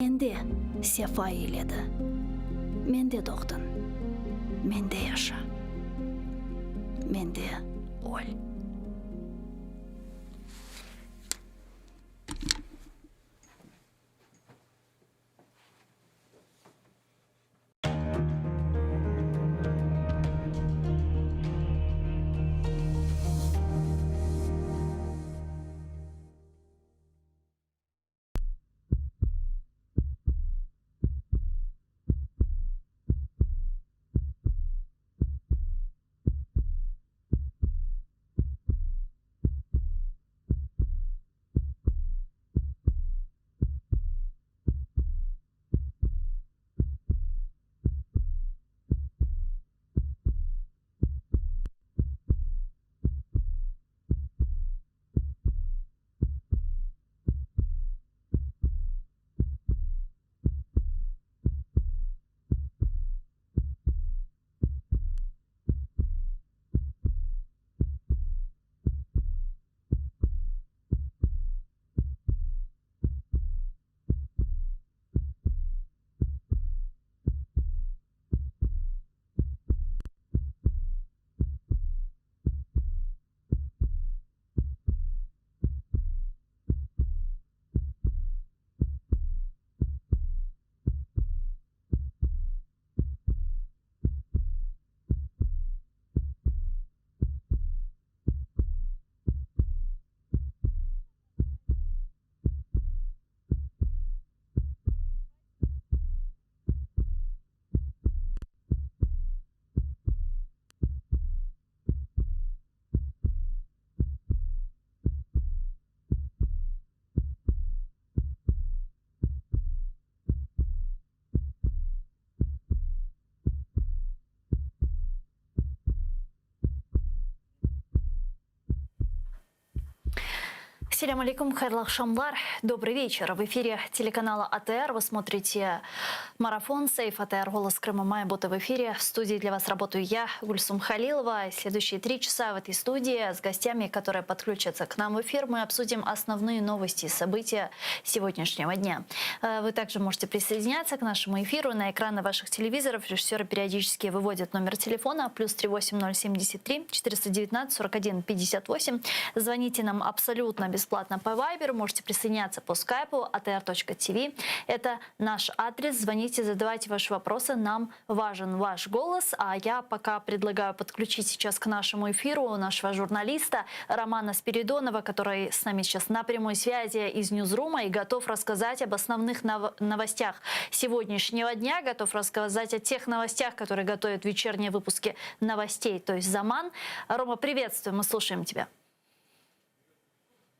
Mende sefa eyledi. Mende doğdıñ, mende yaşa, mende öl. Selâm aleyküm, hayırlı aqşamlar, dobrıy veçer. V efire telekanala ATR вы смотрите марафон Сейф АТР Голос Крыма має бути в эфире. В студии для вас работаю я, Гульсум Халилова. И следующие три часа в этой студии с гостями, которые подключатся к нам в эфир, мы обсудим основные новости и события сегодняшнего дня. Э, вы также можете присоединяться к нашему эфиру на экраны ваших телевизоров. Режиссеры периодически выводят номер телефона плюс 38073 419 41 58. Звоните нам абсолютно бесплатно по Viber. Можете присоединяться по скайпу atr.tv. Это наш адрес. Звоните, задавайте ваши вопросы. Нам важен ваш голос. А я пока предлагаю подключить сейчас к нашему эфиру нашего журналиста Романа Спиридонова, который с нами сейчас на прямой связи из Ньюзрума и готов рассказать об основных новостях сегодняшнего дня, готов рассказать о тех новостях, которые готовят вечерние выпуски новостей, то есть Заман. Рома, приветствую, мы слушаем тебя.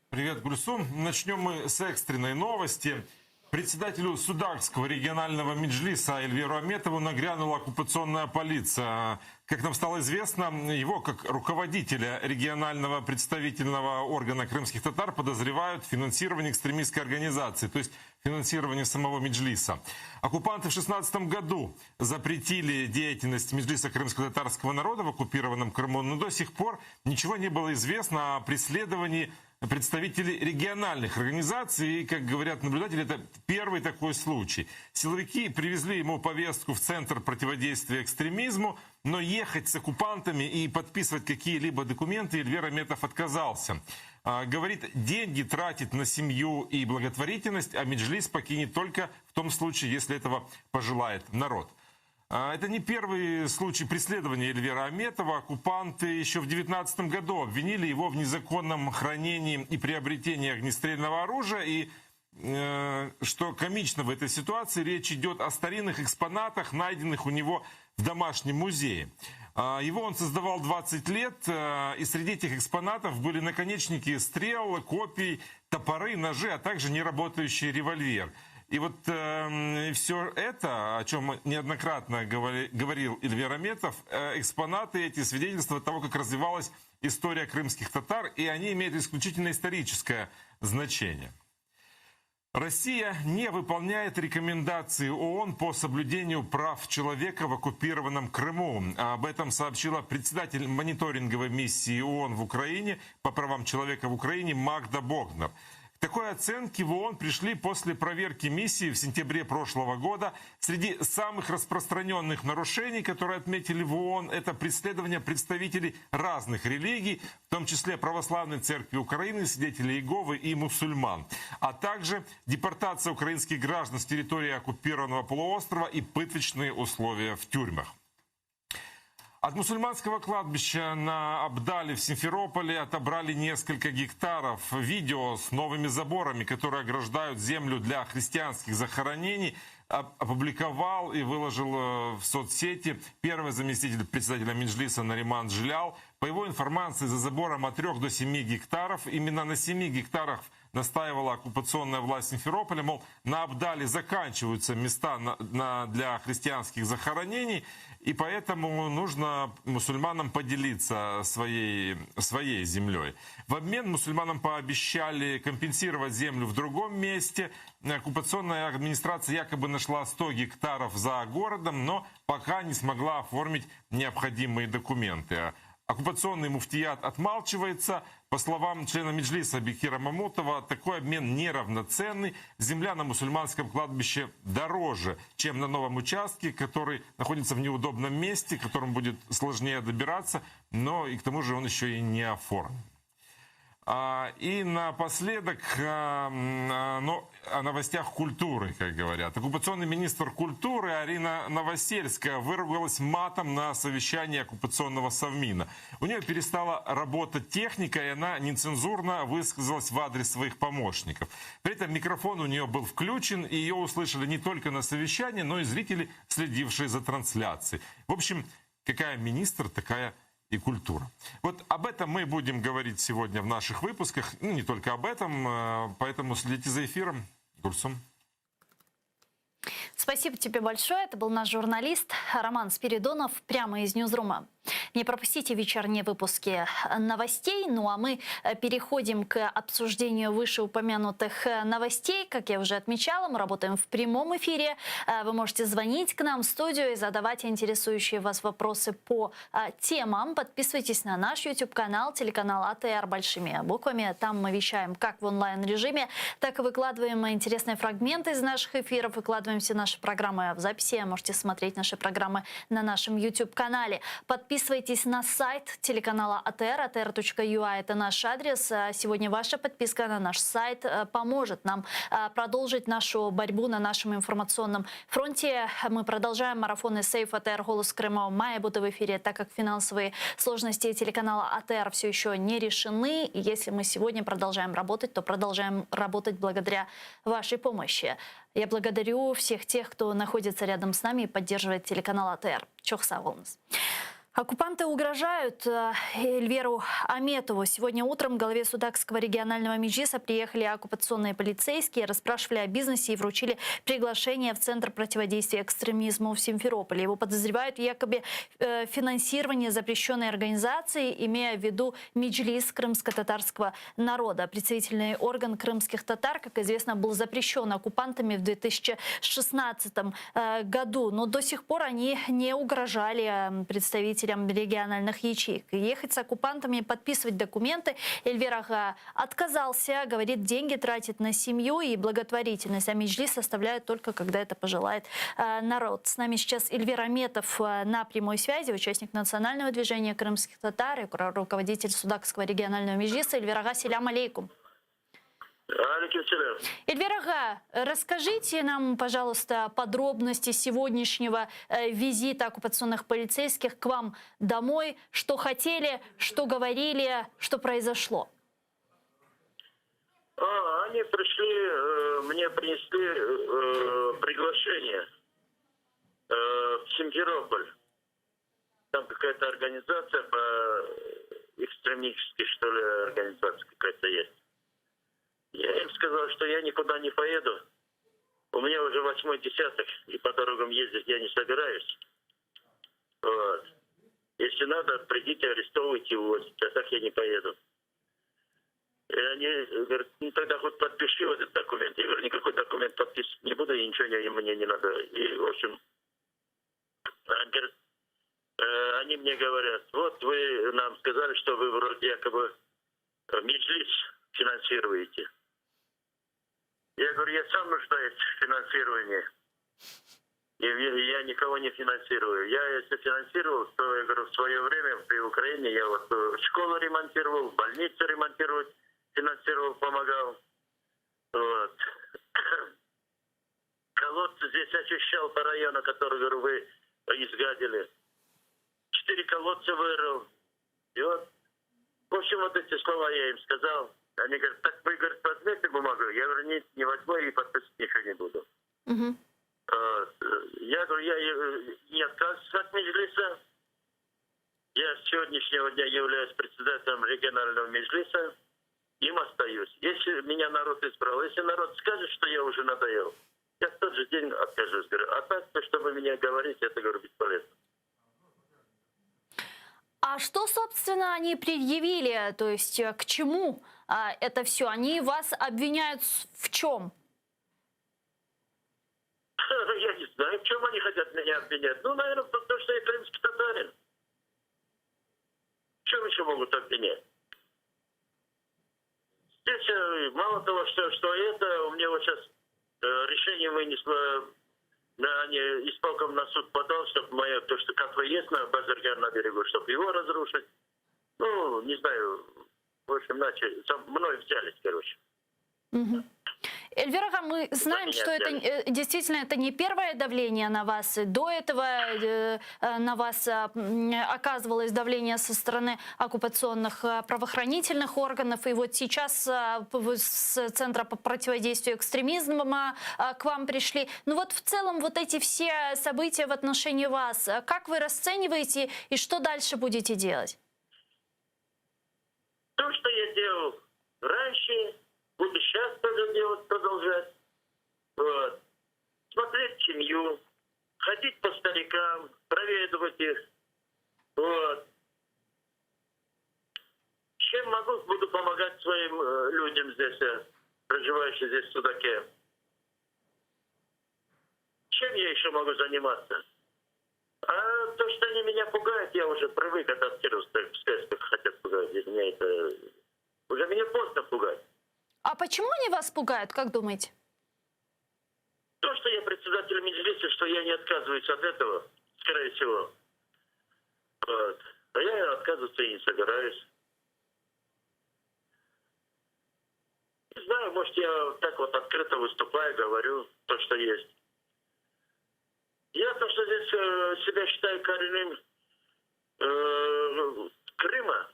Привет, Гульсум. Начнем мы с экстренной новости. Председателю Судакского регионального меджлиса Эльвиру Аметову нагрянула оккупационная полиция. Как нам стало известно, его как руководителя регионального представительного органа крымских татар подозревают в финансировании экстремистской организации, то есть финансировании самого меджлиса. Оккупанты в 2016 году запретили деятельность меджлиса крымско-татарского народа в оккупированном Крыму, но до сих пор ничего не было известно о преследовании представители региональных организаций. И, как говорят наблюдатели, это первый такой случай. Силовики привезли ему повестку в Центр противодействия экстремизму, но ехать с оккупантами и подписывать какие-либо документы Эльвер Аметов отказался. А, говорит, деньги тратит на семью и благотворительность, а Меджлис покинет только в том случае, если этого пожелает народ. А, это не первый случай преследования Эльвера Аметова. Оккупанты еще в 2019 году обвинили его в незаконном хранении и приобретении огнестрельного оружия. И э, что комично в этой ситуации, речь идет о старинных экспонатах, найденных у него в домашнем музее. А, его он создавал 20 лет, э, и среди этих экспонатов были наконечники стрел, копий, топоры, ножи, а также неработающий револьвер. И вот э, все это, о чем неоднократно говори, говорил Эльвер Аметов, э, экспонаты эти свидетельства того, как развивалась история крымских татар, и они имеют исключительно историческое значение. Россия не выполняет рекомендации ООН по соблюдению прав человека в оккупированном Крыму. Об этом сообщила председатель мониторинговой миссии ООН в Украине по правам человека в Украине Магда Богнер. К такой оценке в ООН пришли после проверки миссии в сентябре прошлого года. Среди самых распространенных нарушений, которые отметили в ООН, это преследование представителей разных религий, в том числе Православной Церкви Украины, свидетелей Иеговы и мусульман, а также депортация украинских граждан с территории оккупированного полуострова и пыточные условия в тюрьмах. От мусульманского кладбища на Абдале в Симферополе отобрали несколько гектаров. Видео с новыми заборами, которые ограждают землю для христианских захоронений, опубликовал и выложил в соцсети первый заместитель председателя Меджлиса Нариман Джелял. По его информации, за забором от 3 до 7 гектаров, именно на 7 гектарах настаивала оккупационная власть Симферополя, мол, на Абдале заканчиваются места для христианских захоронений, и поэтому нужно мусульманам поделиться своей землей. В обмен мусульманам пообещали компенсировать землю в другом месте. Оккупационная администрация якобы нашла 100 гектаров за городом, но пока не смогла оформить необходимые документы. Оккупационный муфтият отмалчивается. По словам члена Меджлиса Бекира Мамутова, такой обмен неравноценный. Земля на мусульманском кладбище дороже, чем на новом участке, который находится в неудобном месте, к которому будет сложнее добираться, но и к тому же он еще и не оформлен. И напоследок, но о новостях культуры, как говорят. Оккупационный министр культуры Арина Новосельская выругалась матом на совещании оккупационного Совмина. У нее перестала работать техника, и она нецензурно высказалась в адрес своих помощников. При этом микрофон у нее был включен, и ее услышали не только на совещании, но и зрители, следившие за трансляцией. В общем, какая министр, такая и культура. Вот об этом мы будем говорить сегодня в наших выпусках. Не только об этом, поэтому следите за эфиром. Гульсум. Спасибо тебе большое. Это был наш журналист Роман Спиридонов прямо из Ньюзрума. Не пропустите вечерние выпуски новостей. А мы переходим к обсуждению вышеупомянутых новостей. Как я уже отмечала, мы работаем в прямом эфире. Вы можете звонить к нам в студию и задавать интересующие вас вопросы по темам. Подписывайтесь на наш YouTube-канал, телеканал АТР большими буквами. Там мы вещаем как в онлайн-режиме, так и выкладываем интересные фрагменты из наших эфиров, выкладываем все наши программы в записи. Можете смотреть наши программы на нашем YouTube-канале. Подписывайтесь на сайт телеканала АТР, а тэ эр точка ю а, это наш адрес. Сегодня ваша подписка на наш сайт поможет нам продолжить нашу борьбу на нашем информационном фронте. Мы продолжаем марафоны Сейф АТР «Голос Крыма» має бути в эфире, так как финансовые сложности телеканала АТР все еще не решены. И если мы сегодня продолжаем работать, то продолжаем работать благодаря вашей помощи. Я благодарю всех тех, кто находится рядом с нами и поддерживает телеканал АТР. Çoq sağ oluñız. Оккупанты угрожают Эльверу Аметову. Сегодня утром к главе Судакского регионального меджлиса приехали оккупационные полицейские, расспрашивали о бизнесе и вручили приглашение в Центр противодействия экстремизму в Симферополе. Его подозревают в якобы финансировании запрещенной организации, имея в виду Меджлис крымско-татарского народа. Представительный орган крымских татар, как известно, был запрещен оккупантами в 2016 году. Но до сих пор они не угрожали представителям региональных ячеек. Ехать с оккупантами и подписывать документы Эльвер ağa отказался. Говорит, деньги тратит на семью и благотворительность, а Меджлис составляет только, когда это пожелает народ. С нами сейчас Эльвер Аметов на прямой связи, участник национального движения крымских татар и руководитель Судакского регионального Меджлиса. Эльвер ağa, selâm aleyküm. Aleyküm selâm. Эльвер ağa, расскажите нам, пожалуйста, подробности сегодняшнего визита оккупационных полицейских к вам домой. Что хотели, что говорили, что произошло? Они пришли, мне принесли приглашение в Симферополь. Там какая-то организация, по экстремистской, что ли, организация какая-то есть. Я им сказал, что я никуда не поеду. У меня уже 8-й десяток, и по дорогам ездить я не собираюсь. Если надо, придите, арестовывайте, увозите, а так я не поеду. И они говорят, ну тогда хоть подпиши вот этот документ. Я говорю, никакой документ подписывать не буду, и ничего мне не надо. И они говорят, они мне говорят, вот вы нам сказали, что вы вроде якобы Меджлис финансируете. Я говорю, я сам нуждаюсь в финансировании. И я никого не финансирую. Я если финансировал, то, я говорю, в свое время при Украине я вот э, школу ремонтировал, больницу ремонтировать, финансировал, помогал. Вот. Колодцы здесь очищал по району, который, говорю, вы изгадили. Четыре колодца вырыл. И вот, в общем, вот эти слова я им сказал. Они говорят, так вы, говорит, возьмете бумагу? Я говорю, нет, не возьму и подписывать ничего не буду. Угу. Я говорю, я э, не отказываюсь от Меджлиса. Я с сегодняшнего дня являюсь председателем регионального Меджлиса. Им остаюсь. Если меня народ избрал, если народ скажет, что я уже надоел, я в тот же день откажусь. Говорю, а так, чтобы меня говорить, это, говорю, бесполезно. А что, собственно, они предъявили? То есть э, к чему а, это все? Они вас обвиняют в чем? Я не знаю, в чем они хотят меня обвинять. Ну, наверное, в том, что я крымский татарин. В чем еще могут обвинять? Здесь э, мало того, что, что это, у меня вот сейчас э, решение вынесло, да, они исполком на суд подал, чтобы мое, то, что кафе есть на Базарган на берегу, чтобы его разрушить. Ну, не знаю, в общем, начали, мной взялись, короче. Угу. Эльвер ağa, мы знаем, что это э, действительно это не первое давление на вас. До этого э, э, на вас оказывалось давление со стороны оккупационных правоохранительных органов. И вот сейчас с Центра по противодействию экстремизму к вам пришли. Ну вот в целом вот эти все события в отношении вас, как вы расцениваете и что дальше будете делать? То, что я делал раньше, буду сейчас тоже делать, продолжать. Вот. Смотреть семью, ходить по старикам, проведывать их. Вот. Чем могу, буду помогать своим э, людям здесь, э, проживающим здесь в Судаке. Чем я еще могу заниматься? А то, что они меня пугают, я уже привык, адаптировался, пускай сколько хотят пугать. Меня это... Уже меня поздно пугать. А почему они вас пугают, как думаете? То, что я председатель Меджлиса, что я не отказываюсь от этого, скорее всего. Вот. А я отказываться и не собираюсь. Не знаю, может, я так вот открыто выступаю, говорю то, что есть. Я то, что здесь э, себя считаю коренным э, Крыма,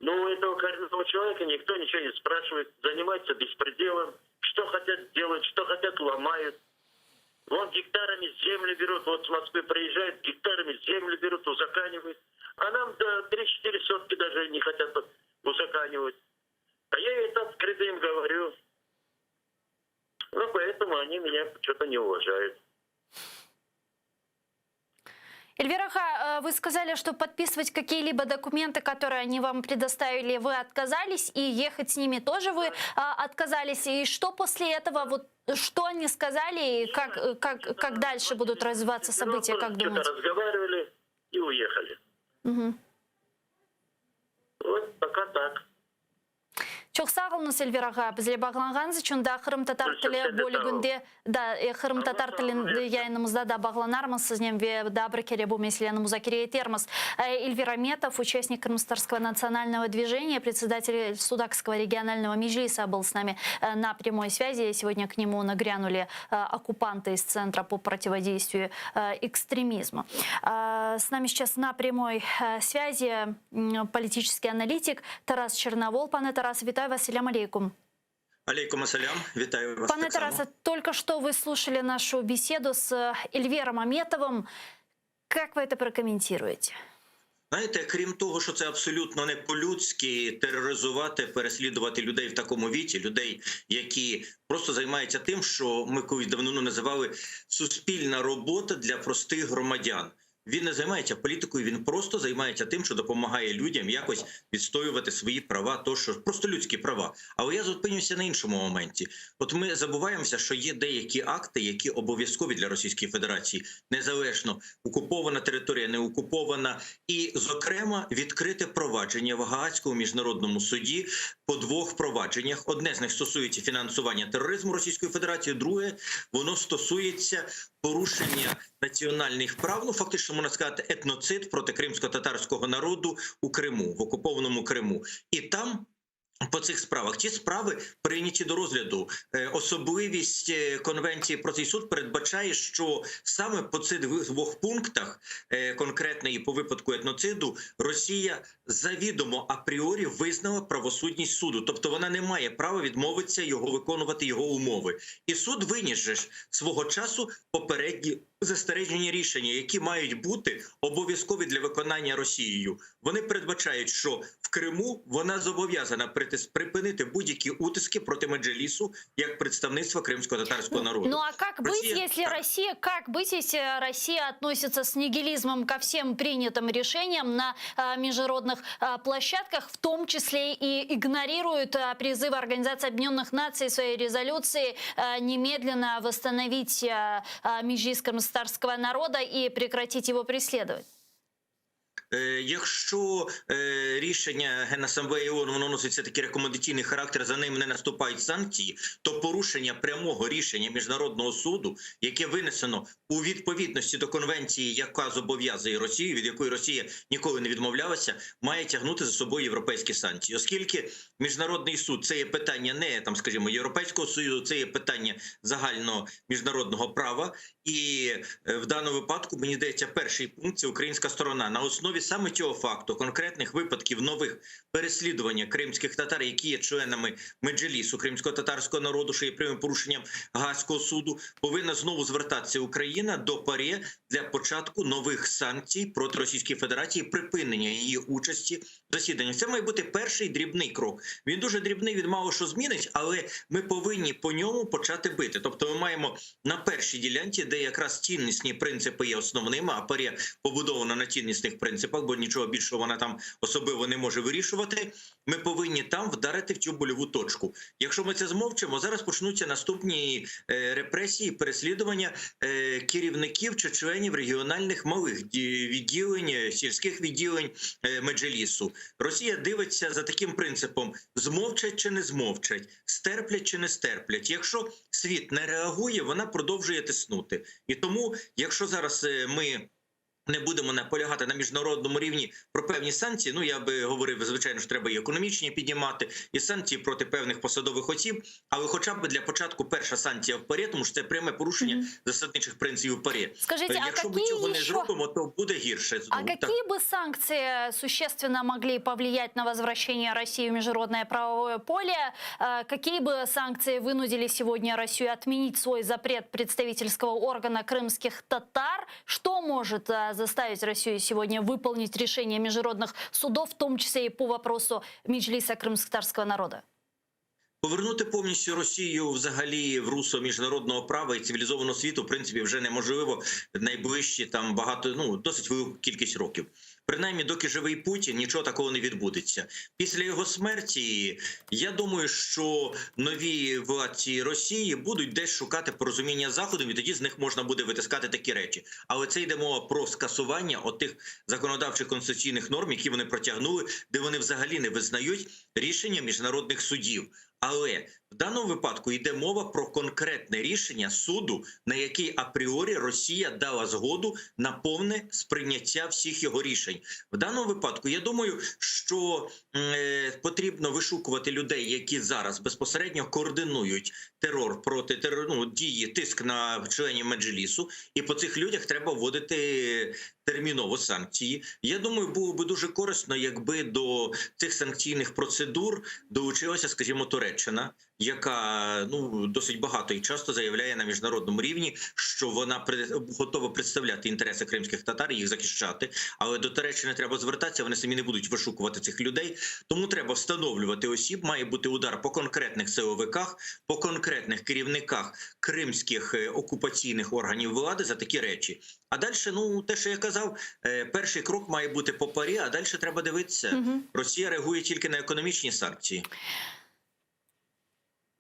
но у этого коренного человека никто ничего не спрашивает, занимается беспределом, что хотят делают, что хотят ломают. Вон гектарами землю берут, вот с Москвы приезжают, гектарами землю берут, узаканивают. А нам до 3-4 сотки даже не хотят узаканивать. А я это открыто им говорю. Ну, поэтому они меня что-то не уважают. Эльвер ağa, э, вы сказали, что подписывать какие-либо документы, которые они вам предоставили, вы отказались, и ехать с ними тоже вы а, отказались. И что после этого, вот что они сказали, и как, э, как, как дальше будут развиваться события, как Что-то думаете? разговаривали и уехали. Угу. Вот пока так. Çoq sağ oluñız Эльвер ağa, bizge bağlanğanıñız içün da qırımtatar tili bölüginde da e, qırımtatar tilinde yayınımızda da bağlanarmız siznen ve daa bir kere bu meseleni muzakere etermiz. Э, Эльвер Аметов, участник Крымскотатарского национального движения, председатель Судакского регионального меджлиса был с нами э, на прямой связи. Сегодня к нему нагрянули э, оккупанты из Центра по противодействию экстремизму. С нами сейчас на прямой связи политический аналитик Тарас Черновол. Пане Тарасе, вітаю вас, selâm aleyküm. Aleyküm selâm, вітаю вас. Пане так само. Тарасе, только что вы слушали нашу беседу с Эльвером Аметовым. Как вы это прокомментируете? Знаєте, крім того, що це абсолютно не по-людськи тероризувати, переслідувати людей в такому віці, людей, які просто займаються тим, що ми колись давно називали суспільна робота для простих громадян. Він не займається політикою, він просто займається тим, що допомагає людям якось відстоювати свої права, тощо просто людські права. Але я зупинюся на іншому моменті. От ми забуваємося, що є деякі акти, які обов'язкові для Російської Федерації, незалежно окупована територія, не окупована, і, зокрема, відкрите провадження в Гаазькому міжнародному суді по двох провадженнях. Одне з них стосується фінансування тероризму Російської Федерації, друге воно стосується порушення національних прав. Ну фактично можна сказати, етноцид проти кримсько-татарського народу у Криму, в окупованому Криму, і там. По цих справах ці справи прийняті до розгляду. Е, Особливість е, конвенції про цей суд передбачає, що саме по цих двох пунктах, е, конкретно і по випадку етноциду, Росія завідомо апріорі визнала правосудність суду, тобто вона не має права відмовитися його виконувати його умови. І суд виніс же ж свого часу попередні застережені рішення, які мають бути обов'язкові для виконання Росією. Вони передбачають, що в Криму вона зобов'язана притис- припинити будь-які утиски проти Меджелісу як представництва кримсько-татарського народу. Ну а как быть, Россия- если Так. Россия, как быть, если Россия относится с нигилизмом ко всем принятым решениям на а, международных а, площадках, в том числе и игнорирует а, призывы Организации Объединенных Наций в своей резолюции а, немедленно восстановить а, а, Меджлис крымскотатарского народа и прекратить его преследовать? Е, Якщо е, рішення Генасамблеї ООН, воно носить все-таки рекомендаційний характер, за ним не наступають санкції, то порушення прямого рішення міжнародного суду, яке винесено у відповідності до конвенції, яка зобов'язує Росію, від якої Росія ніколи не відмовлялася, має тягнути за собою європейські санкції, оскільки міжнародний суд це є питання не там, скажімо, європейського союзу, це є питання загального міжнародного права, і е, в даному випадку мені здається, перший пункт це українська сторона на основі саме цього факту, конкретних випадків нових переслідування кримських татар, які є членами меджелісу кримського татарського народу, що є прямим порушенням Гаазького суду, повинна знову звертатися Україна до ПАРЄ для початку нових санкцій проти Російської Федерації, припинення її участі в засіданнях. Це має бути перший дрібний крок. Він дуже дрібний, він мало що змінить, але ми повинні по ньому почати бити. Тобто, ми маємо на першій ділянці, де якраз ціннісні принципи є основними, а ПАРЄ побудована на ціннісних принципах, бо нічого більшого вона там особливо не може вирішувати. Ми повинні там вдарити в цю больову точку. Якщо ми це змовчимо, зараз почнуться наступні е, репресії, переслідування е, керівників чи членів регіональних малих ді- відділень, е, сільських відділень е, Меджелісу. Росія дивиться за таким принципом: змовчать чи не змовчать, стерплять чи не стерплять. Якщо світ не реагує, вона продовжує тиснути. І тому, якщо зараз е, ми не будемо наполягати на міжнародному рівні про певні санкції. Ну я би говорив, звичайно ж, треба і економічні піднімати, і санкції проти певних посадових осіб. Але, хоча б для початку, перша санкція в ПАРЄ, тому що це пряме порушення Мгм. засадничих принципів ПАРЄ. Скажите, а Якщо ми какие цього не еще... зробимо, то буде гірше. А Знову. Так. какие бы санкции существенно могли повлиять на возвращение России в международное правовое поле? Э, Какие бы санкции вынудили сегодня Россию отменить свой запрет представительского органа крымских татар? Что может э, заставить Россию сегодня выполнить решение международных судов, в том числе и по вопросу Меджлиса крымско-татарского народа? Повернути повністю Росію взагалі в русло міжнародного права і цивілізованого світу, в принципі, вже неможливо найближчі там багато, ну досить велику кількість років. Принаймні, доки живий Путін, нічого такого не відбудеться. Після його смерті, я думаю, що нові владці Росії будуть десь шукати порозуміння з Заходом, і тоді з них можна буде витискати такі речі. Але це йде мова про скасування отих законодавчих конституційних норм, які вони протягнули, де вони взагалі не визнають рішення міжнародних судів. Але в даному випадку йде мова про конкретне рішення суду, на який апріорі Росія дала згоду на повне сприйняття всіх його рішень. В даному випадку я думаю, що е, потрібно вишукувати людей, які зараз безпосередньо координують терор проти терор, ну, дії, тиск на членів меджлісу, і по цих людях треба вводити терміново санкції. Я думаю, було би дуже корисно, якби до цих санкційних процедур долучилася, скажімо, Туреччина. Туреччина, яка ну досить багато і часто заявляє на міжнародному рівні, що вона готова представляти інтереси кримських татар і їх захищати. Але до Туреччини треба звертатися, вони самі не будуть вишукувати цих людей. Тому треба встановлювати осіб. Має бути удар по конкретних силовиках, по конкретних керівниках кримських е, окупаційних органів влади за такі речі. А далі, ну те, що я казав, е, перший крок має бути по ПАРЄ, а далі треба дивитися. Мгм. Росія реагує тільки на економічні санкції.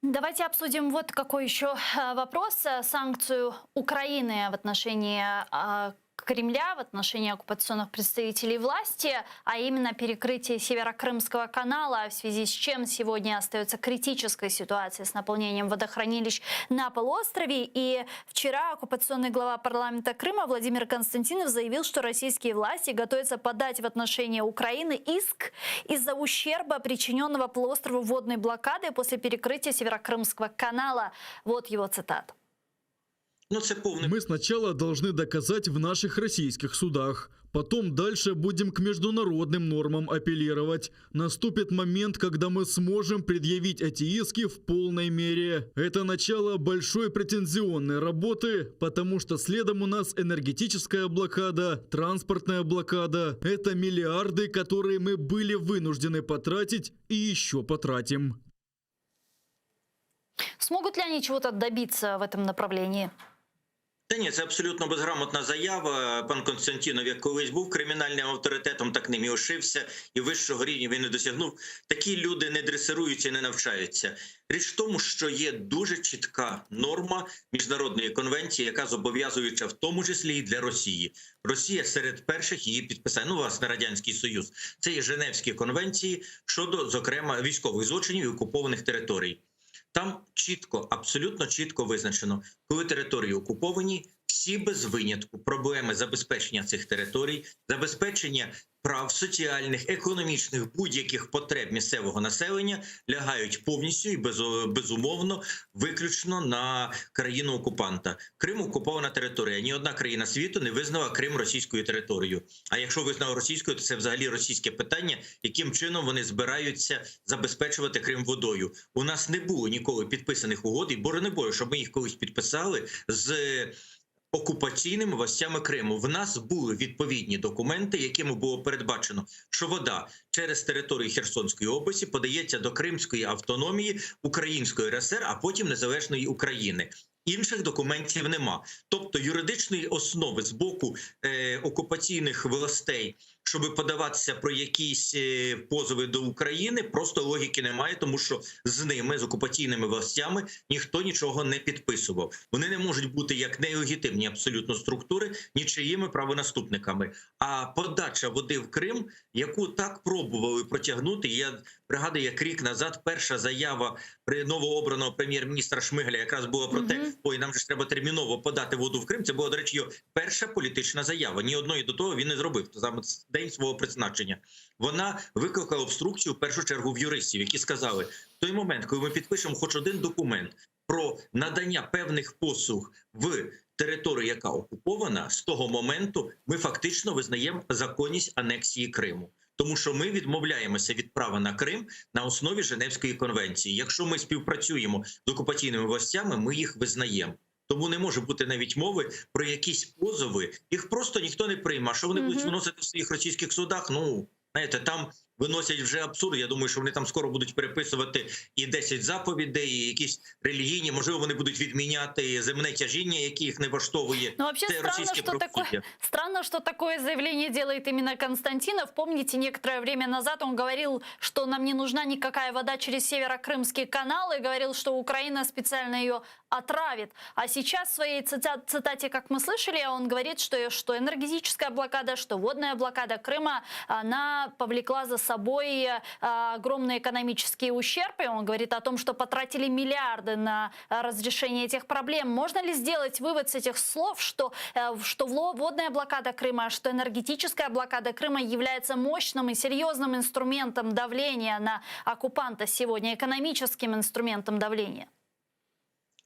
Давайте обсудим вот какой еще э, вопрос. Э, Санкцию Украины в отношении э, Кремля, в отношении оккупационных представителей власти, а именно перекрытие Северокрымского канала, в связи с чем сегодня остается критическая ситуация с наполнением водохранилищ на полуострове. И вчера оккупационный глава парламента Крыма Владимир Константинов заявил, что российские власти готовятся подать в отношении Украины иск из-за ущерба, причиненного полуострову водной блокадой после перекрытия Северокрымского канала. Вот его цитата. Ну це повний Мы сначала должны доказать в наших российских судах. Потом дальше будем к международным нормам апеллировать. Наступит момент, когда мы сможем предъявить эти иски в полной мере. Это начало большой претензионной работы, потому что следом у нас энергетическая блокада, транспортная блокада. Это миллиарды, которые мы были вынуждены потратить и еще потратим. Смогут ли они чего-то добиться в этом направлении? Та ні, це абсолютно безграмотна заява. Пан Константінов, як колись був кримінальним авторитетом, так ним і ошився, і вищого рівня він не досягнув. Такі люди не дресируються і не навчаються. Річ в тому, що є дуже чітка норма міжнародної конвенції, яка зобов'язуюча в тому числі і для Росії. Росія серед перших її підписала. Ну, власне, радянський союз. Це є Женевські конвенції щодо, зокрема, військових злочинів і окупованих територій. Там чітко, абсолютно чітко визначено, коли території окуповані, всі без винятку проблеми забезпечення цих територій, забезпечення прав соціальних, економічних, будь-яких потреб місцевого населення лягають повністю і безумовно виключно на країну окупанта. Крим окупована територія. Ні одна країна світу не визнала Крим російською територією. А якщо визнала російською, то це взагалі російське питання, яким чином вони збираються забезпечувати Крим водою. У нас не було ніколи підписаних угод, і борони бою, щоб ми їх колись підписали з окупаційними властями Криму. В нас були відповідні документи, якими було передбачено, що вода через територію Херсонської області подається до Кримської автономії Української РСР, а потім незалежної України. Інших документів нема. Тобто юридичної основи з боку е, окупаційних властей, щоб подаватися про якісь е, позови до України, просто логіки немає, тому що з ними, з окупаційними властями, ніхто нічого не підписував. Вони не можуть бути як нелегітимні абсолютно структури, нічиїми правонаступниками. А подача води в Крим, яку так пробували протягнути, я пригадую, як рік назад перша заява при новообраного прем'єр-міністра Шмигаля якраз була про те, ой, нам же ж треба терміново подати воду в Крим. Це була, до речі, його перша політична заява. Ні одної до того він не зробив. Саме день свого призначення. Вона викликала обструкцію в першу чергу в юристів, які сказали, в той момент, коли ми підпишемо хоч один документ про надання певних послуг в територію, яка окупована, з того моменту ми фактично визнаємо законність анексії Криму. Тому що ми відмовляємося від права на Крим на основі Женевської конвенції. Якщо ми співпрацюємо з окупаційними властями, ми їх визнаємо. Тому не може бути навіть мови про якісь позови. Їх просто ніхто не прийме. А що вони будуть Мгм. виносити в своїх російських судах? Ну знаєте, там виносять вже абсурд. Я думаю, що вони там скоро будуть переписувати і 10 заповідей, і якісь релігійні. Можливо, вони будуть відміняти земне тяжіння, яке їх не влаштовує. Ну, вообще Це странно, російське что такое, правосуддя. странно, что такое заявление делает именно Константинов. Помните, некоторое время назад он говорил, что нам не нужна никакая вода через Северокрымский канал, и говорил, что Украина специально ее отравит. А сейчас в своей цитате, цитате, как мы слышали, он говорит, что, что энергетическая блокада, что водная блокада Крыма, она повлекла за собой э, огромный экономический ущерб. И он говорит о том, что потратили миллиарды на э, разрешение этих проблем. Можно ли сделать вывод с этих слов, что, э, что водная блокада Крыма, что энергетическая блокада Крыма является мощным и серьезным инструментом давления на оккупанта сегодня, экономическим инструментом давления?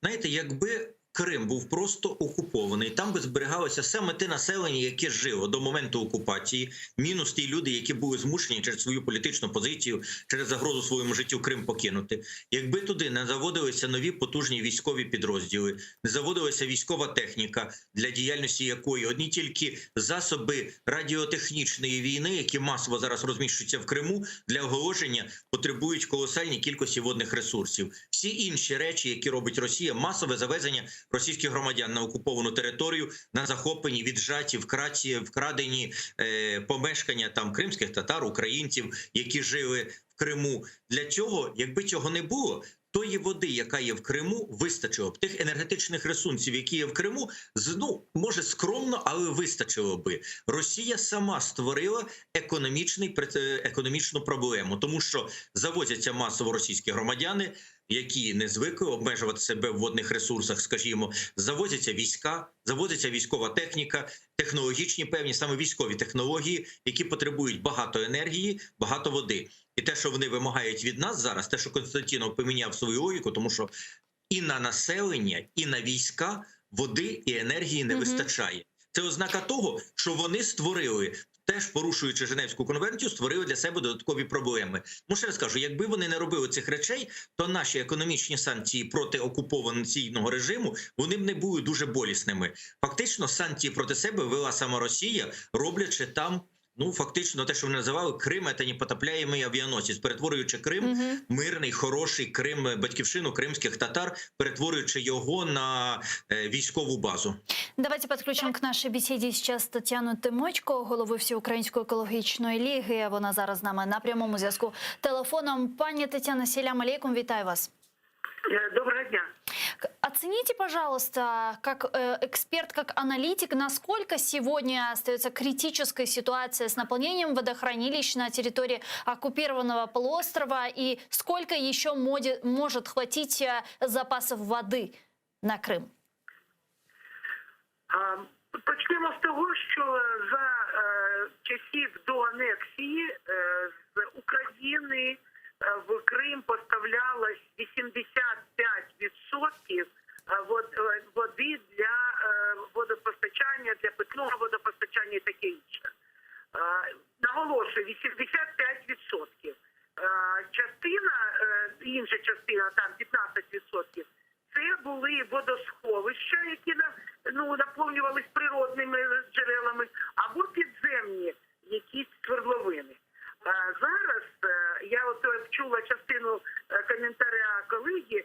Знаєте, якби Крим був просто окупований, там би зберігалося саме те населення, яке жило до моменту окупації, мінус ті люди, які були змушені через свою політичну позицію, через загрозу своєму життю Крим покинути. Якби туди не заводилися нові потужні військові підрозділи, не заводилася військова техніка, для діяльності якої одні тільки засоби радіотехнічної війни, які масово зараз розміщуються в Криму, для оголошення потребують колосальні кількості водних ресурсів. Всі інші речі, які робить Росія, масове завезення російських громадян на окуповану територію, на захоплені, віджаті, вкраті, вкрадені е, помешкання там кримських татар, українців, які жили в Криму. Для цього, якби цього не було. Тої води, яка є в Криму, вистачило б тих енергетичних ресурсів, які є в Криму, з ну може скромно, але вистачило би. Росія сама створила економічний е, економічну проблему, тому що завозяться масово російські громадяни, які не звикли обмежувати себе в водних ресурсах, скажімо, завозяться війська, завозиться військова техніка, технологічні певні саме військові технології, які потребують багато енергії, багато води. І те, що вони вимагають від нас зараз, те, що Константінов поміняв свою логіку, тому що і на населення, і на війська води і енергії не вистачає. Це ознака того, що вони створили. Теж порушуючи Женевську конвенцію, створили для себе додаткові проблеми. Ну, ще раз кажу, якби вони не робили цих речей, то наші економічні санкції проти окупаційного режиму вони б не були дуже болісними. Фактично, санкції проти себе вела сама Росія, роблячи там. Ну, фактично, те, що вони називали Крим, це непотопляємий авіаносець, перетворюючи Крим, угу. мирний, хороший Крим, батьківщину кримських татар, перетворюючи його на е, військову базу. Давайте подключим к нашей беседе сейчас Тетяну Тимочко, голову Всеукраїнської екологічної ліги. Вона зараз з нами на прямому зв'язку телефоном. Пані Тетяна, селям алейкум, вітаю вас. Э, доброго дня. Оцените, пожалуйста, как э, эксперт, как аналитик, насколько сегодня остается критическая ситуация с наполнением водохранилищ на территории оккупированного полуострова и сколько еще может хватить э, запасов воды на Крым? Почнемо з того, що за е, часів до анексії е, з України в Крим поставлялось 85% води для водопостачання, для питного водопостачання і таке інше. Наголошую, 85%. Частина, інша частина, там 15%, це були водосховища, які ну, наповнювались природними джерелами, або підземні якісь свердловини. Зараз я от чула частину коментаря колеги.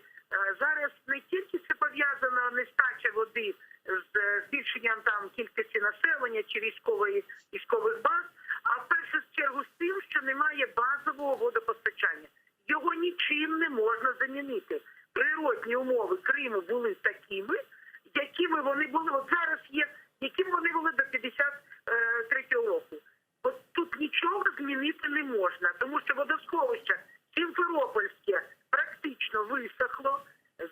Зараз не тільки це пов'язано нестача води з збільшенням там кількості населення чи військової військових баз, а в першу чергу з тим, що немає базового водопостачання. Його нічим не можна замінити. Природні умови Криму були такими, якими вони були. От зараз є, якими вони були до 53-го року. От тут нічого змінити не можна, тому що водосховище Сімферопольське практично висохло,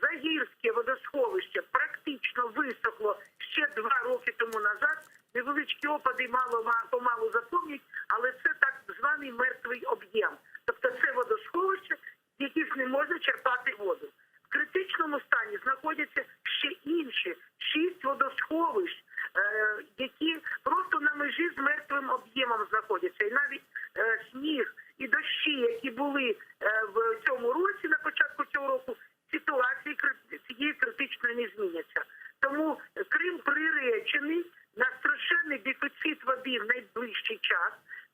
Загірське водосховище практично висохло ще два роки тому назад. Невеличкі опади мало помалу заповнюють, але це так званий мертвий об'єм. Тобто це водосховище, з яких не можна черпати воду. В критичному стані знаходяться ще інші шість водосховищ, е, які просто на межі з мертвим об'ємом знаходяться. І навіть е, сніг і дощі, які були е, в цьому році, на початку цього року, ситуації цієї критичної не зміняться. Тому Крим приречений на страшенний дефіцит води в найближчий час.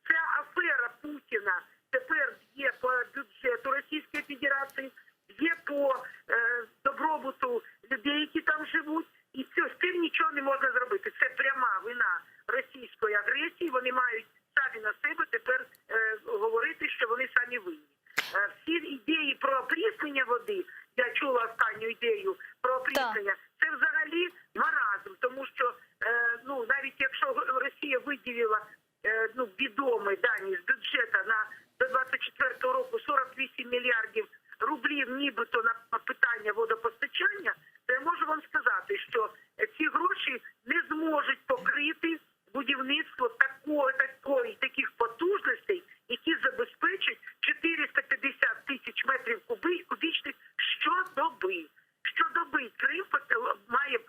Ця афера Путіна тепер б'є по бюджету Російської Федерації, б'є по е, добробуту людей, які там живуть, і це, з цим нічого не можна зробити. Це пряма вина російської агресії. Вони мають самі на себе тепер е, говорити, що вони самі винні. Е, всі ідеї про опріснення води, я чула останню ідею про опріснення, це взагалі маразм, тому що е, ну навіть якщо Росія виділила е, ну, відомі дані з бюджету на до 24 року 48 мільярдів рублів, нібито на питання водопостачання, то я можу вам сказати, що ці гроші не зможуть покрити будівництво такої, такої, таких потужностей, які забезпечать 450 тисяч метрів кубічних щодоби. Щодоби Крим має.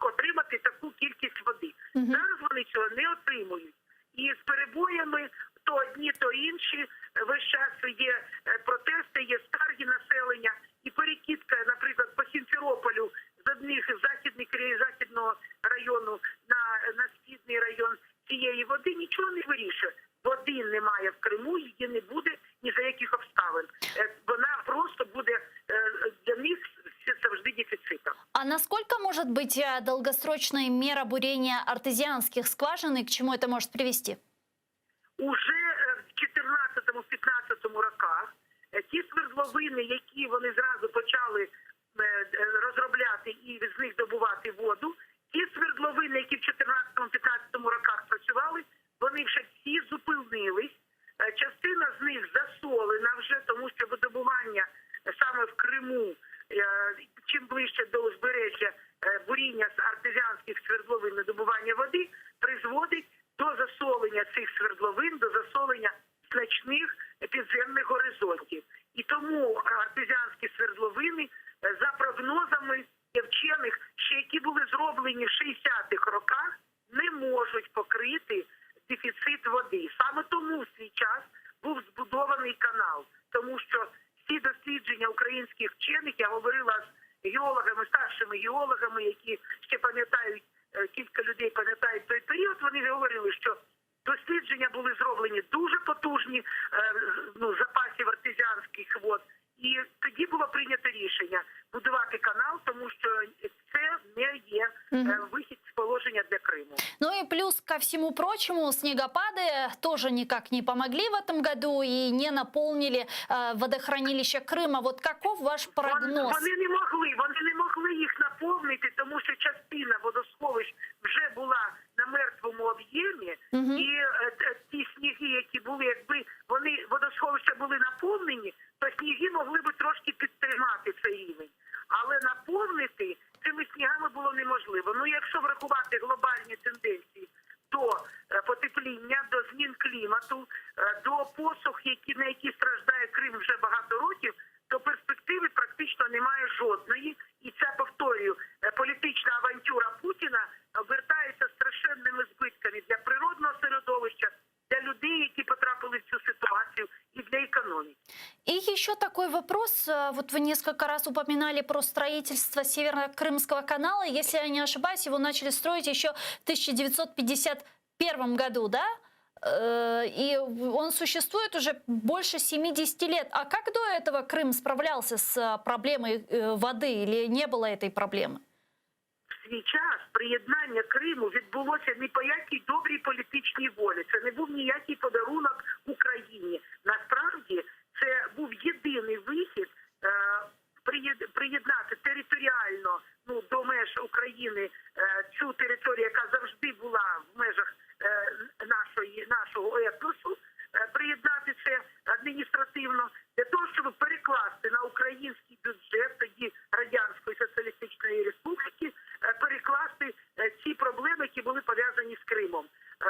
західного району на, на східний район цієї води нічого не вирішує. Води немає в Криму, її не буде ні за яких обставин. Е, Вона просто буде е, для них завжди дефіцитом. А насколько может быть э, долгосрочной мера бурения артезианских скважин и к чему это может привести? Уже е, в 14-15 роках е, ті свердловини, які вони зразу почали е, е, розробляти і з них добувати воду, ті свердловини, які в 14-15 роках працювали, вони вже всі зупинились. Е, Частина з них засолена вже, тому що видобування е, саме в Криму, е, чим ближче до узбережжя е, буріння з артезіанських свердловин і добування води, призводить до засолення цих свердловин, до засолення значних підземних горизонтів. І тому артезіанські свердловини, е, за прогнозами вчених, ще які були зроблені в 60-х роках, не можуть покрити дефіцит води. Саме тому в свій час був збудований канал, тому що всі дослідження українських вчених, я говорила з геологами, старшими геологами, які ще пам'ятають, е, кілька людей пам'ятають той період, вони говорили, що дослідження були зроблені дуже потужні е, з- ну, запасів артезіанських вод. І тоді було прийнято рішення будувати канал, тому що це не є е, вихід з положення для Криму. Ну и плюс ко всему прочему, снегопады тоже никак не помогли в этом году и не наполнили э, водохранилище Крыма. Вот каков ваш прогноз? Вони, вони не могли, вони не могли їх наповнити, тому що частина водосховищ вже була на мертвому об'ємі, Мгм. і е, т- ті сніги, які були, якби вони водосховища були наповнені, то сніги могли би трошки підтримати цей рівень. Але наповнити цими снігами було неможливо. Ну, якщо врахувати глобальні тенденції до е, потепління, до змін клімату, е, до посух, які на які страждає Крим вже багато років, то перспективи практично немає жодної. І ця повторюю, е, політична авантюра Путіна обертається страшенними збитками для природного середовища, для людей, які потрапили в цю ситуацію, і для економіки. И еще такой вопрос. Э, Вот вы несколько раз упоминали про строительство Северо-Крымского канала. Если я не ошибаюсь, его начали строить еще в 1951 году, да? Э, И он существует уже больше 70 лет. А как до этого Крым справлялся с э, проблемой э, воды или не было этой проблемы? В свій час приєднання Криму відбулося не по якій добрій політичній волі. Це не був ніякий подарунок Україні. Насправді це був єдиний вихід е, приєд- приєднати територіально ну, до меж України е, цю територію, яка завжди була в межах е, нашої, нашого етносу, е, приєднати це адміністративно для того, щоб перекласти на український бюджет тоді Радянської Соціалістичної Республіки, е, перекласти е, ці проблеми, які були пов'язані з Кримом. Е,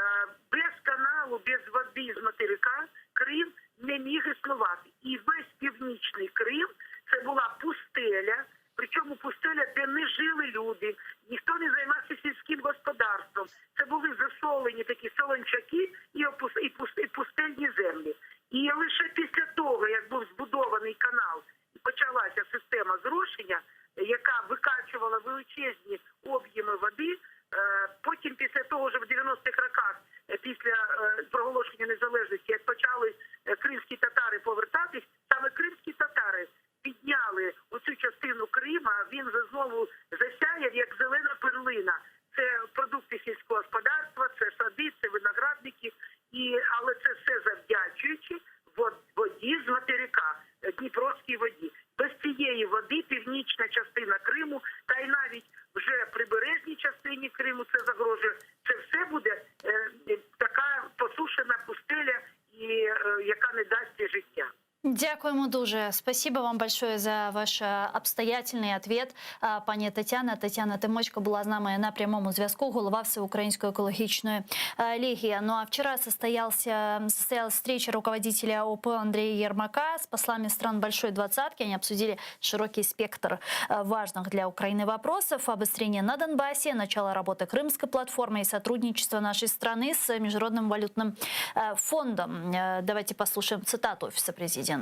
Без каналу, без води з материка Крим не міг існувати. І весь північний Крим це була пустеля, причому пустеля, де не жили люди, ніхто не займався сільським господарством. Це були засолені такі солончаки і, опус- і, пус- і пустельні землі. І лише після того, як був збудований канал і почалася система зрошення, яка викачувала величезні об'єми води. е, Потім, після того, вже в 90-х роках, е, після е, проголошення незалежності, як почали е, кримські татари повертатись, саме кримські татари підняли оцю частину Крима. Він знову засяяв як зелена перлина. Це продукти сільського господарства, це сади, це виноградники, і але це все завдячуючи вод- воді з материка, е, Дніпровській воді. Без цієї води північна частина Криму, та й навіть вже прибережній частині Криму це загрожує. Це все буде е, е, така посушена пустеля, і е, яка не дасть життя. Дякуємо дуже. Спасибо вам большое за ваш э, обстоятельный ответ, а, пані Тетяна. Тетяна Тимочко була з нами на прямому зв'язку, голова Всеукраїнської екологічної э, лиги. Ну а вчера состоялся, состоялась встреча руководителя ОП Андрея Ермака с послами стран Большой Двадцатки. Они обсудили широкий спектр э, важных для Украины вопросов. Обострение на Донбассе, начало работы Крымской платформы и сотрудничество нашей страны с Международным валютным э, фондом. Э, Давайте послушаем цитату офиса президента.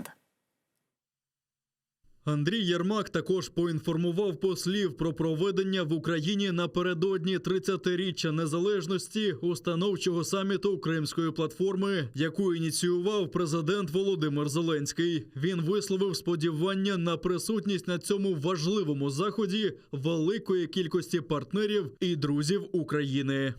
Андрій Єрмак також поінформував послів про проведення в Україні напередодні 30-річчя незалежності установчого саміту Кримської платформи, яку ініціював президент Володимир Зеленський. Він висловив сподівання на присутність на цьому важливому заході великої кількості партнерів і друзів України.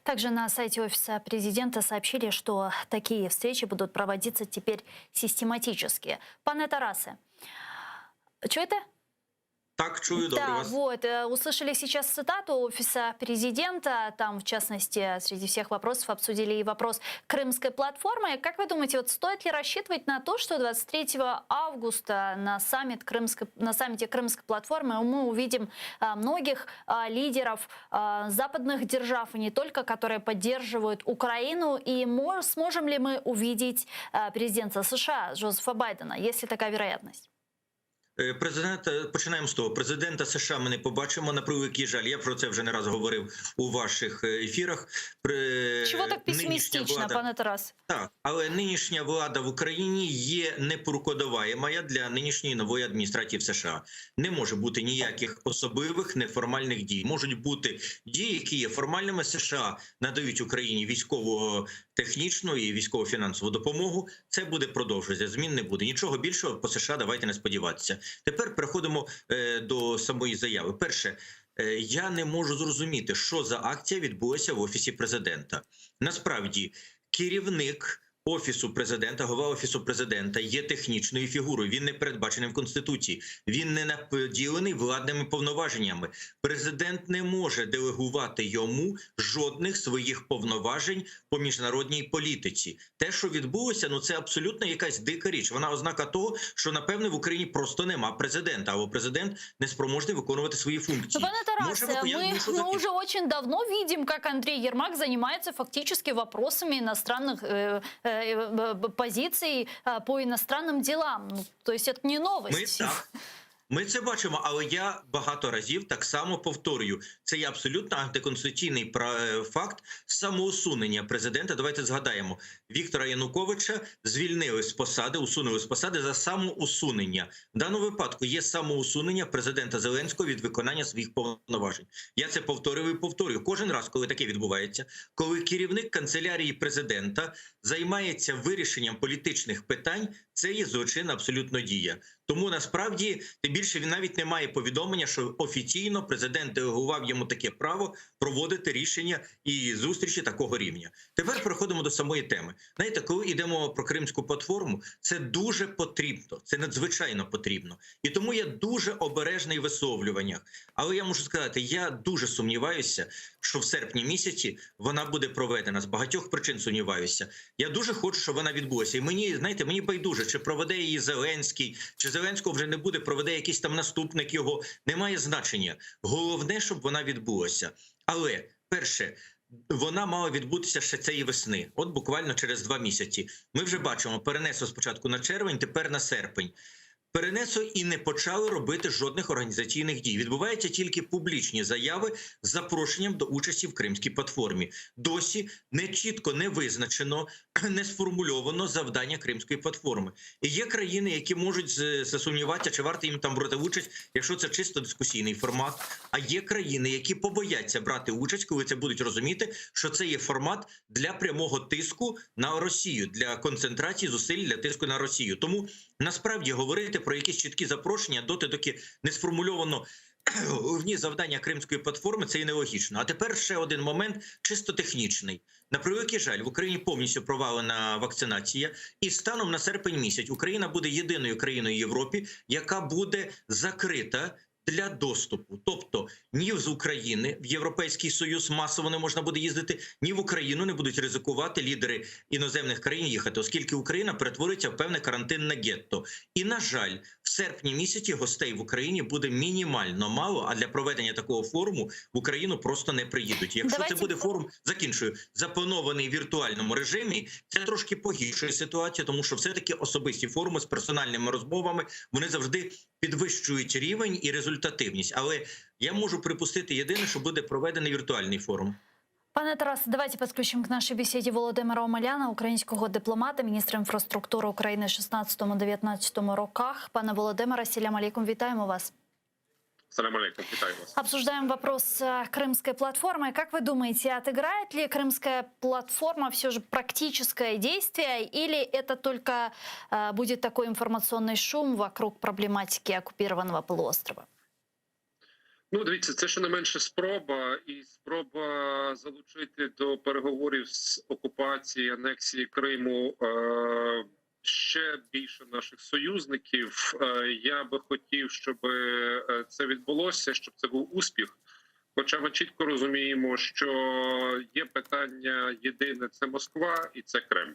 Также на сайте Офиса президента сообщили, что такие встречи будут проводиться теперь систематически. Пане Тарасе, чуєте? Так, чую, добре Да, вас. вот, э, услышали сейчас цитату Офиса президента, там, в частности, среди всех вопросов обсудили и вопрос Крымской платформы. Как вы думаете, вот стоит ли рассчитывать на то, что 23 августа на, саммит Крымской, на саммите Крымской платформы мы увидим а, многих а, лидеров а, западных держав, и не только, которые поддерживают Украину, и мо- сможем ли мы увидеть а, президента США Джозефа Байдена, есть ли такая вероятность? Е, Президента починаємо з того. Президента США ми не побачимо на превеликий жаль. Я про це вже не раз говорив у ваших е, ефірах. При- Чего так нинішня пессимистично, влада- пане Тарас? Так, але нинішня влада в Україні є непрукодаваємая для нинішньої нової адміністрації в США. Не може бути ніяких особливих неформальних дій. Можуть бути дії, які є формальними. США надають Україні військово технічну і військово-фінансову допомогу. Це буде продовжуватися. Змін не буде. Нічого більшого по США давайте не сподіватися. Тепер переходимо е, до самої заяви. Перше. е, Я не можу зрозуміти, що за акція відбулася в офісі президента. Насправді, керівник офісу президента, голова офісу президента є технічною фігурою. Він не передбачений в конституції. Він не наділений владними повноваженнями. Президент не може делегувати йому жодних своїх повноважень по міжнародній політиці. Те, що відбулося, ну це абсолютно якась дика річ. Вона ознака того, що напевне в Україні просто нема президента, або президент не спроможний виконувати свої функції. Ну, пане Тарасе, Може, я мы, мушу мы закінчити. уже очень давно видим, как Андрей Ермак занимается фактически вопросами иностранных э, э, э, позиций э, по иностранным делам. Ну, то есть это не Ми новость. так. Ми це бачимо, але я багато разів так само повторюю. Це є абсолютно антиконституційний пра- факт самоусунення президента. Давайте згадаємо Віктора Януковича звільнили з посади, усунули з посади за самоусунення. В даному випадку є самоусунення президента Зеленського від виконання своїх повноважень. Я це повторюю і повторюю. Кожен раз, коли таке відбувається, коли керівник канцелярії президента займається вирішенням політичних питань, це є злочинна абсолютно дія. Тому насправді тим більше він навіть не має повідомлення, що офіційно президент делегував йому таке право проводити рішення і зустрічі такого рівня. Тепер переходимо до самої теми. Знаєте, коли йдемо про кримську платформу, це дуже потрібно, це надзвичайно потрібно. І тому я дуже обережний в висловлюваннях. Але я можу сказати, я дуже сумніваюся, що в серпні місяці вона буде проведена. З багатьох причин сумніваюся. Я дуже хочу, щоб вона відбулася. І мені, знаєте, мені байдуже, чи проведе її Зеленський, чи Зеленського вже не буде, проведе якийсь там наступник його. Немає значення. Головне, щоб вона відбулася. Але перше. Вона мала відбутися ще цієї весни, от буквально через два місяці. Ми вже бачимо, перенесло спочатку на червень, тепер на серпень. Перенесло і не почали робити жодних організаційних дій. Відбуваються тільки публічні заяви з запрошенням до участі в кримській платформі. Досі не чітко не визначено, не сформульовано завдання кримської платформи. І є країни, які можуть з- засумніватися, чи варто їм там брати участь, якщо це чисто дискусійний формат. А є країни, які побояться брати участь, коли це будуть розуміти, що це є формат для прямого тиску на Росію, для концентрації зусиль для тиску на Росію. Тому насправді говорити про якісь чіткі запрошення доти, доки не сформульовано головні завдання кримської платформи, це і нелогічно. А тепер ще один момент, чисто технічний. На превеликий жаль, в Україні повністю провалена вакцинація, і станом на серпень місяць Україна буде єдиною країною в Європі, яка буде закрита для доступу. Тобто ні з України в Європейський Союз масово не можна буде їздити, ні в Україну не будуть ризикувати лідери іноземних країн їхати, оскільки Україна перетвориться в певне карантинне гетто. І на жаль, в серпні місяці гостей в Україні буде мінімально мало. А для проведення такого форуму в Україну просто не приїдуть. Якщо Давайте- це буде форум, закінчую запланований в віртуальному режимі, це трошки погіршує ситуацію, тому що все таки особисті форуми з персональними розмовами вони завжди підвищують рівень і результативність. Але я можу припустити єдине, що буде проведений віртуальний форум. Пане Тарасе, давайте подключим к нашей беседе Володимира Омеляна, українського дипломата, міністра інфраструктури України 16-19 роках. Пане Володимире, селям алейкум, вітаємо вас. Салям алейкум, вітаю вас. Обсуждаем вопрос э, крымской платформы. Как вы думаете, отыграет ли крымская платформа все же практическое действие или это только э, будет такой информационный шум вокруг проблематики оккупированного полуострова? Ну, дивіться, це щонайменше спроба, і спроба залучити до переговорів з окупації анексії Криму е, ще більше наших союзників. Е, я би хотів, щоб е, це відбулося, щоб це був успіх. Хоча ми чітко розуміємо, що є питання єдине: це Москва і це Кремль.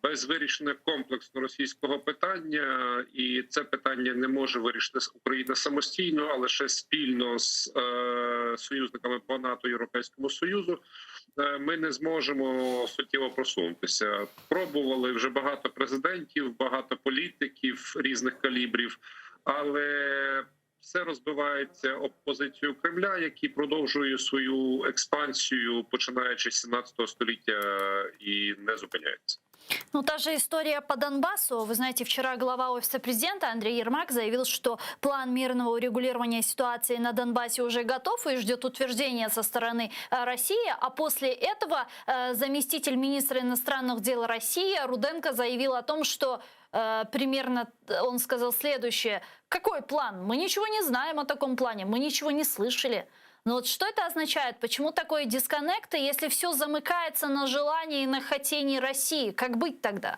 Без вирішення комплексно російського питання, і це питання не може вирішити Україна самостійно, а лише спільно з е, союзниками по НАТО Європейському Союзу. Е, ми не зможемо суттєво просунутися. Пробували вже багато президентів, багато політиків різних калібрів, але все розбивається об позицію Кремля, який продовжує свою експансію, починаючи з 17 століття і не зупиняється. Ну, та же история по Донбассу. Вы знаете, вчера глава Офиса президента Андрей Ермак заявил, что план мирного урегулирования ситуации на Донбассе уже готов и ждет утверждения со стороны э, России. А после этого э, заместитель министра иностранных дел России Руденко заявил о том, что э, примерно он сказал следующее. Какой план? Мы ничего не знаем о таком плане, мы ничего не слышали. Но вот что это означает? Почему такой дисконнект, если все замыкается на желании и на хотении России? Как быть тогда?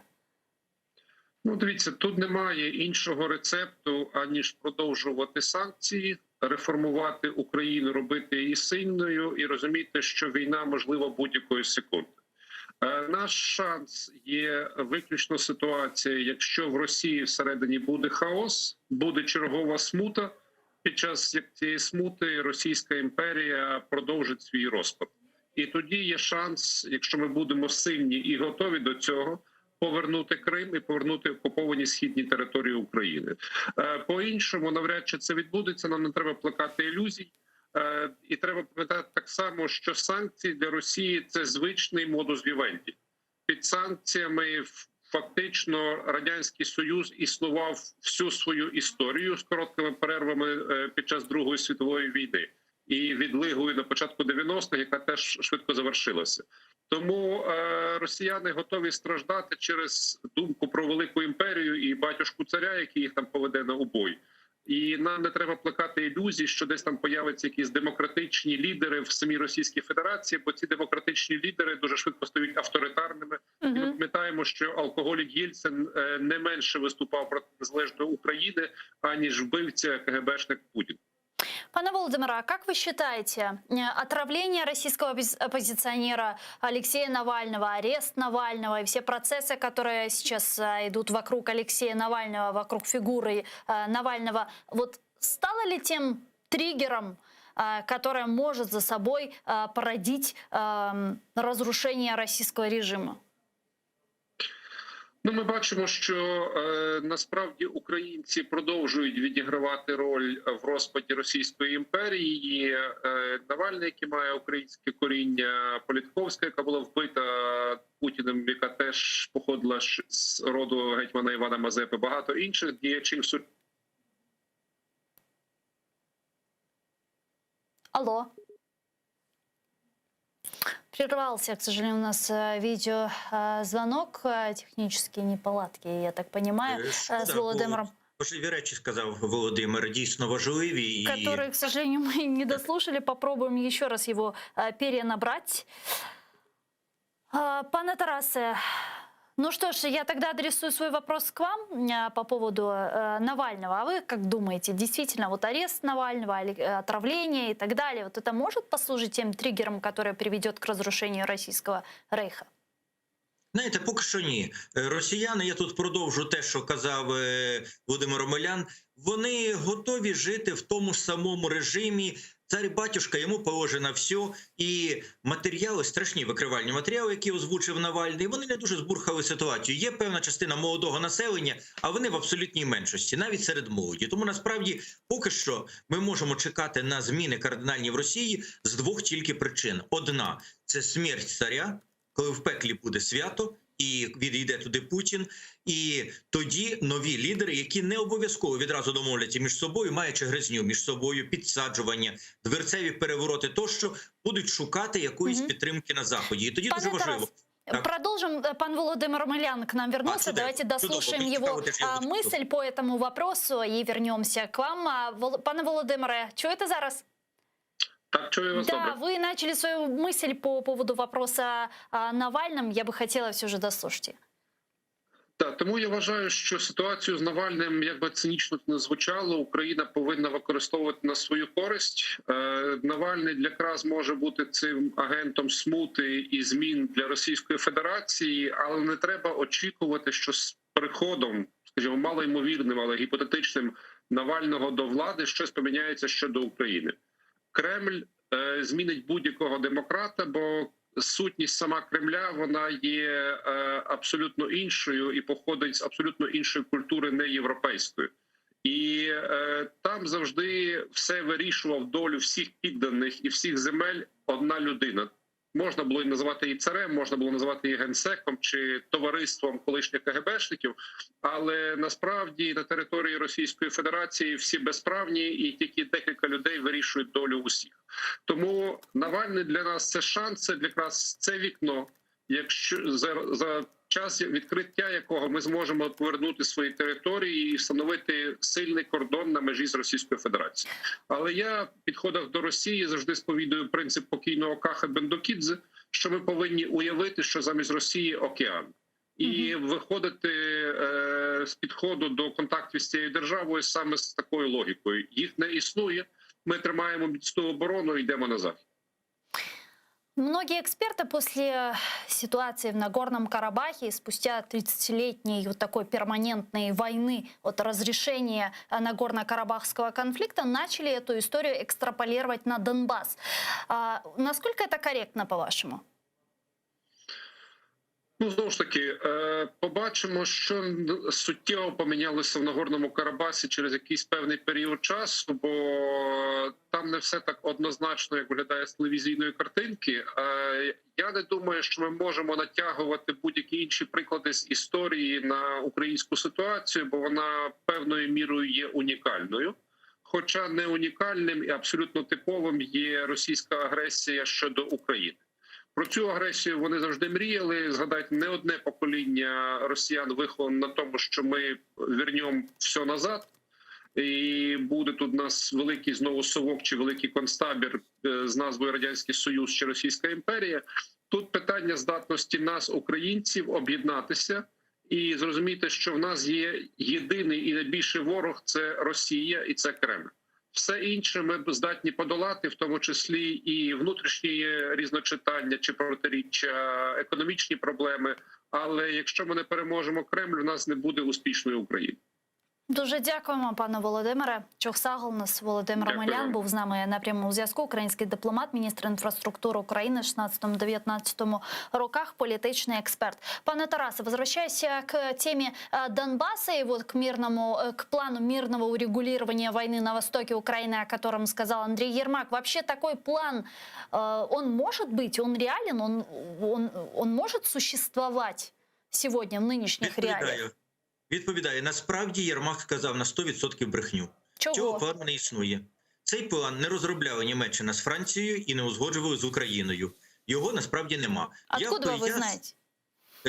Ну, дивіться, тут немає іншого рецепту, аніж продовжувати санкції, реформувати Україну, робити її сильною і розуміти, що війна можлива будь-якої секунди. Е, Наш шанс є виключно ситуація, якщо в Росії всередині буде хаос, буде чергова смута. Під час цієї смути Російська імперія продовжить свій розпад, і тоді є шанс, якщо ми будемо сильні і готові до цього, повернути Крим і повернути окуповані східні території України. Е, По іншому навряд чи це відбудеться. Нам не треба плекати ілюзій. Е, І треба пам'ятати так само, що санкції для Росії це звичний модус вівенді. Під санкціями фактично радянський союз існував всю свою історію з короткими перервами е, під час Другої світової війни і відлигою на початку 90-х, яка теж швидко завершилася. Тому е, росіяни готові страждати через думку про велику імперію і батюшку царя, який їх там поведе на убой. І нам не треба плекати ілюзій, що десь там появляться якісь демократичні лідери в самій Російській Федерації, бо ці демократичні лідери дуже швидко стають авторитарними. І ми пам'ятаємо, що алкоголік Єльцин е, не менше виступав проти незалежної України, аніж вбивця КГБшник Путін. Пане Володимире, а как вы считаете, э, отравление российского оппози- оппозиционера Алексея Навального, арест Навального и все процессы, которые сейчас э, идут вокруг Алексея Навального, вокруг фигуры э, Навального, вот стало ли тем триггером, э, которое может за собой э, породить эм, разрушение российского режима? Ну, ми бачимо, що е, насправді українці продовжують відігравати роль в розпаді Російської імперії. Е, Навальний, який має українське коріння, Політковська, яка була вбита Путіним, яка теж походила ж з роду гетьмана Івана Мазепи, багато інших діячів Алло. Прервался, к сожалению, у нас э, видеозвонок, э, технические неполадки, я так понимаю, Э, э, с шкода, Володимиром, Важливі речі сказав Володимир, дійсно важливі і который, к сожалению, мы не дослушали. Попробуем еще раз его э, перенабрать. А, Пане Тарасе, ну что ж, я тогда адресую свой вопрос к вам э, по поводу э, Навального. А вы как думаете, действительно, вот арест Навального, или, э, отравление и так далее, вот это может послужить тем триггером, который приведет к разрушению российского рейха? Знаєте, поки що ні. Росіяни, я тут продовжу те, що казав Володимир Омелян, вони готові жити в тому ж самому режимі. Царь-батюшка, йому положено все. І матеріали, страшні викривальні матеріали, які озвучив Навальний, вони не дуже збурхали ситуацію. Є певна частина молодого населення, а вони в абсолютній меншості, навіть серед молоді. Тому насправді поки що ми можемо чекати на зміни кардинальні в Росії з двох тільки причин: одна це смерть царя, коли в пеклі буде свято. І відійде туди Путін, і тоді нові лідери, які не обов'язково відразу домовляться між собою, маючи гризню між собою, підсаджування, дворцеві перевороти, тощо будуть шукати якоїсь Мгм. підтримки на заході. І тоді Пане дуже важливо. Тарас, Так. Продолжим. Пан Володимир Омелян к нам вернулся. А, чудово. Давайте дослушаем Чудово. его Цікаво, теж я а, буду. мысль по этому вопросу и вернемся к вам. А, Пане Володимире, чуєте зараз? Так, чую вас Да, добре. вы начали свою мысль по поводу вопроса о Навальном. Я бы хотела все же дослушать. Так, тому я вважаю, що ситуацію з Навальним, як би цинічно це не звучало, Україна повинна використовувати на свою користь. Навальний якраз може бути цим агентом смути і змін для Російської Федерації, але не треба очікувати, що з приходом, скажімо, малоймовірним, але гіпотетичним Навального до влади щось поміняється щодо України. Кремль змінить будь-якого демократа, бо сутність сама Кремля вона є абсолютно іншою і походить з абсолютно іншої культури, не європейської. І там завжди все вирішував долю всіх підданих і всіх земель одна людина. Можна було і називати її царем, можна було називати її генсеком чи товариством колишніх КГБшників, але насправді на території Російської Федерації всі безправні, і тільки декілька людей вирішують долю усіх. Тому Навальний для нас це шанс, це якраз це вікно, якщо за час відкриття якого ми зможемо повернути свої території і встановити сильний кордон на межі з Російською Федерацією. Але я в підходах до Росії завжди сповідую принцип покійного Каха Бендукідзе, що ми повинні уявити, що замість Росії океан. І виходити з підходу до контактів з цією державою саме з такою логікою. Їх не існує. Ми тримаємо міцну оборону і йдемо на захід. Многие эксперты после ситуации в Нагорном Карабахе, спустя 30-летней вот такой перманентной войны от разрешения Нагорно-Карабахского конфликта, начали эту историю экстраполировать на Донбасс. А, насколько это корректно, по-вашему? Ну, знову ж таки, побачимо, що суттєво помінялося в Нагорному Карабасі через якийсь певний період часу, бо там не все так однозначно, як виглядає з телевізійної картинки. Я не думаю, що ми можемо натягувати будь-які інші приклади з історії на українську ситуацію, бо вона певною мірою є унікальною. Хоча не унікальним і абсолютно типовим є російська агресія щодо України. Про цю агресію вони завжди мріяли. Згадайте, не одне покоління росіян виховано на тому, що ми вернемо все назад, і буде тут у нас великий знову совок чи великий концтабір з назвою Радянський Союз чи Російська імперія. Тут питання здатності нас, українців, об'єднатися і зрозуміти, що в нас є єдиний і найбільший ворог це Росія і це Кремль. Все інше ми здатні подолати, в тому числі і внутрішні різночитання чи протиріччя, економічні проблеми. Але якщо ми не переможемо Кремль, у нас не буде успішної України. Дуже дякуємо, пане Володимире. Çoq sağ oluñız Володимир Дякую Омелян вам. був з нами на прямому зв'язку. Український дипломат, міністр інфраструктури України в 16-19 роках, політичний експерт. Пане Тарасе, возвращаясь к теме Донбасса и вот к мирному, к плану мирного урегулирования войны на востоке Украины, о котором сказал Андрей Ермак. Вообще такой план, он может быть, он реален, он может существовать сегодня в нынешних реалиях? Відповідаю. Відповідаю. Насправді Єрмак сказав на 100% брехню. Чого? Цього плану не існує. Цей план не розробляла Німеччина з Францією і не узгоджували з Україною. Його насправді нема. Откуда я, вы я- знаете?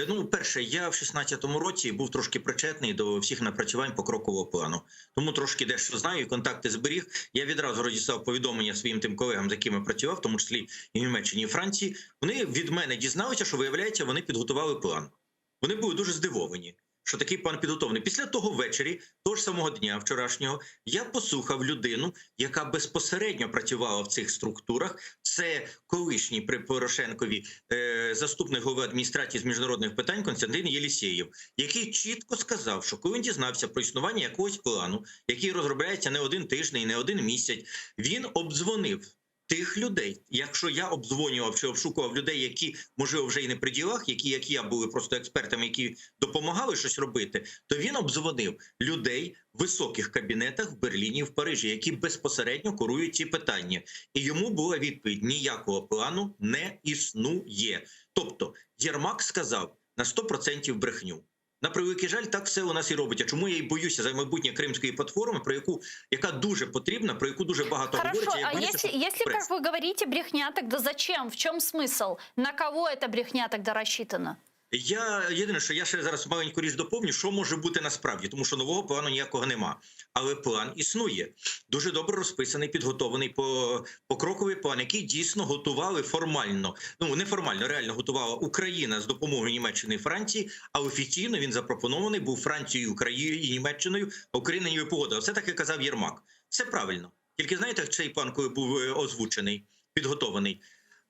Ну, перше, я в 16-му році був трошки причетний до всіх напрацювань покрокового плану. Тому трошки дещо знаю і контакти зберіг. Я відразу розіслав повідомлення своїм тим колегам, з якими працював, в тому числі і в Німеччині, і Франції. Вони від мене дізналися, що виявляється, вони підготували план. Вони були дуже здивовані, що такий план підготовлений. Після того ввечері, того ж самого дня вчорашнього, я послухав людину, яка безпосередньо працювала в цих структурах. Це Це колишній при Порошенкові е, заступник голови адміністрації з міжнародних питань Константин Єлісєєв, який чітко сказав, що коли він дізнався про існування якогось плану, який розробляється не один тиждень, не один місяць, він обдзвонив тих людей. Якщо я обдзвонював чи обшукував людей, які можливо вже і не при ділах, які як я були просто експертами, які допомагали щось робити, то він обдзвонив людей в високих кабінетах в Берліні і в Парижі, які безпосередньо курують ці питання. І йому була відповідь: ніякого плану не існує. Тобто Єрмак сказав на 100% брехню. На превеликий жаль, так все у нас і робиться. Чому я і боюся за майбутнє кримської платформи, про яку яка дуже потрібна, про яку дуже багато Хорошо, говориться. Я а боюся, если, що если, прес. как вы говорите, брехня, тогда зачем? В чем смысл? На кого эта брехня тогда рассчитана? Я єдине, що я ще зараз маленьку річ доповню, що може бути насправді, тому що нового плану ніякого нема. Але план існує. Дуже добре розписаний, підготований по покроковий план, який дійсно готували формально. Ну не формально, реально готувала Україна з допомогою Німеччини і Франції. А офіційно він запропонований був Францією, Україною і Німеччиною. А Україна ніби погодила. Все таки казав Єрмак. Все правильно. Тільки знаєте, цей план, коли був е, озвучений, підготований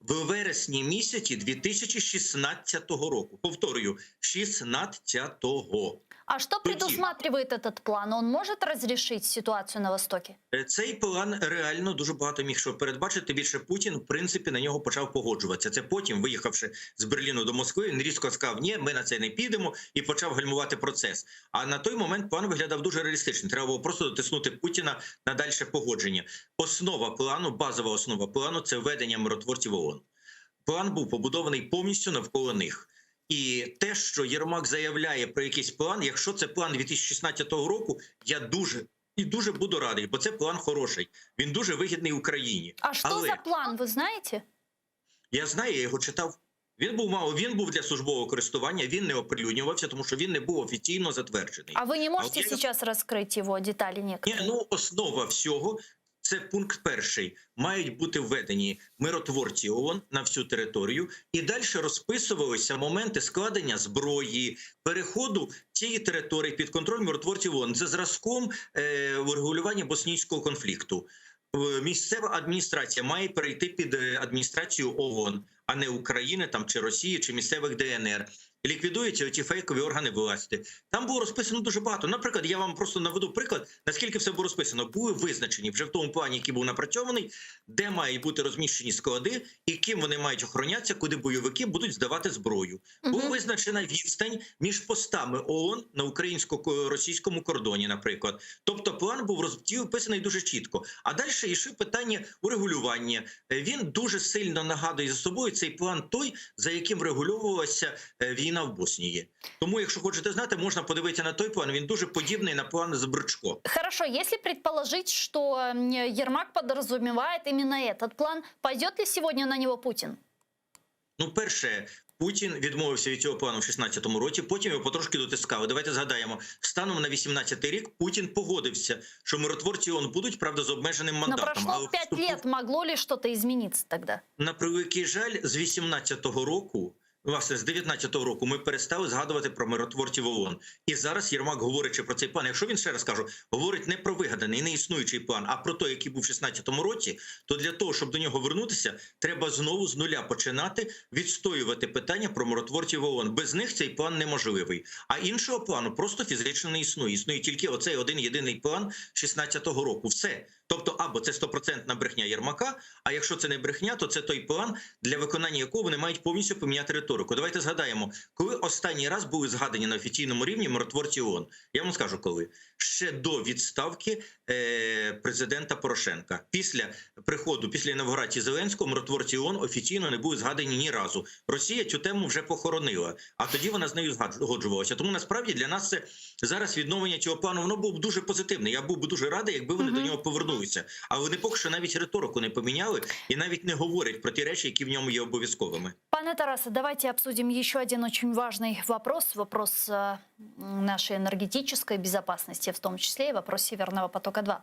в вересні місяці 2016 року. Повторюю, 16-го. А что Тоді. предусматривает этот план? Он может разрешить ситуацию на Востоке? Е, Цей план реально дуже багато міг що передбачити. Більше Путін, в принципі, на нього почав погоджуватися. Це потім, виїхавши з Берліну до Москви, він різко сказав, ні, ми на це не підемо, і почав гальмувати процес. А на той момент план виглядав дуже реалістично. Треба було просто дотиснути Путіна на дальше погодження. Основа плану, базова основа плану це введення миротворців ООН. План був побудований повністю навколо них. І те, що Єрмак заявляє про якийсь план, якщо це план 2016 року, я дуже і дуже буду радий, бо це план хороший. Він дуже вигідний Україні. А что Але за план, вы знаете? я знаю, я його читав. Він був мало, він був для службового користування, він не оприлюднювався, тому що він не був офіційно затверджений. А вы не можете вот я- сейчас раскрыть его детали Ні, некоторые? ну основа всього це пункт перший. Мають бути введені миротворці ООН на всю територію, і далі розписувалися моменти складення зброї, переходу цієї території під контроль миротворців ООН за зразком е, врегулювання боснійського конфлікту. Е, Місцева адміністрація має перейти під е, адміністрацію ООН, а не України там чи Росії, чи місцевих ДНР. Ліквідуються оті фейкові органи власті. Там було розписано дуже багато. Наприклад, я вам просто наведу приклад, наскільки все було розписано. Були визначені вже в тому плані, який був напрацьований, де мають бути розміщені склади і ким вони мають охоронятися, куди бойовики будуть здавати зброю. Була Мгм. визначена відстань між постами ООН на українсько-російському кордоні, наприклад. Тобто план був розписаний дуже чітко. А далі йшли питання урегулювання. Е, Він дуже сильно нагадує за собою цей план той, за яким врегульовувалася е, війна в Боснії. Тому, якщо хочете знати, можна подивитися на той план. Він дуже подібний на план з Брчко. Хорошо, если предположить, что м, Ермак подразумевает именно этот план, пойдет ли сегодня на него Путин? Ну, перше, Путін відмовився від цього плану в 16-му році. Потім його потрошки дотискали. Давайте згадаємо, станом на 18-й рік Путін погодився, що миротворці ООН будуть, правда, з обмеженим Но мандатом. прошло Але пять вступив- лет, могло ли что-то измениться тогда? На превеликий жаль, з 18-го року, власне, з 19-го року, ми перестали згадувати про миротворців ООН. І зараз Єрмак, говорячи про цей план, якщо він ще раз кажу, говорить не про вигаданий, не існуючий план, а про той, який був в 16-му році, то для того, щоб до нього вернутися, треба знову з нуля починати відстоювати питання про миротворців ООН. Без них цей план неможливий. А іншого плану просто фізично не існує. Існує тільки оцей один єдиний план 16-го року. Все. Тобто, або це стопроцентна брехня Єрмака, а якщо це не брехня, то це той план, для виконання якого вони мають повністю поміняти риторику. Давайте згадаємо, коли останній раз були згадані на офіційному рівні миротворці ООН. Я вам скажу, коли ще до відставки е, президента Порошенка. Після приходу, після інавгурації Зеленського, миротворці ООН офіційно не були згадані ні разу. Росія цю тему вже похоронила, а тоді вона з нею згоджувалася. Тому насправді для нас це зараз відновлення цього плану воно було б дуже позитивне. Я був би дуже радий, якби вони Мгм. до нього повернулися. Але вони поки що навіть риторику не поміняли і навіть не говорять про ті речі, які в ньому є обов'язковими. Пане Тарасе, давайте обсудим еще один очень важный вопрос. Вопрос э, нашей энергетической безопасности, в том числе и вопрос Северного потока-2.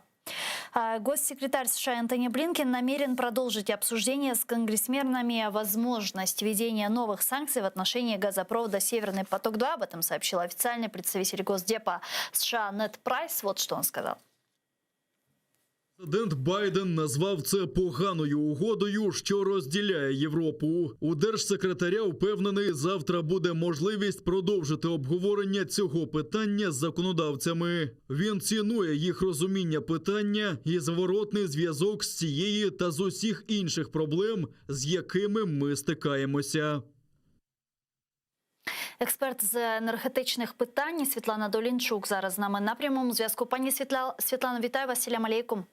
А, Госсекретарь США Энтони Блинкен намерен продолжить обсуждение с конгрессменами возможность введения новых санкций в отношении газопровода «Северный поток-2». Об этом сообщил официальный представитель Госдепа США Нед Прайс. Вот что он сказал. Президент Байден назвав це поганою угодою, що розділяє Європу. У держсекретаря впевнений, завтра буде можливість продовжити обговорення цього питання з законодавцями. Він цінує їх розуміння питання і зворотний зв'язок з цієї та з усіх інших проблем, з якими ми стикаємося. Експерт з енергетичних питань Світлана Долінчук зараз з нами на прямому зв'язку. Пані Світла... Світлана, вітаю вас. Селям алейкум.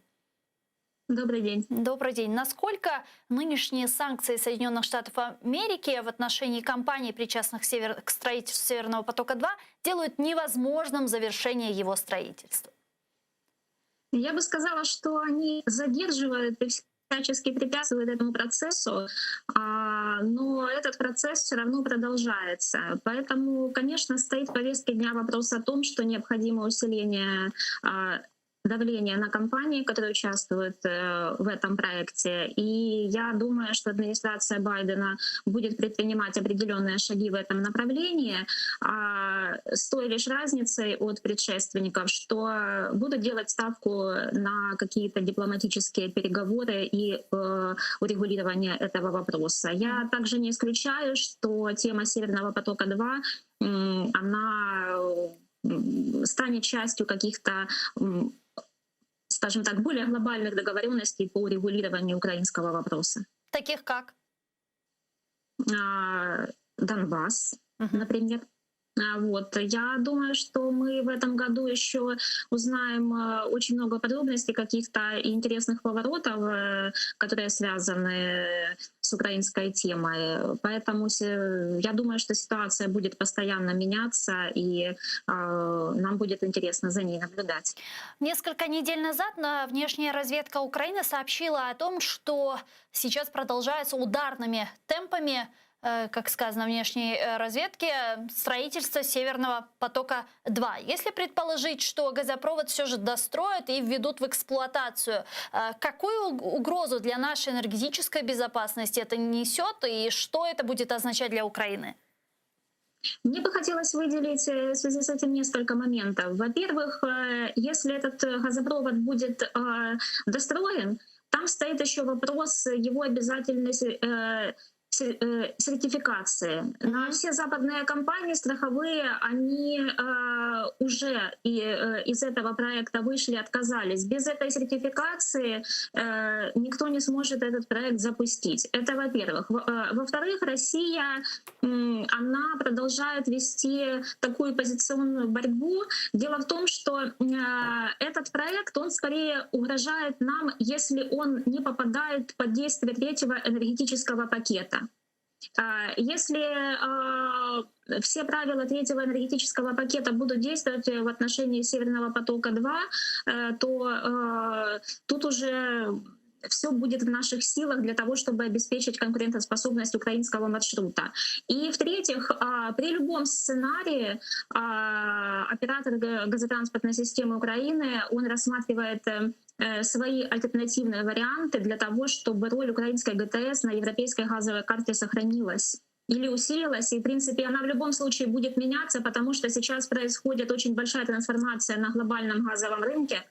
Добрый день. Добрый день. Насколько нынешние санкции Соединенных Штатов Америки в отношении компаний, причастных к, север... к строительству Северного потока-2, делают невозможным завершение его строительства? Я бы сказала, что они задерживают и всячески препятствуют этому процессу, а, но этот процесс все равно продолжается. Поэтому, конечно, стоит в повестке дня вопрос о том, что необходимо усиление а, давления на компании, которые участвуют э, в этом проекте. И я думаю, что администрация Байдена будет предпринимать определенные шаги в этом направлении, а, с той лишь разницей от предшественников, что будут делать ставку на какие-то дипломатические переговоры и э, урегулирование этого вопроса. Я также не исключаю, что тема Северного потока-2 м, она м, станет частью каких-то м, скажем так, более глобальных договоренностей по урегулированию украинского вопроса. Таких как? А, Донбасс, Мгм. например. А, Вот. Я думаю, что мы в этом году еще узнаем э, очень много подробностей, каких-то интересных поворотов, э, которые связаны с украинской темой. Поэтому се- я думаю, что ситуация будет постоянно меняться, и э, нам будет интересно за ней наблюдать. Несколько недель назад на внешняя разведка Украины сообщила о том, что сейчас продолжается ударными темпами, э, как сказано в внешней э, разведке, строительство Северного потока-2. Если предположить, что газопровод все же достроят и введут в эксплуатацию, э, какую угрозу для нашей энергетической безопасности это несет и что это будет означать для Украины? Мне бы хотелось выделить э, в связи с этим несколько моментов. Во-первых, э, если этот э, газопровод будет э, достроен, там стоит еще вопрос его обязательной э, сер- э, сертификации. На все западные компании страховые, они э, уже и, э, из этого проекта вышли, отказались. Без этой сертификации э, никто не сможет этот проект запустить. Это во-первых. Во- э, Во-вторых, Россия м, она продолжает вести такую позиционную борьбу. Дело в том, что э, этот проект, он скорее угрожает нам, если он не попадает под действие третьего энергетического пакета. А, Если э, все правила третьего энергетического пакета будут действовать в отношении Северного потока-2, э, то э, тут уже все будет в наших силах для того, чтобы обеспечить конкурентоспособность украинского маршрута. И в-третьих, а, при любом сценарии а, оператор га- газотранспортной системы Украины, он рассматривает э, э, свои альтернативные варианты для того, чтобы роль украинской ГТС на европейской газовой карте сохранилась или усилилась. И, в принципе, она в любом случае будет меняться, потому что сейчас происходит очень большая трансформация на глобальном газовом рынке.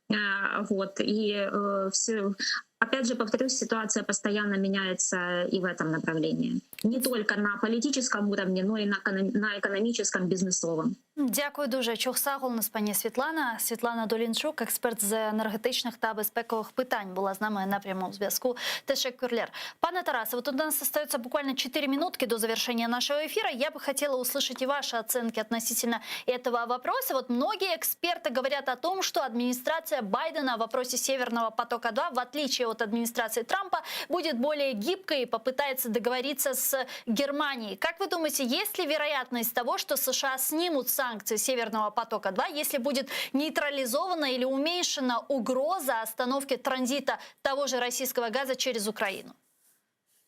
Э, Вот. И все, опять же, повторюсь, ситуация постоянно меняется и в этом направлении. Не только на политическом уровне, но и на, эконом- на экономическом, бизнесовом. Дякую дуже. Çoq sağ oluñız, пані Світлана. Світлана Долінчук, експерт з енергетичних та безпекових питань, була з нами на прямому зв'язку. Teşekkürler. Пане Тарасе, вот у нас остается буквально 4 минутки до завершения нашего эфира. Я бы хотела услышать и ваши оценки относительно этого вопроса. Вот многие эксперты говорят о том, что администрация Байдена в вопросе Северного потока-2, в отличие от администрации Трампа, будет более гибкой и попытается договориться с Германией. Как вы думаете, есть ли вероятность того, что США снимут санкции Северного потока-2, если будет нейтрализована или уменьшена угроза остановки транзита того же российского газа через Украину?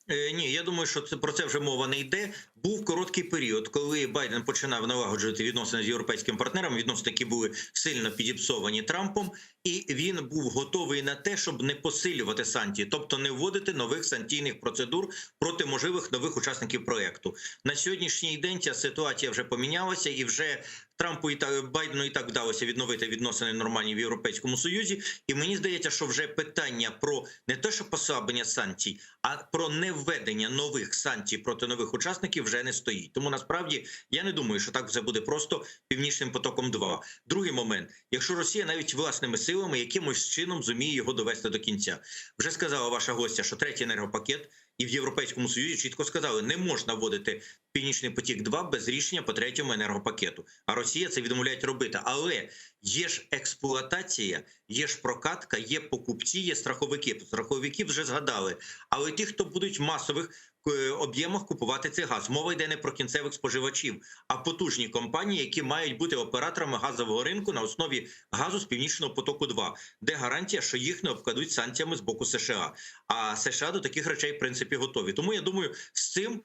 Е, Ні, я думаю, що це про це вже мова не йде. Був короткий період, коли Байден починав налагоджувати відносини з європейськими партнерами, відносини, які були сильно підіпсовані Трампом, і він був готовий на те, щоб не посилювати санкції, тобто не вводити нових санкційних процедур проти можливих нових учасників проекту. На сьогоднішній день ця ситуація вже помінялася, і вже Трампу і так Байдену і так вдалося відновити відносини нормальні в Європейському Союзі. І мені здається, що вже питання про не те, що послаблення санкцій, а про невведення нових санкцій проти нових учасників вже не стоїть. Тому насправді я не думаю, що так все буде просто північним потоком. 2. другий момент, якщо Росія навіть власними силами якимось чином зуміє його довести до кінця, вже сказала ваша гостя, що третій енергопакет. І в Європейському Союзі чітко сказали, не можна вводити Північний потік 2 без рішення по третьому енергопакету. А Росія це відмовляють робити. Але є ж експлуатація, є ж прокатка, є покупці, є страховики. Страховики вже згадали. Але ті, хто будуть в масових е, об'ємах купувати цей газ, мова йде не про кінцевих споживачів, а потужні компанії, які мають бути операторами газового ринку на основі газу з північного потоку 2 де гарантія, що їх не обкладуть санкціями з боку США. А США до таких речей в принципі готові. Тому я думаю, з цим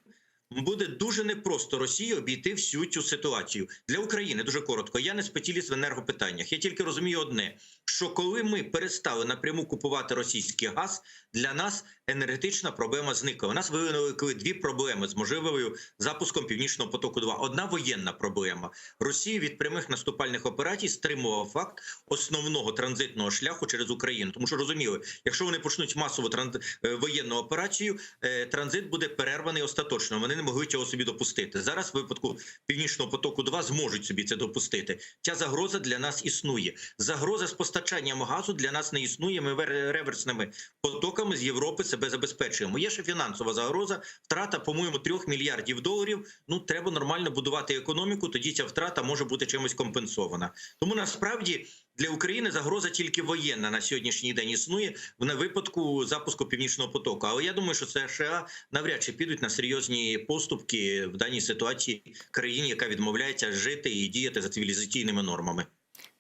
буде дуже непросто Росії обійти всю цю ситуацію для України. Дуже коротко. Я не спеціаліст в енергопитаннях. Я тільки розумію одне: що коли ми перестали напряму купувати російський газ, для нас енергетична проблема зникла. У нас виникли дві проблеми з можливою запуском північного потоку. 2 одна воєнна проблема. Росію від прямих наступальних операцій стримував факт основного транзитного шляху через Україну, тому що розуміли, якщо вони почнуть масову транз... е, воєнну операцію, е, транзит буде перерваний остаточно. Вони не могли цього собі допустити. Зараз в випадку північного потоку 2 зможуть собі це допустити. Ця загроза для нас існує. Загроза з постачанням газу для нас не існує. Ми реверсними потоками з Європи себе забезпечуємо. Є ще фінансова загроза, втрата, по-моєму, 3 мільярдів доларів. Ну треба нормально будувати економіку. Тоді ця втрата може бути чимось компенсована. Тому насправді для України загроза тільки воєнна на сьогоднішній день існує в випадку запуску північного потоку. Але я думаю, що США навряд чи підуть на серйозні поступки в даній ситуації країні, яка відмовляється жити і діяти за цивілізаційними нормами.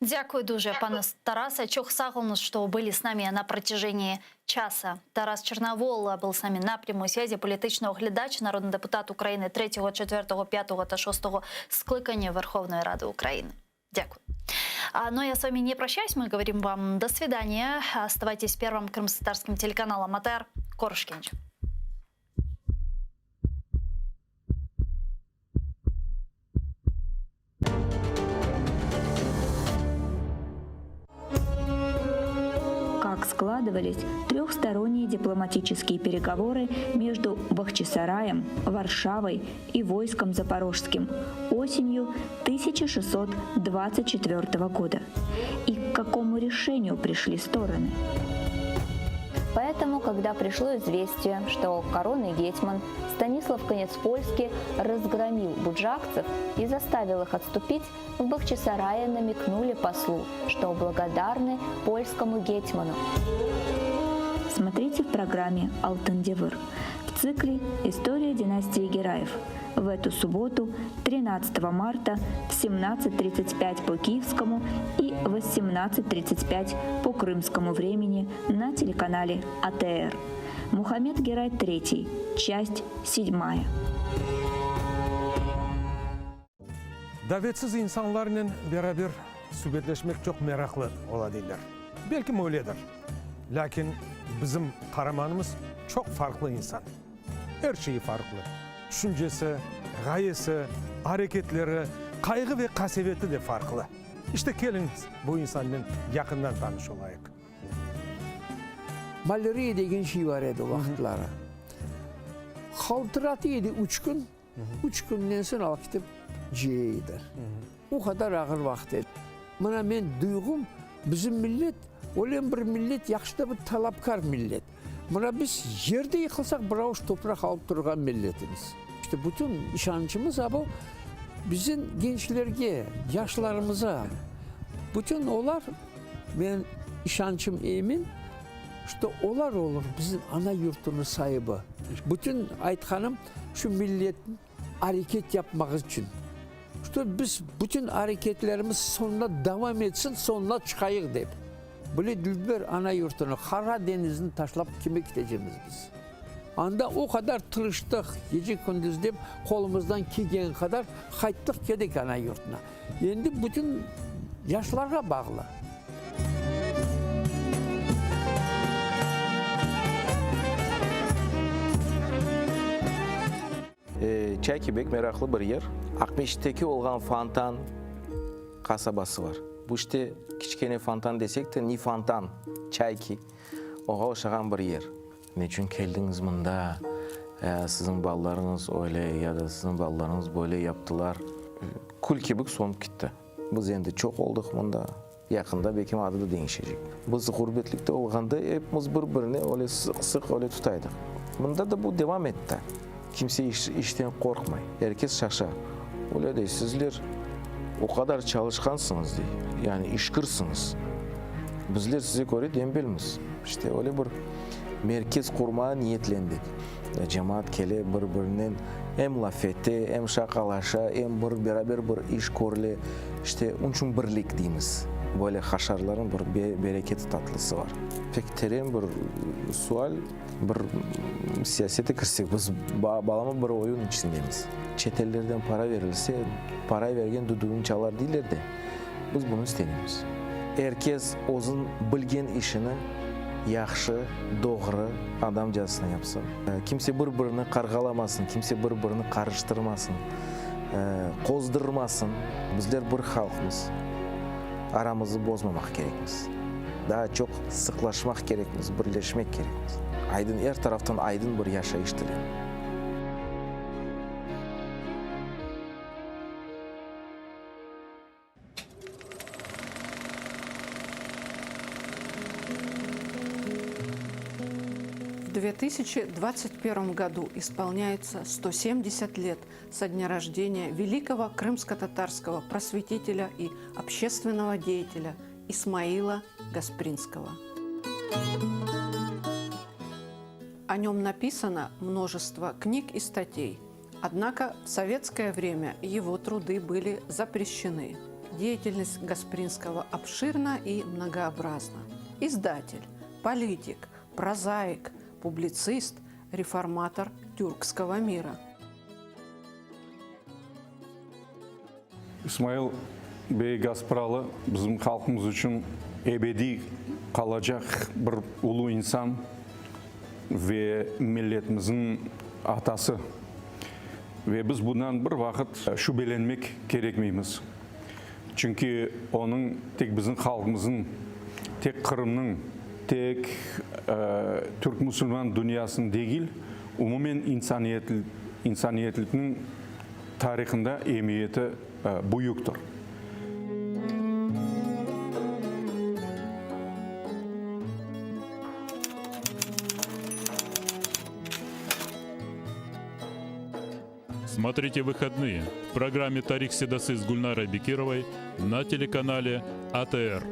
Дякую дуже, пане Тарасе. Çoq sağ oluñız, что были с нами на протяжении часа. Тарас Черновол был с нами на прямой связи, політичний оглядач, народний депутат України 3, 4, 5 та 6 скликання Верховної Ради України. Дякую. А, Но я с вами не прощаюсь, мы говорим вам до свидания. Оставайтесь первым крымско-татарским телеканалом АТР. Körüşkence. Как складывались трехсторонние дипломатические переговоры между Бахчисараем, Варшавой и войском запорожским осенью 1624 года? И к какому решению пришли стороны? Поэтому, когда пришло известие, что коронный гетьман Станислав Конецпольский разгромил буджакцев и заставил их отступить, в Бахчисарае намекнули послу, что благодарны польскому гетьману. Смотрите в программе «Алтын Девыр» в цикле «История династии Гераев» в эту субботу, 13 марта в 17.35 по киевскому и 18.35 по крымскому времени на телеканале АТР. Мухаммед Герай III, часть 7. Davetsiz insanlarnen beraber subetleşmek çoq meraqlı ola deyler. Belkim öyledir. Lâkin bizim qaramanımız çoq farqlı insan. Er şeyi farqlı, tüşüncesi, ğayesi, areketleri, qayğı ve qaseveti de farqlı. İşte, keliñiz, bu insannen yaqından tanış olayıq. Malâriya degen şey bar edi o vaqıtları. Qaltıratı edi üç kün, üç künden soñ alıp ketip ceye edi. O qadar ağır vaqıt edi. Mına men duyğum, bizim millet, öyle bir millet, yahşı da bir talapkâr millet. Mına biz yerde yıqılsaq, bir avuç topraq alıp turğan milletimiz. İşte bütün işançımız a bu bizim gençlerge, yaşlarımıza. Bütün olar, men işançım emin, şto olar olur bizim ana yurtunıñ saibi. Bütün aytqanım şu millet areket yapmaq içün. Şto biz bütün areketlerimiz soñuna devam etsin, soñuna çıqayıq dep. Böyle dülber ana yurtunı, Qara deñizni taşlap kime ketecemiz biz? Anda o qadar tırıştıq, gece-kündüz dep, qolumızdan kelgeni qadar qayttıq, keldik ana yurtuna. Endi bütün yaşlarğa bağlı. Çayki bek meraqlı bir yer. Aqmescitteki olğan Fontan qasabası bar. Bu işte kiçkene Fontan desek de, ni Fontan, Çayki, oğa oşağan bir yer. Neçün keldiñiz mında? Siziñ balalarıñız öyle ya da siziñ balalarıñız böyle yaptılar. Kül kibi sönüp kitti. Biz endi çoq oldıq mında. Yaqında belkim adı da deñişecek. Biz ğurbetlikte olğanda epimiz bir-birine öyle sıq-sıq öyle tutaydıq. Mında da bu devam etti. Kimse işten qorqmay. Er kes şaşa. Öyle dey, sizler o qadar çalışqansıñız, dey, yani işkirsiñiz. Bizler size köre dembelmiz. İşte, öyle bir merkez qurmağa niyetlendik. Cemaat kele, bir-birinen em laf ete, em şaqalaşa, em bir beraber bir iş körüle. İşte, onıñ içün birlik deymiz. Böyle haşarlarnıñ bir bereketi tatlısı bar. Pek teren bir sual. Bir siyasete kirsek, biz balama bir oyun içindemiz. Çetellerden para verilse, para bergen düdügini çalar deyler de, biz bunı istemeymiz. Er kes özüñ bilgen işini yahşı, doğru, adamcasına yapsın. Kimse bir-birini qarğalamasın, kimse bir-birini qarıştırmasın, qozdırmasın. Bizler bir halqmız, aramızı bozmamaq kerekmiz. Daa çoq sıqlaşmaq kerekmiz, birleşmek kerekmiz. Aydın, er taraftan aydın bir yaşayış tileyim. В 2021 году исполняется 170 лет со дня рождения великого крымско-татарского просветителя и общественного деятеля Исмаила Гаспринского. О нем написано множество книг и статей. Однако в советское время его труды были запрещены. Деятельность Гаспринского обширна и многообразна. Издатель, политик, прозаик, публицист, реформатор тюркского мира. İsmail bey Gaspralı bizim halqımız içün ebediy qalacaq bir ulu insan ve milletimizniñ atası. Ve biz bundan bir vaqıt şübelenmek kerekmeymiz. Çünki onıñ tek bizim halqımıznıñ, tek Qırımnıñ, tek türk-musulman dünyasınıñ degil, umumen insaniyetlikniñ tarihında emiyeti büyüktir. Смотрите выходные в программе Тарих Седасы с Гульнарой Бекировой на телеканале АТР.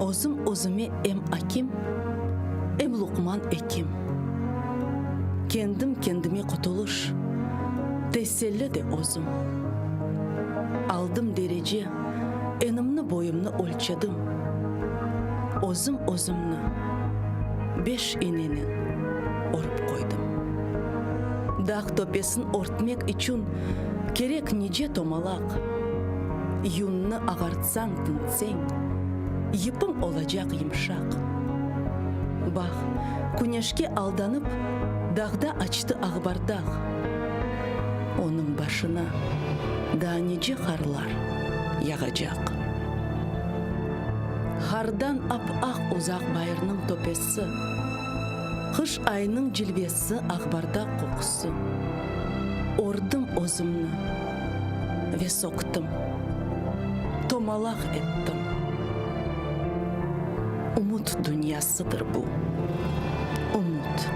Özüm özüme em akim, em Luqman ekim. Kendim kendime qutulış, teselli de özüm. Aldım derece, enimni-boyumnı ölçedim. Özüm özümni beş inenen örüp qoydım. Dağ töpesin örtmek içün kerek nice tomalaq. Yunni ağartsañ, tintseñ, yipiñ olacaq yımşaq. Baq, küneşke aldanıp, dağda açtı aqbardaq. Onıñ başına daa nice qarlar yağacaq. Qardan ap-aq uzaq bayırnıñ töpesi, Qış ayınıñ cilvesi, aqbardaq qoqusı. Ördim özümni ve soqtım, tomalaq ettim. Ümüt dünyasıdır bu, ümüt.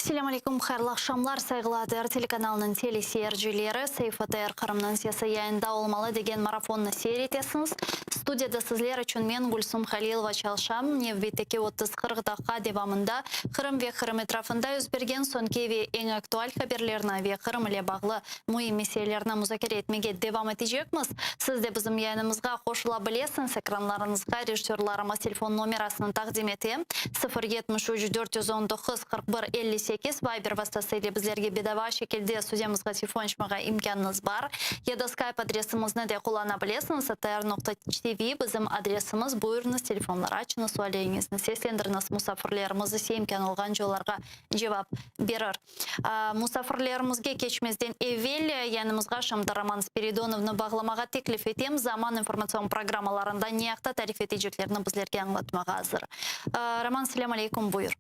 Selâm aleyküm, hayırlı aqşamlar, sayğılı ATR telekanalınıñ teleseyircileri, Seyf ATR Qırımnıñ sesi yayında olmalı degen marafonnı seyir etesiñiz. Studiyada sizler içün men, Gülsum Halilova, çalışam. Nevbetteki 30-40 daqqa devamında Qırım ve Qırım etrafında yüz bergen soñki ve eñ aktual haberlerni ve Qırım ile bağlı müim meselelerni muzakere etmege devam etecekmiz. Siz de bizim yayınımızğa qoşula bilesiñiz, ekranlarıñızğa rejissörlarımız telefon nomerasını taqdim ete, 0 73 419 41 58, Viber vastası ile bizlerge bedava şekilde studiyamızğa telefon açmağa imkânıñız bar. Ya da Skype adresimizni de qullana bilesiñiz, atr noqta tv bizim adresimiz. Buyurıñız, telefonlar açıñız, sualleriñizni seslendiriñiz, musafirlerimiz ise imkân olğance olarğa cevap berir. Musafirlerimizge keçmezden evel yanımızğa şimdi Roman Spiridonovnı bağlamağa teklif etem. Zaman informatsion programmalarında ne aqta tarif eteceklerini bizlerge añlatmağa azır. Roman, selâm aleyküm, buyur.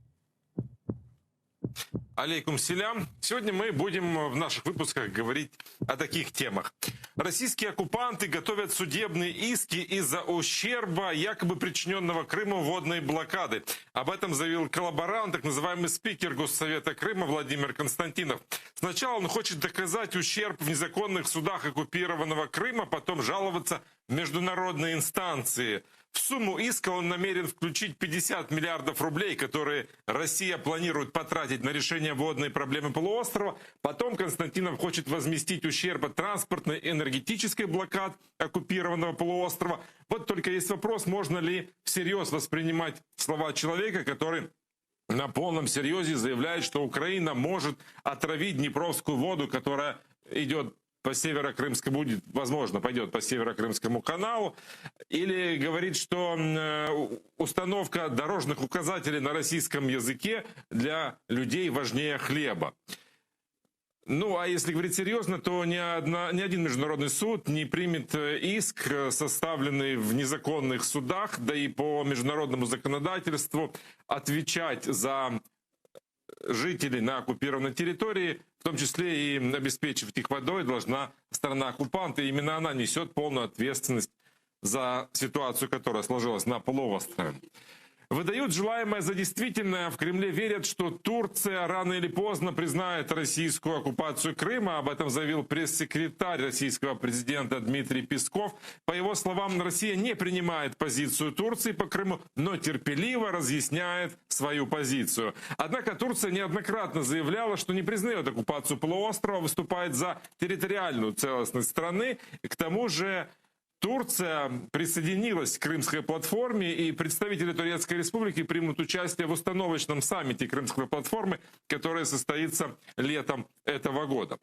Aleyküm selâm. Сегодня мы будем в наших выпусках говорить о таких темах. Российские оккупанты готовят судебные иски из-за ущерба, якобы причиненного Крыму водной блокады. Об этом заявил коллаборант, так называемый спикер Госсовета Крыма Владимир Константинов. Сначала он хочет доказать ущерб в незаконных судах оккупированного Крыма, потом жаловаться в международные инстанции. В сумму иска он намерен включить 50 миллиардов рублей, которые Россия планирует потратить на решение водной проблемы полуострова. Потом Константинов хочет возместить ущерб от транспортной и энергетической блокад оккупированного полуострова. Вот только есть вопрос, можно ли всерьез воспринимать слова человека, который на полном серьезе заявляет, что Украина может отравить Днепровскую воду, которая идет по Северо-Крымскому, будет, возможно, пойдет по Северо-Крымскому каналу, или говорит, что э, установка дорожных указателей на российском языке для людей важнее хлеба. Ну, а если говорить серьезно, то ни, одна, ни один международный суд не примет э, иск, э, составленный в незаконных судах, да и по международному законодательству отвечать за жителей на оккупированной территории, в том числе и обеспечивать их водой, должна страна оккупанта. И именно она несет полную ответственность за ситуацию, которая сложилась на полуострове. Выдают желаемое за действительное. В Кремле верят, что Турция рано или поздно признает российскую оккупацию Крыма. Об этом заявил пресс-секретарь российского президента Дмитрий Песков. По его словам, Россия не принимает позицию Турции по Крыму, но терпеливо разъясняет свою позицию. Однако Турция неоднократно заявляла, что не признает оккупацию полуострова, выступает за территориальную целостность страны. К тому же Турция присоединилась к Крымской платформе, и представители Турецкой Республики примут участие в установочном саммите Крымской платформы, который состоится летом этого года.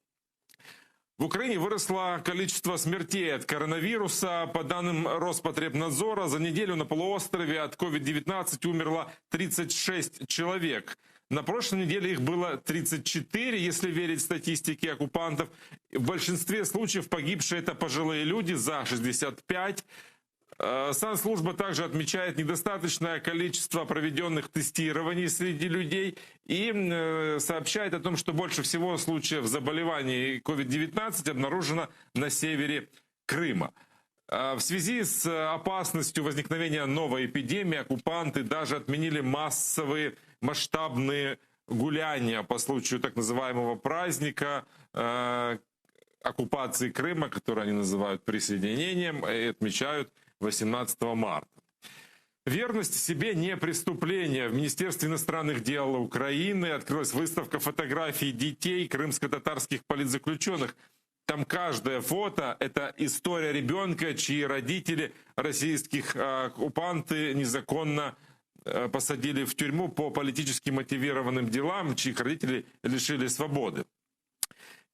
В Украине выросло количество смертей от коронавируса. По данным Роспотребнадзора, за неделю на полуострове от COVID-19 умерло 36 человек. На прошлой неделе их было 34, если верить статистике оккупантов. В большинстве случаев погибшие это пожилые люди за 65. Э, санслужба также отмечает недостаточное количество проведенных тестирований среди людей и э, сообщает о том, что больше всего случаев заболеваний COVID-19 обнаружено на севере Крыма. Э, в связи с опасностью возникновения новой эпидемии оккупанты даже отменили массовые масштабные гуляния по случаю так называемого праздника э, оккупации Крыма, который они называют присоединением, и отмечают 18 марта. Верность себе не преступление. В Министерстве иностранных дел Украины открылась выставка фотографий детей крымско-татарских политзаключенных. Там каждое фото – это история ребенка, чьи родители российских э, оккупанты незаконно Э, посадили в тюрьму по политически мотивированным делам, чьих родители лишили свободы.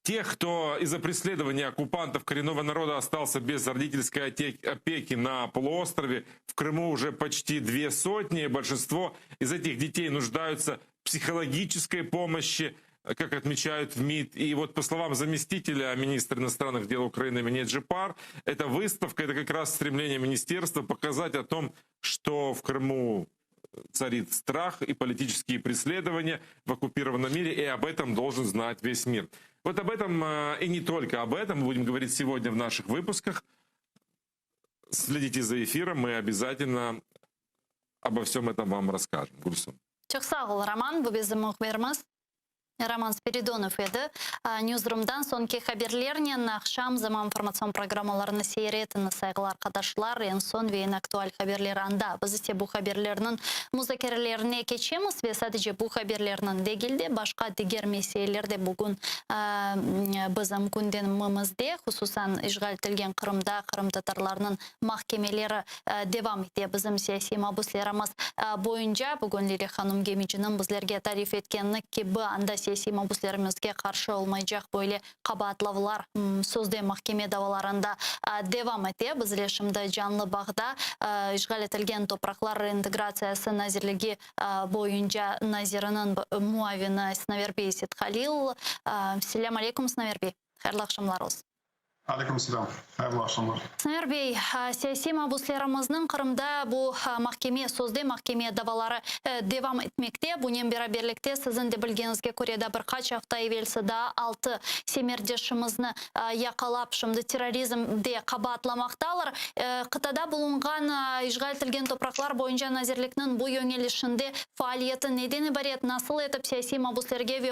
Тех, кто из-за преследования оккупантов коренного народа остался без родительской опеки на полуострове, в Крыму уже почти две сотни. Большинство из этих детей нуждаются в психологической помощи, как отмечают в МИД. И вот по словам заместителя министра иностранных дел Украины Эмине Джеппар, эта выставка – это как раз стремление министерства показать о том, что в Крыму царит страх и политические преследования в оккупированном мире, и об этом должен знать весь мир. Вот об этом э, и не только об этом мы будем говорить сегодня в наших выпусках. Следите за эфиром, мы обязательно обо всем этом вам расскажем. Гульсум. Çoq sağ ol, Roman, bu bizim mühbirimiz. Roman Spiridonov edi. Newsroom'dan soñki haberlernen aqşam zaman informatsion programmalarını seyir etiñiz, sayğılı arqadaşlar. Eñ soñ ve eñ aktual haberler anda. Biz ise bu haberlerniñ muzakerelerine keçemiz ve sadece bu haberlerniñ degil de, başqa diger meseleler de bugün bizim gündemimizde, hususan işğal etilgen Qırımda qırımtatarlarnıñ mahkemeleri devam ete. Bizim siyasiy mabuslerimiz boyunca bugün Lilâ hanım Gemiciniñ bizlerge tarif etkenini kibi, anda siyasiy mabuslerimizge qarşı olmaycaq böyle qabaatlavlar sözde mahkeme davalarında devam ete. Bizler şimdi canlı bağda işğal etilgen topraqlar reintegratsiyası nazirligi boyunca naziriniñ muavini Sinaver bey Sethalil. Selâm aleyküm, Sinaver bey. Hayırlı aqşamlar olsun. Aleyküm selâm. Hayırlı aqşamlar. Sinaver bey, siyasiy mabuslerimizniñ Qırımda bu mahkeme, sözde mahkeme davaları devam etmekte. Bunen beraberlikte, siziñ de bilgeniñizge köre, daa bir qaç afta evelsi daa altı semerdeşimizni yaqalap, şimdi terrorizmde qabaatlamaqtalar. Qıtada bulunğan işğal etilgen topraqlar boyunca nazirlikniñ bu yöñelişinde faaliyeti neden ibaret, nasıl etip siyasiy mabuslerge ve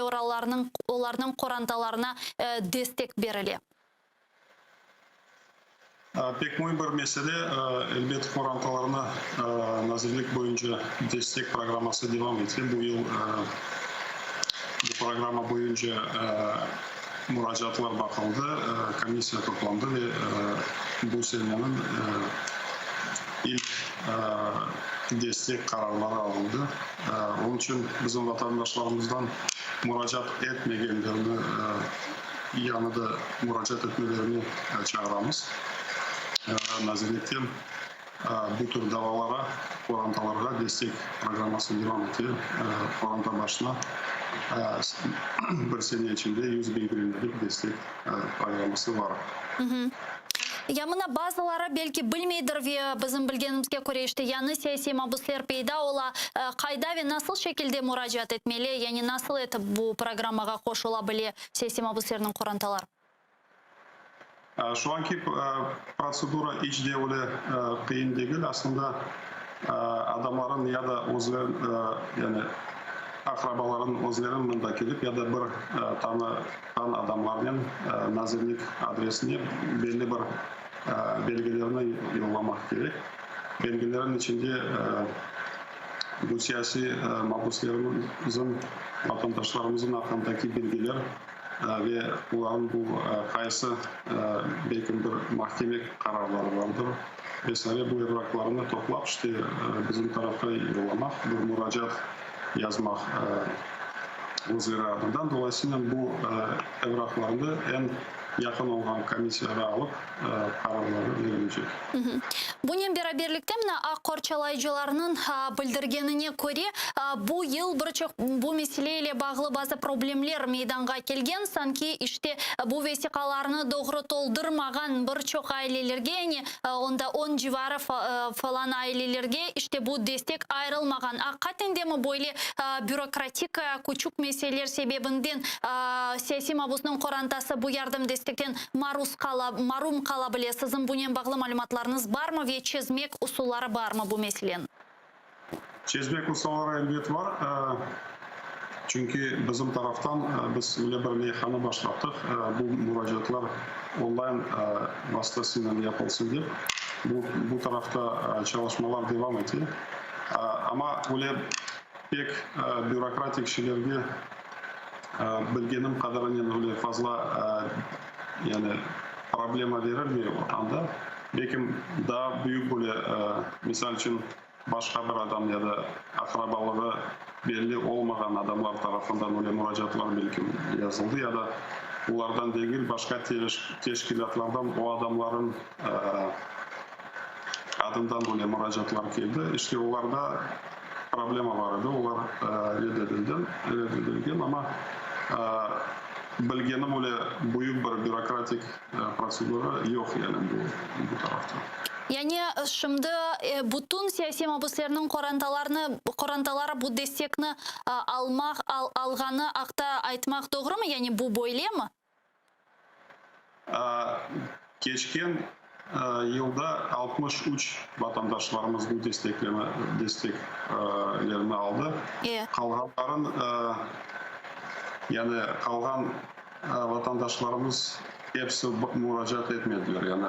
olarnıñ qorantalarına destek berile? Pek müim bir mesele, elbet, qorantalarına nazirlik boyunca destek programması devam ete. Bu yıl bu programma boyunca muracaatlar baqıldı, komissiya toplandı ve bu seneniñ ilk destek qararları alındı. Onıñ içün bizim vatandaşlarımızdan muracaat etmegenlerni yañı da muracaat etmelerini çağıramız. Nazirlikten bu tür davalara qorantalarğa destek programması devam ete. Qoranta başına bir sene içinde 100 biñ grivnalık destek programması bar. Ya mına bazıları belki bilmeydir ve bizim bilgenimizge köre işte yañı siyasiy mabusler peyda ola. Qayda ve nasıl şekilde muracaat etmeli, yani nasıl etip bu programmağa qoşula bile siyasiy mabuslerniñ qorantaları? Şu anki protsedura iç de öyle qıyın degil. Aslında adamların ya da özlerin, yani aqrabaların özlerin mında kelip ya da bir tanığan adamlarnen nazirlik adresine belli bir belgilerni yollamaq kerek. Belgilerin içinde bu siyasiy mabuslerimizin, vatandaşlarımızın aqqındaki bilgiler, Ve olarnıñ bu qaysı, belkim bir mahkeme qararları bardır ve saire bu evraqlarnı toplap, işte, bizim tarafqa yollamaq, bir muracaat yazmaq özleri adından. Dolayısıyla bu evraqlarnı eñ yaqın olğan komissiyağa alıp, qararları verilecek. Bunen beraberlikte, mına, aq qorçalayıcılarnıñ bildirgenine köre, bu yıl bir çoq bu mesele ile bağlı bazı problemler meydanğa kelgen, sanki, işte, bu vesiqalarnı doğru toldurmağan bir çoq ailelerge, yani onda on civarı falan ailelerge, işte, bu destek ayırılmağan. Aqiqaten demi böyle bürokratik küçük meseleler sebebinden siyasiy mabusnıñ qorantası bu yardım destekten maruz qala, marum qala bile. Siziñ bunen bağlı malümatlarıñız barmı ve çezmek usulları barmı bu meseleniñ? Çezmek usulları elbet bar. Çünki bizim taraftan biz öyle bir leyhanı başlattıq, bu muracaatlar onlayn vastasınen yapılsın dep. Bu, bu tarafta çalışmalar devam ete. Amma öyle pek bürokratik şeylerge Bilgenim qadarınen öyle fazla yani problema berilmey anda. Belkim daa büyük böyle, misal içün, başqa bir adam ya da aqrabalığı belli olmağan adamlar tarafından öyle muracaatlar belkim yazıldı ya da olardan degil, başqa teşkilâtlardan o adamların adından öyle muracaatlar keldi. İşte olarda Problema bar edi, olar red edildi, red edilgen, amma bilgenim öyle büyük bir bürokratik protsedura yoq yani bu bu tarafta. Yani şimdi bütün siyasiy mabüslerniñ qorantalarını, qorantaları bu destekni almaq, alğanı aqta aytmaq doğrumı, yani bu böylemi? Keçken yılda 63 vatandaşlarımız bu desteklerini aldı. Qalğanların. Yani qalğan vatandaşlarımız episi muracaat etmediler. Yani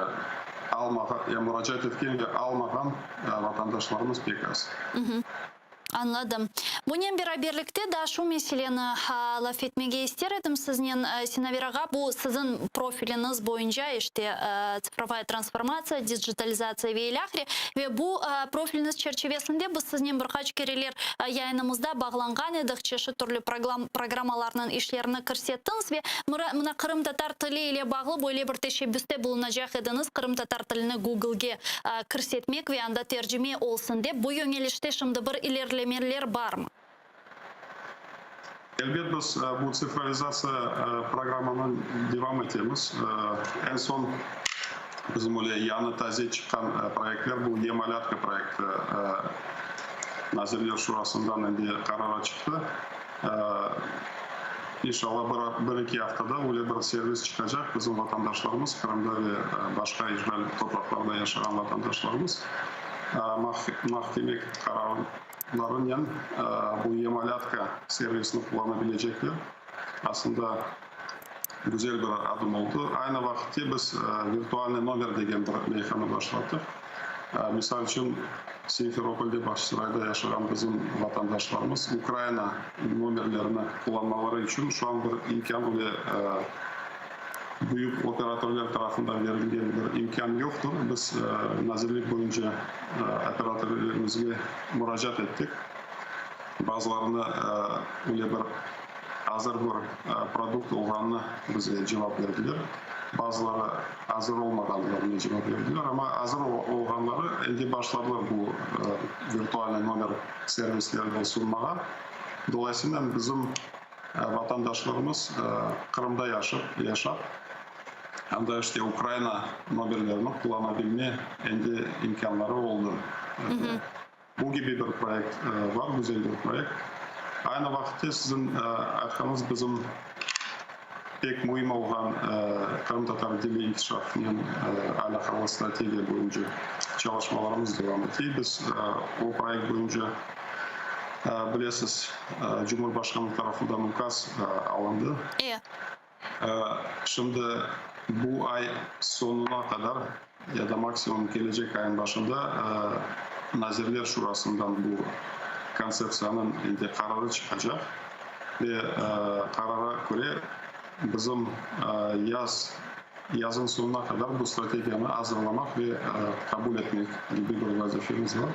almağa, ya muracaat etken ve almağan vatandaşlarımız pek az. Añladım. Bunen beraberlikte daa şu meseleni laf etmege ister edim siznen, Sinaver ağa, bu siziñ profiliñiz boyunca, işte, tsifrovaya transformatsiya, dijitalzatsiya ve ilâhre, ve bu profiliñiz çerçivesinde biz siznen bir qaç kereler yayınımızda bağlanğan edik, çeşit türlü programmalarnıñ işlerini kirsettiñiz ve mına qırımtatar tili ile bağlı böyle bir teşebbüste bulunacaq ediñiz, qırımtatar tilini Googlege kirsetmek ve anda tercime olsun dep, bu yöñelişte şimdi bir ilerilemeler barmı? Elbet, biz bu tsifrovizatsiya programmanı devam etemiz. Eñ soñ bizim öyle yañı taze çıqqan proyektler, bu E-malâtka proyekti Nazirler Şurasından endi qarara çıqtı. İnşallah, bir-eki aftada öyle bir servis çıqacaq, bizim vatandaşlarımız, Qırımda ve başqa işğal topraqlarda yaşağan vatandaşlarımız mahkeme qararlarınen bu E-malâtka servisini qullana bilecekler. Aslında, güzel bir adım oldı. Aynı vaqıtte biz virtualnıy nomer degen bir leyhanı başlattıq. Misal içün, Simferopolde, Bağçasarayda yaşağan bizim vatandaşlarımız Ukraina nomerlerini qullanmaları içün şu an bir imkân ve büyük operatorlar tarafından berilgen bir imkân yoqtır. Biz nazirlik boyunca operatorlerimizge muracaat ettik. Bazılarını öyle bir azır bir produkt olğanını bizge cevap berdiler. Bazıları azır olmağanlarını cevap berdiler. Amma azır olğanları endi başladılar bu virtualnıy nomer servislerini sunmağa. Dolayısıyla bizim vatandaşlarımız Qırımda yaşıp, yaşap, anda işte Ukraina nomerlerini qullanabilme endi imkânları oldı. Bu kibi bir proyekt bar, güzel bir proyekt. Aynı vaqıtte siziñ aytqanıñız bizim pek müim olğan qırımtatar dili inkişafınen alâqalı strategiya boyunca çalışmalarımız devam ete. Biz o proyekt boyunca, bilesiz, Cumhurbaşqanı tarafından ukaz alındı. Şimdi bu ay soñuna qadar ya da maksimum kelecek ayın başında Nazirler Şurasından bu kontseptsiyanıñ endi qararı çıqacaq ve qarara köre bizim yaz yazıñ soñuna qadar bu strategiyanı azırlamaq ve qabul etmek kibi bir vazifemiz bar.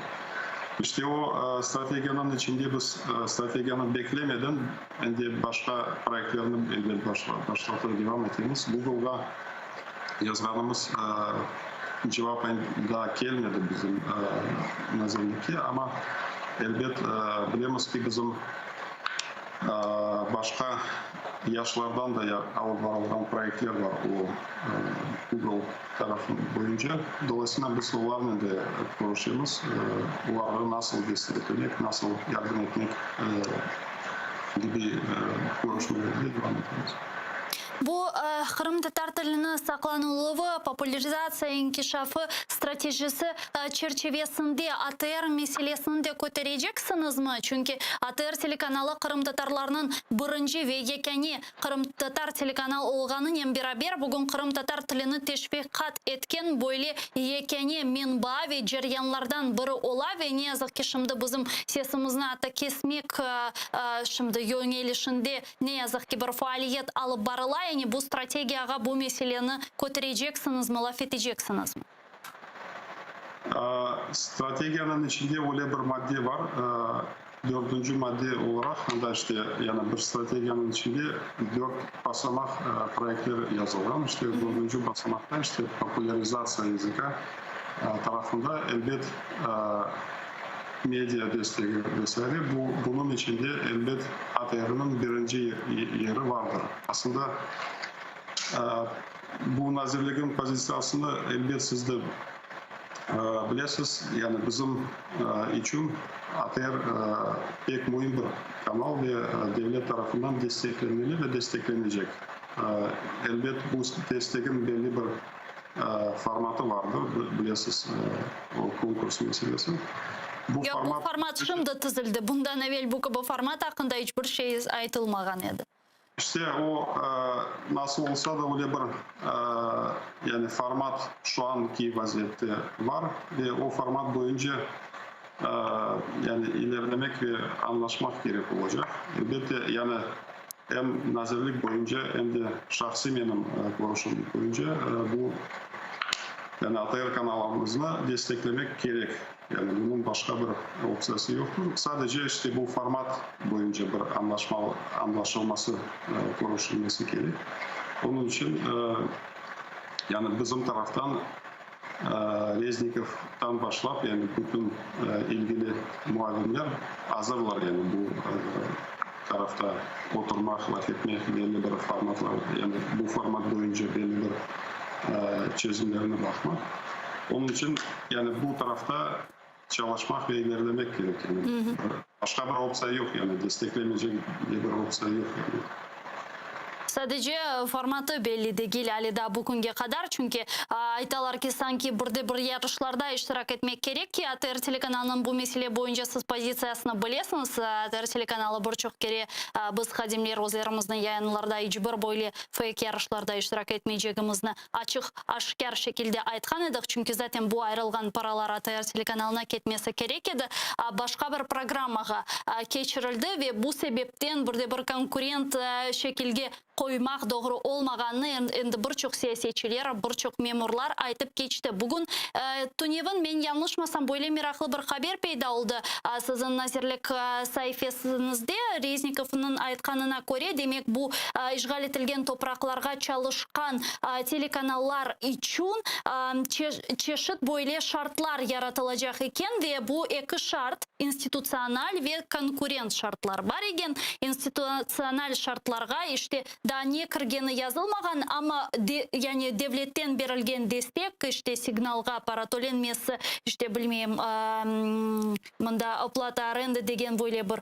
İşte o strategiyanıñ içinde biz strategiyanı beklemeden Endi başqa proyektlerni elbet başlatır devam etemiz. Googleğa yazğanımız cevap daa kelmedi bizim nazirlikke, amma elbet bilemiz ki, bizim başqa yaşlardan da alıp barılğan proyektler bar o Google tarafı boyunca. Dolayısıyla biz olarnen de körüşemiz, olarğa nasıl desteklemek, nasıl yardım etmek kibi körüşmelerge devam etemiz. Bu qırımtatar tilini saqlanıluvı, populârizatsiya, inkişafı stratejisi çerçivesinde ATR meselesini de kötereceksiñizmi? Çünki ATR telekanalı qırımtatarlarnıñ birinci ve yekâne Qırımtatar telekanal olğanınen beraber, bugün qırımtatar tilini teşviqat etken böyle yekâne menbaa ve ceryanlardan biri ola ve ne yazıq ki şimdi bizim sesimizni atta kesmek şimdi yöñelişinde ne yazıq ki bir faaliyet alıp barıla, yani bu strategiyağa bu meseleni kötereceksiñizmi, laf eteceksiñizmi? Strategiyanıñ içinde öyle bir madde bar, dördünci madde olaraq, anda işte, yani bir strategiyanıñ içinde dört basamaq proyektler yazılğan, işte dördünci basamaqta işte populârizatsiya yazıka tarafında elbet media destegi ve saire, bu, bunıñ içinde elbet ATRniñ birinci yeri vardır. Aslında, Bu nazirligniñ pozitsiyasını elbet siz de bilesiz, yani bizim içün ATR pek müim bir kanal ve devlet tarafından desteklenmeli ve desteklenecek. Elbet bu destegin belli bir formatı vardır, bilesiz, o konkurs meselesi. Bu Yoq, bu format şimdi tizildi, bundan evel bu kibi format aqqında iç bir şey aytılmağan edi. İşte o, nasıl olsa da öyle bir yani format şu anki vaziyette bar ve o format boyunca yani ilerlemek ve añlaşmaq kerek olacaq. Elbette, yani em nazirlik boyunca, em de şahsiy menim körüşim boyunca bu yani ATR kanalımıznı desteklemek kerek. Yani bunıñ başqa bir optsiyası yoqtır. Sadece işte bu format boyunca bir añlaşma, añlaşılması, körüşilmesi kerek. Onıñ içün yani bizim taraftan Reznikovdan başlap, yani bütün ilgili muavinler azırlar, yani bu tarafta oturmaq, laf etmek, belli bir formatlar, yani bu format boyunca belli bir çezimlerni baqmaq. Onıñ içün, yani bu tarafta çalışmaq ve ilerlemek kerek. Yani başqa bir optsiya yoq, yani desteklemeycek bir optsiya yoq, yani. Sadece formatı belli degil ale daa bu künge qadar, çünki aytalar ki, sanki bir de bir yarışlarda iştirak etmek kerek ki, ATR telekanalınıñ bu mesele boyunca siz pozitsiyasını bilesiñiz, ATR telekanalı bir çoq kere biz hadimler özlerimizniñ yayınlarda iç bir böyle feyk yarışlarda iştirak etmeycegimizni açıq aşkâr şekilde aytqan edik, çünki zaten bu ayırılğan paralar ATR telekanalına ketmesi kerek edi, başqa bir programmağa keçirildi ve bu sebepten bir de bir konkurent şekilge qoymaq doğru olmağanını endi bir çoq siyasetçiler, bir çoq memurlar aytıp keçti. Bugün tünevin, men yañlışmasam, böyle meraqlı bir haber peyda oldı siziñ nazirlik saifesiñizde, Reznikovnıñ aytqanına köre, demek bu işğal etilgen topraqlarğa çalışqan telekanallar içün çeşit böyle şartlar yaratılacaq eken ve bu eki şart, institutsional ve konkurent şartlar bar eken. İnstitutsional şartlarğa işte daa ne kirgeni yazılmağan, amma yani devletten berilgen destek, işte signalğa para tölenmesi, işte bilmeyim, mında oplata arenda degen böyle bir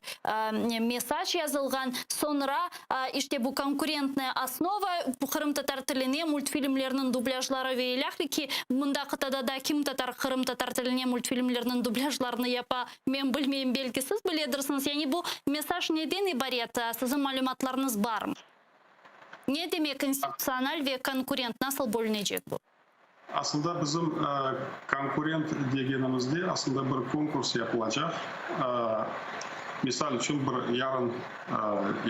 mesac yazılğan. Soñra işte bu konkurentnaya osnova, qırımtatar tiline multfilmlerniñ dublâjları ve ilâhre ki, mında qıtada da kim tatar qırımtatar tiline multfilmlerniñ dublâjlarını yapa, men bilmeyim, belki siz biledirsiñiz. Yani bu mesaj neden ibaret, siziñ malümatlarıñız barmı? Ne demek institutsional ve konkurent, nasıl bölünecek bu? Aslında bizim konkurent degenimizde aslında bir konkurs yapılacaq. Misal içün bir yarın,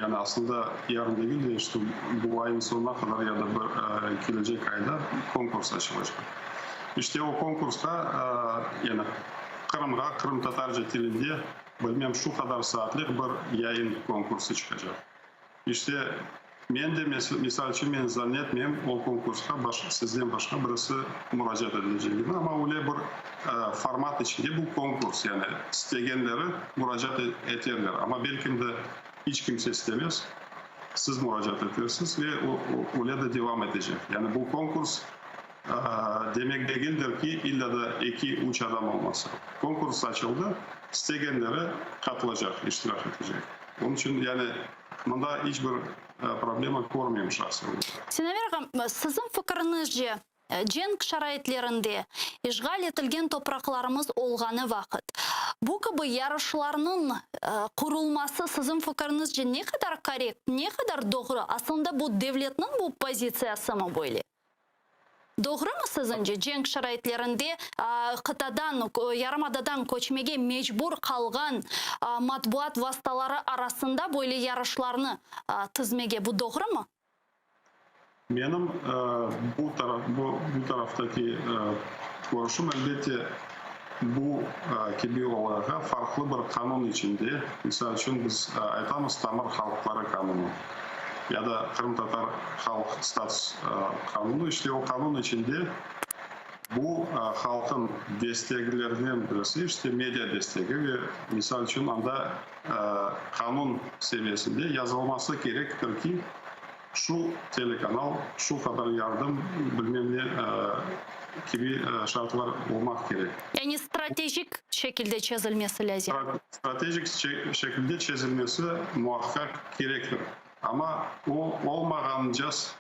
yani aslında yarın degil de, işte bu ayın soñuna qadar ya da bir kelecek ayda konkurs açılacaq. İşte o konkursta yani Qırımğa qırımtatarca tilinde bilmem şu qadar saatlik bir yayın konkursı çıqacaq. İşte, men de, misal içün, men zannetmeyim, o konkursqa baş, sizden başqa birisi muracaat edilecegini, amma öyle bir format içinde bu konkurs, yani istegenleri muracaat eterler, amma belkim de iç kimse istemez, siz muracaat etersiz ve öyle de devam etecek. Yani bu konkurs demek degildir ki, illa da eki, üç adam olması. Konkurs açıldı, istegenleri qatılacaq, iştirak etecek. Onıñ içün, yani, mında iç bir problema körmeyim şahsen. Sinaver ağam, siziñ fikiriñizce, cenk şaraitlerinde, işğal etilgen topraqlarımız olğanı vaqıt, bu kibi yarışlarnıñ qurulması siziñ fikiriñizce ne qadar korrekt, ne qadar doğru? Aslında bu devletniñ bu pozitsiyasımı böyle? Doğrumı siziñce, cenk şaraitlerinde qıtadan, yarımadadan köçmege mecbur qalğan matbuat vastaları arasında böyle yarışlarnı tizmege, bu doğrumı? Menim bu taraf, bu taraftaki körüşim, elbette, bu kibi olayğa farqlı bir qanun içinde, misal içün, biz aytamız tamır halqları qanunı. Ya da qırımtatar halq status qanunı, işte o qanun içinde bu halqın desteklerinden birisi, işte media destegi ve misal içün anda qanun seviyesinde yazılması kerektir ki, şu telekanal şu qadar yardım, bilmem ne kibi şartlar olmaq kerek. Yani stratejik şekilde çezilmesi lâzim. Stratejik şekilde çezilmesi muaqqaq kerektir. Amma o olmağancas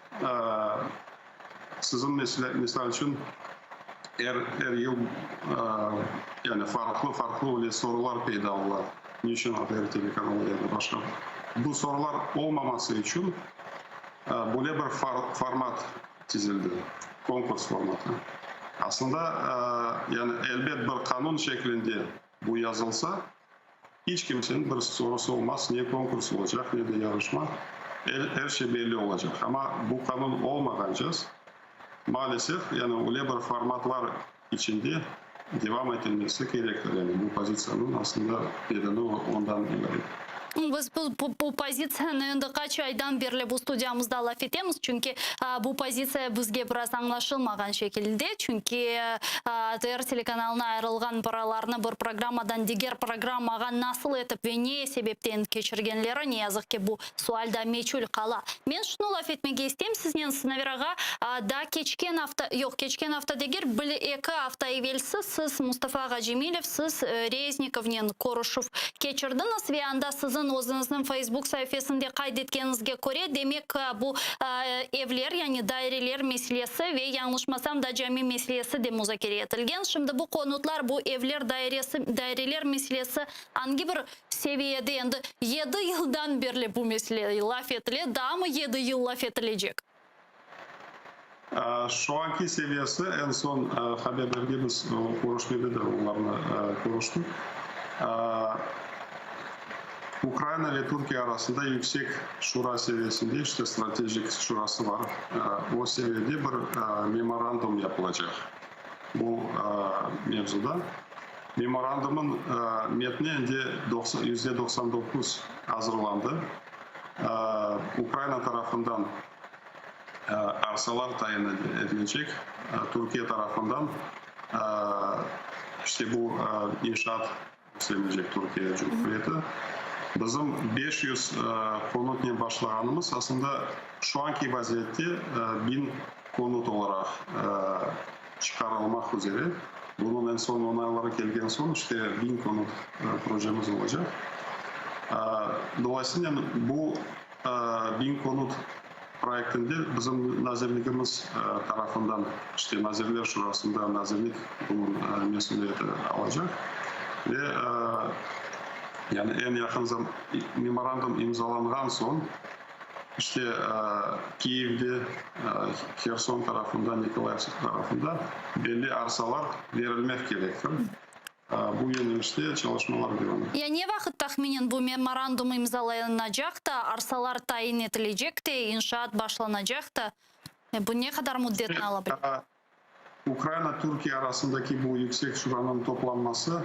siziñ misal içün er er yıl yani farqlı farqlı öyle sorular peyda ola, ne içün ATR telekanalı ya da başqa. Bu sorular olmaması içün böyle bir format tizildi, konkurs formatı. Aslında, yani elbet bir qanun şeklinde bu yazılsa, iç kimseniñ bir sorusı olmaz, ne konkurs olacaq, ne de yarışma, er şey belli olacaq. Amma bu qanun olmağancas, maalesef, yani öyle bir formatlar içinde devam etilmesi kerektir. Yani bu pozitsiyanıñ aslında nedeni ondan ibaret. Biz bu pozitsiyanı endi qaç aydan berli bu studiyamızda laf etemiz, çünki bu pozitsiya bizge biraz añlaşılmağan şekilde, çünki ATR telekanalına ayırılğan paralarnı bir programmadan diger programmağa nasıl etip ve ne sebepten keçirgenleri, ne yazıq ki, bu sual da meçül qala. Men şunı laf etmege isteyim siznen, Sinaver ağa, daa keçken afta, yoq, keçken afta degil, bir eki afta evelsi siz, Mustafa ağa Cemilev, siz Reznikovnen körüşüv keçirdiñiz ve anda siziñ özüñizniñ Feysbuk saifesinde qayd etkeniñizge köre, demek, bu evler, yani daireler meselesi ve, yañlışmasam, da cami meselesi de muzakere etilgen. Şimdi bu konutlar, bu evler dairesi, daireler meselesi angi bir seviyede endi yedi yıldan berli bu mesele laf etile, daamı yedi yıl laf etilecek? Şu anki seviyesi, eñ soñ haberlerge biz körüşmede de olarnı körüştik. Ukraina ve Türkiye arasında yüksek şura seviyesinde, işte stratejik şurası bar, o seviyede bir memorandum yapılacaq bu mevzuda. Memorandumnıñ metni endi %99 azırlandı. Ukraina tarafından arsalar tayin edilecek, Türkiye tarafından işte bu inşaat üstlenecek Türkiye Cumhuriyeti. Bizim 500 konutnen başlağanımız, aslında şu anki vaziyette 1000 konut olaraq çıqarılmaq üzere. Bunıñ eñ soñ onayları kelgen soñ, işte, 1000 konut projemiz olacaq. Dolayısınen, bu 1000 konut proyektinde bizim nazirligimiz tarafından, işte, Nazirler Şurasında nazirlik bunıñ mesüliyeti alacaq ve, yani, eñ yaqın memorandum imzalanğan soñ, İşte, Kiyevde, Herson tarafında, Nikolayev tarafında belli arsalar berilmek kerektir. Bu yönelişte çalışmalar devam ete. Ya ne vaqıt tahminen bu memorandum imzalanacaq da, arsalar tayin etilecek de, inşaat başlanacaq da? Bu ne qadar müddetni ala bile? Ukraina-Türkiye arasındaki bu Yüksek Şuranıñ toplanması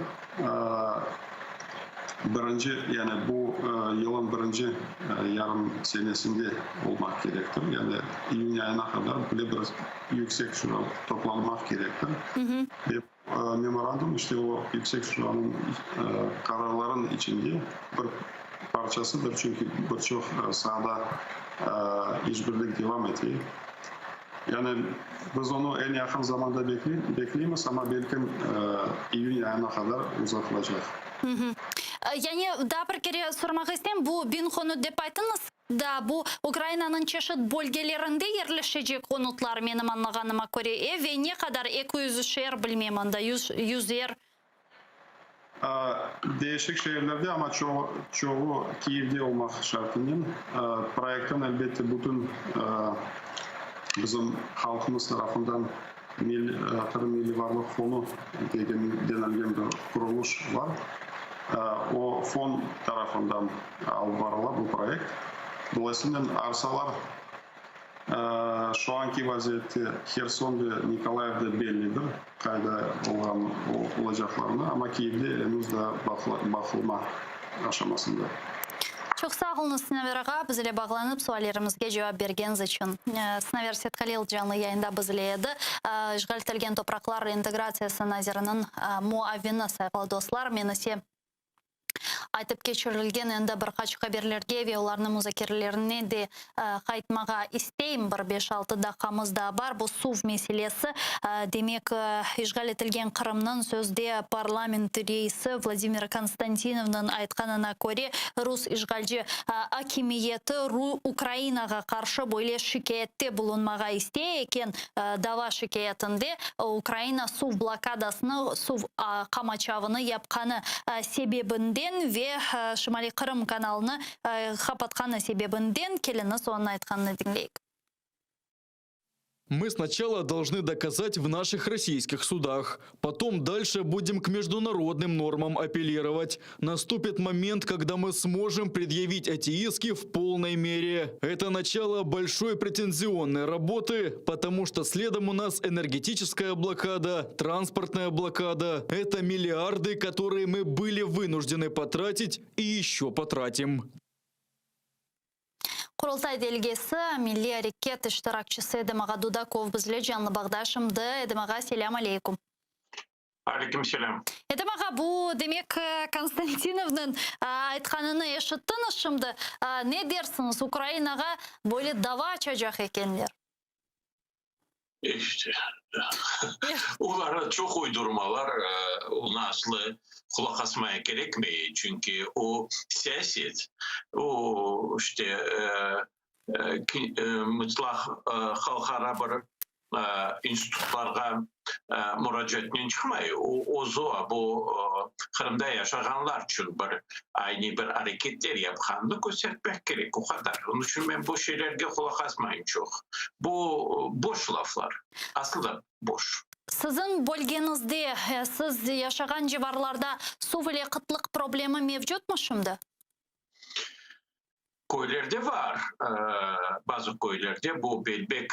birinci, yani bu yılın birinci yarım senesinde olmaq kerektir. Yani iyün ayına qadar böyle bir Yüksek Şura toplanmaq kerektir. Ve memorandum işte o Yüksek Şuranıñ qararlarınıñ içinde bir parçasıdır, çünki bir çoq saada işbirlik devam ete. Yani biz onı eñ yaqın zamanda bekleymiz, amma belkim iyün ayına qadar uzatılacaq. Yani daa bir kere sormaq isteyim, bu bin konut dep ayttıñız da, bu Ukrainanıñ çeşit bölgelerinde yerleşecek konutlar, menim añlağanıma köre, e, ve ne qadar, 200 şeer, bilmem, anda yüzer? Değişik şeerlerde, amma çoğu Kiyevde olmaq şartınen. Proyektniñ, elbette, bütün bizim halqımız tarafından Qırım Milliy Varlıq Fonu degen denilgen bir quruluş bar. O fon tarafından alıp barıla bu proyekt. Dolayısınen arsalar Şu anki vaziyette Herson ve Nikolayevde bellidir, qayda olğan olacaqlarını, amma Kiyevde enüz daa baqılma aşamasında. Çoq sağ oluñız, Sinaver ağa, biz ile bağlanıp suallerimizge cevap bergeniz içün. Sinaver Sethalil canlı yayında biz ile edi, İşğal etilgen topraqlar reintegratsiyası naziriniñ muavini. Sayğılı dostlar, men ise. Aytıp keçirilgen endi bir qaç haberlerge ve olarnıñ muzakerelerine de qaytmağa isteyim. Bir beş-altı daqqamız daa bar. Bu suv meselesi. Demek, işğal etilgen Qırımnıñ sözde parlament reisi Vladimir Konstantinovnıñ aytqanına köre, rus işğalci akimiyeti Ukrainağa qarşı böyle şikâyette bulunmağa istey eken, dava şikâyetinde Ukraina suv blokadasını, suv qamaçavını yapqanı sebebinden ve. ve Şimaliy Qırım kanalını qapatqanı sebebinden. Keliñiz, onıñ aytqanını diñleyik. Мы сначала должны доказать в наших российских судах. Потом дальше будем к международным нормам апеллировать. Наступит момент, когда мы сможем предъявить эти иски в полной мере. Это начало большой претензионной работы, потому что следом у нас энергетическая блокада, транспортная блокада. Это миллиарды, которые мы были вынуждены потратить и еще потратим. Qurultay delegesi, milliy areket iştirakçisi Edem ağa Dudakov bizle canlı bağda şimdi. Edem ağa, selâm aleyküm. Aleyküm selâm. Edem ağa, bu, demek, Konstantinovnıñ aytqanını eşittiñiz şimdi. Ne dersiñiz, Ukrainağa böyle dava açacaq ekenler? İşte, olar çoq uydurmalar, oña aslı qulaq asmaya kerekmey, çünki o siyaset, o işte mıtlaq halqara bir institutlarğa muracaatnen çıqmay, o özü bu Qırımda yaşağanlar içün bir aynı bir areketler yapqanını köstertmek kerek, o qadar. Onıñ içün men bu şeylerge qulaq asmayım çoq. Bu boş laflar, aslı da boş. Siziñ bölgeñizde, siz yaşağan civarlarda suv ile qıtlıq problemi mevcutmı şimdi? Köylerde var, bazı köylerde, bu Belbek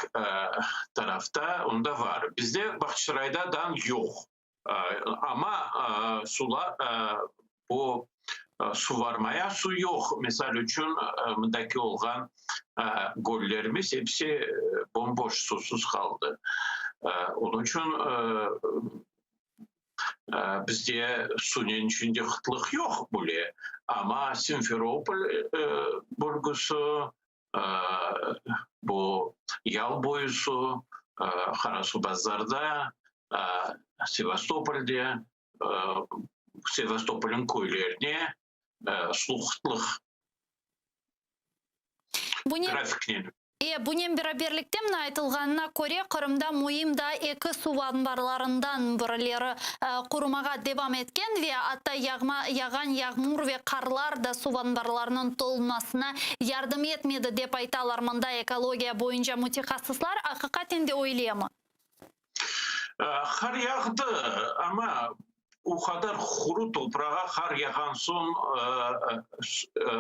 tarafta, onda var. Bizde Bağçasarayda dan yoq. Amma sula bu suvarmaya su yoq. Misal içün, mındaki olğan göllerimiz episi bom-boş, suvsuz qaldı. Onıñ içün bizde suvnen içinde qıtlıq yoq bile. Amma Simferopol bölgesi, Bu Yal boyusu, Qarasuvbazarda, Sevastopolde, Sevastopolniñ köylerine suv qıtlıq grafiknen. E, bunen beraberlikte, mına aytılğanına köre, Qırımda müim daa eki suv anbarlarından birileri qurumağa devam etken ve atta yağma, yağğan yağmur ve qarlar da suv anbarlarınıñ tolmasına yardım etmedi, dep aytalar mında ekologiya boyunca mütehassıslar. Aqiqaten de öylemi? Qar yağdı, amma o qadar quru toprağa qar yağğan soñ,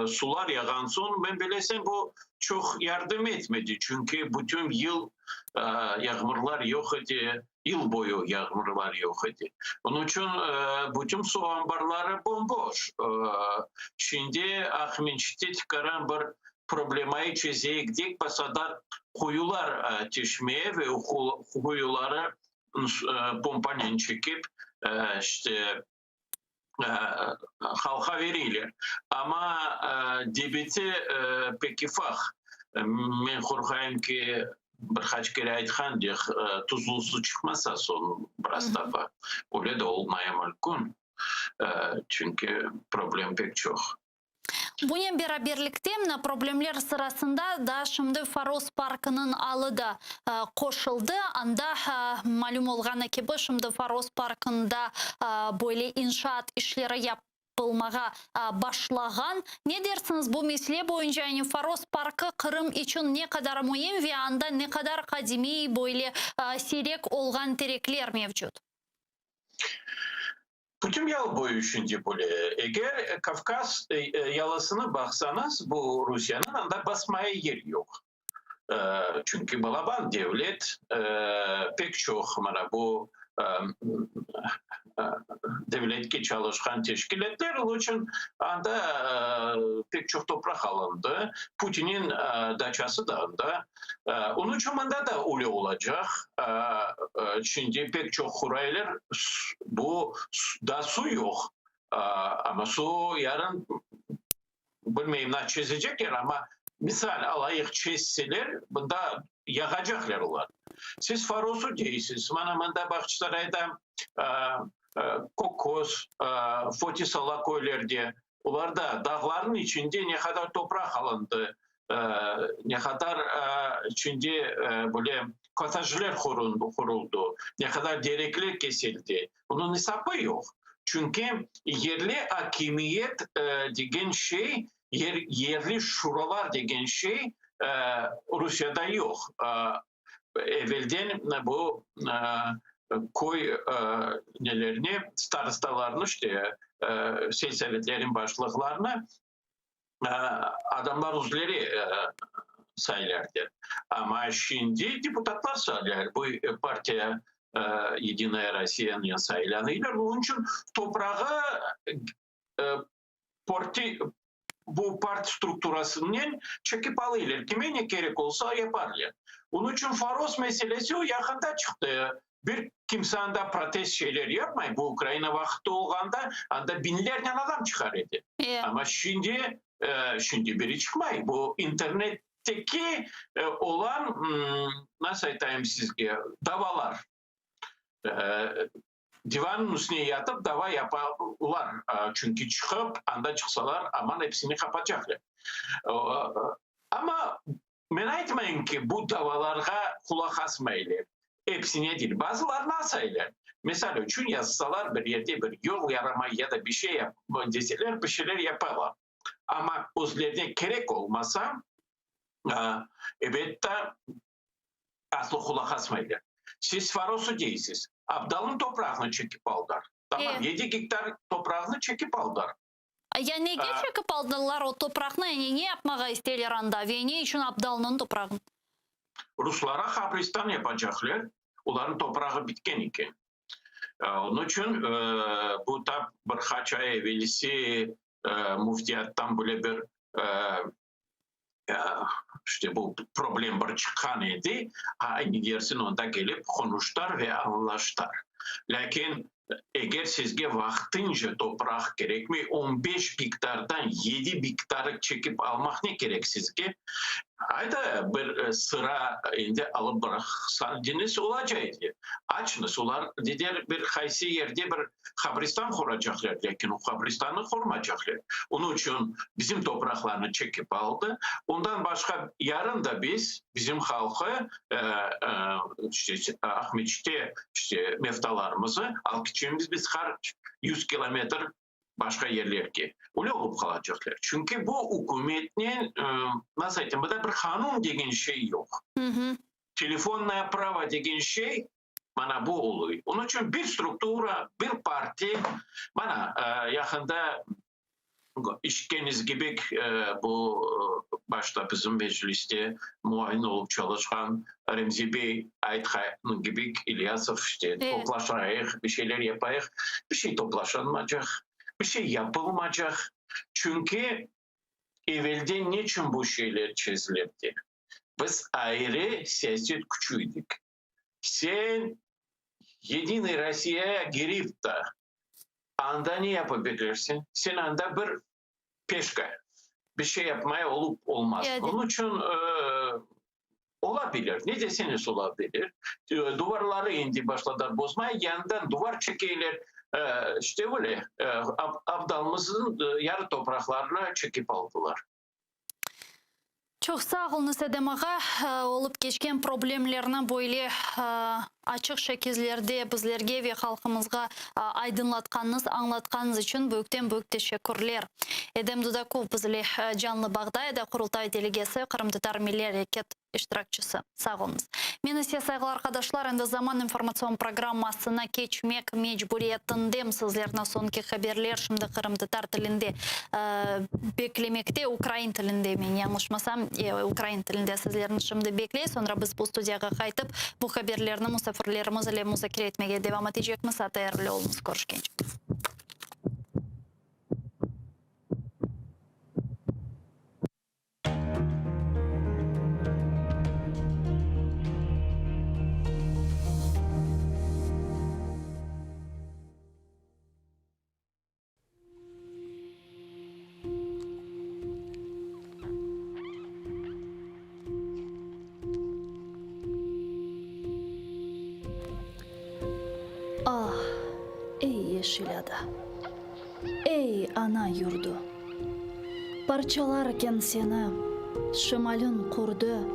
sular yağğan soñ, men bilesem, bu çoq yardım etmedi, çünki bütün yıl yağmurlar yoq edi, yıl boyu yağmurlar yoq edi. Onıñ içün bütün suv anbarları bom-boş. Şimdi Aqmescitte tikaran bir problemayı çezeyik dek pasadar quyular teşmeye ve quyuları pompanen çekip, işte, halqa vereyler. Amma debiti pek ufaq. Men qorqayım ki, bir qaç kere aytqan dek, tuzlu su çıqmasa soñ biraz taba, öyle de olmaya mümkün, çünki problem pek çoq. Bunen beraberlikte, mına problemler sırasında daa şimdi Foros parkınıñ alı da qoşuldı. Anda, malüm olğanı kibi, şimdi Foros parkında böyle inşaat işleri yapılmağa başlağan. Ne dersiñiz, bu mesele boyunca, yani Foros parkı Qırım içün ne qadar müim ve anda ne qadar qadimiy, böyle siyrek olğan terekler mevcut? Bütün yal boyu şimdi böyle. Eger Kavkaz yalısını baqsañız, bu Rusiyeniñ, anda basmaya yer yoq. Çünki balaban devlet, pek çoq mana bu devletke çalışqan teşkilâtler, onıñ içün anda pek çoq topraq alındı. Putinin daçası da anda. Onıñ içün mında da öyle olacaq. Şimdi pek çoq quraylar, bu da suv yoq. Amma suv yarın, bilmeyim, nasıl çezecekler, amma misal alayıq, çezseler, bunda yağacaqlar olar. Siz Forosu deysiz, mana mında Bağçasarayda Kökköz, Fotisala köylerde, olarda dağlarnıñ içinde ne qadar topraq alındı, ne qadar içinde böyle kottajler quruldı, ne qadar derekler kesildi, bunıñ esapı yoq. Çünki yerli akimiyet degen şey, yerli şuralar degen şey Rusiyada yoq. Evelden bu köy nelerine, starostalarnı, işte, selsovetlerniñ başlıqlarını adamlar özleri saylardı. Amma şimdi deputatlar saylar, bu partiya Yedinaya Rossiyanen saylanıylar. Onıñ içün toprağı bu parti strukturasınen çekip alıylar. Kime ne kerek olsa yaparlar. Onıñ içün Foros meselesi o yaqında çıqtı. Bir kimse anda protest şeyler yapmay, bu Ukraina vaqıtı olğanda anda biñlernen adam çıqar edi. Amma şimdi, şimdi biri çıqmay. Bu internetteki olan, nasıl aytayım sizge, davalar. Divannıñ üstüne yatıp dava yapalar, çünki çıqıp, anda çıqsalar, aman episini qapatacaqlar. Amma Men aytmayım ki, bu davalarğa qulaq asmaylar, episine değil, bazılarına asaylar. Misal içün, yazsalar bir yerde bir yol yaramay ya da bir şey deseler, bir şeyler yapalar. Amma özlerine kerek olmasa, ebet de, aslı qulaq asmaylar. Siz Farosu deysiz, Abdalnıñ toprağını çekip aldılar. Tamam, yedi gektar toprağını çekip aldılar. Ya nege çekip aldılar o topraqnı, yani ne yapmağa isteyler anda ve ne içün Abdalnıñ toprağın? Ruslara qabristan yapacaqlar, olarnıñ toprağı bitken eken. Onıñ içün bu tap bir qaç ay evelsi müftiyattan böyle bir işte bu problem bir çıqqan edi, aynı dersin onda kelip qonuştılar ve añlaştılar. Lâkin eger sizge vaqtınca topraq kerekmey, on beş gektardan yedi gektarı çekip almaq ne kerek sizge? Ayda bir sıra endi alıp bıraqsañız olacaq edi. Açıñız, olar dediler bir qaysı yerde bir Qabristan quracaqlar, lâkin o qabristannı qurmacaqlar. Onıñ içün bizim topraqlarnı çekip aldı. Ondan başqa yarın da biz, bizim halqı, işte Aqmeçitte işte meftalarımızı alıp ketecekmiz biz har 100 kilometr başqa yerlerge. Öyle olıp qalacaqlar. Çünki bu ükümetnen, nasıl aytayım, mında bir qanun degen şey yoq. Telefonnaya pravo degen şey Mana bu oluy. Onıñ içün bir struktura, bir parti, mana yaqında işitkeniz kibi bu başta bizim mecliste muavin olıp çalışqan Remzi bey aytqanı kibi İlyasov işte toplaşayıq, bir şeyler yapayıq. Bir şey toplaşılmacaq, bir şey yapılmacaq. Çünki evelden neçün bu şeyler çezilirdi? Biz ayrı siyaset küçü edik. Sen Yedinıy Rossiyaya girip da, anda ne yapa bilirsiñ? Sen anda bir peşka, bir şey yapmaya olup olmaz. Onıñ içün ola bilir, ne deseñiz ola bilir. Duvarları endi başladılar bozmaya, yanından duvar çekeyler. İşte öyle, Abdalımıznıñ yarı topraqlarını çekip aldılar. Çoq sağ oluñız, Edem ağa. Olıp keçken problemlerni böyle açıq şekillerde bizlerge ve halqımızğa aydınlatqanıñız, añlatqanıñız içün büyükten-büyük teşekkürler. Edem Dudakov bizle canlı bağda edi, Qurultay delegesi, Qırımtatar milliy areket iştirakçisi. Sağ oluñız. Men ise, sayğılı arqadaşlar, endi Zaman informatsion programmasına keçmek mecburiyetindem. Sizlerni soñki haberler şimdi qırımtatar tilinde beklemekte, ukrain tilinde, men yañlışmasam, ukrain tilinde sizlerni şimdi bekley. Soñra biz bu studiyağa qaytıp, bu haberlerni musafirlerimiz ile muzakere etmege devam etecekmiz. ATR ile oluñız. Körüşkence. Ah, ey yeşil ada, ey ana yurdu! Parçalarken seni şimalin qurdu,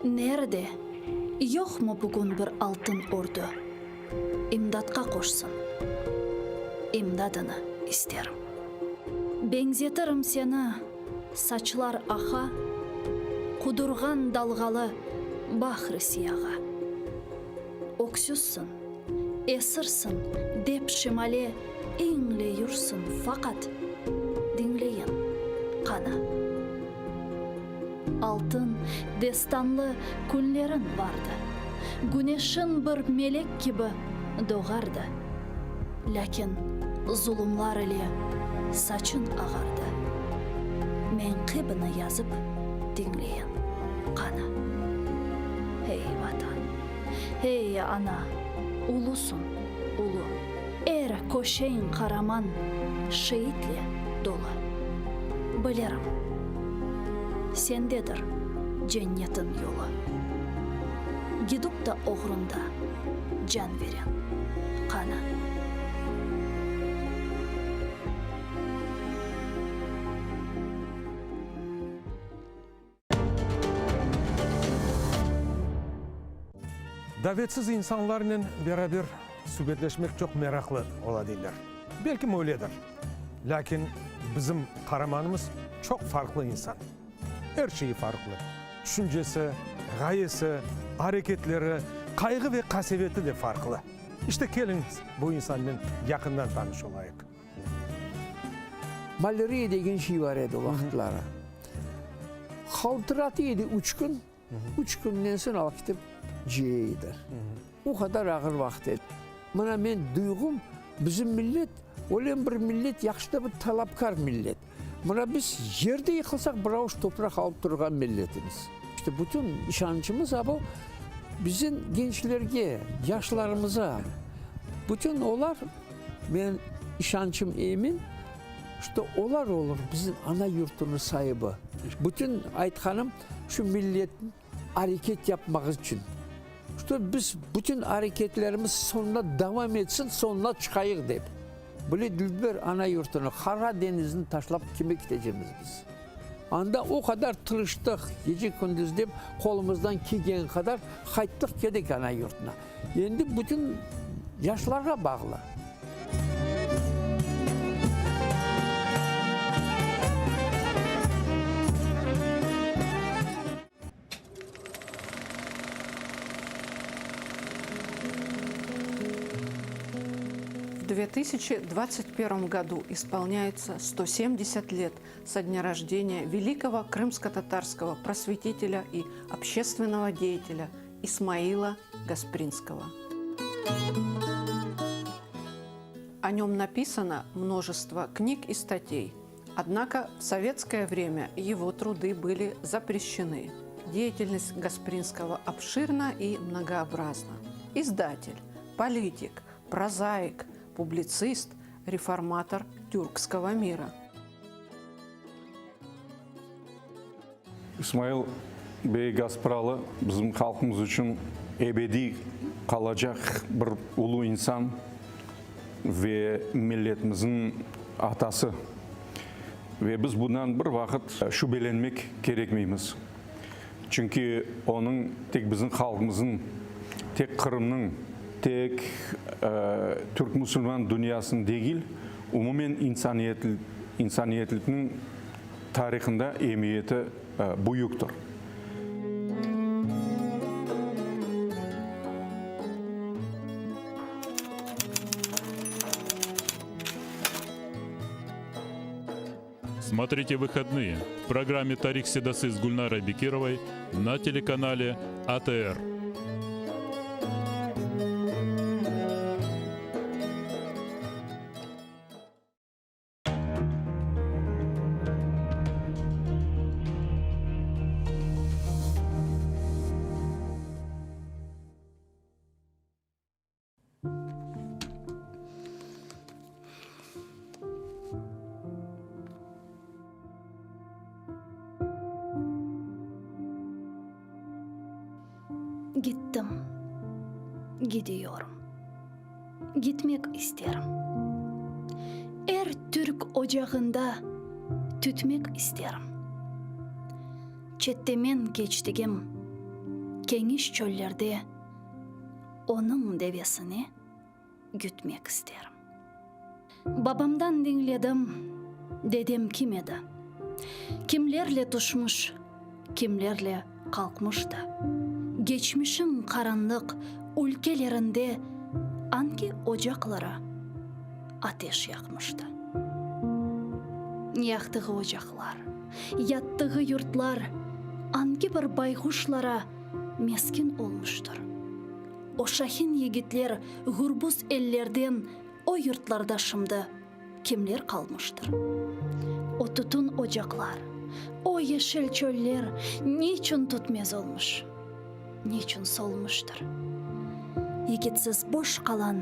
Nerde, yoqmı bugün bir altın ordu, İmdatqa qoşsın? İmdadını isterim. Beñzetirim seni saçlar aqa, Qudurğan dalğalı bahr-ı siyağa. Öksüzsiñ, esirsiñ dep şimale İñleyürsıñ faqat, diñleyin, qana. Altın destanlı künleriñ vardı, Güneşiñ bir melek kibi doğardı, Lâkin zulumlar ile saçıñ ağardı, Meñqibini yazıp diñleyin, qana. Ey, Vatan, ey, Ana, ulusıñ, ulu. Er köşeñ qaraman şeitle dolu. Bilirim, sendedir cennetin yolu. Gidip da oğrunda can veren qana. Davetsiz insanlarnen beraber subetleşmek çoq meraqlı ola deyler. Belkim öyledir. Lâkin bizim qaramanımız çoq farqlı insan. Er şeyi farqlı. Tüşüncesi, ğayesi, areketleri, qayğı ve qaseveti de farqlı. İşte keliñiz bu insannen yaqından tanış olayıq. Malâriya degen şey bar edi o vaqıtları. Qaltıratı edi üç kün, üç künden soñ alıp ketip cıya edi. O qadar ağır vaqıt edi. Mına men duyğum, bizim millet, öyle bir millet, yahşı da bir talapkar millet. Mına biz yerde yıqılsaq, bir avuç topraq alıp turğan milletimiz. İşte bütün işançımız a bu bizim gençlerge, yaşlarımıza. Bütün olar, men işançım emin, şto olar olur bizim ana yurtunıñ saibi. Bütün aytqanım şu millet areket yapmaq içün. Şto biz bütün areketlerimiz soñuna devam etsin, soñuna çıqayıq dep. Böyle dülber ana yurtunı, Qara deñizni taşlap kime ketecemiz biz? Anda o qadar tırıştıq, gece-kündüz dep qolumızdan kelgeni qadar qayttıq keldik ana yurtuna. Endi bütün yaşlarğa bağlı. В 2021 году исполняется 170 лет со дня рождения великого крымско-татарского просветителя и общественного деятеля Исмаила Гаспринского. О нем написано множество книг и статей. Однако в советское время его труды были запрещены. Деятельность Гаспринского обширна и многообразна. Издатель, политик, прозаик, публицист, реформатор тюркского мира. İsmail bey Gaspralı bizim halqımız içün ebediy qalacaq bir ulu insan ve milletimizniñ atası. Ve biz bundan bir vaqıt şübelenmek kerekmeymiz. Çünki onıñ tek bizim halqımıznıñ, tek Qırımnıñ, tek türk-musulman dünyasınıñ degil, umumen insaniyetlikniñ tarihında emiyeti büyüktir. Смотрите выходные в программе Тарих Седасы с Гульнарой Бекировой на телеканале АТР. Gittim, gidiyorum, gitmek isterim. Er türk ocağında tütmek isterim. Çette men keçtigim keniş çöllerde Onıñ devesine gütmek isterim. Babamdan diñledim, dedem kim edi? Kimlerle tüşmüş, kimlerle qalqmıştı? Geçmişiñ qaranlıq ülkelerinde angi ocaqlara ateş yaqmıştı? Yaqtığı ocaqlar, yattığı yurtlar angi bir bayğuşlara mesken olmuştır? O şahin yigitler gürbüz ellerden o yurtlarda şimdi kimler qalmıştır? O tütün ocaqlar, o yeşil çöller niçün tütmez olmuş, niçün solmuştır? Yigitsiz boş qalan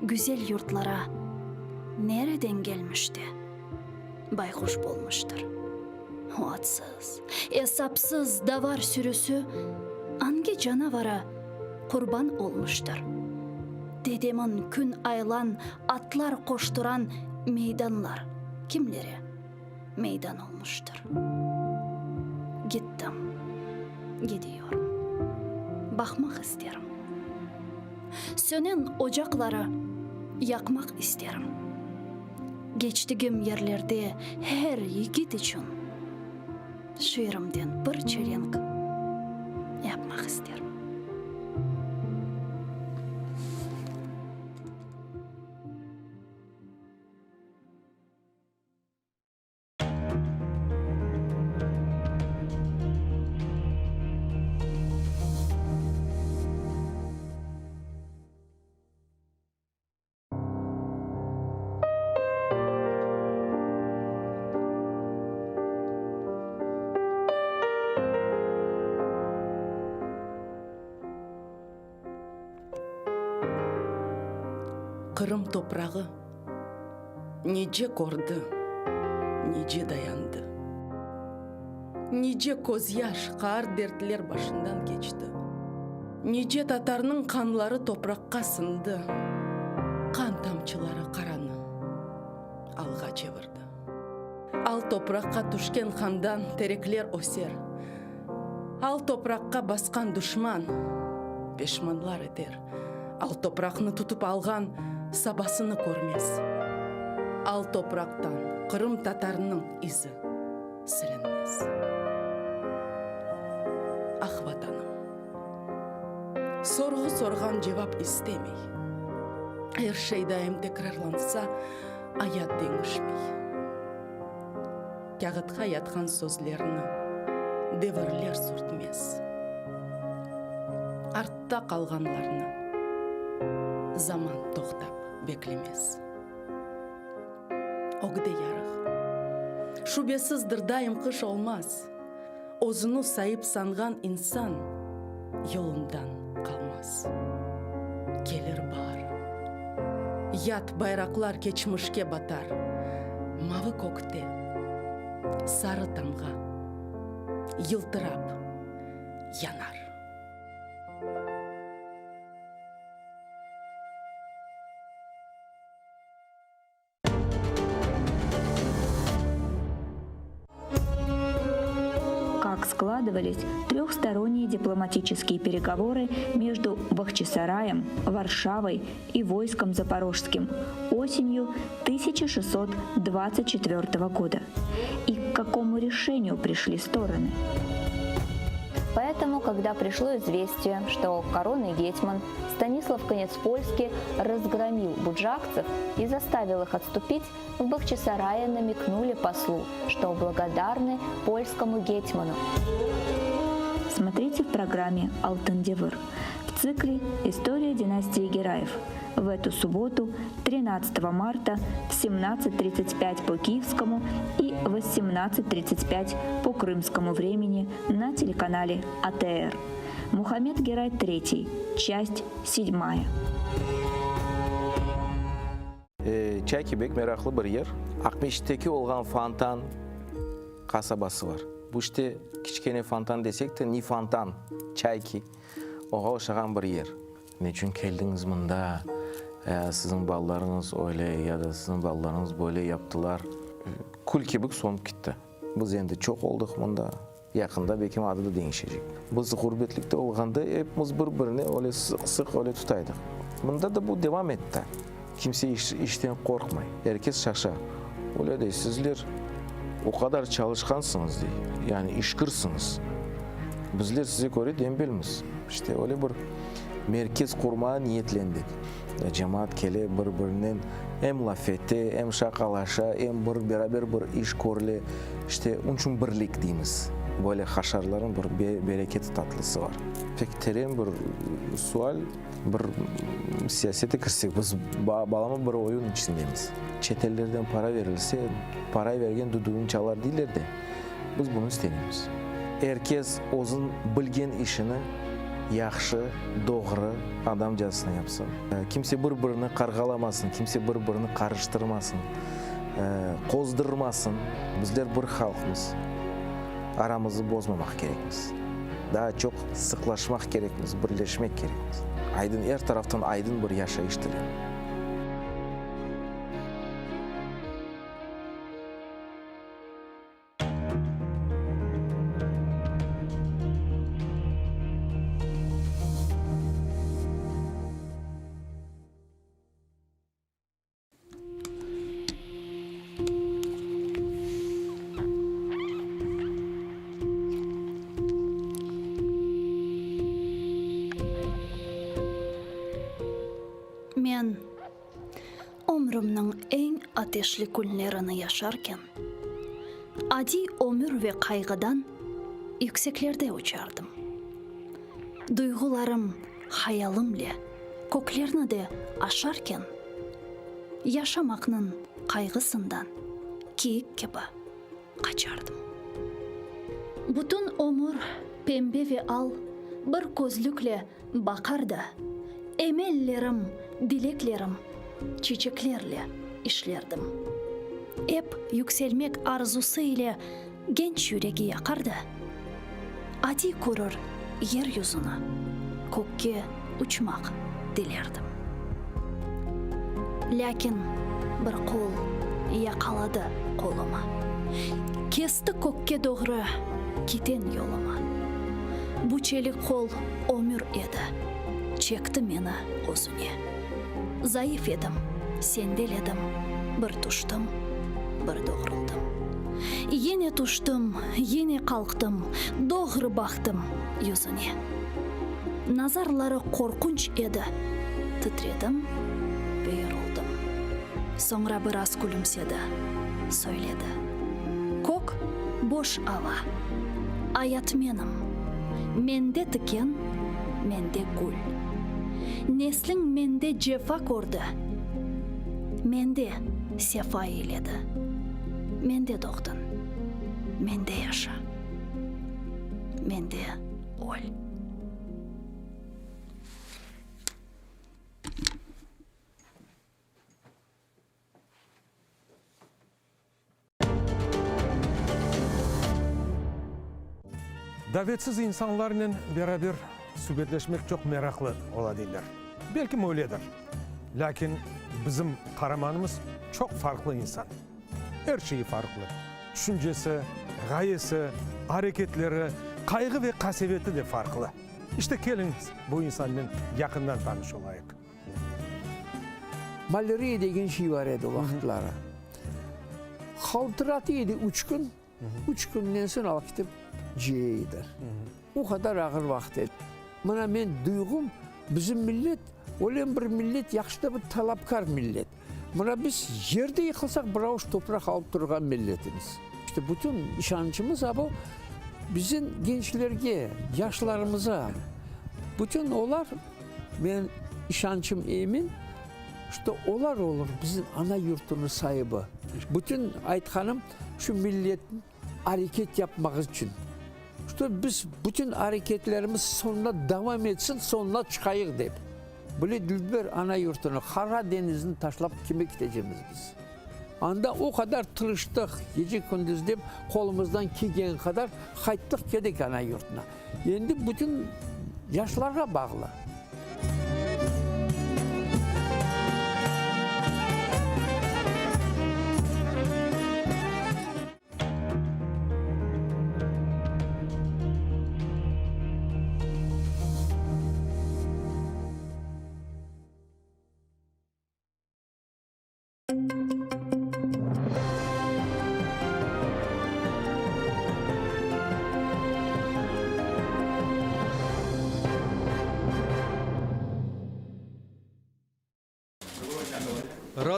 güzel yurtlara nereden gelmiş de bayquş bolmuştır? O adsız, esapsız davar sürüsü angi canavara qurban olmuştır? Dedemin kün aylan atlar qoşturan meydanlar kimlere meydan olmuştır? Gittim, gidiyorum, baqmaq isterim. Sönen ocaqları yaqmaq isterim. Keçtigim yerlerde her yigit içün şiirimden bir çelenk yapmaq isterim. Qırım toprağı nice kördi, nice dayandı. Nice közyaş, qaar dertler başından keçti. Nice tatarnıñ qanları topraqqa sındı, qan tamçıları qaranı alğa çevirdi. Al topraqqa tüşken qandan terekler öser, al topraqqa basqan duşman peşmanlar eter, al topraqnı tutıp alğan sabasını körmez. Al topraqtan Qırım tatarnıñ izi silinmez. Ah, Vatanım! Sorğu sorğan cevap istemey. Er şey daim tekrarlansa, ayat deñişmey. Kâğıtqa yatqan sözlerni devirler sürtmez. Artta qalğanlarnı zaman toqtap beklemez. Ögde yarıq. Şübesizdir, daim qış olmaz. Özüni saip sanğan insan yolundan qalmaz. Kelir baar. Yat bayraqlar keçmişke batar. Mavı kökte sarı tamğa yıltırap yanar. Как складывались трехсторонние дипломатические переговоры между Бахчисараем, Варшавой и войском запорожским осенью 1624 года? И к какому решению пришли стороны? Поэтому, когда пришло известие, что коронный гетьман Станислав Конецпольский разгромил буджакцев и заставил их отступить, в Бахчисарае намекнули послу, что благодарны польскому гетьману. Смотрите в программе «Алтын-Девыр» в цикле «История династии Гераев» в эту субботу, 13 марта в 17.35 по киевскому и 18.35 по крымскому времени на телеканале АТР. Мухаммед Герай III, часть 7. Çayki bek meraqlı bir yer. Aqmescitteki olğan Fontan qasabası bar. Bu işte kiçkene Fontan desek de, ne Fontan, Çayki, oğa oşağan bir yer. Neçün keldiñiz mında, ya siziñ balalarıñız öyle, ya da siziñ balalarıñız böyle yaptılar. Kül kibi sönip kitti. Biz endi çoq oldıq mında. Yaqında belkim adı da deñişecek. Biz ğurbetlikte olğanda epimiz bir-birine öyle sıq-sıq öyle tutaydıq. Mında da bu devam etti. Kimse işten qorqmay, er kes şaşa. Öyle dey, sizler o qadar çalışqansıñız, dey, yani işkirsiñiz. Bizler size köre dembelmiz. İşte, öyle bir merkez qurmağa niyetlendik. Cemaat kele, bir-birinen em laf ete, em şaqalaşa, em bir beraber bir iş körüle. İşte, onıñ içün birlik deymiz. Böyle haşarlarnıñ bir bereketi tatlısı bar. Pek teren bir sual. Bir siyasete kirsek, biz balama bir oyun içindemiz. Çetellerden para verilse, para bergen düdügini çalar deyler de, biz bunı istemeymiz. Er kes özüñ bilgen işini yahşı, doğru, adamcasına yapsın. Kimse bir-birini qarğalamasın, kimse bir-birini qarıştırmasın, qozdırmasın. Bizler bir halqmız, aramızı bozmamaq kerekmiz. Daa çoq sıqlaşmaq kerekmiz, birleşmek kerekmiz. Aydın, er taraftan aydın bir yaşayış tileyim. Men ömrümniñ eñ ateşli künlerini yaşarken, adiy ömür ve qayğıdan yükseklerde uçardım. Duyğularım hayalımle köklerni de aşarken, yaşamaqnıñ qayğısından kiyik kibi qaçardım. Bütün ömür pembe ve al bir közlükle baqar da, emellerim, dileklerim çiçeklerle işlerdim. Ep yükselmek arzusı ile Genç yüregi yaqar da, adiy körür yer yüzüni, kökke uçmaq dilerdim. Lâkin bir qol yaqaladı qolumı, kesti kökke doğru kiten yolumı. Bu çelik qol ömür edi, çekti meni özüne. Zayıf edim, sendeledim, bir tüştim, bir doğruldım. Yine tüştim, yine qalqtım, doğru baqtım yüzüne. Nazarları qorqunç edi, titredim ve yoruldım. Soñra biraz külümsedi, söyledi, Kök boş ava, ayat menim, mende tiken, mende gül. Nesliñ mende cefa kördi, mende sefa eyledi. Mende doğdıñ, mende yaşa, mende öl. Davetsiz insanlarnen beraber subetleşmek çoq meraqlı ola deyler. Belkim öyledir. Lâkin bizim qaramanımız çoq farqlı insan. Er şeyi farqlı. Tüşüncesi, ğayesi, areketleri, qayğı ve qaseveti de farqlı. İşte keliñiz bu insannen yaqından tanış olayıq. Malâriya degen şey bar edi o vaqıtları. Qaltıratı edi üç kün, üç künden soñ alıp ketip ceye edi. O qadar ağır vaqıt edi. Mına men duyğum, bizim millet, öyle bir millet, yahşı da bir talapkâr millet. Mına biz yerde yıqılsaq, bir avuç topraq alıp turğan milletimiz. İşte bütün işançımız a bu bizim gençlerge, yaşlarımıza. Bütün olar, men işançım emin, şto olar olur bizim ana yurtunıñ saibi. Bütün aytqanım şu millet areket yapmaq içün. Şto biz bütün areketlerimiz soñuna devam etsin, soñuna çıqayıq dep. Böyle dülber ana yurtunı, Qara deñizni taşlap kime ketecemiz biz? Anda o qadar tırıştıq, gece-kündüz dep qolumızdan kelgeni qadar qayttıq kedik ana yurtuna. Endi bütün yaşlarğa bağlı.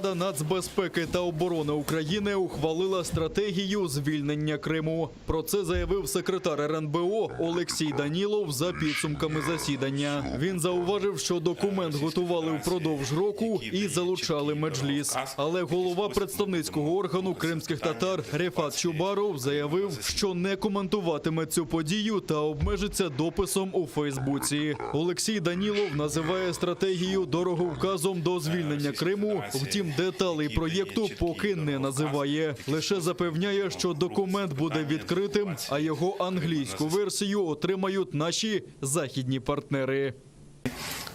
Рада нацбезпеки та оборони України ухвалила стратегію звільнення Криму. Про це заявив секретар РНБО Олексій Данілов за підсумками засідання. Він зауважив, що документ готували впродовж року і залучали меджліс. Але голова представницького органу кримських татар Рефат Чубаров заявив, що не коментуватиме цю подію та обмежиться дописом у Фейсбуці. Олексій Данілов називає стратегію дороговказом до звільнення Криму. Втім, деталей проєкту поки не називає. Лише запевняє, що документ буде відкритим, а його англійську версію отримають наші західні партнери.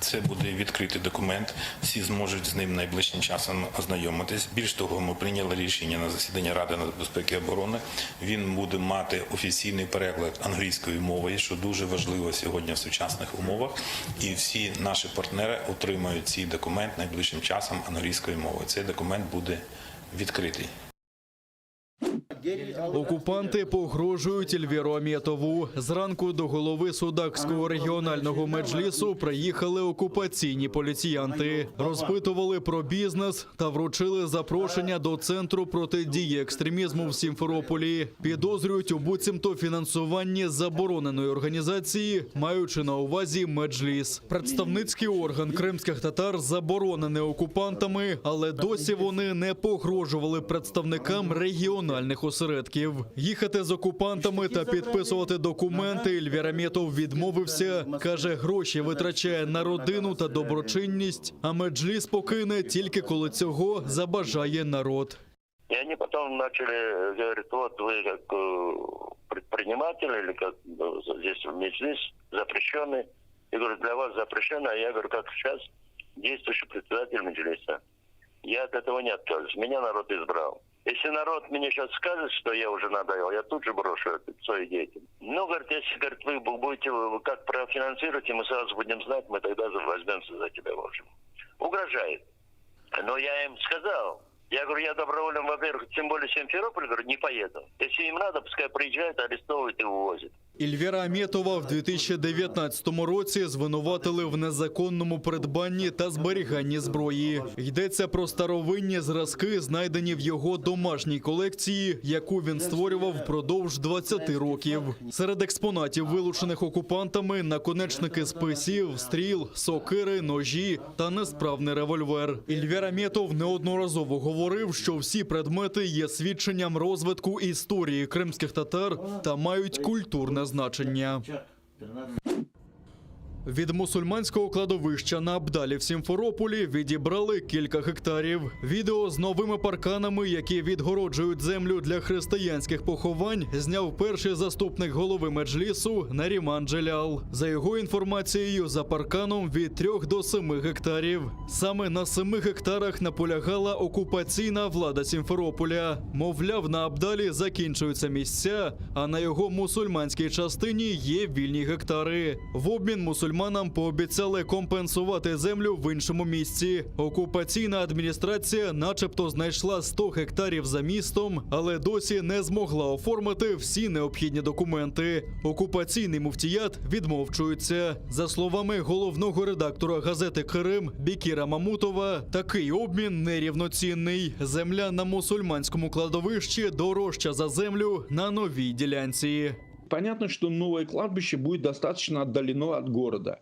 Це буде відкритий документ. Всі зможуть з ним найближчим часом ознайомитись. Більш того, ми прийняли рішення на засіданні Ради нацбезпеки і оборони. Він буде мати офіційний переклад англійською мовою, що дуже важливо сьогодні в сучасних умовах. І всі наші партнери отримають цей документ найближчим часом англійською мовою. Цей документ буде відкритий. Окупанти погрожують Ельвіру Аметову. Зранку до голови Судакського регіонального меджлісу приїхали окупаційні поліціянти. Розпитували про бізнес та вручили запрошення до центру протидії екстремізму в Сімферополі. Підозрюють у буцімто фінансуванні забороненої організації, маючи на увазі меджліс. Представницький орган кримських татар заборонений окупантами, але досі вони не погрожували представникам регіональних осередків. Їхати з окупантами та підписувати документи Ельвір Аметов відмовився. Каже, гроші витрачає на родину та доброчинність, а меджліс покине тільки коли цього забажає народ. И они потом начали э, говорить, вот вы как э, предприниматель или как э, здесь в Меджлис запрещенный. Я говорю, для вас запрещено, а я говорю, как сейчас действующий председатель Меджлиса. Я от этого не отказываюсь. Меня народ избрал. Если народ мне сейчас скажет, что я уже надоел, я тут же брошу эту свою деятельность. Ну, говорит, если говорит, вы будете вы как профинансируете, мы сразу будем знать, мы тогда возьмемся за тебя, в общем. Угрожает. Но я им сказал, я говорю, я добровольно, во-первых, тем более Симферополь, говорю, не поеду. Если им надо, пускай приезжают, арестовывают и увозят. Ільвіра Аметова в 2019 році звинуватили в незаконному придбанні та зберіганні зброї. Йдеться про старовинні зразки, знайдені в його домашній колекції, яку він створював впродовж 20 років. Серед експонатів, вилучених окупантами, наконечники списів, стріл, сокири, ножі та несправний револьвер. Ільвір Аметов неодноразово говорив, що всі предмети є свідченням розвитку історії кримських татар та мають культурне значення. Від мусульманського кладовища на Абдалі в Сімферополі відібрали кілька гектарів. Відео з новими парканами, які відгороджують землю для християнських поховань, зняв перший заступник голови меджлісу Наріман Джелял. За його інформацією, за парканом від 3 до 7 гектарів. Саме на 7 гектарах наполягала окупаційна влада Сімферополя. Мовляв, на Абдалі закінчуються місця, а на його мусульманській частині є вільні гектари. В обмін мусульманам пообіцяли компенсувати землю в іншому місці. Окупаційна адміністрація, начебто, знайшла 100 гектарів за містом, але досі не змогла оформити всі необхідні документи. Окупаційний муфтіят відмовчується. За словами головного редактора газети Крим Бікіра Мамутова, такий обмін нерівноцінний. Земля на мусульманському кладовищі дорожча за землю на новій ділянці. Понятно, что новое кладбище будет достаточно отдалено от города.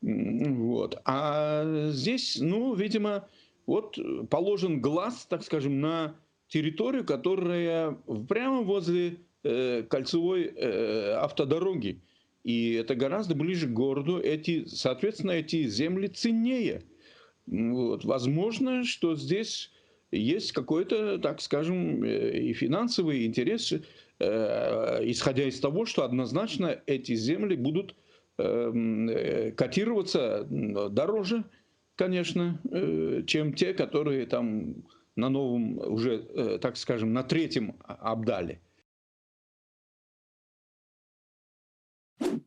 Вот. А здесь, ну, видимо, вот положен глаз, так скажем, на территорию, которая прямо возле э, кольцевой э, автодороги. И это гораздо ближе к городу. Эти, соответственно, эти земли ценнее. Вот. Возможно, что здесь есть какой-то, так скажем, э, и финансовый интерес, э, исходя из того, что однозначно эти земли будут эм, э, котироваться дороже, конечно, чем те, которые там на новом уже, так скажем, на третьем Абдале.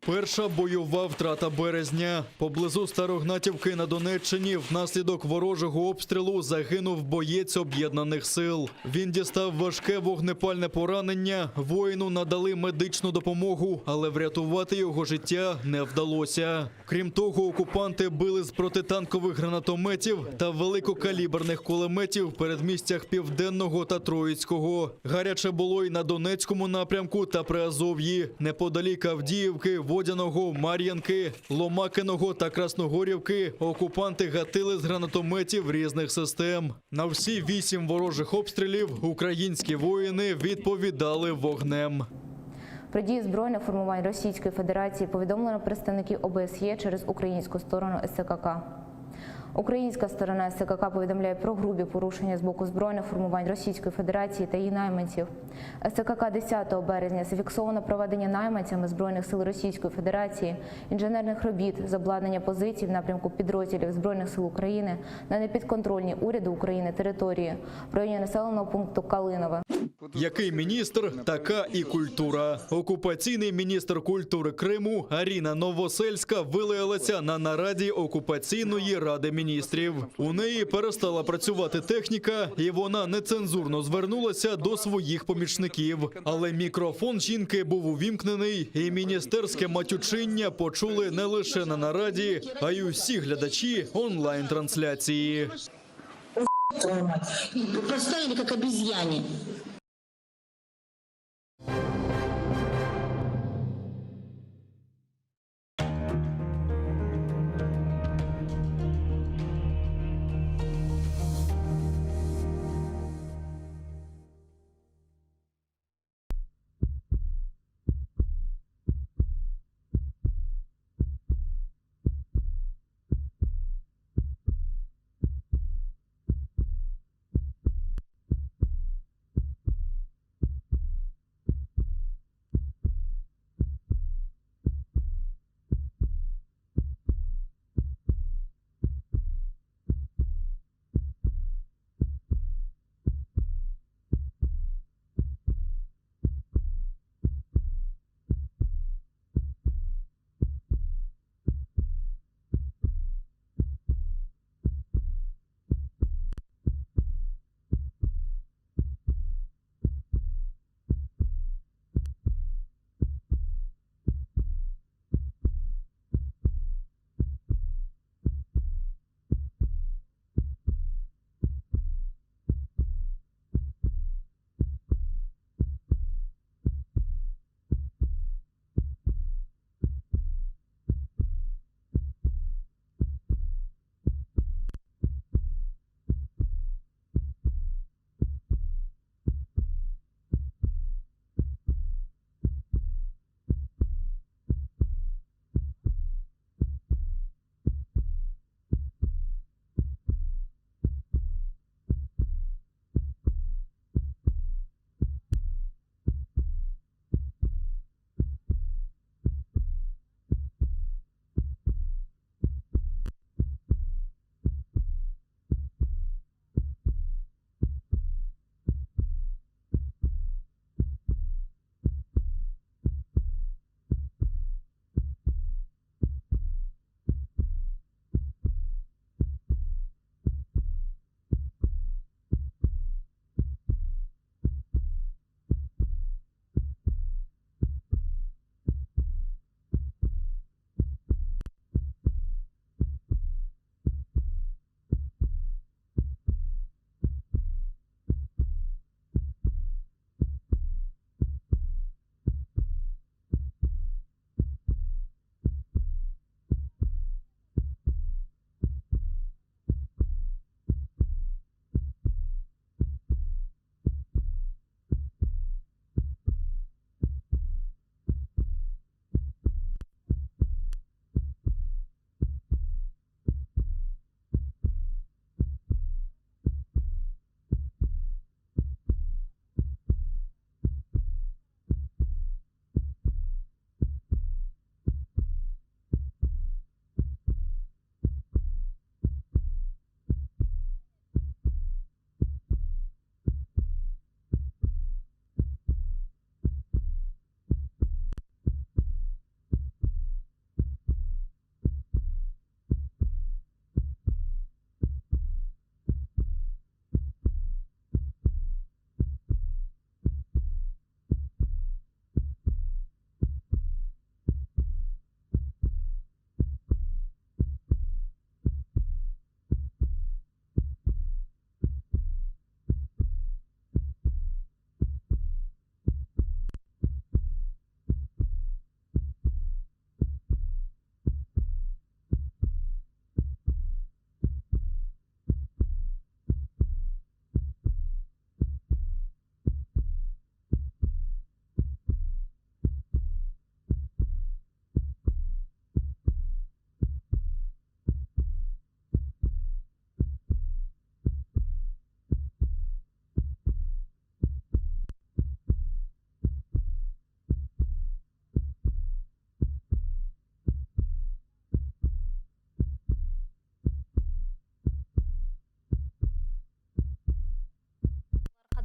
Перша бойова втрата березня. Поблизу Старогнатівки на Донеччині внаслідок ворожого обстрілу загинув боєць об'єднаних сил. Він дістав важке вогнепальне поранення. Воїну надали медичну допомогу, але врятувати його життя не вдалося. Крім того, окупанти били з протитанкових гранатометів та великокаліберних кулеметів в передмістях Південного та Троїцького. Гаряче було й на Донецькому напрямку та Приазов'ї, неподалік Авдіївки, Водяного, Мар'янки, Ломакиного та Красногорівки. Окупанти гатили з гранатометів різних систем. На всі вісім ворожих обстрілів українські воїни відповідали вогнем. Про дії збройних формувань Російської Федерації повідомлено представників ОБСЄ через українську сторону СЦКК. Українська сторона СЦКК повідомляє про грубі порушення з боку збройних формувань Російської Федерації та її найманців. СЦКК 10 березня зафіксовано проведення найманцями Збройних сил Російської Федерації інженерних робіт з обладнання позицій в напрямку підрозділів Збройних сил України на непідконтрольній уряду України території в районі населеного пункту Калинове. Який міністр, така і культура. Окупаційний міністр культури Криму Аріна Новосельська вилаялася на нараді окупаційної ради міністрів. У неї перестала працювати техніка, і вона нецензурно звернулася до своїх помічників. Але мікрофон жінки був увімкнений, і міністерське матючиння почули не лише на нараді, а й усі глядачі онлайн-трансляції. Твою мать. Поставили как обезьяне.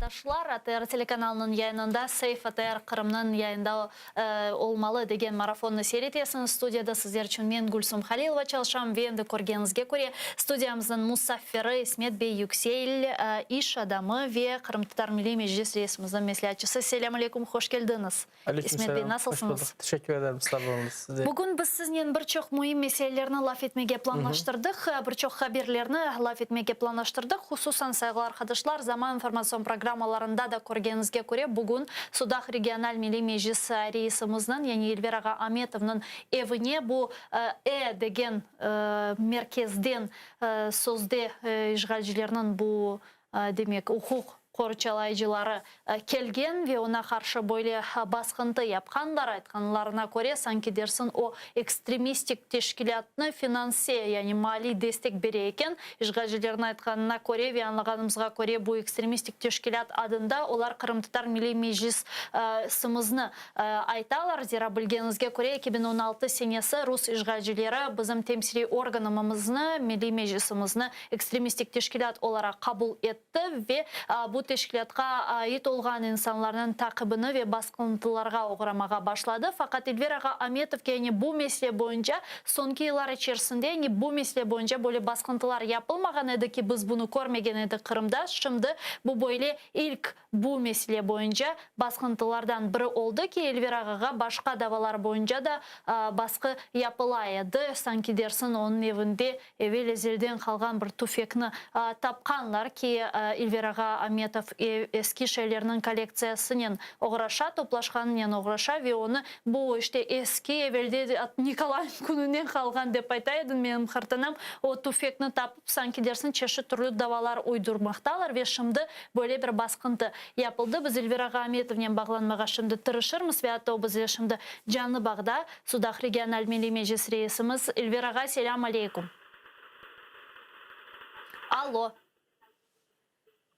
arqadaşlar, ATR telekanalınıñ yayınında Seyf ATR Qırımnıñ yayında olmalı degen marafonnı seyir etesiñiz. Studiyada sizler içün men, Gülsum Halilova, çalışam ve endi körgeniñizge köre, studiyamıznıñ musafiri İsmet bey Yüksel, iş adamı ve Qırımtatar Milliy Meclis reisimizniñ mesleatçısı. Selâm aleykum, hoş keldiñiz. Aleyküm İsmet bey, selâm, hoş nasılsıñız? buldıq. Teşekkür ederim, sağ oluñız. Siz de? Bugün biz siznen bir çoq müim meselelerni laf etmege planlaştırdıq, bir çoq haberlerni laf etmege planlaştırdıq. Hususan, sayğılı arqadaşlar, Zaman informatsion programmalarında da körgeniñizge köre, bugün Sudaq regional milliy meclis reisimizniñ, yani Elver ağa Ametovnıñ evine bu E degen merkezden sözde işğalcilerniñ bu Demek, uquq qorçalayıcıları kelgen ve oña qarşı böyle basqıntı yapqanlar, aytqanlarına köre, sanki dersiñ o ekstremistik teşkilâtnı finanse, yani maliy destek bere eken. İşğalcilerniñ aytqanına köre ve añlağanımızğa köre, bu ekstremistik teşkilât adında olar Qırımtatar Milliy Meclisimizni aytalar. Zira, bilgeniñizge köre, 2016 senesi rus işğalcileri bizim temsiliy organımımıznı, Milliy Meclisimizni ekstremistik teşkilât olaraq qabul etti ve bu teşkilâtqa ait olğan insanlarnıñ taqibini ve basqıntılarğa oğramağa başladı. Faqat İlver ağa Ametovke yani bu mesele boyunca soñki yıllar içerisinde yani bu mesele boyunca böyle basqıntılar yapılmağan edi ki, biz bunı körmegen edik Qırımda. Şimdi bu böyle ilk Bu mesele boyunca basqıntılardan biri oldı ki, Elvir ağağa başqa davalar boyunca da basqı yapıla edi. Sanki dersiñ, onıñ evinde evel-ezelden qalğan bir tüfekni tapqanlar ki, İlver ağa Ametov eski şeylerniñ kollektsiyasınen oğraşa, toplaşqanınen oğraşa ve onı bu işte eski, evelde Nikolay kününden qalğan dep ayta edi menim qartanam, o tüfekni tapıp, Sanki dersiñ çeşit türlü davalar uydurmaqtalar ve şimdi böyle bir basqıntı yapıldı. Biz Elvira ağa Ametovnen bağlanmağa şimdi tırışırmız ve atta o bizle şimdi canlı bağda, Sudaq regional milliy meclis reisimiz. Elvira ağa, selâm aleykum. Allo.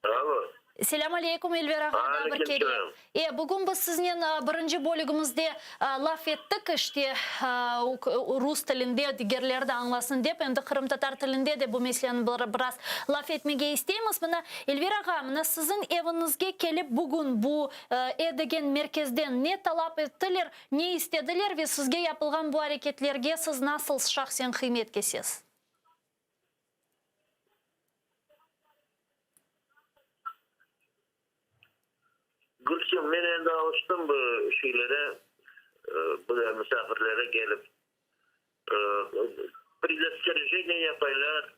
Alo. Selâm aleykum, Elver ağa, daa bir kere. Aleyküm E, bugün biz siznen birinci bölügimizde laf ettik, işte, rus tilinde, digerleri de añlasın dep, endi qırımtatar tilinde de bu meseleni biraz laf etmege isteymiz. Mına, Elver ağa, mına siziñ eviñizge kelip bugün bu E degen merkezden ne talap ettiler, ne istediler ve sizge yapılğan bu areketlerge siz nasıl şahsen qıymet kesesiz? Gülsüm, men endi alıştım bu şeylere, bu misafirlere kelip, predostorejeniye yapaylar.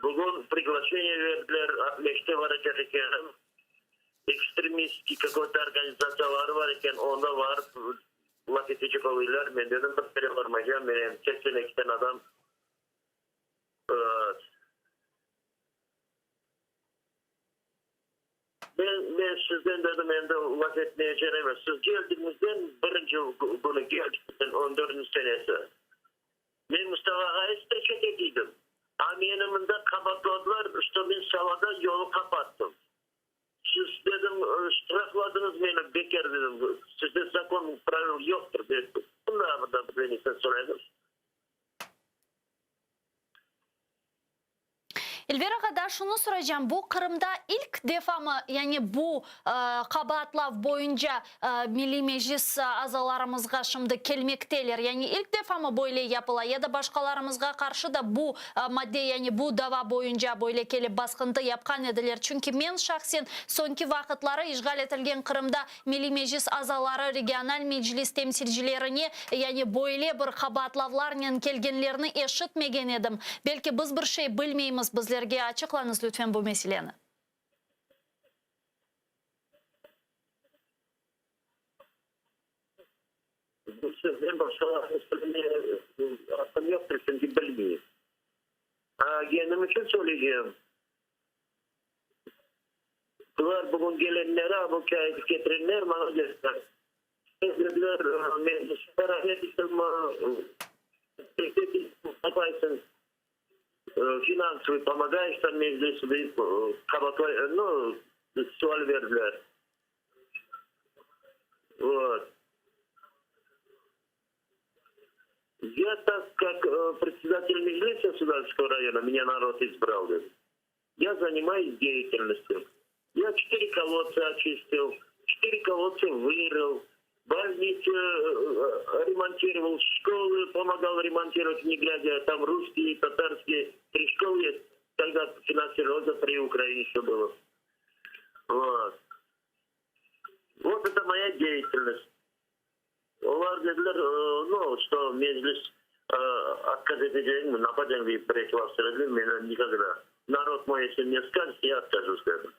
Bugün priglaşeniye berdiler, Aqmescit'e baracaq ekenim. Ekstremistskiy kakoy-to organizatsiyaları bar eken, onda barıp laf etecek oluylar. Men dedim, bir kere barmaycam, men endi 82 tane adam. Men, men sizden dedim, endi laf etmeyeceğim emes. Siz geldiñizden birinci künü geldiñizden on dördünci senesi. Men Mustafa ağayı vstreçat etiydim. A meni mında qabaatladılar, çto men Salada yolu qapattım. Siz, dedim, ştrafladıñız meni beker, dedim, sizde zakon, pravil yoqtır, dedim. Bundan da bir insan soraydım. Elver ağa, daa şunı soracağım, bu Qırımda ilk defamı, yani bu qabaatlav boyunca Milliy Meclis azalarımızğa şimdi kelmekteler, yani ilk defamı böyle yapıla ya da başqalarımızğa qarşı da bu madde, yani bu dava boyunca böyle kelip basqıntı yapqan ediler? Çünki men şahsen soñki vaqıtları işğal etilgen Qırımda Milliy Meclis azaları regional meclis temsilcilerine, yani böyle bir qabaatlavlarnen kelgenlerini eşitmegen edim. Belki biz bir şey bilmeymiz, bizlerge açıqlañız lütfen bu meseleni. Bu sözden başqalarnı söylemeye aqqım yoqtır, çünki bilmeyim. Kendim içün söyleycegim. Bular bugün gelenler, a bu kâğıtı ketirenler maña dediler. Dediler, mecliske rahmet ettim, yapaysıñ, finansovıy pomogaешь tam meclisu deyip qabatlay, nu, sual berdiler. Vot. Ya tak kak predsedatel meclisa Sudakskogo rayona, menya narod izbral, dedim. Ya zaнимаюсь деятельностью. Я четыре колодца очистил, четыре колодца вырыл, больницы ремонтировал, школы помогал ремонтировать, не глядя, там русские, татарские, три школы есть, тогда финансировал, это при Украине все было. Вот. Вот это моя деятельность. Olar dediler, ну, что Meclis отказ etecegim, napacağım deyip bir eki laf söylediler, men никогда. Народ мой, если мне скажет, я откажусь dedim.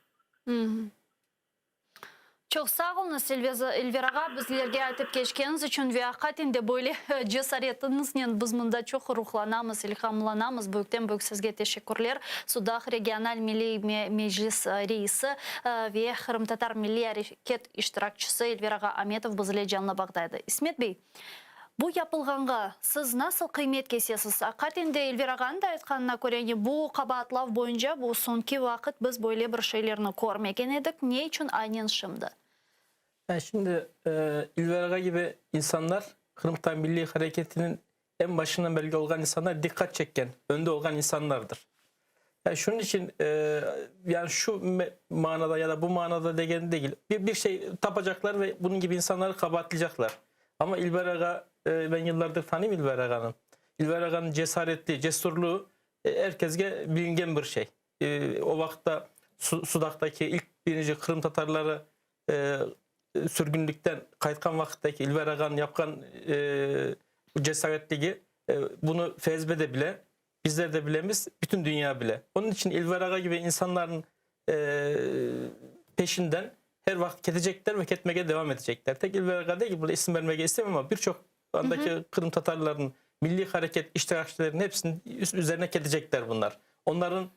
Çoq sağ oluñız, Elver ağa, bizlerge aytıp keçkeniñiz içün ve aqiqaten de böyle cesaretiñiznen biz mında çoq ruhlanamız, ilhamlanamız. Büyükten büyük sizge teşekkürler. Sudaq regional milliy meclis reisi ve qırımtatar milliy areket iştirakçisi Elver ağa Ametov bizle canlı bağda edi. İsmet bey, bu yapılğanğa siz nasıl qıymet kesesiz? Aqiqaten de Elver ağanıñ da aytqanına köre, bu qabaatlav boyunca bu soñki vaqıt biz böyle bir şeylerni körmegen edik. Ne içün aynen şimdi? Yani şimdi İlver ağa kibi insanlar Qırımtatar milliy hareketiniñ eñ başından belgi olğan insanlar, diqqat çekken, önde olğan insanlardır. Yani şunıñ içün yani şu manada ya da bu manada degen degil. Bir, bir şey tapacaqlar ve bunıñ kibi insanları qabaatlaycaqlar. Amma İlber ağa, ben yıllardır tanıyım İlber ağanı. İlber ağanıñ cesaretli, cesurluğu er kesge bilingen bir şey. O vaqıtta Sudaqtaki ilk birinci qırımtatarları sürgünlikten qaytqan vaqıttaki İlver ağanıñ yapqan cesaretligi, bunı FSB de bile, bizler de bilemiz, bütün dünya bile. Onıñ içün İlver ağa kibi insanlarnıñ peşinden her vaqıt ketecekler ve ketmege devam etecekler. Tek İlver ağa degil, burada isim bermege istemem, amma bir çoq andaki qırımtatarlarnıñ, milliy hareket iştirakçileriniñ hepsiniñ üzerine ketecekler bunlar. Onların,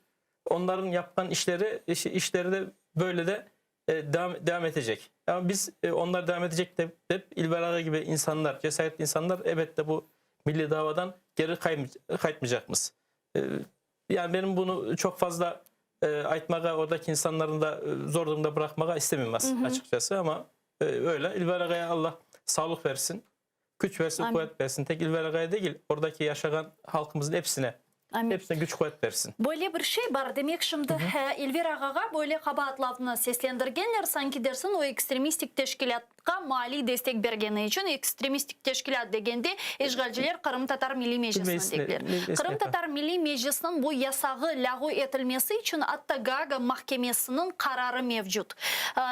onların yapqan işleri, işleri de böyle de devam, devam etecek. Ama biz onlar devam etecek dep, dep İlber ağa kibi insanlar, cesaretli insanlar elbette bu milliy davadan geri qaytmaycaqmız. Yani benim bunu çoq fazla aytmağa, oradaki insanlarnı da zor durumda bıraqmağa istemeyim açıqçası, ama öyle. İlber ağaya Allah sağlıq versin. Küç versin, quvet bersin. Tek İlver ağaya degil, oradaki yaşağan halqımıznıñ epsine, epsine küç quvet bersin. Böyle bir şey bar, demek şimdi İlver ağağa böyle qabaatlavnı seslendirgenler, sanki dersin o ekstremistik teşkilâtqa maliy destek bergeni içün, ekstremistik teşkilât degende işğalciler Qırımtatar Milliy Meclisini deyler. Qırımtatar Milliy Meclisiniñ bu yasağı lâğu etilmesi içün atta Gaaga mahkemesiniñ qararı mevcut.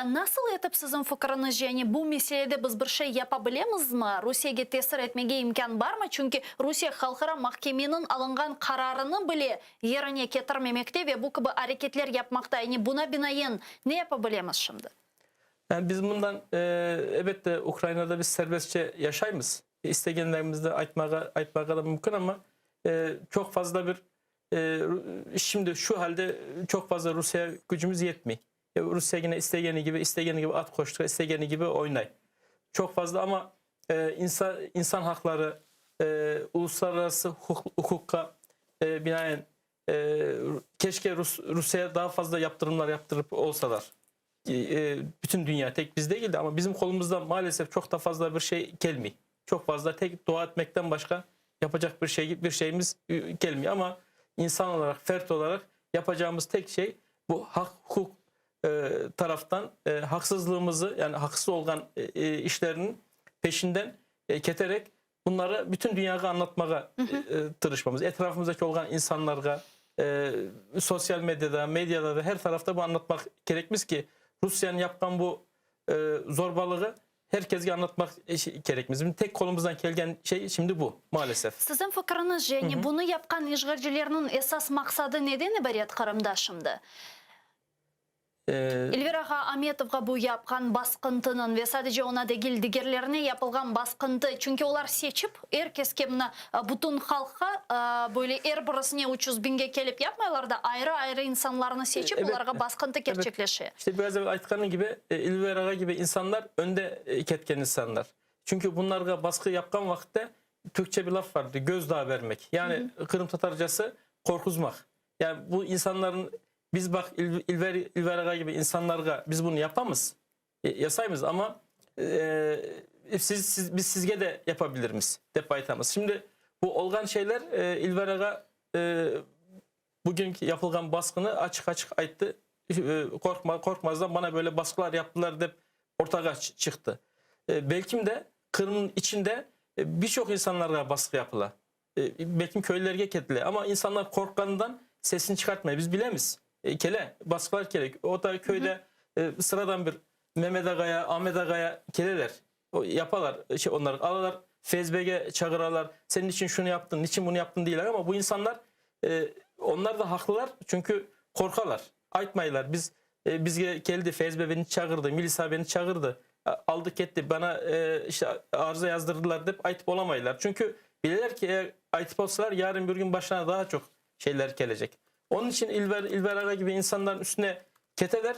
Nasıl etip siziñ fikriñizce, yani bu meselede biz bir şey yapa bilemizmi, Rusiyege tesir etmege imkân barmı, çünki Rusiye halqara mahkemeniñ alınğan qararını bile yerine ketirmemekte ve bu kibi areketler yapmaqta, yani buna binaen ne yapa bilemiz şimdi? Yani biz bundan, elbette, Ukrainada biz serbestçe yaşaymız, istegenlerimizni aytmağa, aytmağa da mümkün, amma çoq fazla bir Şimdi şu halde çoq fazla Rusiyaya gücümüz yetmey. Rusiye yine istegeni gibi, istegeni gibi at qoştura, istegeni gibi oynay. Çoq fazla amma insan, insan haqları, uluslararası hukukqa binaen keşke Rus, Rusiyaya daha fazla yaptırımlar yaptırıp olsalar. Bütün dünya, tek biz degil de, amma bizim qolumuzdan maalesef çoq da fazla bir şey kelmey. Çoq fazla tek dua etmekten başqa yapacaq bir şey, bir şeyimiz kelmey. Amma insan olaraq, fert olaraq yapacağımız tek şey bu haq, hukuk taraftan haqsızlığımızı, yani haqsız olğan işlerniñ peşinden keterek bunları bütün dünyağa anlatmağa tırışmamız. Etrafımızdaki olğan insanlarğa, sosyal medyada, medyada da her tarafta bu anlatmaq kerekmiz ki, Rusiyanıñ yapqan bu zorbalığı Her kezge añlatmaq kerekmiz. Bizim tek qolumızdan kelgen şey şimdi bu, maalesef. Siziñ fikriñizce, yani bunı yapqan işğalcilerniñ esas maqsadı neden ibaret Qırımda şimdi? İlver ağa Ametovğa bu yapqan basqıntınıñ ve sadece ona degil, digerlerine yapılğan basqıntı, çünki olar seçip, er keske mına bütün halqqa böyle er birisine 300 biñge kelip yapmaylar da, ayrı-ayrı insanlarnı seçip, olarğa basqıntı kerçekleşe. İşte biraz evel aytqanım kibi, İlver ağa kibi insanlar önde ketken insanlar. Çünki bunlarğa basqı yapqan vaqıtta türkçe bir laf vardır, gözdağı bermek. Yani qırımtatarcası qorquzmaq. Yani bu insanların biz baq İlver, İlver ağa kibi insanlarğa biz bunı yapamız, yasaymız, amma siz, siz, biz sizge de yapabilirmiz, dep aytamız. Şimdi bu olğan şeyler İlver ağa bugünki yapılğan basqını açıq-açıq ayttı. Qorqma, qorqmazdan bana böyle basqılar yaptılar dep ortağa çıqtı. Belkim de Qırımnıñ içinde bir çoq insanlarğa basqı yapıla. Belkim köylerge ketile. Amma insanlar qorqqanından sesini çıqartmay. Biz bilemiz, kele, basqılar kerek. O da köyde sıradan bir Memet ağaya, Amet ağaya keleler. Yapalar, şey, onlar alalar, FSBge çağıralar. Sen niçin şunu yaptın, niçin bunu yaptın deyler. Amma bu insanlar, onlar da haqlılar, çünki qorqalar. Aytmaylar, biz bizge keldi, FSB beni çağırdı, milisa beni çağırdı, aldı ketti, bana işte arıza yazdırdılar dep aytıp olamaylar. Çünki bileler ki, eğer aytıp olsalar, yarın bir gün başlarına daha çoq şeyler kelecek. Onıñ içün İlver, İlver ağa kibi insanların üstüne keteler.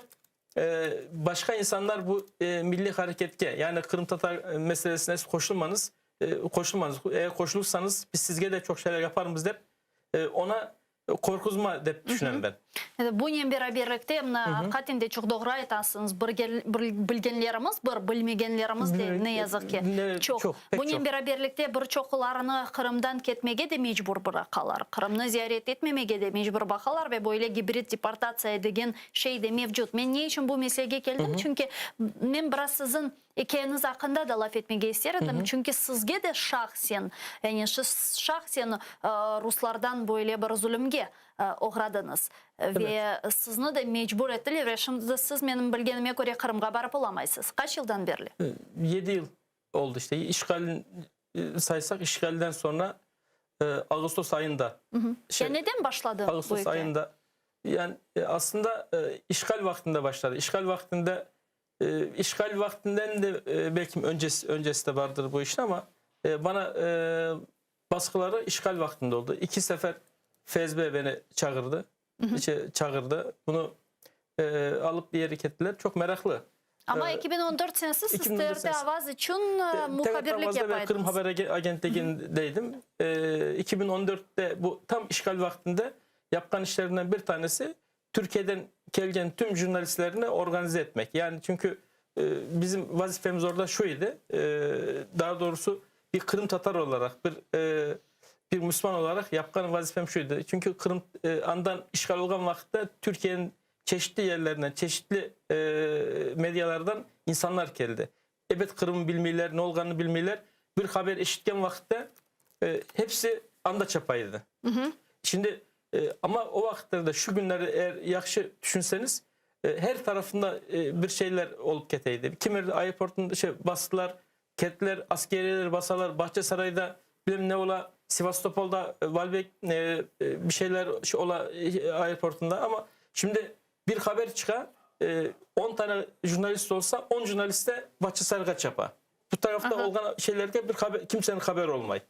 Başqa insanlar bu milliy hareketke, yani qırımtatar meselesine qoşulmañız, qoşulmañız. Eğer qoşulursañız, biz sizge de çoq şeyler yaparmız dep, ona Qorquzma dep tüşünem ben. Bunen beraberlikte, mına, aqiqaten de çoq doğru aytasıñız, bilgenlerimiz bir, bilmegenlerimiz de, ne yazıq ki, çoq. Bunen beraberlikte bir çoqlarını Qırımdan ketmege de mecbur bıraqalar, Qırımnı ziyaret etmemege de mecbur baqalar ve böyle gibrid deportatsiya degen şey de mevcut. Men ne içün bu meselege keldim? Çünki men biraz siziñ İkâyeñiz aqqında da laf etmege ister edim, çünki sizge de şahsen, yani siz şahsen ruslardan böyle bir zulümge oğradıñız ve sizni de mecbur ettiler ve şimdi de siz, menim bilgenime köre, Qırımğa barıp olamaysız. Qaç yıldan berli? Yedi yıl oldı işte. İşğalni saysaq, işğalden soñra ağustos ayında. Ya neden başladı bu Ağustos ikâye? ayında. Yani aslında işğal vaqtında başladı. İşğal vaqtında İşğal vaqtinden de belki öncesi, öncesi de vardır bu işin ama bana basqıları işğal vaqtında oldu. İki sefer FSB beni çağırdı. Hı Çağırdı. Bunu alıp bir yere kettiler. Çok meraklı. Ama 2014 senesi siz TRT Avaz içün muhabirlik yapaydınız. Qırım Haber Agentligindeydim. 2014'te bu tam işgal vaqtında yapqan işlerimden bir tanesi Türkiyeden kelgen tüm jurnalistlerni organize etmek. Yani çünki bizim vazifemiz orada şu edi, daha doğrusu bir qırımtatar olaraq, bir bir müslüman olaraq yapqan vazifem şu edi. Çünki Qırım andan işğal olğan vaqıtta Türkiyeniñ çeşitli yerlerinden, çeşitli medialardan insanlar keldi. Ebet Qırımnı bilmeyler, ne olğanını bilmeyler. Bir haber eşitken vaqıtta hepsi anda çapa edi. Şimdi amma o vaqıtlarda şu günlerde eğer yahşı tüşünseñiz, her tarafında bir şeyler olıp kete edi. Kimerde aeroportnı şey bastılar, kettiler, askeriyeler basalar, Bağçasarayda bilmem ne ola, Sevastopolda Valbek bir şeyler ola aeroportunda. Amma şimdi Bir haber çıqa, on tane jurnalist olsa, on jurnalist de Bağçasarayğa çapa. Bu tarafta olğan şeylerge bir haber, kimseniñ haberi olmay.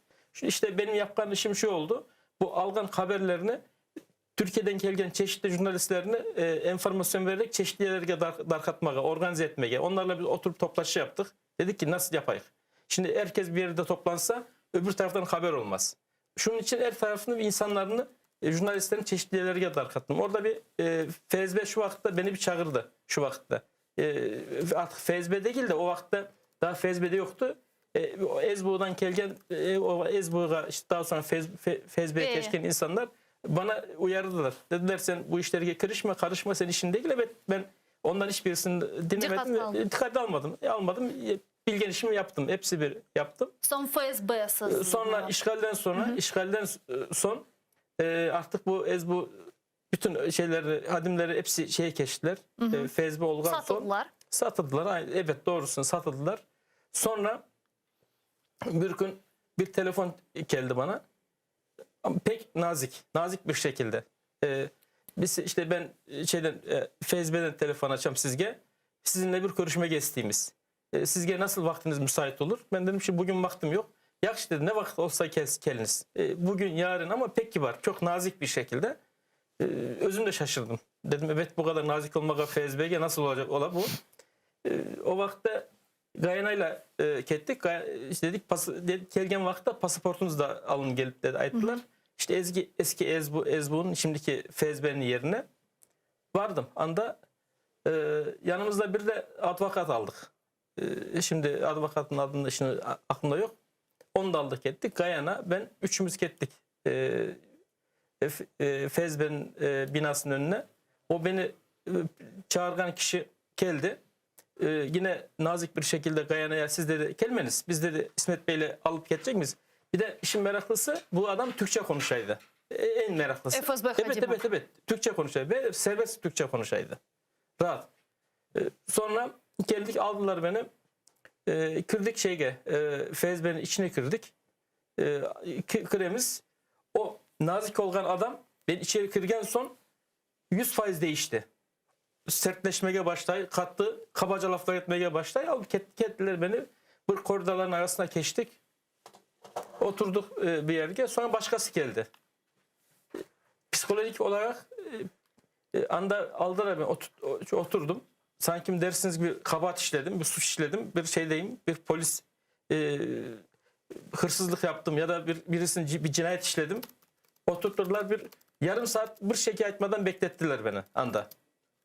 İşte benim yapqan işim şu oldu, bu alğan haberlerni Türkiyeden kelgen çeşitli jurnalistlerni enformasyon vererek çeşitli yerlerge darqatmağa, organize etmege. Onlarla biz oturıp toplaşı yaptıq. Dedik ki, nasıl yapayıq? Şimdi er kes bir yerde toplansa, öbür taraftan haber olmaz. Şunıñ içün er tarafnı insanlarnı, jurnalistlerni çeşitli yerlerge darqattım. Orada bir FSB şu vaqıtta beni bir çağırdı, şu vaqıtta. Artıq FSB degil de, o vaqıtta daa FSB de yoqtı. SBUdan kelgen, o SBUğa işte daa soñra FSBge keçken insanlar bana uyardılar. Dediler, sen bu işlerge kirişme, qarışma, senin işin degil. Ebet, ben ondan iç birisini diñlemedim, diqqat almadım. Almadım. Bilgen işimi yaptım, episi bir yaptım. Soñ FSB siz. Soñra işğalden soñra, işğalden soñ artıq bu SBU bütün şeyleri, hadimleri episi şeye keçtiler. FSB olğan soñ. Satıldılar. Satıldılar, evet doğrusını satıldılar. Soñra bir kün bir telefon keldi bana. Pek nazik, nazik bir şekilde. Biz işte ben şeyden FSB'den telefon açam sizge. Sizinle bir körüşmege isteymiz. Sizge nasıl vaqtıñız müsait olur? Ben dedim ki, bugün vaqtım yoq. Yahşı dedi, ne vaqıt olsa keliñiz. Bugün, yarın, amma pek kibar, çoq nazik bir şekilde. Özüm de şaşırdım. Dedim, ebet, bu qadar nazik olmağa FSBge nasıl olacaq, ola bu? O vaqıtta Gayanayla kettik. Dedik, kelgen vaqıtta pasaportuñızı da alın gelip, dedi, ayttılar. İşte eski, eski SBUnıñ, şimdiki FSBniñ yerine vardım. Anda Yanımızda bir de advokat aldıq. Şimdi advokatnıñ adını şimdi aqlımda yoq. Onı da aldıq kettik. Gayana, ben, üçümüz kettik FSBniñ binasınıñ önüne. O beni. çağırğan kişi keldi. Yine nazik bir şekilde Gayanaya siz dedi kelmeniz, biz dedi İsmet Beyle alıp ketecekmiz. Bir de işin meraklısı bu adam Türkçe konuşaydı. En meraklısı. FSB Evet, evet, evet. Türkçe konuşaydı ve serbest Türkçe konuşaydı. Rahat. Sonra geldik aldılar beni. Kirdik şeyge, FSB'nin içine kirdik. Kiremiz. O nazik olgan adam ben içeri kirgen son 100% değişti. Sertleşmeye başlay, kattı, kabaca laflar etmeye başlay. Alıp kettiler beni. Bir koridorların arasına geçtik. Oturduk bir yerde. Sonra başkası geldi. Psikolojik olarak anda aldılar beni. Oturdum. Sanki dersiniz bir kabahat işledim, bir suç işledim, bir şeydeyim, bir polis hırsızlık yaptım ya da bir birisinin bir cinayet işledim. Oturtturdular bir yarım saat bir şekil etmeden beklettiler beni anda.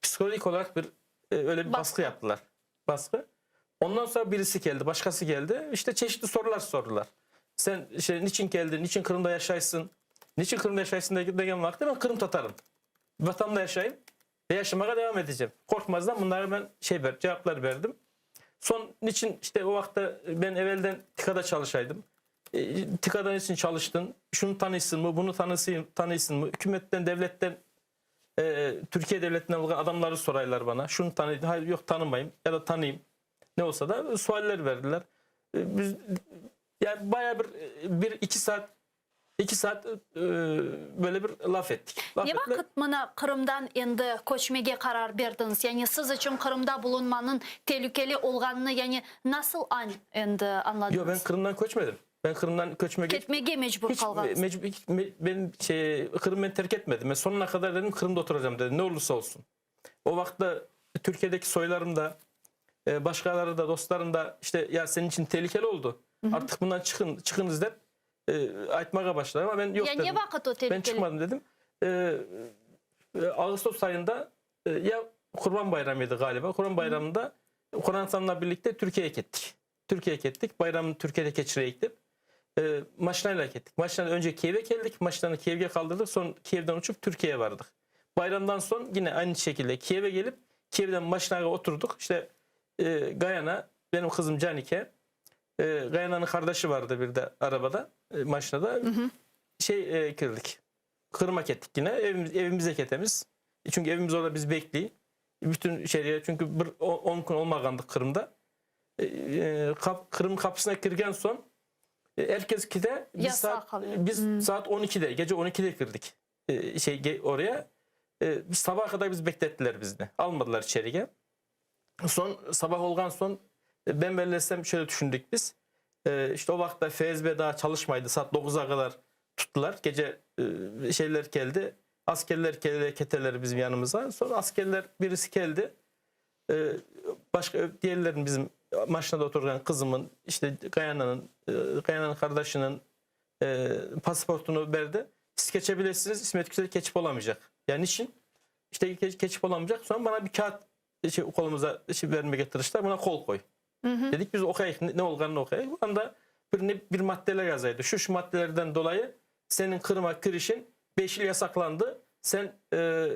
Psikolojik olarak bir öyle bir baskı yaptılar. Baskı. Ondan sonra birisi geldi, başkası geldi. İşte çeşitli sorular sordular. Sen işte niçin geldin, niçin Kırım'da yaşaysın, niçin Kırım'da yaşaysın degen vakti ben Kırım Tatarım. Vatanımda yaşayayım ve yaşamaya devam edeceğim. Korkmazdan bunlara ben şey ver, cevaplar verdim. Son niçin işte o vakte ben evvelden TİKA'da çalışaydım. TİKA'da niçin çalıştın? Şunu tanısın mı? Bunu tanısın, tanısın mı? Hükümetten, devletten, e, Türkiye devletinden olan adamları soraylar bana. Şunu tanıyın, hayır yok tanımayayım ya da tanıyayım. Ne olsa da sualler verdiler. E, biz, yani bayağı bir, bir iki saat iki saat e, böyle bir laf ettik. Laf Ne vaqıt mına Qırımdan endi köçmege qarar berdiñiz? Yani siz içün Qırımda bulunmanıñ telükeli olğanını yani nasıl añ endi añladıñız? Yoq, ben Qırımdan köçmedim. Ben Qırımdan köçmege... Ketmege mecbur qalğansız. Mecbur, hiç, benim şey, Qırım ben terk etmedim. Ben sonuna kadar dedim Qırımda oturacağım dedim. Ne olursa olsun. O vaqıtta Türkiye'deki soylarım da, başkaları da, dostlarım da işte ya senin için tehlikeli oldu. Hı hı. Artık bundan çıkın, çıkınız dep e, aytmağa başladı ama ben yok ya dedim. Ne vaqıt o tehlikeli? Ben çıkmadım dedim. E, Ağustos ayında e, ya Kurban Bayramıydı galiba. Kurban Bayramı'nda Kur'an birlikte Türkiye'ye gittik. Türkiye'ye gittik. Bayramı Türkiye'de geçireye gittik. E, maşinayla gittik. Maşinayla önce Kiev'e geldik. Maşinayla Kiev'e kaldırdık. Sonra Kiev'den uçup Türkiye'ye vardık. Bayramdan sonra yine aynı şekilde Kiev'e gelip Kiev'den maşinaya oturduk. İşte e, Gayana, benim kızım Canike, e, Gayana'nın kardeşi vardı bir de arabada, e, maşinada. Hı hı. Şey e, girdik. Kırmak ettik yine. Evimiz, evimize ketemiz. Çünkü evimiz orada biz bekliyor. Bütün şeyleri çünkü bir 10 gün olmagandık Kırım'da. E, e, kap, Kırım kapısına girgen son e, herkes kide biz saat biz hmm. saat 12'de gece 12'de girdik. E, şey oraya. E, sabaha kadar biz beklettiler bizi. Almadılar içeriye. Son sabah olgan son ben bellesem şöyle düşündük biz. E, işte o vakitte FSB daha çalışmaydı. Saat 9'a kadar tuttular. Gece e, şeyler geldi. Askerler geldi, keteler bizim yanımıza. Sonra askerler birisi geldi. E, başka diğerlerin bizim maşinada oturan kızımın, işte Gayana'nın, e, Gayana'nın kardeşinin e, pasaportunu verdi. Siz geçebilirsiniz. İsmet Güzel geçip olamayacak. Yani niçin? İşte geçip olamayacak. Sonra bana bir kağıt şey, kolumuza şey, vermeye getirmişler. Buna kol koy. Hı hı. Dedik biz okuyayım. Ne, ne olganını okuyayım. Bu anda bir, ne, bir maddeler yazaydı. Şu şu maddelerden dolayı senin Kırım'a kirişin 5 yıl yasaklandı. Sen e,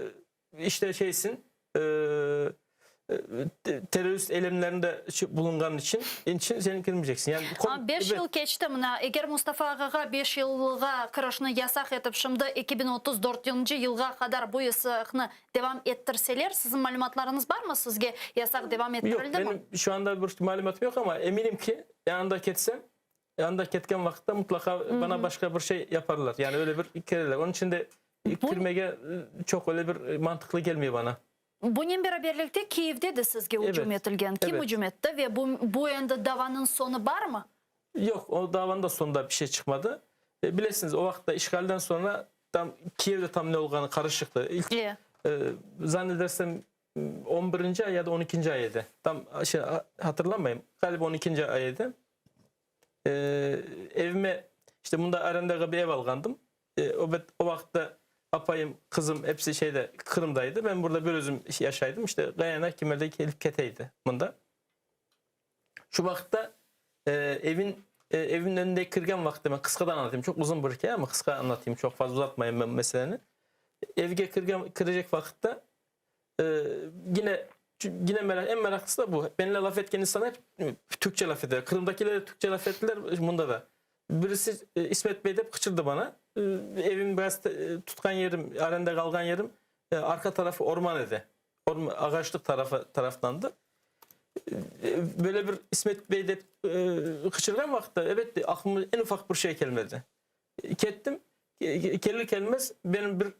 işte şeysin e, terörist eylemlerinde bulungan için için seni kirmeyeceksin. Yani 5 yıl keçti mına. Eger Mustafa ağağa 5 yılğa kirişni yasaq etip şimdi 2034 yılğa qadar bu yasaqnı devam ettirseler, siziñ malümatlarıñız barmı? Sizge yasaq devam ettirildi mi? Yoq, benim şu anda bir malümatım yoq ama eminim ki yanında ketsem, yanında ketken vaqıtta mutlaka Hı -hı. bana başka bir şey yaparlar. Yani öyle bir kereler. Onun için de kirmege çok öyle bir mantıklı gelmiyor bana. Bunen beraberlikte Kiyevde de sizge ücüm Evet, etilgen. Kim evet. ücüm etti ve bu, bu endi davanıñ soñu barmı? Yoq, o davanıñ da soñunda bir şey çıqmadı. E, bilesiñiz, o vaqıtta işğalden soñra tam Kiyevde tam ne olğanı qarışıqtı. İlk, E. e, zannedersem, on birinci ay ya da on ikinci ay edi. Tam şey, hatırlamayım. Galiba on ikinci ay edi. E, evime, işte bunda arendağa bir ev alğandım. E, o, o vaqıtta apayım, qızım hepsi şeyde Qırımdaydı. Ben burada bir özüm yaşaydım. İşte Gayana kimerde kelip keteydi bunda. Şu vaqıtta e, evin e, evin önünde kirgen vaqıtta ben kıskadan anlatayım. Çok uzun bir hikaye ama kıska anlatayım. Çok fazla uzatmayayım ben meseleni. Evge kirgen, kirecek vaqıtta. Yine yine merak, en meraqlısı da bu. Benimle laf etken insanlar hep Türkçe laf eder. Qırımdakiler de Türkçe laf ettiler, bunda da. Birisi İsmet Bey dep qıçırdı bana. Evim biraz tutqan yerim, arenda qalğan yerim, arqa tarafı orman edi. Orman, ağaçlıq tarafı taraftandı. Böyle bir İsmet Bey dep qıçırğan vaqıtta, elbette, aqlıma en ufaq bir şey kelmedi. Kettim, kelir kelmez benim bir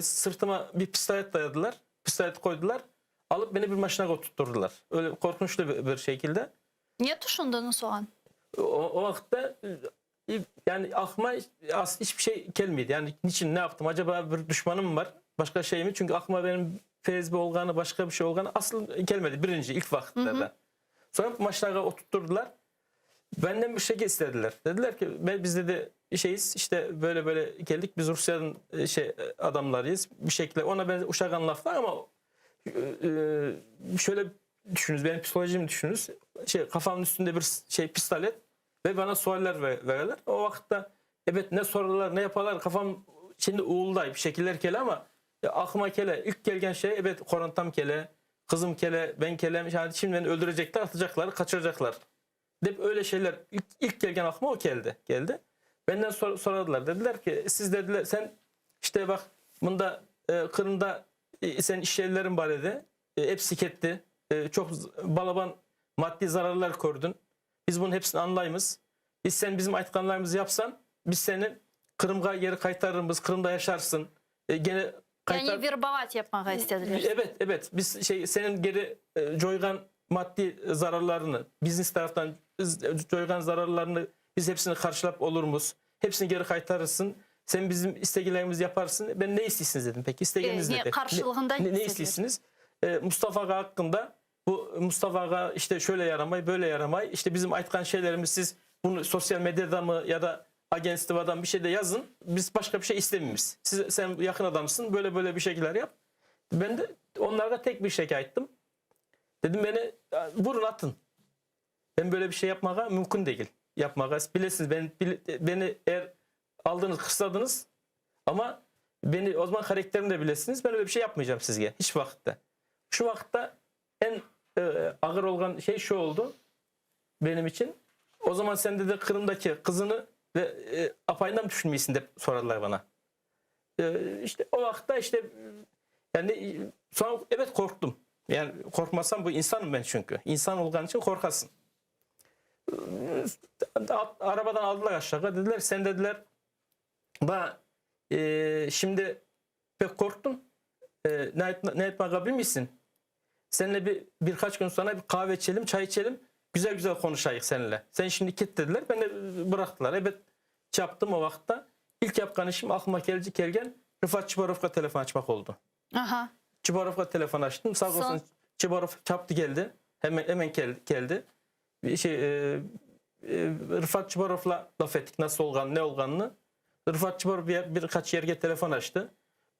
sırtıma bir pistolet dayadılar, pistolet qoydılar, alıp beni bir maşinağa oturttırdılar. Öyle qorqunçlı bir şekilde. Ne tüşündiñiz o an? O, o vaqıtta yani aqlıma hiçbir şey kelmeydi. Yani niçin, ne yaptım, acaba bir düşmanım mı var, başqa şey mi? Çünki aqlıma benim FSB olğanı, başqa bir şey olğanı asıl kelmedi birinci, ilk vaqıtlarda. Soñra maşinağa oturttırdılar. Benden bir şey istediler. Dediler ki ben biz dedi şeyiz işte böyle böyle geldik biz Rusya'nın e, şey e, adamlarıyız. Bir şekilde ona ben uşağan laflar ama e, şöyle düşününüz benim psikolojimi düşününüz. Şey kafamın üstünde bir şey pistolet ve bana sualler ver, verirler. O vakitte evet ne sorarlar ne yaparlar kafam şimdi uğulday bir şekiller kele ama aklıma kele ilk gelgen şey evet korantam kele Qızım kele, ben kelem, yani şimdi beni öldürecekler, atacaklar, kaçıracaklar. Dep öyle şeyler ilk, ilk gelgen aklıma o geldi. Geldi. Benden sor, soradılar. Dediler ki siz dediler sen işte bak bunda e, Kırım'da e, senin iş yerlerin var dedi. E, hepsi ketti. E, çok balaban maddi zararlar gördün. Biz bunun hepsini anlayımız. Biz sen bizim aytqanlarımızı yapsan, biz seni Qırımğa geri qaytarırmız, Qırımda yaşarsın. E, gene qaytar... Yani verbovat yapmağa istediler. Evet, evet. Biz şey senin geri e, coyğan maddi zararlarını, biznes taraftan coyğan zararlarını biz hepsini qarşılap olurmuz. Hepsini geri qaytarırsın. Sen bizim istegilerimizi yaparsın. Ben ne istiysiniz dedim. Peki isteginiz e, ne, qarşılığında ne, ne, ne istiysiniz? E, Mustafa ağa hakkında Bu Mustafa ağa işte şöyle yaramay, böyle yaramay. İşte bizim aytqan şeylerimiz siz bunu sosyal medyada mı ya da agentstvodan bir şeyde yazın. Biz başqa bir şey istemeymiz. Siz, sen yakın adamsın, böyle böyle bir şeyler yap. Ben de onlara tek bir şey ayttım. Dedim beni vurun atın. Ben böyle bir şey yapmağa mümkün değil. Yapmağa. Bilesiniz ben, beni eğer aldınız, kısladınız ama beni o zaman karakterimi de bilesiniz. Ben öyle bir şey yapmayacağım sizge. Hiç vakitte. Şu vaqıtta eñ ağır olğan şey şu oldı benim içün, o zaman sen dedi Qırımdaki qızını ve apayından tüşünmeysiñ dep soradılar bana. İşte o vaqıtta işte yani soñ ebet qorqtım. Yani qorqmasam bu insanım ben çünki. İnsan olğan içün qorqasıñ. Arabadan aldılar aşağı dediler sen dediler ba şimdi Pek qorqtım. Ne, ne etmege bilmeysin. Seninle bir, birkaç gün sonra bir kahve içelim, çay içelim. Güzel güzel konuşayıq seninle. Sen şimdi git dediler. Beni bıraktılar. Evet çaptım o vaqıtta. İlk yapqan işim aklıma keldi, kelgen Rıfat Çubarovğa telefon açmaq oldu. Aha. Çubarovğa telefon açtım. Sağ olsun Çubarov çaptı geldi. Hemen hemen geldi. Bir şey e, e, Rıfat Çubarovla laf ettik nasıl olğanını, ne olğanını. Rıfat Çubarov bir, birkaç yerge telefon açtı.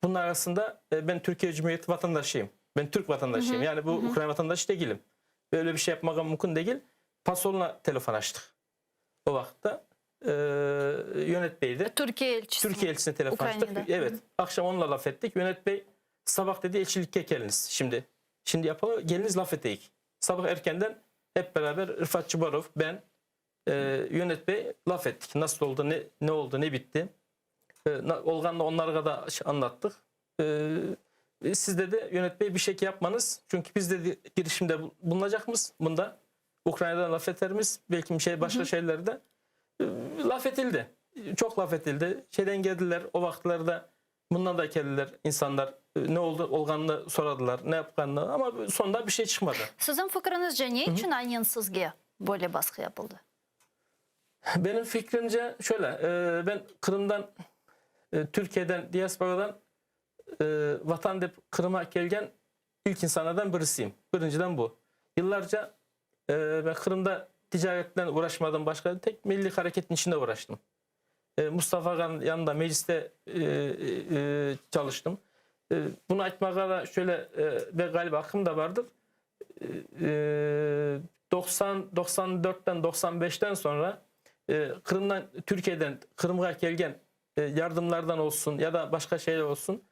Bunun arasında e, ben Türkiye Cumhuriyeti vatandaşıyım. Ben Türk vatandaşıyım. Hı hı. Yani bu Hı hı. Ukrayna vatandaşı değilim. Böyle bir şey yapmaya mümkün değil. Pasoluna telefon açtık. O vakitte e, Yönet Bey'di. Türkiye elçisi. Türkiye elçisine telefon açtık. Ukrayna'da. Evet. Hı hı. Akşam onunla laf ettik. Yönet Bey sabah dedi elçilikке geliniz şimdi. Şimdi yapalım. Geliniz laf edeyik. Sabah erkenden hep beraber Rıfat Çubarov, ben, e, Yönet Bey laf ettik. Nasıl oldu, ne, ne oldu, ne bitti. E, olğanını onlara da anlattık. E, siz dedi Yönet Bey bir şey yapmanız. Çünkü biz dedi girişimde bulunacakmız bunda. Ukrayna'dan laf eterimiz. Belki bir şey başka şeylerde. E, laf etildi. Çok laf etildi. Şeyden geldiler o vakitlerde bundan da geldiler insanlar. E, ne oldu olğanını soradılar. Ne yapqanını ama sonunda bir şey çıkmadı. Siziñ fikriñizce ne içün aynen sizge böyle basqı yapıldı? Benim fikrimce şöyle, e, ben Qırımdan, e, Türkiye'den, diasporadan vatan dep Qırım'a kelgen ilk insanlardan birisiyim. Birinciden bu. Yıllarca ben Qırımda ticaretle uğraşmadım başka, tek milli hareketin içinde uğraştım. Mustafa Ağa'nın yanında mecliste çalıştım. Bunu aytmağa da şöyle ve galiba hakkım da vardır. 90 94'ten 95'ten sonra Qırımdan Türkiye'den Qırımğa kelgen yardımlardan olsun ya da başka şeyler olsun.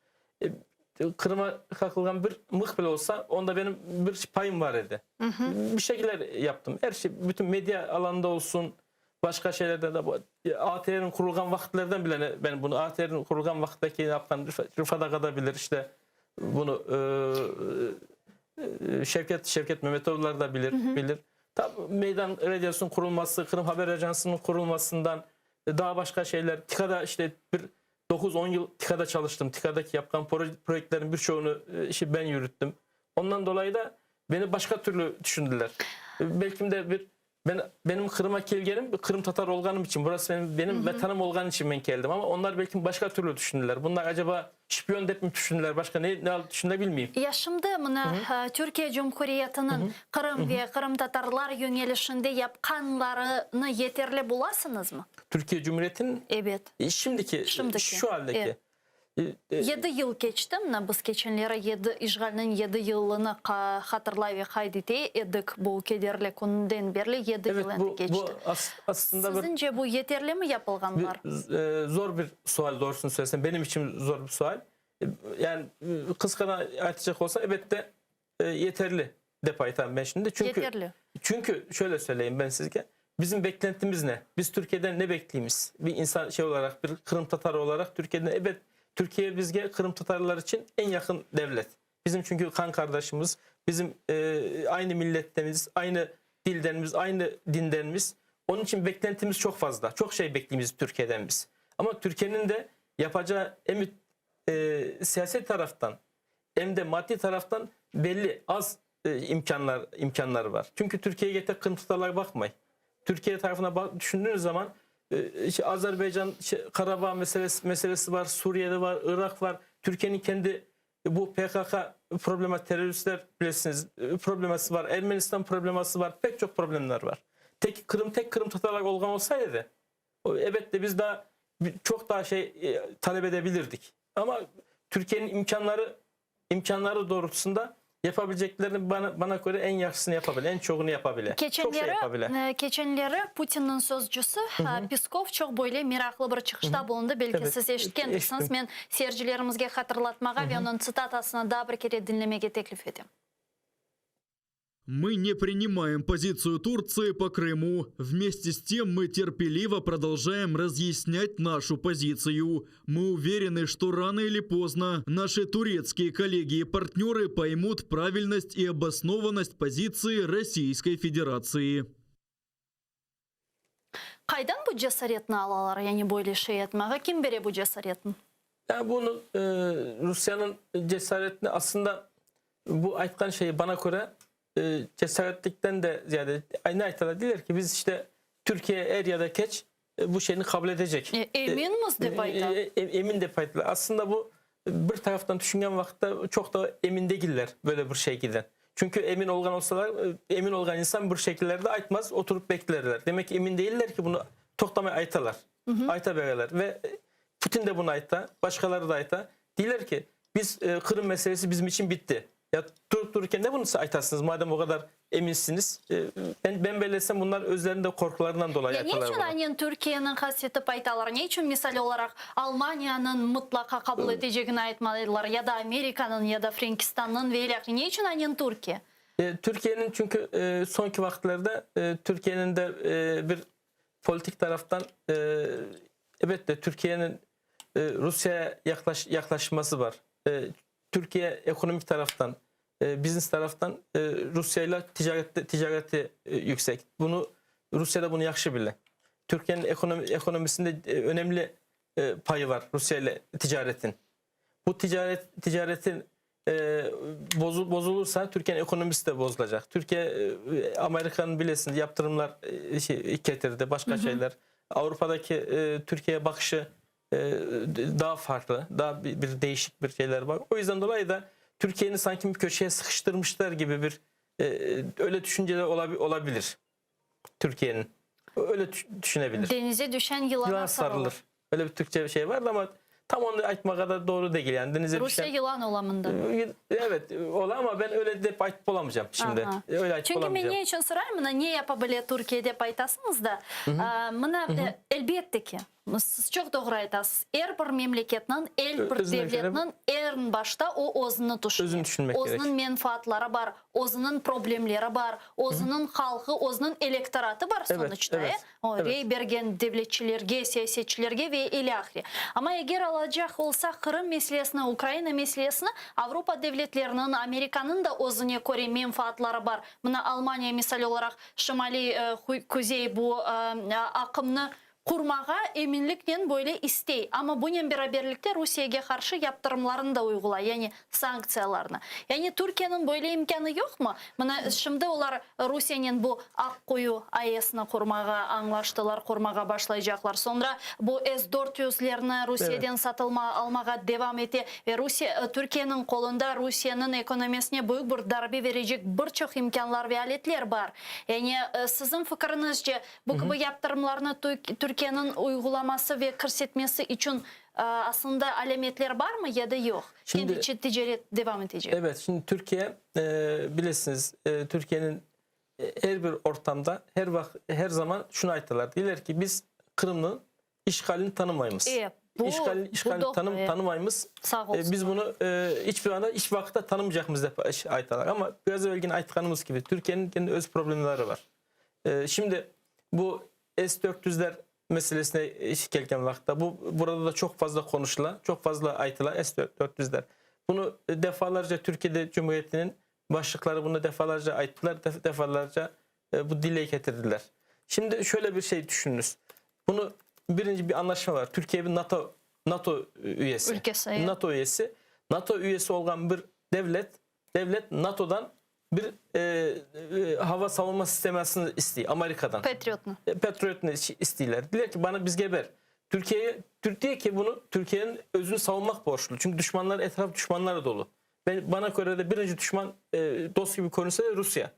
Qırıma qaqılğan bir mıh bile olsa, onda benim bir payım bar edi. Bir şekiller yaptım. Er şey, bütün media alanında olsun, başqa şeylerde de, ATRniñ qurulğan vaqıtlardan bile ben bunu, ATRniñ qurulğan vaqıttaki yapqan Rıfat ağa da bilir, işte bunı Şevket, Şevket Memetovlar da bilir, bilir. Tab Meydan radiosınıñ qurulması, Qırım Haber Ajansınıñ qurulmasından daa başqa şeyler, TİKAda işte bir 9-10 yıl TİKAda çalıştım. TİKAdaki yapqan proyektlerin bir çoğunu işte ben yürüttüm. Ondan dolayı da beni başqa türlü tüşündiler. Belkim de bir ben benim Qırıma kelgenim qırımtatar olğanım içün, burası benim, benim vatanım olğanı içün men keldim. Amma onlar belkim başqa türlü tüşündiler. Bunlar acaba şpion dep mi tüşündiler, başqa ne, ne tüşündiler bilmeyim. Ya şimdi mına Türkiye Cumhuriyetiniñ Qırım ve qırımtatarlar yöñelişinde yapqanlarını yeterli bulasıñızmı? Türkiye Cumhuriyetiniñ? Ebet. Şimdiki, Şimdiki. şu aldaki. Yedi yıl keçti, mına biz keçenleri yedi, işğalniñ yedi yılını hatırlay ve qayd ete edik, bu kederli künden berli yedi yıl endi keçti. Bu aslında bir... Siziñce bu yeterlimi yapılğanlar? Zor bir sual, doğrusını söylesem, benim içün zor bir sual. Yani qısqadan aytacaq olsam, elbette, yeterli dep aytam ben şimdi. Çünki, Yeterli. Çünki şöyle söyleyeyim ben sizge, bizim beklentimiz ne? Biz Türkiye'den ne bekleymiz? Bir insan şey olaraq, bir qırımtatar olaraq Türkiye'den ebet, Türkiye bizge qırımtatarlar içün eñ yaqın devlet. Bizim çünki qan qardaşımız, bizim e, aynı milletteniz, aynı dildenmiz, aynı dindenmiz. Onun için beklentimiz çok fazla. Çok şey bekleymiz Türkiye'den biz. Ama Türkiye'nin de yapacağı hem e, siyaset taraftan Em de maddiy taraftan belli, az imkânlar imkânları bar. Çünki Türkiyege tek qırımtatarlar baqmay. Türkiye tarafına baq düşündüğünüz zaman Azerbaycan, Qarabağ meselesi meselesi bar, Suriyede bar, Iraq bar. Türkiyeniñ kendi bu PKK problema, terroristler bilesiñiz, probleması bar, Ermenistan probleması bar, pek çoq problemler bar. Tek Qırım, tek qırımtatarlar olğan olsa edi, Elbette, biz daa çoq daa şey talep ede bilirdik. Amma Türkiyeniñ imkânları, imkânları doğrultusında yapabileceklerini bana, bana köre eñ yahşısını yapa bile, eñ çoğunu yapa bile. Çoq şey yapa bile. Keçenleri, keçenleri Putinniñ sözcüsi Peskov çoq böyle meraqlı bir çıqışta bulundı. Belki siz eşitkendirsiñiz. Men seyircilerimizge hatırlatmağa ve onıñ tsitatasını daa bir kere diñlemege teklif etem. Мы не принимаем позицию Турции по Крыму. Вместе с тем мы терпеливо продолжаем разъяснять нашу позицию. Мы уверены, что рано или поздно наши турецкие коллеги и партнеры поймут правильность и обоснованность позиции Российской Федерации. Qaydan bu cesaretni alalar, yani böyle şey etmağa? Kim bere bu cesaretni? Ya bunı Rusyanıñ cesaretini aslında bu aytqan şeyi bana köre cesaretlikten de ziyade ne aytalar deyler ki biz işte Türkiye er ya da keç bu şeyni qabul edecek. Eminmiz dep ayta. Emin dep aytalar. Aslında bu bir taraftan tüşüngen vaqıtta çoq da emin degiller böyle bir şeygiden. Çünki emin olğan olsalar, emin olğan insan bir şekillerde aytmaz, oturıp beklerler. Demek ki, emin değiller ki, bunı toqtamay aytalar, ayta bereler. Ve Putin de bunı ayta, başqaları da ayta. Deyler ki, biz Qırım meselesi bizim içün bitti. Ya durup dururken ne bunı aytasıñız, madem o qadar eminsiñiz? Ben, ben bellesem, bunlar özleriniñ de qorqularından dolayı Ya ne aytalar içün bunı. aynen Türkiyeniñ hasretip aytalar? Ne içün, misal olaraq, Almaniyanıñ mıtlaqa qabul etecegini aytmaylar, ya da Amerikanıñ, ya da Frenkistannıñ ve ilâhre? Ne içün aynen Türkiye? Türkiyeniñ çünki soñki vaqıtlarda Türkiyeniñ de bir politik taraftan, elbette, Türkiyeniñ Rusiyaya yaqlaşması bar. Türkiye ekonomik taraftan, biznes taraftan Rusiya ile ticarette, ticareti yüksek. Bunu Rusiya da bunu yahşı bile. Türkiyeniñ ekonomi, ekonomisinde önemli payı var Rusiya ile ticaretin. Bu ticaret, ticaretin bozu, bozulursa Türkiyeniñ ekonomisi de bozulacaq. Türkiye Amerikanıñ bilesiñiz yaptırımlar şey ketirdi, başqa şeyler. Avrupadaki Türkiyeye baqışı daa farqlı, daa bir değişik bir şeyler bar. O yüzden dolayı da Türkiye'ni sanki bir köşeye sıkıştırmışlar gibi bir öyle düşünceler olabilir Türkiye'nin. Öyle düşünebilir. Denize düşen yılana Yılan sarılır. sarılır. Öyle bir Türkçe bir şey vardı ama tam onu aytmağa da doğru değil. Yani denize Rusiye düşen... yılan ola mında. Evet ola ama ben öyle dep aytıp olamayacağım şimdi. Aha. Öyle aytıp Çünki men olamayacağım. ne içün sorayım, mına ne yapa bile Türkiye dep aytasıñız da, mına elbette ki. Siz çoq doğru aytasız. Er bir memleketniñ, el bir devletniñ eñ başta o özüni tüşüne. Özüni tüşünmek kerek. Özüniñ menfaatları bar, özüniñ problemleri bar, özüniñ halqı, özüniñ elektoratı bar sonuçta, e? O, rey bergen devletçilerge, siyasetçilerge ve ilâhre. Amma eger alacaq olsaq Qırım meselesini, Ukraina meselesini, Avropa devletleriniñ, Amerikanıñ da özüne köre menfaatları bar. Mına Almaniya misal olaraq Şimaliy Kuzey bu aqımnı qurmağa eminliknen böyle istey, amma bunen beraberlikte Rusiyege qarşı yaptırımlarnı da uyğulay, yani sanktsiyalarnı. Yani Türkiyeniñ böyle imkânı yoqmı? Mına şimdi olar Rusiyenen bu Aq-Quyu AESni qurmağa añlaştılar, qurmağa başlaycaqlar. Soñra bu S 400 lerni Rusiyeden satılma almağa devam ete ve Rusiye, Türkiyeniñ qolunda Rusiyeniñ ekonomisine büyük bir darbe verecek bir çoq imkânlar ve aletler bar. Yani siziñ fikiriñizce, Bu kibi yaptırımlarnı Türkiyeniñ uyğulaması ve kirsetmesi içün aslında alâmetler barmı ya da yoq? Kendi içi ticaret devam etecek. Evet, şimdi Türkiye, bilesiñiz, Türkiyeniñ er bir ortamda, her vaqıt, her zaman şunı aytalar, deyler ki, biz Qırımnıñ işğalini tanımaymız. İşğalini, işğalini tanım, tanımaymız. Sağ olsun. Biz bunı iç bir anda, iç vaqıtta tanımaycaqmız dep aytalar. Amma biraz evelgini aytqanımız kibi, Türkiyeniñ kendi öz problemleri bar. Şimdi bu S 400'ler meselesine kelgen vaqıtta, bu burada da çoq fazla konuşula, çoq fazla aytıla S 400'ler. Bunu defalarca Türkiye'de Cumhuriyetinin başlıqları bunu defalarca ayttılar, defalarca bu dile getirdiler. Şimdi şöyle bir şey düşününüz. Bunu birinci bir anlaşma var. Türkiye bir NATO NATO üyesi. Ülkesi, NATO üyesi. NATO üyesi olğan bir devlet devlet NATO'dan bir e, e, hava savunma sistemasını istiyor Amerika'dan. Patriot'nu. E, Patriot'nu istiyorlar. Diler ki bana bizge ver. Türkiye'ye Türkiye ki bunu Türkiye'nin özünü savunmak borçlu. Çünkü düşmanlar etraf düşmanlara dolu. Ben, bana göre de birinci düşman e, dost gibi görünse de Rusya.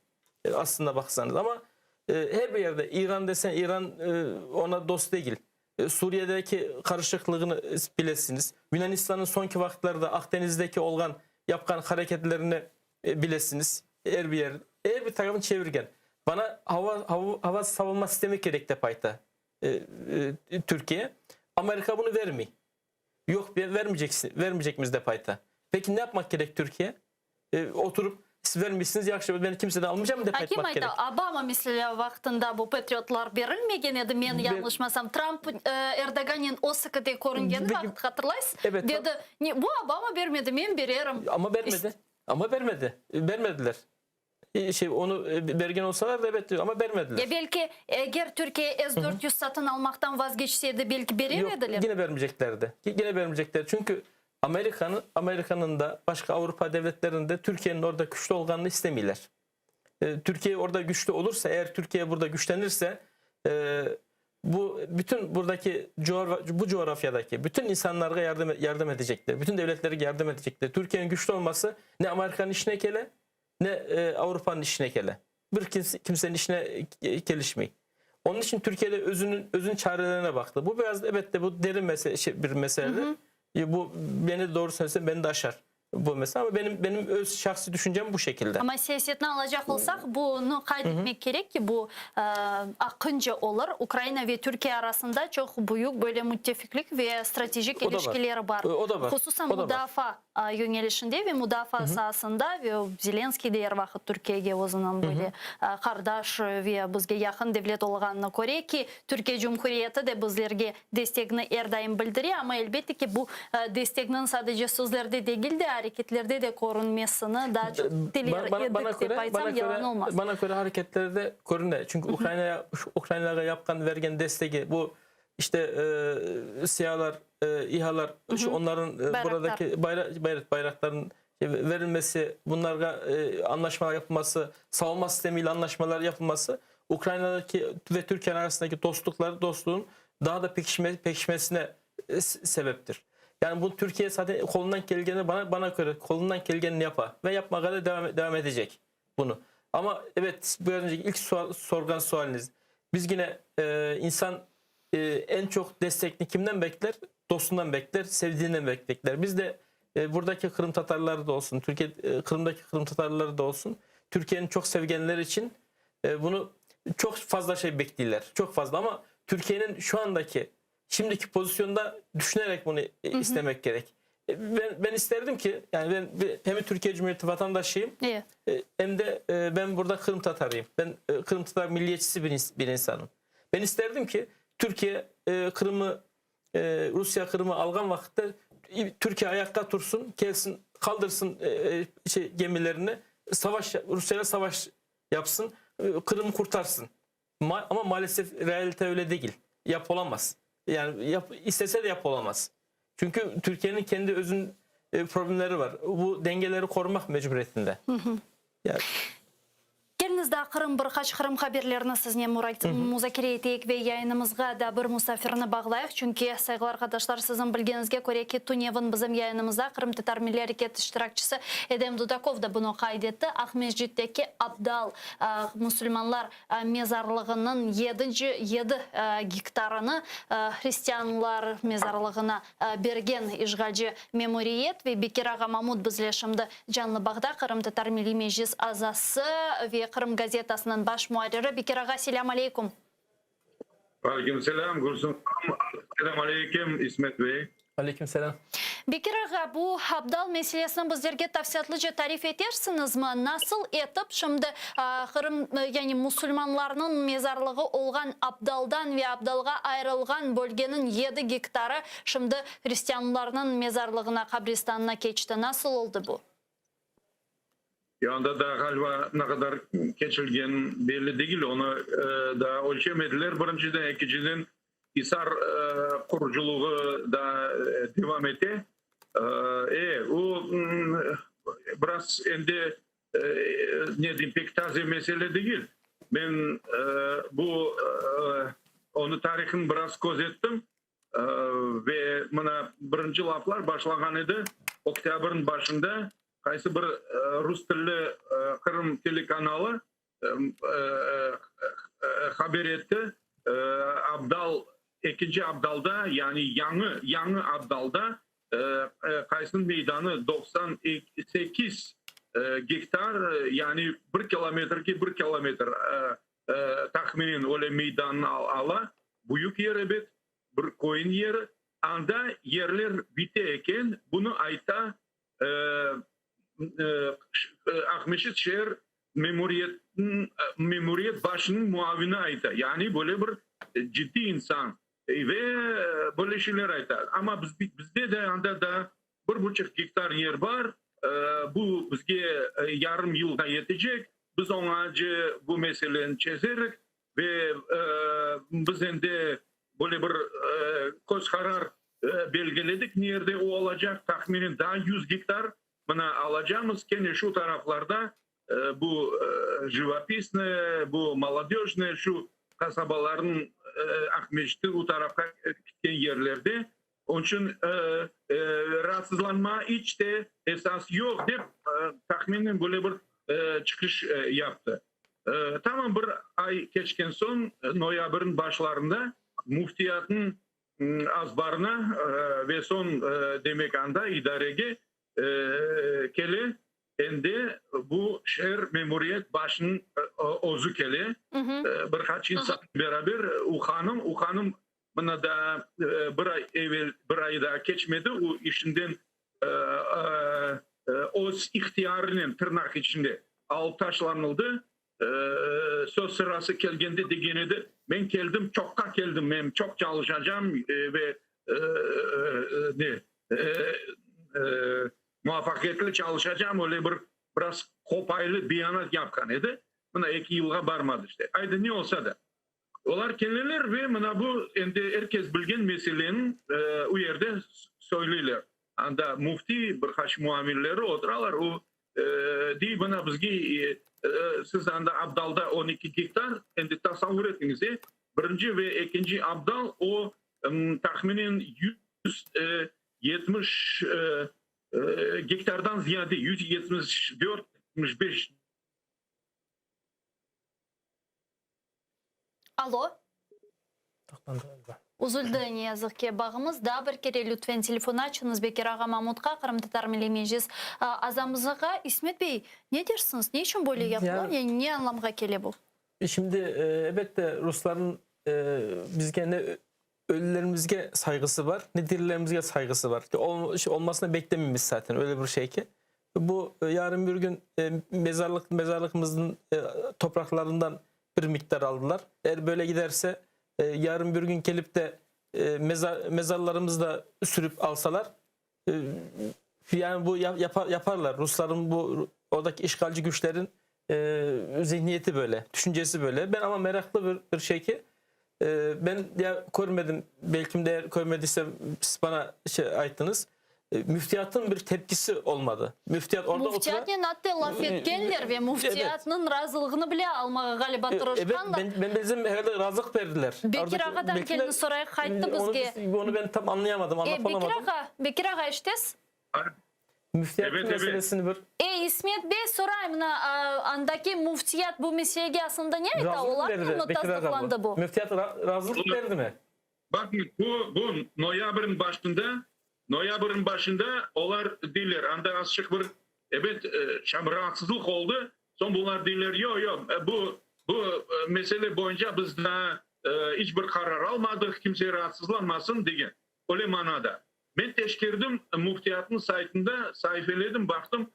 E, aslında baksanız ama e, her bir yerde İran desen İran e, ona dost değil. E, Suriye'deki karışıklığını bilesiniz. Yunanistan'ın sonki vakitlerde Akdeniz'deki olan yapkan hareketlerini e, bilesiniz. Her bir yer, her bir tarafını çevirgen. Bana hava, hava, hava savunma sistemi gerek de payta e, e, Türkiye. Amerika bunu vermiyor. Yok vermeyeceksin, vermeyecek de payta. Peki ne yapmak gerek Türkiye? E, oturup siz vermişsiniz yaxşı ben kimseden almayacağım dep aytmaq kerek. Obama mesela vaqtında bu Patriotlar berilmegen edi, men yañlışmasam, Trump Erdogannen o sıkıda körüngeni vaqıt hatırlaysız? Evet. Dedi, bu Obama bermedi, men bererim. Amma bermedi. Amma bermedi. Bermediler. Şey, onı bergen olsalar da evet, amma bermediler. Ya belki eger Türkiye S 400 satın almaqtan vazgeçse edi, belki berer ediler? Yoq, yine bermeyceklerdi. Yine bermeycekler. Çünki Amerikanı, Amerikanıñ da, başqa Avropa devletleriniñ de Türkiyeniñ orada küçlü olğanını istemeyler. Türkiye orada güçlü olursa, eğer Türkiye burada güçlenirse, bu bütün buradaki bu coğrafyadaki bütün insanlarğa yardım yardım edecekler. Bütün devletlerge yardım edecekler. Türkiye'nin güçlü olması ne Amerikanıñ işine kele, ne Avropanıñ işine kele. Bir kimsenin işine kelişmey. Onun için Türkiye'de özünün özünün çarelerine baktı. Bu biraz evet de bu derin mesele, şey, bir meseledir. Hı hı. Bu beni doğru söylesem beni de aşar bu mesele ama benim benim öz şahsi düşüncem bu şekilde. Amma siyasetni alacaq olsaq, bunı qayd etmek kerek ki, bu aqınca olur. Ukraina ve Türkiye arasında çoq büyük böyle müttefiqlik ve stratejik ilişkileri bar. O da bar. Hususan mudafaa yönelişinde ve mudafaa saasında ve Zelenskiy de er vaqıt Türkiyege özüniñ böyle qardaş ve bizge yaqın devlet olğanını köre ki, Türkiye Cumhuriyeti de bizlerge destegini er daim bildire, amma elbette ki, bu destegniñ sadece sözlerde degil de, areketlerde de körünmesini daa çoq diler edik dep aytsam, yalan olmaz. Bana köre areketlerde körüne. Çünki Ukrainaya Ukrainağa yapqan, vergen destegi, bu işte SİHAlar, İHAlar, şu onların buradaki bayrakların verilmesi, bunlarğa anlaşmalar yapılması, savunma sistemiyle anlaşmalar yapılması Ukrayna'daki ve Türkiye arasındaki dostlukları, dostluğun daha da pekişme, pekişmesine sebeptir. Yani bu Türkiye zaten kolundan gelgeni bana bana göre kolundan gelgenini yapar ve yapmaya da devam, devam edecek bunu. Ama evet biraz önceki ilk sual, sorgan sualiniz. Biz yine e, insan e, en çok destekini kimden bekler? Dostundan bekler, sevdiğinden bekler. Biz de e, buradaki Kırım Tatarları da olsun, Türkiye e, Kırım'daki Kırım Tatarları da olsun, Türkiye'nin çok sevgenleri için e, bunu çok fazla şey bekliyorlar. Çok fazla ama Türkiye'nin şu andaki. Şimdiki pozisyonda düşünerek bunı istemek kerek. Ben, ben isterdim ki, yani ben hem Türkiye Cumhuriyeti vatandaşıyım, hem de ben burada Kırım Tatarıyım. Ben Kırım Tatar milliyetçisi bir, bir insanım. Ben isterdim ki Türkiye Kırım'ı, Rusya Kırım'ı alğan vakitte Türkiye ayakta tursun, kelsin, kaldırsın şey, gemilerini, savaş Rusya'yla savaş yapsın, Kırım'ı kurtarsın. Ma ama maalesef realite öyle değil. Yap olamaz. Yani yap, istese de yap olamaz. Çünkü Türkiye'nin kendi özün e, problemleri var. Bu dengeleri korumak mecburiyetinde. Hı hı. Yani. Keliñiz daa Qırım bir qaç Qırım haberlerini siznen muzakere eteyik ve yayınımızğa da bir musafirni bağlayıq. Çünki, sayğılı arqadaşlar, siziñ bilgeniñizge köre ki, tünevin bizim yayınımızda Qırımtatar milliy areketi iştirakçisi Edem Dudakov da bunı qayd etti, Aqmescitteki Abdal musulmanlar mezarlığınıñ yedinci yedi gektarını hristianlar mezarlığına bergen işğalci memuriyet ve Bekir ağa Mamut bizle şimdi canlı bağda, Qırımtatar Milliy Meclis azası ve Qırım gazetasınıñ baş muarriri. Bekir ağa, selâm aleykum. Aleyküm selâm, Gülsüm hanım. Selâm aleyküm, İsmet bey. Aleyküm selâm. Bekir ağa, bu Abdal meselesini bizlerge tafsilâtlıca tarif etersiñizmi? Nasıl etip şimdi Qırım, yani musulmanlarnıñ mezarlığı olğan Abdaldan ve Abdalğa ayırılğan bölgeniñ yedi gektarı şimdi hristianlarnıñ mezarlığına, qabristanına keçti? Nasıl oldı bu? Ya anda daa ğaliba ne qadar keçilgeni belli degil, onı daa ölçemediler, birinciden, ekinciden, İsar qurucılığı da devam ete. E, o, biraz endi, ne deyim, pek taze mesele degil. Men bu, onı tarihını biraz közettim ve mına birinci laflar başlağan edi oktâbrniñ başında qaysı bir rus tilli Qırım telekanalı haber etti, Abdal, ekinci Abdalda, yani yañı, yañı Abdalda qaysınıñ meydanı 98 gektar, yani bir kilometrge bir kilometr tahminen öyle meydannı ala, büyük yer ebet, bir köyün yeri, anda yerler bite eken, bunı ayta Aqmescit şeer memuriyet başınıñ muavini ayta, yani böyle bir ciddiy insan ve böyle şeyler ayta. Amma bizde de anda da bir buçuq gektar yer bar, bu bizge yarım yılğa yetecek, biz oñace bu meseleni çezerik ve biz endi böyle bir köz qarar belgiledik, ne yerde o olacaq, tahminen daa 100 gektar mına alacamız, kene şu taraflarda, bu Jivopisnoye, bu Molodöjnoye, şu qasabalarnıñ Aqmescitten o tarafqa ketken yerlerde. Onıñ içün raatsızlanmağa iç te esas yoq, dep tahminen böyle bir çıqış yaptı. Tamam bir ay keçken soñ, noyabrniñ başlarında müftiyatnıñ azbarına ve soñ, demek, anda idarege kele, endi bu şeer memuriyet başınıñ özü kele, bir qaç insannen beraber, o hanım, o hanım mına daa bir ay evel, bir ay daa keçmedi, o işinden öz ihtiyarınen, tırnaq içinde, alıp taşlanıldı. Söz sırası kelgende degen edi, Men keldim, çoqqa keldim, men çoq çalışacam ve ne, muvafaqiyetli çalışacam, öyle bir biraz qopaylı beyanat yapqan edi. Mına eki yılğa barmadı işte. Aydı, ne olsa da. Olar keleler ve mına bu endi er kes bilgen meseleni o yerde söyleyler. Anda müfti, bir qaç muavinleri oturalar, o dey, mına bizge siz anda Abdalda on eki gektar, endi tasavvur etiñiz, e, birinci ve ekinci Abdal, o tahminen 170 gektardan ziyade, 174, 75. Alo. Üzüldi, ne yazıq ki, bağımız. Daa bir kere lütfen telefon açıñız Bekir ağa Mamutqa, Qırımtatar Milliy Meclis azamızğa. İsmet bey, ne dersiñiz, ne içün böyle yapıla, yani ne añlamğa kele bu? Şimdi, elbette, ruslarnıñ bizge ne. ölülerimizge sayğısı bar, ne dirilerimizge sayğısı bar. Olmasını beklemeymiz zaten, öyle bir şey ki. Bu yarın bir gün mezarlıq, mezarlığımıznıñ topraqlarından bir miktar aldılar. Eğer böyle giderse, yarın bir gün kelip de mezar, mezarlarımızı da sürüp alsalar, yani bu yapar, yaparlar. Rusların bu oradaki işgalci güçlerin e, zihniyeti böyle, düşüncesi böyle. Ben ama meraklı bir, bir şey ki e, ben ya görmedim, belki de eğer görmediysem siz bana şey ayttınız. E, müftiyatın bir tepkisi olmadı. Müftiyat orada Müftiyatnen atta laf etkenler ve müftiyatnıñ razılığını bile almağa ğaliba tırışqanlar. Evet, ben, ben bilsem herhalde razılıq berdiler. Bekir ağadan kelini sorayıq, qayttı bizge. Onı, ben tam anlayamadım, anlap olamadım. Bekir ağa, Bekir ağa eşitesiz? Müftiyatnıñ meselesini bir. E, İsmet bey, sorayım, mına, andaki müftiyat bu meselege aslında ne ayta? Olarnen mi tasdıqlandı bu? Müftiyat razılıq berdimi? Baqıñız, bu, bu noyabrniñ başında, noyabrniñ başında olar deyler, anda azçıq bir, ebet, şam raatsızlıq oldı, soñ bunlar deyler, yoq, yoq, bu, bu mesele boyunca biz daa iç bir qarar almadıq, kimse raatsızlanmasın degen, öyle manada. Men teşkerdim, müftiyatnıñ saytında saifeledim, baqtım,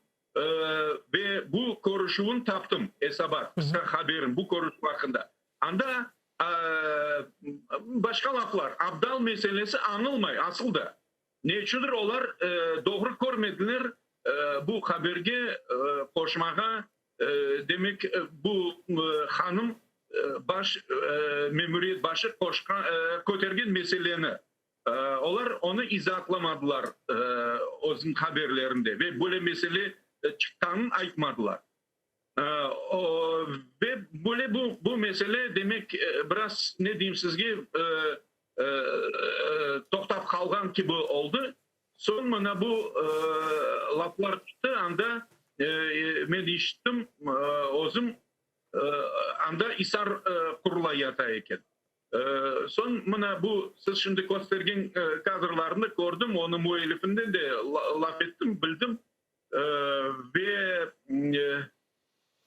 ve bu körüşüvni taptım, esabat, qısqa haberin bu körüşüv aqqında. Anda başqa laflar, abdal meselesi añılmay asıl da. Ne içündir olar doğru körmediler bu haberge qoşmağa, demek, bu hanım baş, memuriyet başı qoşqan, kötergen meseleni. Olar onı izaatlamadılar özüniñ haberlerinde ve böyle mesele çıqqanın aytmadılar. Ve böyle bu bu mesele, demek, biraz, ne deyim sizge, toqtap qalğan kibi oldı. Soñ mına bu laflar çıqtı, anda men işittim özüm, anda isar qurula yata eken. Soñ mına bu siz şimdi köstergen kadrlarnı kördim, onıñ müellifinden de laf ettim, bildim. Ve,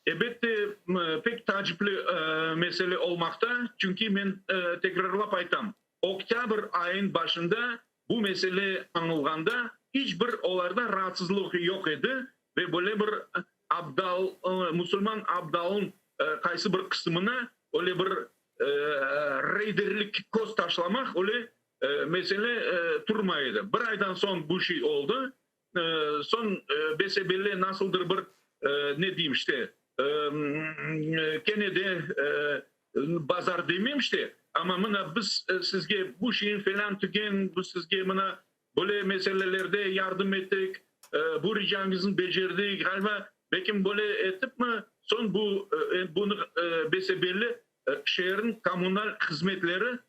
elbette, pek taacipli mesele olmaqta, çünki men tekrarlap aytam, oktâbr ayınıñ başında bu mesele añılğanda iç bir olarda raatsızlıq yoq edi ve böyle bir abdal, musulman abdalınıñ qaysı bir qısımına öyle bir reyderlik köz taşlamaq öyle mesele turmay edi. Bir aydan soñ bu şey oldı. Soñ bese-belli nasıldır bir, ne deyim işte, kene de bazar demeyim işte, amma mına biz sizge bu şeyin felân tüken, biz sizge mına böyle meselelerde yardım ettik, bu ricañıznı becerdik, ğaliba, belkim böyle etipmi, soñ bu bunı bese-belli şeerniñ kommunal hızmetleri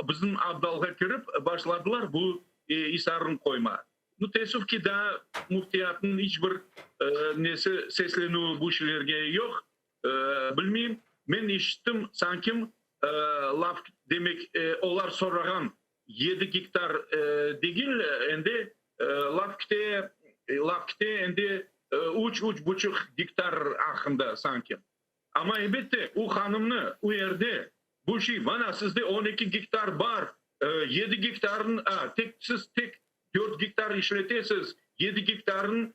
bizim abdalğa kirip başladılar bu isarnı qoyma. Nu, teessüf ki, daa müftiyatnıñ iç bir nesi, seslenüvi bu şeylerge yoq. Bilmeyim, men işittim, sankim, laf, demek, olar sorağan yedi gektar degil, endi laf kite, laf kite endi üç, üç buçuq gektar aqqında sanki. Amma, elbette, u hanımnı u yerde bu şey, mana, sizde 12 gektar bar, yedi gektarın, a, tek siz tek dört gektar işletesiz, yedi gektarın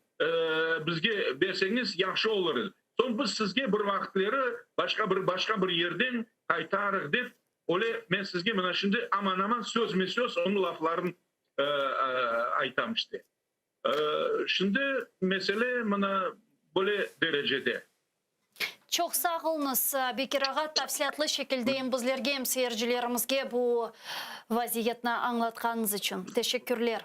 bizge berseñiz yahşı olur edi. Soñ biz sizge bir vaqıtleri başqa bir, başqa bir yerden qaytarıq dep, öyle men sizge mına şimdi aman-aman sözme-söz onıñ lafların aytam işte. Şimdi mesele mına böyle derecede. Çoq sağ oluñız, Bekir ağa, tafsilâtlı şekilde em bizlerge, em seyircilerimizge bu vaziyetni añlatqanıñız içün. Teşekkürler.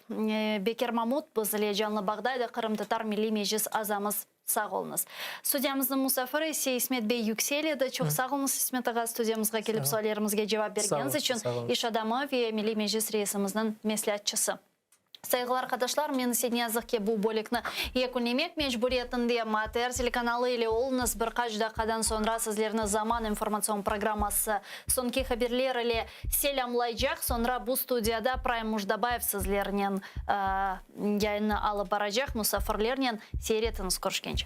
Bekir Mamut biz ile canlı bağda edi, Qırımtatar Milliy Meclis azamız. Sağ oluñız. Studiyamıznıñ musafiri ise İsmet bey Yüksel edi. Çoq sağ oluñız, İsmet ağa, studiyamızğa kelip suallerimizge cevap bergeniñiz içün, iş adamı ve Milliy Meclis reisimizniñ mesleatçısı. Sayğılı arqadaşlar, men ise ne yazıq ki bu bölükni yekünlemek mecburiyetindem. ATR telekanalı ile oluñız, bir qaç daqqadan soñra sizlerni Zaman informatsion programması soñki haberler ile selâmlaycaq. Soñra bu studiyada Praim Mujdabayev sizlernen yayınnı alıp baracaq, musafirlernen. Seyir etiñiz, körüşkence.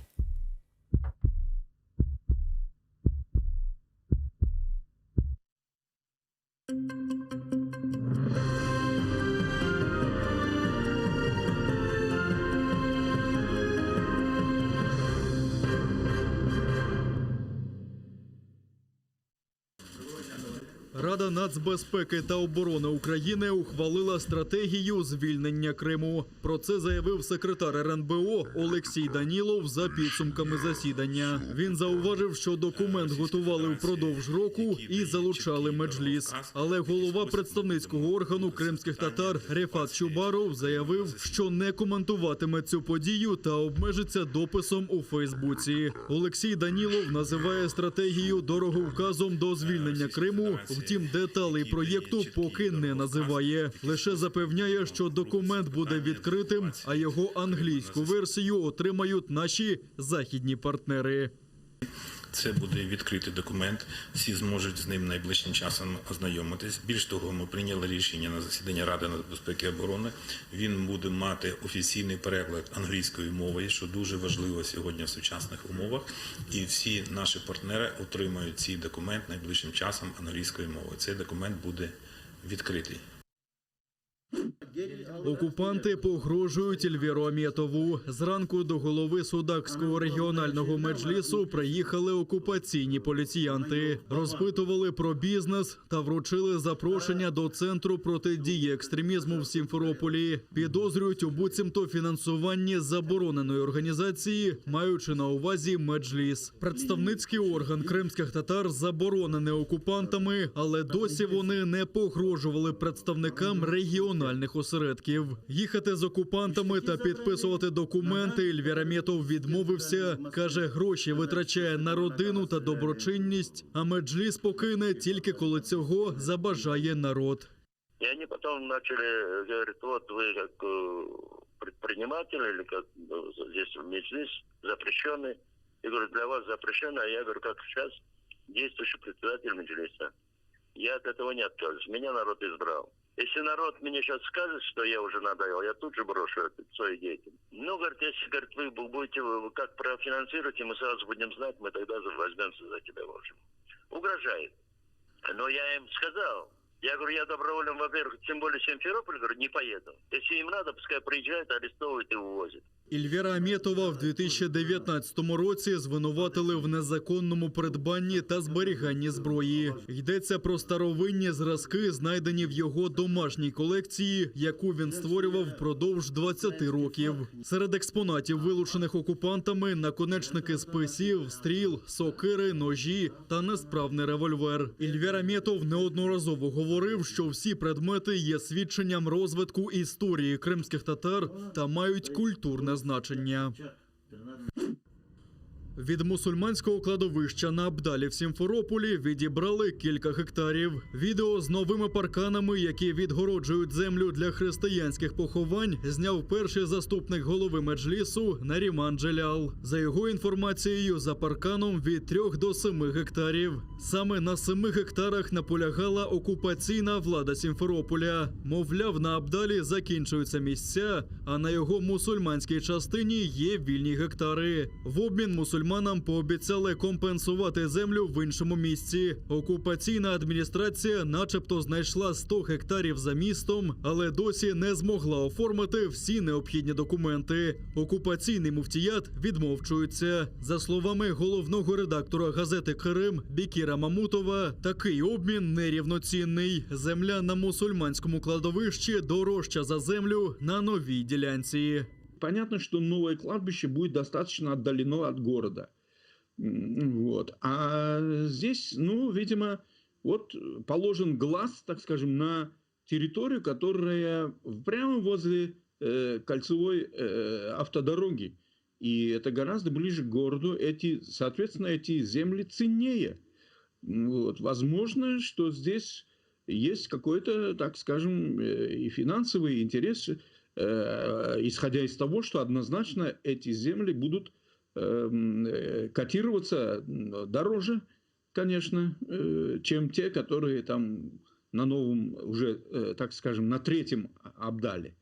Рада нацбезпеки та оборони України ухвалила стратегію звільнення Криму. Про це заявив секретар РНБО Олексій Данілов за підсумками засідання. Він зауважив, що документ готували впродовж року і залучали меджліс. Але голова представницького органу кримських татар Рефат Чубаров заявив, що не коментуватиме цю подію та обмежиться дописом у Фейсбуці. Олексій Данілов називає стратегію дороговказом до звільнення Криму. Втім, деталей проєкту поки не називає. Лише запевняє, що документ буде відкритим, а його англійську версію отримають наші західні партнери. Це буде відкритий документ. Всі зможуть з ним найближчим часом ознайомитись. Більш того, ми прийняли рішення на засіданні Ради нацбезпеки і оборони. Він буде мати офіційний переклад англійською мовою, що дуже важливо сьогодні в сучасних умовах. І всі наші партнери отримають цей документ найближчим часом англійською мовою. Цей документ буде відкритий. Окупанти погрожують Ільверу Аметову. Зранку до голови Судакського регіонального меджлісу приїхали окупаційні поліціянти. Розпитували про бізнес та вручили запрошення до Центру протидії екстремізму в Сімферополі. Підозрюють у буцімто фінансуванні забороненої організації, маючи на увазі меджліс. Представницький орган кримських татар заборонений окупантами, але досі вони не погрожували представникам регіональних осередків. Їхати з окупантами та підписувати документи Ільвер Аметов відмовився. Каже, гроші витрачає на родину та доброчинність, а меджліс покине тільки коли цього забажає народ. И они потом начали говорить, вот вы как э, предприниматель или как ну, здесь в Меджлис запрещенный. Я говорю, для вас запрещено, а я говорю, как сейчас действующий председатель Меджлиса. Я от этого не отказываюсь. Меня народ избрал. Если народ мне сейчас скажет, что я уже надоел, я тут же брошу эту свою деятельность. Ну, говорит, если говорит, вы будете, вы как профинансируете, мы сразу будем знать, мы тогда возьмемся за тебя, в общем. Угрожает. Но я им сказал, я говорю, я добровольно, во-первых, тем более Симферополь, говорю, не поеду. Если им надо, пускай приезжают, арестовывают и увозят. Ільвера Аметова в 2019 році звинуватили в незаконному придбанні та зберіганні зброї. Йдеться про старовинні зразки, знайдені в його домашній колекції, яку він створював впродовж 20 років. Серед експонатів, вилучених окупантами, наконечники списів, стріл, сокири, ножі та несправний револьвер. Ільвер Аметов неодноразово говорив, що всі предмети є свідченням розвитку історії кримських татар та мають культурне значення. Від мусульманського кладовища на Абдалі в Сімферополі відібрали кілька гектарів. Відео з новими парканами, які відгороджують землю для християнських поховань, зняв перший заступник голови меджлісу Наріман Джелял. За його інформацією, за парканом від 3 до 7 гектарів. Саме на 7 гектарах наполягала окупаційна влада Сімферополя. Мовляв, на Абдалі закінчуються місця, а на його мусульманській частині є вільні гектари. В обмін мусульманам пообіцяли компенсувати землю в іншому місці. Окупаційна адміністрація, начебто, знайшла 100 гектарів за містом, але досі не змогла оформити всі необхідні документи. Окупаційний муфтіят відмовчується. За словами головного редактора газети Крим Бікіра Мамутова, такий обмін нерівноцінний. Земля на мусульманському кладовищі дорожча за землю на новій ділянці. Понятно, что новое кладбище будет достаточно отдалено от города. Вот. А здесь, ну, видимо, вот положен глаз, так скажем, на территорию, которая прямо возле э, кольцевой э, автодороги. И это гораздо ближе к городу. Эти, соответственно, эти земли ценнее. Вот. Возможно, что здесь есть какой-то, так скажем, э, и финансовый интерес, э, исходя из того, что однозначно эти земли будут эм, э, котироваться дороже, конечно, чем те, которые там на новом уже, так скажем, на третьем Абдале.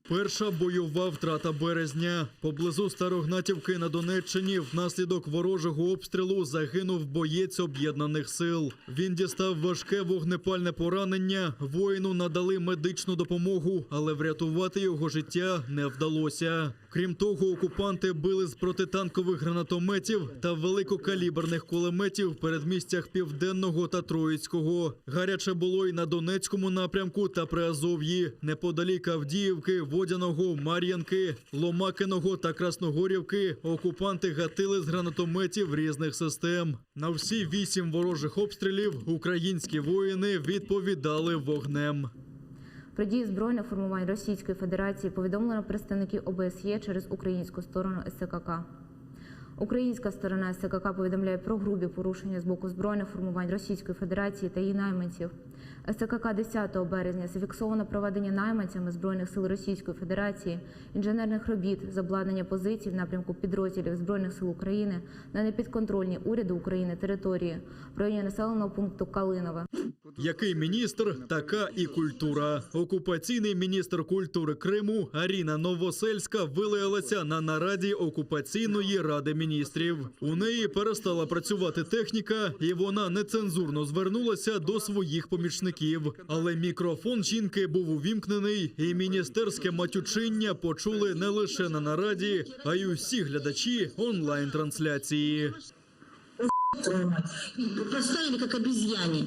Перша бойова втрата березня. Поблизу Старогнатівки на Донеччині внаслідок ворожого обстрілу загинув боєць об'єднаних сил. Він дістав важке вогнепальне поранення. Воїну надали медичну допомогу, але врятувати його життя не вдалося. Крім того, окупанти били з протитанкових гранатометів та великокаліберних кулеметів в передмістях Південного та Троїцького. Гаряче було й на Донецькому напрямку та Приазов'ї, неподалік Авдіївки, Водяного, Мар'янки, Ломакиного та Красногорівки. Окупанти гатили з гранатометів різних систем. На всі вісім ворожих обстрілів українські воїни відповідали вогнем. Про дії збройних формувань Російської Федерації повідомлено представників ОБСЄ через українську сторону СКК. Українська сторона СКК повідомляє про грубі порушення з боку збройних формувань Російської Федерації та її найманців. СКК 10 березня зафіксовано проведення найманцями Збройних сил Російської Федерації інженерних робіт з обладнання позицій в напрямку підрозділів Збройних сил України на непідконтрольній уряду України території в районі населеного пункту Калинове. Який міністр, така і культура. Окупаційний міністр культури Криму Аріна Новосельська вилаялася на нараді окупаційної ради міністрів. У неї перестала працювати техніка, і вона нецензурно звернулася до своїх помічників. Але мікрофон жінки був увімкнений, і міністерське матючиння почули не лише на нараді, а й усі глядачі онлайн-трансляції. Твою мать. Поставили как обезьяне.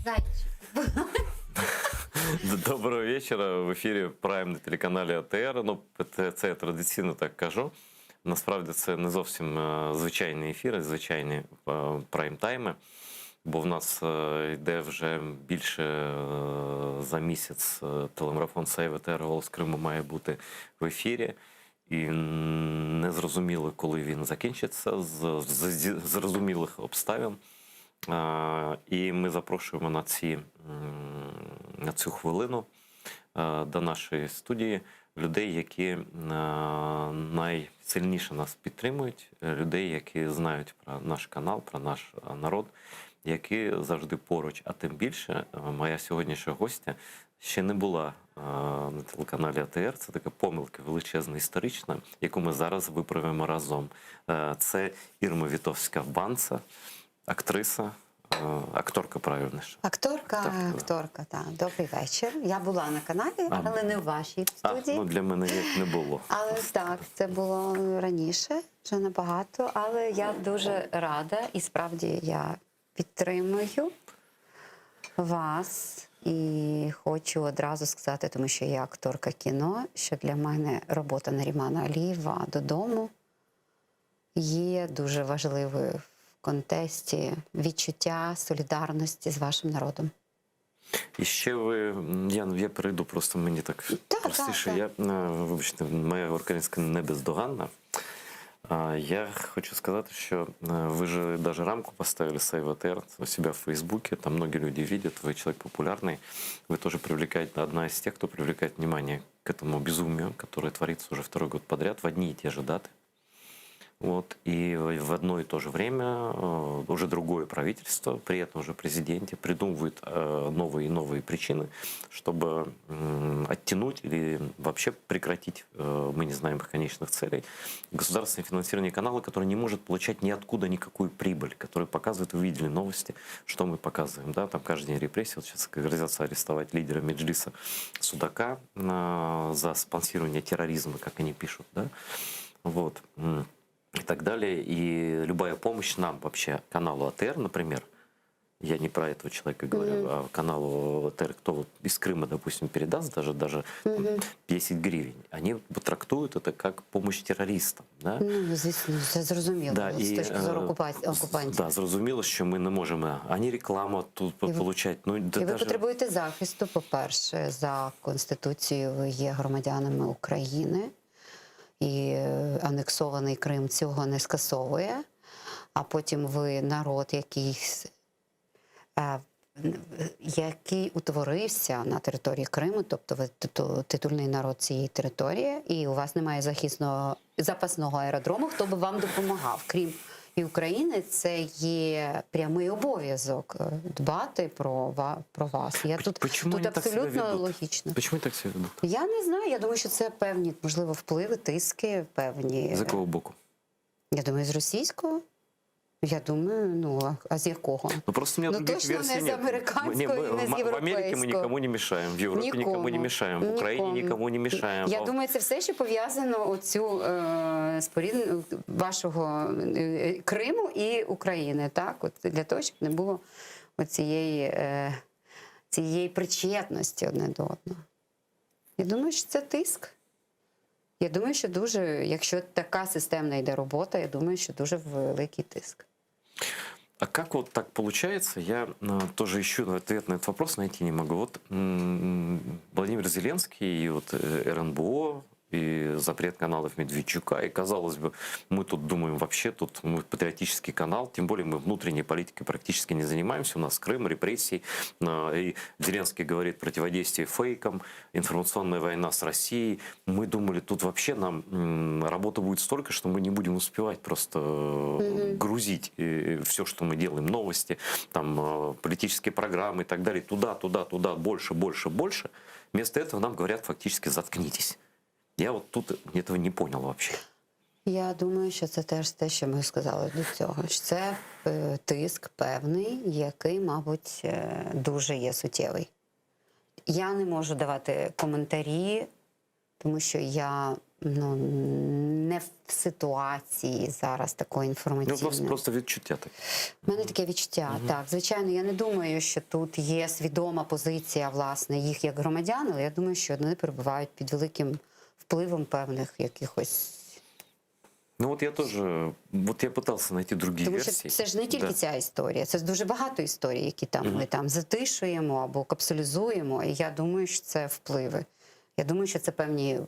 Зайчик. Доброго вечора. В ефірі Прайм на телеканалі АТР. Ну, це, це я традиційно так кажу. Насправді це не зовсім е, звичайні ефіри, звичайні е, прайм-тайми, бо в нас е, йде вже більше е, за місяць е, телемарафон Save АТР Голос Криму має бути в ефірі. І не зрозуміло, коли він закінчиться, з, з, з зрозумілих обставин. Е, І ми запрошуємо на, ці, м, на цю хвилину е, до нашої студії людей, які е, найсильніше нас підтримують, е, людей, які знають про наш канал, про наш е, народ, які завжди поруч. А тим більше, е, моя сьогоднішня гостя ще не була е, на телеканалі АТР. Це така помилка величезна історична, яку ми зараз виправимо разом. Е, Це Ірма Вітовська Банца, актриса, е, акторка правильніше. Акторка, акторка, так. Добрий вечір. Я була на каналі, А. але не в вашій А, студії. ну для мене як не було. Але так, це було раніше, вже набагато. Але я дуже рада і справді я підтримую вас. І хочу одразу сказати, тому що я акторка кіно, що для мене робота Нарімана Алієва додому є дуже важливою в контексті відчуття солідарності з вашим народом. І ще ви, я, я перейду, просто мені так простіше. так, Я, е, вибачте, моя українська не бездоганна. А, Я хочу сказать, что э, вы же даже рамку поставили Save ATR у себя в Фейсбуке, там многие люди видят, вы человек популярный, вы тоже привлекаете, одна из тех, кто привлекает внимание к этому безумию, которое творится уже второй год подряд в одни и те же даты. Вот, и в в одно и то же время э, уже другое правительство, при этом же президенте, придумывает э, новые и новые причины, чтобы м, оттеснить. оттянуть или вообще прекратить, э, мы не знаем их конечных целей, государственное финансирование канала, который не может получать ниоткуда никакую прибыль, который показывает, вы видели новости, что мы показываем, да, там каждый день репрессии, вот сейчас грозятся арестовать лидера Меджлиса Судака э, за спонсирование терроризма, как они пишут, да, вот, и так далее. И любая помощь нам вообще, каналу АТР, например, я не про этого человека говорю, mm-hmm. а каналу АТР, кто вот из Крыма, допустим, передаст даже, даже mm-hmm. 10 гривен, они трактуют это как помощь террористам. Да? Ну, звісно, це зрозуміло. Да, з точки зору окупантів. Да, зрозуміло, що ми не можемо ані рекламу тут І ви- получать. Ну, да, І ви даже... потребуєте захисту, по-перше, за Конституцією ви є громадянами України, і е, анексований Крим цього не скасовує. А потім ви народ, який, с- е, який утворився на території Криму, тобто ви титу- титульний народ цієї території, і у вас немає захисного запасного аеродрому, хто би вам допомагав. Крім і України, це є прямий обов'язок е, дбати про, ва- про вас. Я тут, Почему тут они так себя абсолютно ведут? логічно. Почему они так себя ведут? Я не знаю. Я думаю, що це певні, можливо, впливи, тиски, певні. З якого боку? Я думаю, з російського. Я думаю, ну а- а з якого? Ну просто у меня Ну, других точно не версий з нет. американського Не, мы і не з в в Америке мы європейського. никому не мешаем, в Европе никому, не мешаем, в Украине Нікому. никому не мешаем. Я А думаю, це все, що пов'язано оцю е, спорідн вашого е, Криму і України, так? От для того, щоб не було оцієї е, цієї причетності одне до одного. Я думаю, що це тиск. Я думаю, що дуже, якщо така системна йде робота, я думаю, що дуже великий тиск. А как вот так получается? Я э, тоже ищу ответ на этот вопрос, найти не могу. Вот м, Владимир Зеленский и вот э, РНБО, и запрет каналов Медведчука. И, казалось бы, мы тут думаем вообще, тут мы патриотический канал, тем более мы внутренней политикой практически не занимаемся. У нас Крым, репрессии. э, И Зеленский говорит противодействие фейкам, информационная война с Россией. Мы думали, тут вообще нам м, работы будет столько, что мы не будем успевать просто э, грузить все, что мы делаем, новости, там, э, политические программы и так далее, туда, туда, туда, больше, больше, больше. Вместо этого нам говорят фактически «заткнитесь». Я вот тут этого не понял вообще. Я думаю, що це теж те, що ми сказали до цього. Що це е, тиск певний, який, мабуть, е, дуже є суттєвий. Я не можу давати коментарі, тому що я ну, не в ситуації зараз такої Ну, інформаційної. просто, просто відчуття таке. У мене таке відчуття. Так, звичайно, я не думаю, що тут є свідома позиція власне їх як громадян, але я думаю, що вони перебувають під великим впливом певних якихось Ну вот я тоже, вот я пытался найти другие Тому що версии. це ж не тільки Да. ця історія, це ж дуже багато історій, які там ми там затишуємо або капсулізуємо. І я думаю, що це впливи. Я думаю, що це певні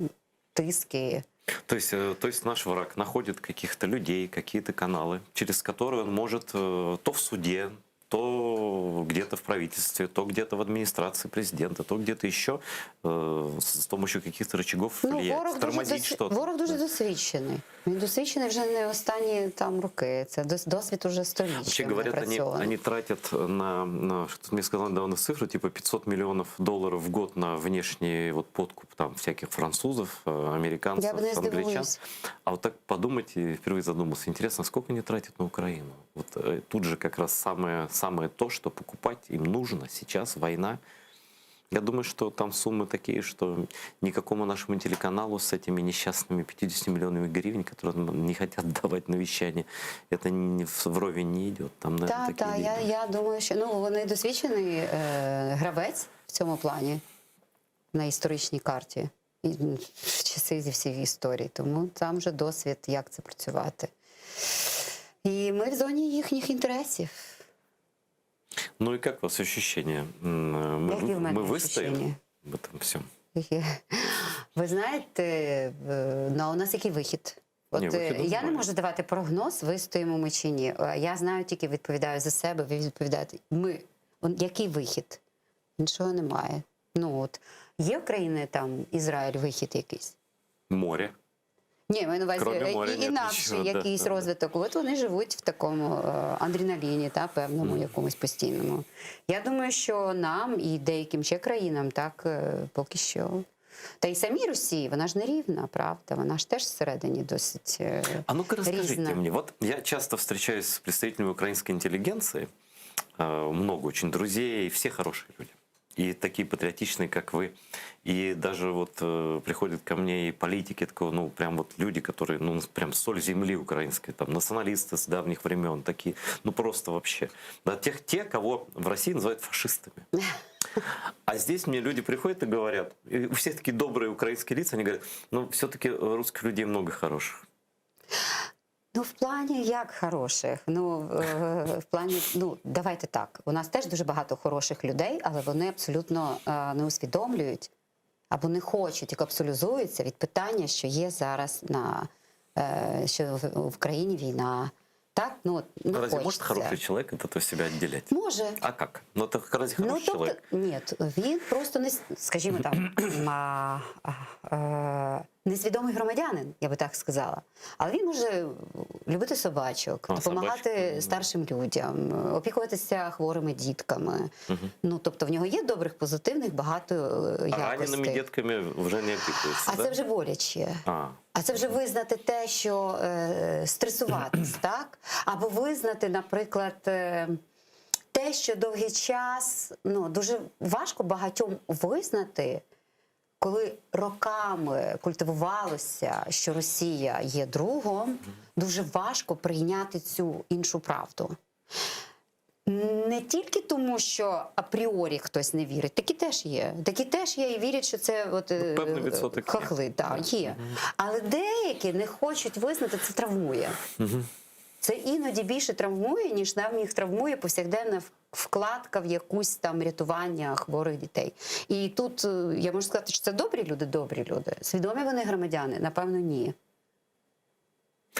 м, тиски. То есть, э, то есть наш враг находит каких-то людей, какие-то каналы, через которые он может э, то в суде, то где-то в правительстве, то где-то в администрации президента, то где-то еще э, с с помощью каких-то рычагов влиять, Ну, ворог дуже, тормозить досвід- что-то. ворог дуже досвідчений. Він досвідчений вже не останні там роки. Це дос- досвід уже Вообще сторіччя говорят, они, напрацьований. они тратят на, на что мне сказал недавно цифру, типа 500 миллионов долларов в год на внешний вот подкуп там всяких французов, э, американцев, Я бы не англичан. сдивилась. А вот так подумать, и впервые задумался, интересно, сколько они тратят на Украину? Вот э, тут же как раз самое, самое то, что покупать им нужно сейчас, война. Я думаю, что там суммы такие, что никакому нашему телеканалу с этими несчастными 50 миллионами гривен, которые нам не хотят давать на вещание, это не в вровень не идет. Там, наверное, Так, такие так, я, деньги. я думаю, що ну вони досвідчений е, гравець в цьому плані на історичній карті. І, м, в часи зі всіх історій. Тому там вже досвід, як це працювати. І ми в зоні їхніх інтересів. Ну и как у вас ощущение? М, э, Мы, Какие вы- в мене мы выстоим ощущения? в этом всем? Які- Ви знаєте, е, ну, а у нас який вихід? От Ні, е, вихіду я не немає. можу давати прогноз, вистоїмо ми чи ні. Е, Я знаю, тільки відповідаю за себе, ви відповідаєте. Ми Он, який вихід? Іншого немає. Ну от є в країни там Ізраїль вихід якийсь. Море. Ні, маю на увазі Кроме е, моря і, нет інакший нічого, да, якийсь да, да. розвиток. От вони живуть в такому е, адреналіні, та певному якомусь постійному. Я думаю, що нам і деяким ще країнам так е, поки що. Та й самій Росії, вона ж не рівна, правда? Вона ж теж всередині досить е, А ну-ка расскажите різна. мне, вот я часто встречаюсь с представителями украинской интеллигенции, э, много очень друзей, все хорошие люди. И такие патриотичные, как вы. И даже вот э, приходят ко мне и политики, такого, ну, прям вот люди, которые, ну, прям соль земли украинской, там, националисты с давних времен, такие, ну, просто вообще. Да, тех, те, кого в России называют фашистами. А здесь мне люди приходят и говорят, и у всех такие добрые украинские лица, они говорят, ну, все-таки русских людей много хороших. Ну, в плані як хороших? Ну, е, в плані, ну, давайте так. У нас теж дуже багато хороших людей, але вони абсолютно е, не усвідомлюють або не хочуть і капсулізуються від питання, що є зараз на е, що в, в країні війна. Так, ну от, не Разве может хочеться. хороший человек от этого себя отделять? Може. А как? Ну, это разве Ну, хороший тобто, человек? ні, він просто не, с- скажімо там, а, а, е, несвідомий громадянин, я би так сказала. Але він може любити собачок, А, допомагати собачок, старшим людям, опікуватися хворими дітками. Мгм. Ну, тобто в нього є добрих, позитивних багато е, А ранеными якостей. детками уже не опекаются, А да? це вже боляче. А, А це вже визнати те, що е, стресуватись, так? Або визнати, наприклад, е, те, що довгий час ну, дуже важко багатьом визнати, коли роками культивувалося, що Росія є другом, дуже важко прийняти цю іншу правду. Не тільки тому, що апріорі хтось не вірить, такі теж є. Такі теж є і вірять, що це от, е, Ну, певний відсоток є. хахли, да, є. Але деякі не хочуть визнати, це травмує. Мгм. Це іноді більше травмує, ніж нам їх травмує повсякденна вкладка в якусь там рятування хворих дітей. І тут е, я можу сказати, що це добрі люди, добрі люди. Свідомі вони громадяни? Напевно, ні.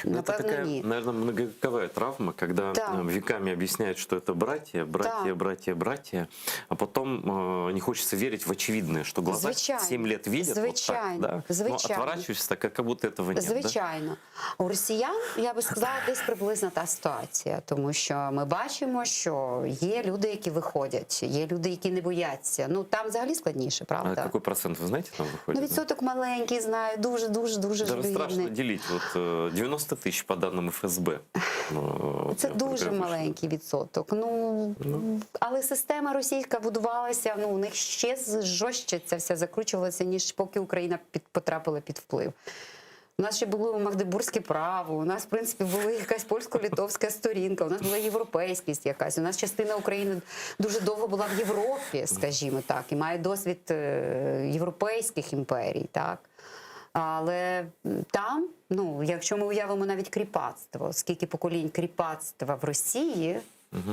Ну, это Напевно, такая, ні. наверное, многовековая травма, когда Да. э, веками объясняют, что это братья, братья, Да. братья, братья, а потом э, не хочется верить в очевидное, что глаза Звичайно. 7 лет видят, вот так, Звичайно. да? но Звичайно. отворачиваешься, так, как будто этого нет. да? Звичайно, у росіян я би сказала, десь приблизно та ситуація, тому що ми бачимо, що є люди, які виходять, є люди, які не бояться. Ну там взагалі складніше, А правда? какой процент, вы знаете, там выходит? Ну відсоток маленький, знаю, дуже, дуже, дуже Даже страшно жалюгідний. делить. Вот э, 90 тысяч по данным ФСБ. Ну, вот Це я дуже прикрепил. маленький відсоток. Ну, але система російська будувалася. Ну у них ще з- жорстче це все закручувалося, ніж поки Україна під потрапила під вплив. У нас ще було Магдебурзьке право, у нас, в принципі, була якась польсько-литовська сторінка, у нас була європейськість якась. У нас частина України дуже довго була в Європі, скажімо так, і має досвід е, європейських імперій, так. Але м, там, ну, якщо ми уявимо навіть кріпацтво, скільки поколінь кріпацтва в Росії,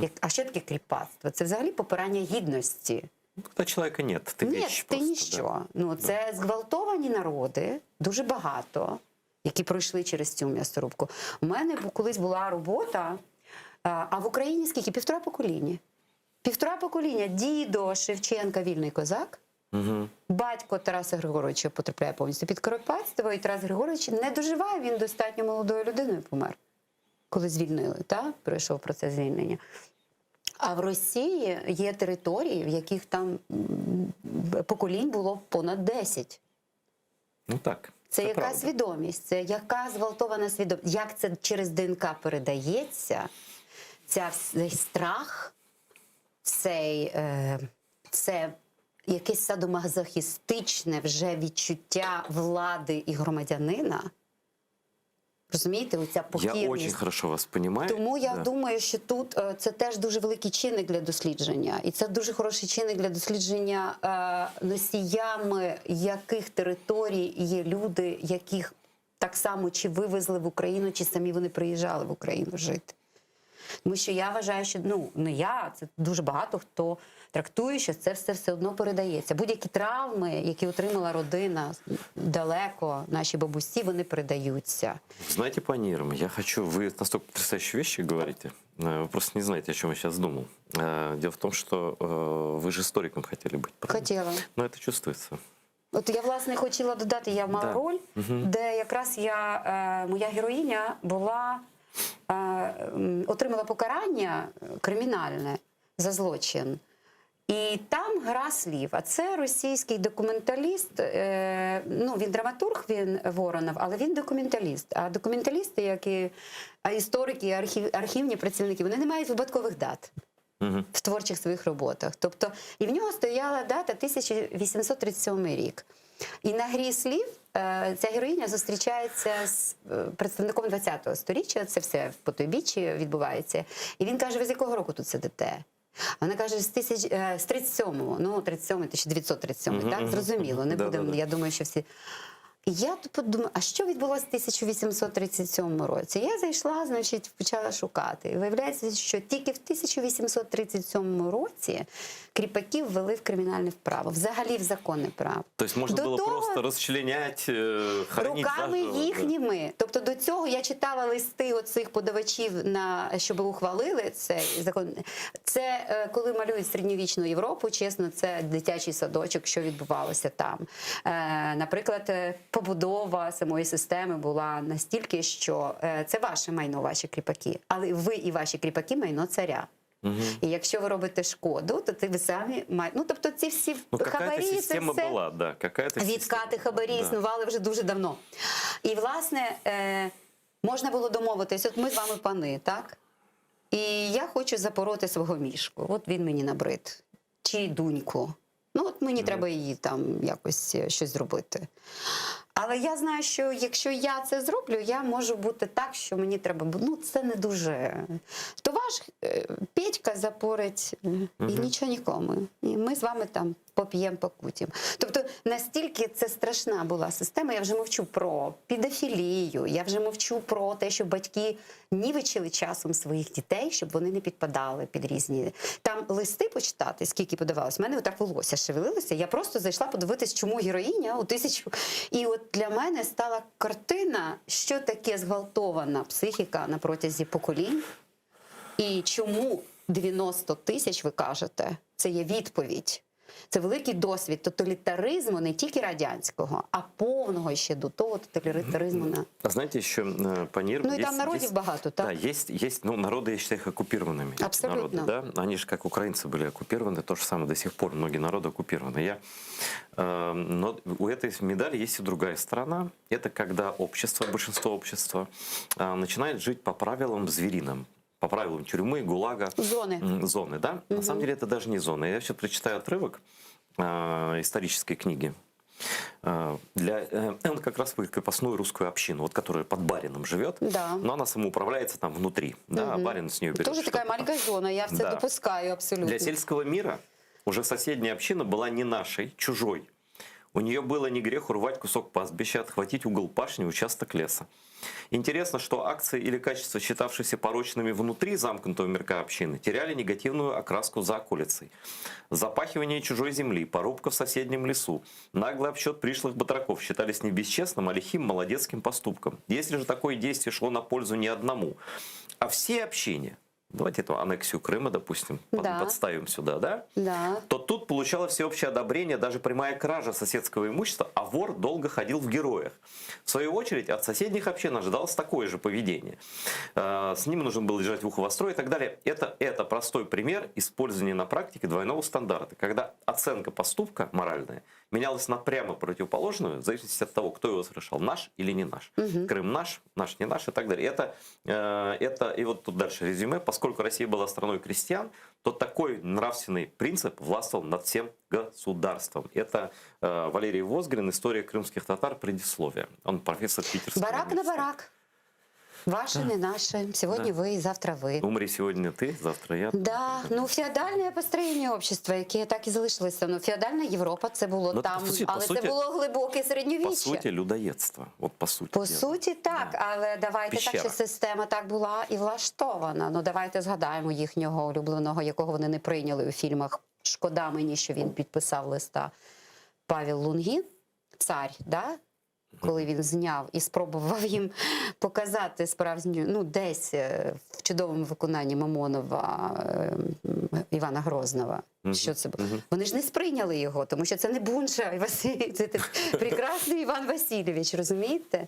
як, а що таке кріпацтво? Це взагалі попирання гідності. Ну, Когда человека нет, ты Ні, вещь ти просто, ніщо. да. Ну, це зґвалтовані народи, дуже багато, які пройшли через цю м'ясорубку. У мене бу- колись була робота, а а в Україні скільки? Півтора покоління. Півтора покоління. Дідо Шевченка, вільний козак. Мгм. Батько Тараса Григоровича потрапляє повністю під кріпацтво, і Тарас Григорович не доживає, він достатньо молодою людиною помер, коли звільнили, та? пройшов процес звільнення. А в Росії є території, в яких там м, поколінь було понад 10. Ну так. Це, яка правда. свідомість, це яка зґвалтована свідомість, як це через ДНК передається, ця, цей страх, цей, е, це якесь садомазохістичне вже відчуття влади і громадянина. Розумієте, оця Я покірність. очень хорошо вас понимаю. Тому я Да. думаю, що тут е, це теж дуже великий чинник для дослідження, і це дуже хороший чинник для дослідження е, носіями яких територій є люди, яких так само чи вивезли в Україну, чи самі вони приїжджали в Україну жити. Тому що я вважаю, що ну не я, це дуже багато хто трактує, що це все все одно передається. Будь-які травми, які отримала родина далеко, наші бабусі, вони передаються. Знаете, пани Ирма, я хочу... Вы настолько потрясающие вещи говорите. Э, Вы просто не знаете, о чем я сейчас думал. Э, Дело в том, что э, вы же историком хотели быть, правильно? Хотіла. Но это чувствуется. От я власне хотіла додати, я мала Да. роль, Мгм. де якраз я, е, моя героїня була, е, м, отримала покарання кримінальне за злочин. І там гра слів. А це російський документаліст. Е, ну, він драматург, він Воронов, але він документаліст. А документалісти, як і а історики, і архів, архівні працівники, вони не мають випадкових дат в творчих своїх роботах. Тобто, і в нього стояла дата 1837 рік. І на грі слів е, ця героїня зустрічається з е, представником 20-го сторіччя, це все в потойбіччі відбувається. І він каже: ви з якого року тут сидите? А Вона каже, з, тисяч, е, з 37-го, ну 37-й, 1937, Мгм, так? мгм. Зрозуміло, не Да, будемо, да, да. я думаю, що всі. І я тут подумала, а що відбулося в 1837 році? Я зайшла, значить, почала шукати. І виявляється, що тільки в 1837 році кріпаків ввели в кримінальне право, взагалі в законне право. То есть можно До было того просто расчленять, э, хоронить Руками заживо, да. їхніми. Тобто до цього я читала листи оцих подавачів, на, щоб ухвалили цей закон. Це е, коли малюють середньовічну Європу, чесно, це дитячий садочок, що відбувалося там. Е, Наприклад, е, побудова самої системи була настільки, що е, це ваше майно, ваші кріпаки, але ви і ваші кріпаки майно царя. І якщо ви робите шкоду, то ти ви самі маєте. Ну тобто ці всі Ну, какая-то хабарі, це система все была, да, какая-то система. відкати хабарі Да. існували вже дуже давно. І, власне, е, можна було домовитись, от ми з вами пани, так? І я хочу запороти свого мішку. От він мені набрид. Чи дуньку. Ну, от мені треба її там якось е, щось зробити. Але я знаю, що якщо я це зроблю, я можу бути так, що мені треба. бу- Ну, це не дуже. То ваш е, Петька запорить е, і Мгм. нічого нікому. І ми з вами там поп'ємо, покутім. Тобто настільки це страшна була система, я вже мовчу про педофілію, я вже мовчу про те, що батьки нівечили часом своїх дітей, щоб вони не підпадали під різні. Там листи почитати, скільки подавалось, в мене отак волосся шевелилося. Я просто зайшла подивитись, чому героїня у тисячу. І от для мене стала картина, що таке зґвалтована психіка на протязі поколінь. І чому 90 тисяч, ви кажете, це є відповідь. Це великий досвід тоталітаризму не тільки радянського, а повного ще до того тоталітаризму на А знаете, еще, э, пани Ирма, Ну и там есть- народів есть- багато, так? Да, есть, есть, ну, народы, я считаю их оккупированными. эти Абсолютно. Народы, да? Они же, как украинцы, были оккупированы, то же самое до сих пор многие народы оккупированы. Я, э, но у этой медали есть и другая сторона. Это когда общество, большинство общества, э, начинает жить по правилам звериным, по правилам тюрьмы, гулага. Зоны. М, Зоны, да? На самом деле это даже не зона. Я сейчас прочитаю отрывок э, исторической книги. Э, Для, э, он как раз про крепостную русскую общину, вот, которая под барином живет, Да. но она самоуправляется там внутри, да, а Мгм. барин с нее берет. Тоже такая что-то там. маленькая зона, я все Да. допускаю абсолютно. Для сельского мира уже соседняя община была не нашей, чужой. У нее было не грех урвать кусок пастбища, отхватить угол пашни, участок леса. Интересно, что акции или качества, считавшиеся порочными внутри замкнутого мирка общины, теряли негативную окраску за околицей. Запахивание чужой земли, порубка в соседнем лесу, наглый обсчет пришлых батраков считались не бесчестным, а лихим молодецким поступком. Если же такое действие шло на пользу не одному, а всей общине, давайте эту аннексию Крыма, допустим, под- Да. подставим сюда, да? Да. то тут получала всеобщее одобрение даже прямая кража соседского имущества, а вор долго ходил в героях. В свою очередь, от соседних общин ожидалось такое же поведение. Э, С ним нужно было держать ухо востро и так далее. Это, это простой пример использования на практике двойного стандарта, когда оценка поступка моральная менялась на прямо противоположную, в зависимости от того, кто его совершал, наш или не наш. Мгм. Крым наш, наш не наш и так далее. Это, э, это, и вот тут дальше резюме. Поскольку Россия была страной крестьян, то такой нравственный принцип властвовал над всем государством. Это э, Валерий Возгрин, «История крымских татар. Предисловие». Он профессор Питерского Барак на университета. барак. Ваше, Да. не наше. Сьогодні Да. ви, і завтра ви. Умри сегодня ты, завтра я. Да, ну феодальне построєння общества, яке так і залишилося. Ну, феодальна Європа це було Ну, там, по суті- по але це суті- було глибоке середньовіччя. По сути, людоедство. Вот по сути. По дела. суті, так, але давайте так, Пещера. що система так була і влаштована. Ну давайте згадаємо їхнього улюбленого, якого вони не прийняли у фільмах. Шкода мені, що він підписав листа Павел Лунгін, цар, да? коли він зняв і спробував їм показати справжню, ну десь е, в чудовому виконанні Мамонова е, м, Івана Грозного. Що це було? Вони ж не сприйняли його, тому що це не Бунша, Василь, це прекрасний Іван Васильович, розумієте?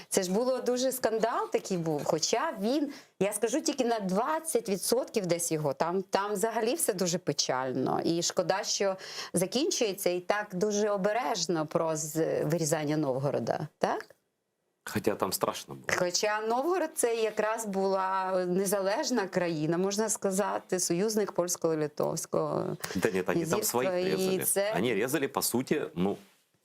Це ж було дуже скандал такий був. Хоча він, я скажу тільки на 20% десь його, там, там взагалі все дуже печально. І шкода, що закінчується і так дуже обережно про з- вирізання Новгорода, так? Хотя там страшно было. Хоча Новгород це якраз була незалежна країна, можна сказати, союзник польського-литовського. Да нет, они там князівства. своих І резали. це- Они резали, по сути, ну,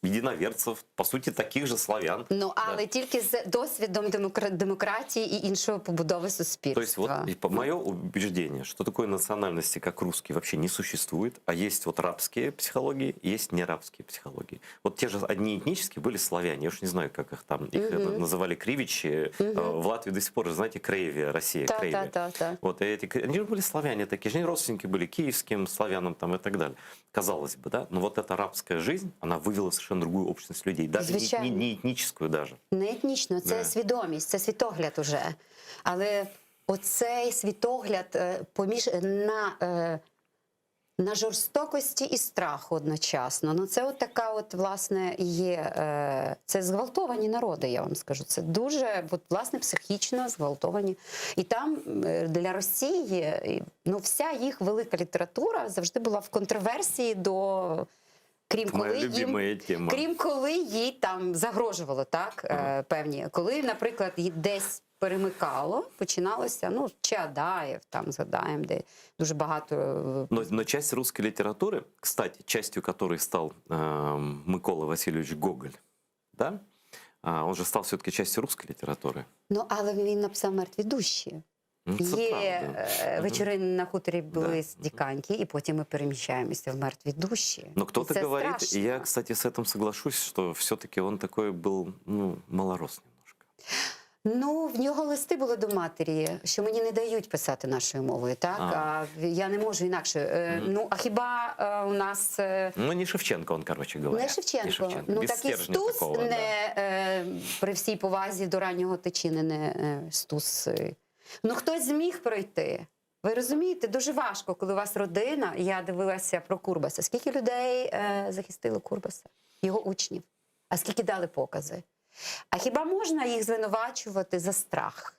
единоверцев, по сути, таких же славян. Ну, але тільки з досвідом демокра- демократії і іншої побудови суспільства. То есть вот и по мое убеждение, что такой национальности, как русский, вообще не существует, а есть вот рабские психологии, и есть нерабские психологии. Вот те же одни этнические были славяне, я уж не знаю, как их там, их Мгм. это называли кривичи, Мгм. Э, в Латвии до сих пор, знаете, Кревия, Россия, Та, Кревия. та, та, та. Вот, и эти, они же были славяне такие же, они родственники были киевским славянам там и так далее. Казалось бы, да? Но вот эта рабская жизнь, она вывела совершенно другую общность людей, даже не, Звичайно. не, не этническую даже. Не етнічно, це Да. свідомість, це світогляд уже. Але оцей світогляд е, поміж на, е, на жорстокості і страху одночасно. Ну це от така, от, власне, є. е, Це зґвалтовані народи, я вам скажу. Це дуже от, власне, психічно зґвалтовані. І там е, для Росії е, ну, вся їх велика література завжди була в контроверсії до. Крім Моя коли їм любимая тема. Крім коли їй там загрожувало, так, е, певні. Коли, наприклад, її десь перемикало, починалося, ну, Чаадаєв, там згадаємо, де дуже багато. е, Но, но часть русской литературы, кстати, частью которой стал эм, Микола Васильевич Гоголь, да? А, он же стал все-таки частью русской литературы. Ну, але він написав мертві душі. Ну, це Є правда. е, Мгм. вечори на хуторі близ Диканьки, і потім ми переміщаємося в мертві душі. Но кто-то І це говорит, страшно. и я, кстати, с этим соглашусь, что все-таки он такой был, ну, малорос немножко. Ну, в нього листи були до матері, що мені не дають писати нашою мовою, так? А. А, я не можу інакше. Е, Мгм. Ну, а хіба е, у нас. е, Ну, не Шевченко он, короче говоря. Не Шевченко. Не Шевченко. Ну Без так і стержня Стус такого, да. не е, при всій повазі до раннього Тичини не е, Стус. е. Ну хтось зміг пройти. Ви розумієте, дуже важко, коли у вас родина. Я дивилася про Курбаса. Скільки людей е, захистили Курбаса, його учнів? А скільки дали покази? А хіба можна їх звинувачувати за страх?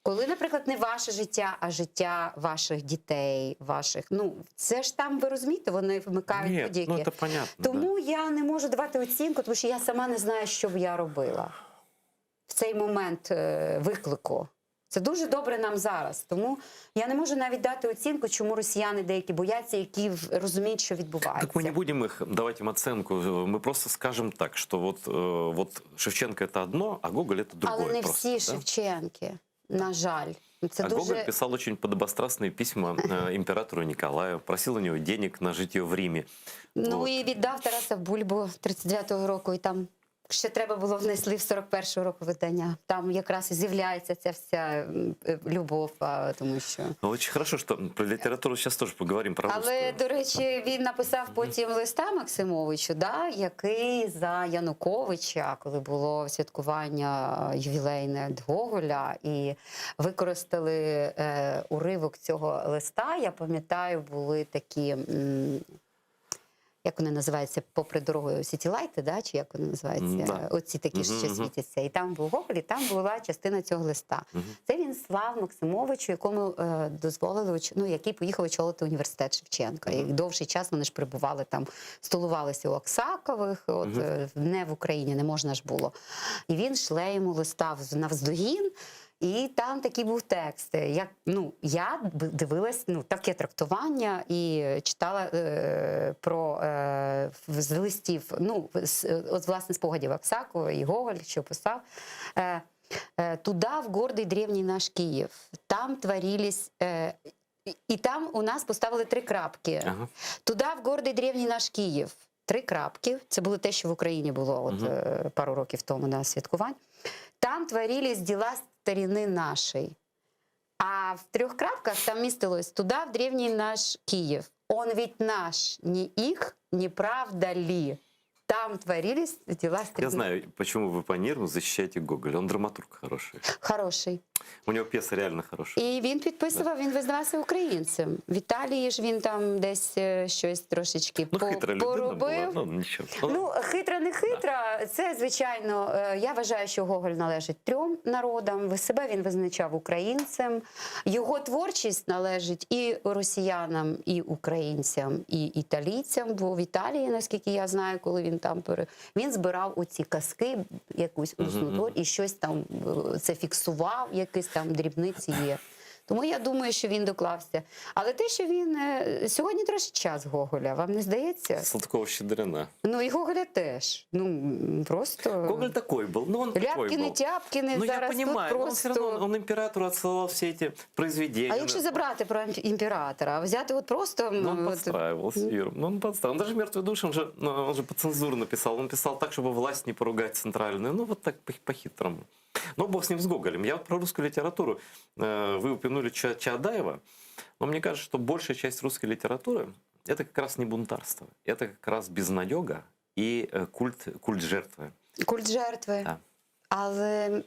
Коли, наприклад, не ваше життя, а життя ваших дітей, ваших. Ну, це ж там, ви розумієте, вони вмикають Нет, будь-які. ну это понятно. Тому я не можу давати оцінку, тому що я сама не знаю, що б я робила в цей момент е, виклику. Це дуже добре нам зараз. Тому я не можу навіть дати оцінку, чому росіяни деякі бояться, які в- розуміють, що відбувається. Так мы не будем их давать им оценку, мы просто скажем так, что вот, э, вот Шевченко это одно, а Гоголь это другое. Але не просто, всі да? Шевченки, на жаль. Це а дуже Гоголь писал очень подобострастные письма э, императору Николаю, просил у него денег на житье в Риме. Ну Вот. і віддав Тараса Бульбу 39-го року, і там ще треба було внесли в 41-го року видання. Там якраз і з'являється ця вся м, е, любов, а, тому що. Ну, Очень хорошо, что про литературу сейчас тоже поговорим, про русскую. Але, до речі, він написав потім листа Максимовичу, да, який за Януковича, коли було святкування ювілейне Гоголя, і використали е, уривок цього листа. Я пам'ятаю, були такі. м, Як вони називаються попри дорогу сітілайти, да? чи як вони називаються? Да. Оці такі Мгм, що мгм. світяться. І там був Гоголь, і там була частина цього листа. Мгм. Це він слав Максимовичу, якому е, дозволили оч- ну, який поїхав очолити університет Шевченка. І довший час вони ж перебували там, столувалися у Аксакових, от Мгм. е, не в Україні, не можна ж було. І він шле йому листа в- навздогін. І там такий був текст. Як, ну, я б- дивилась ну, таке трактування і читала е, про е, в- з листів, ну, з, от, власне, спогадів Аксакова і Гоголь, що писав. Е, е, Туда, в гордый древний наш Киев. Там творились... Е, і- і там у нас поставили три крапки. Ага. Туда, в гордый древний наш Киев. Три крапки. Це було те, що в Україні було от, Мгм. е, пару років тому на святкувань. Там творились дела старины нашей. А в трех крапках там містилось туда, в древний наш Киев. Он ведь наш, не их, не правда ли? Там творились дела Я стрельны. знаю, почему вы по нервам защищаете Гоголя. Он драматург хороший. Хороший. У него пьеса реально хорошая. І він підписував, він визнавався українцем. В Італії ж він там десь е, щось трошечки Ну, по- хитра людина була. поробив. Ну, нічого. Ну, хитра, не хитра. Це звичайно. е, Я вважаю, що Гоголь належить трьом народам. Ви- Себе він визначав українцем. Його творчість належить і росіянам, і українцям, і італійцям. Бо в Італії, наскільки я знаю, коли він там пере... він збирав оці казки, якусь Мгм, усну мгм. твор- і щось там е, це фіксував, якісь там дрібниці є. Тому я думаю, що він доклався. Але те, що він е, сьогодні трошки час Гоголя, вам не здається? Салтыкова Щедрина. Ну і Гоголя теж. Ну м, просто Гоголь такой был. Ну, он такой Ляпкіни, был. тяпкіни Ну, я зараз понимаю, тут но он все просто. равно, он императору отсылал все эти произведения. А якщо забрати про імп- імператора, а взяти от просто м, Ну, он от, подстраивался, Юра. Ну, он подстраивал. Он даже «Мертвые души», он же, ну, он же по цензуру написал. Он писал так, чтобы власть не поругать центральную. Ну, вот так по- по-хитрому. Но бог с ним, с Гоголем. Я вот про русскую литературу. Э, Вы упомянули Ча- Чаадаева. Но мне кажется, что большая часть русской литературы – это как раз не бунтарство. Это как раз безнадега и э, культ, культ жертвы. культ жертви. Да. Але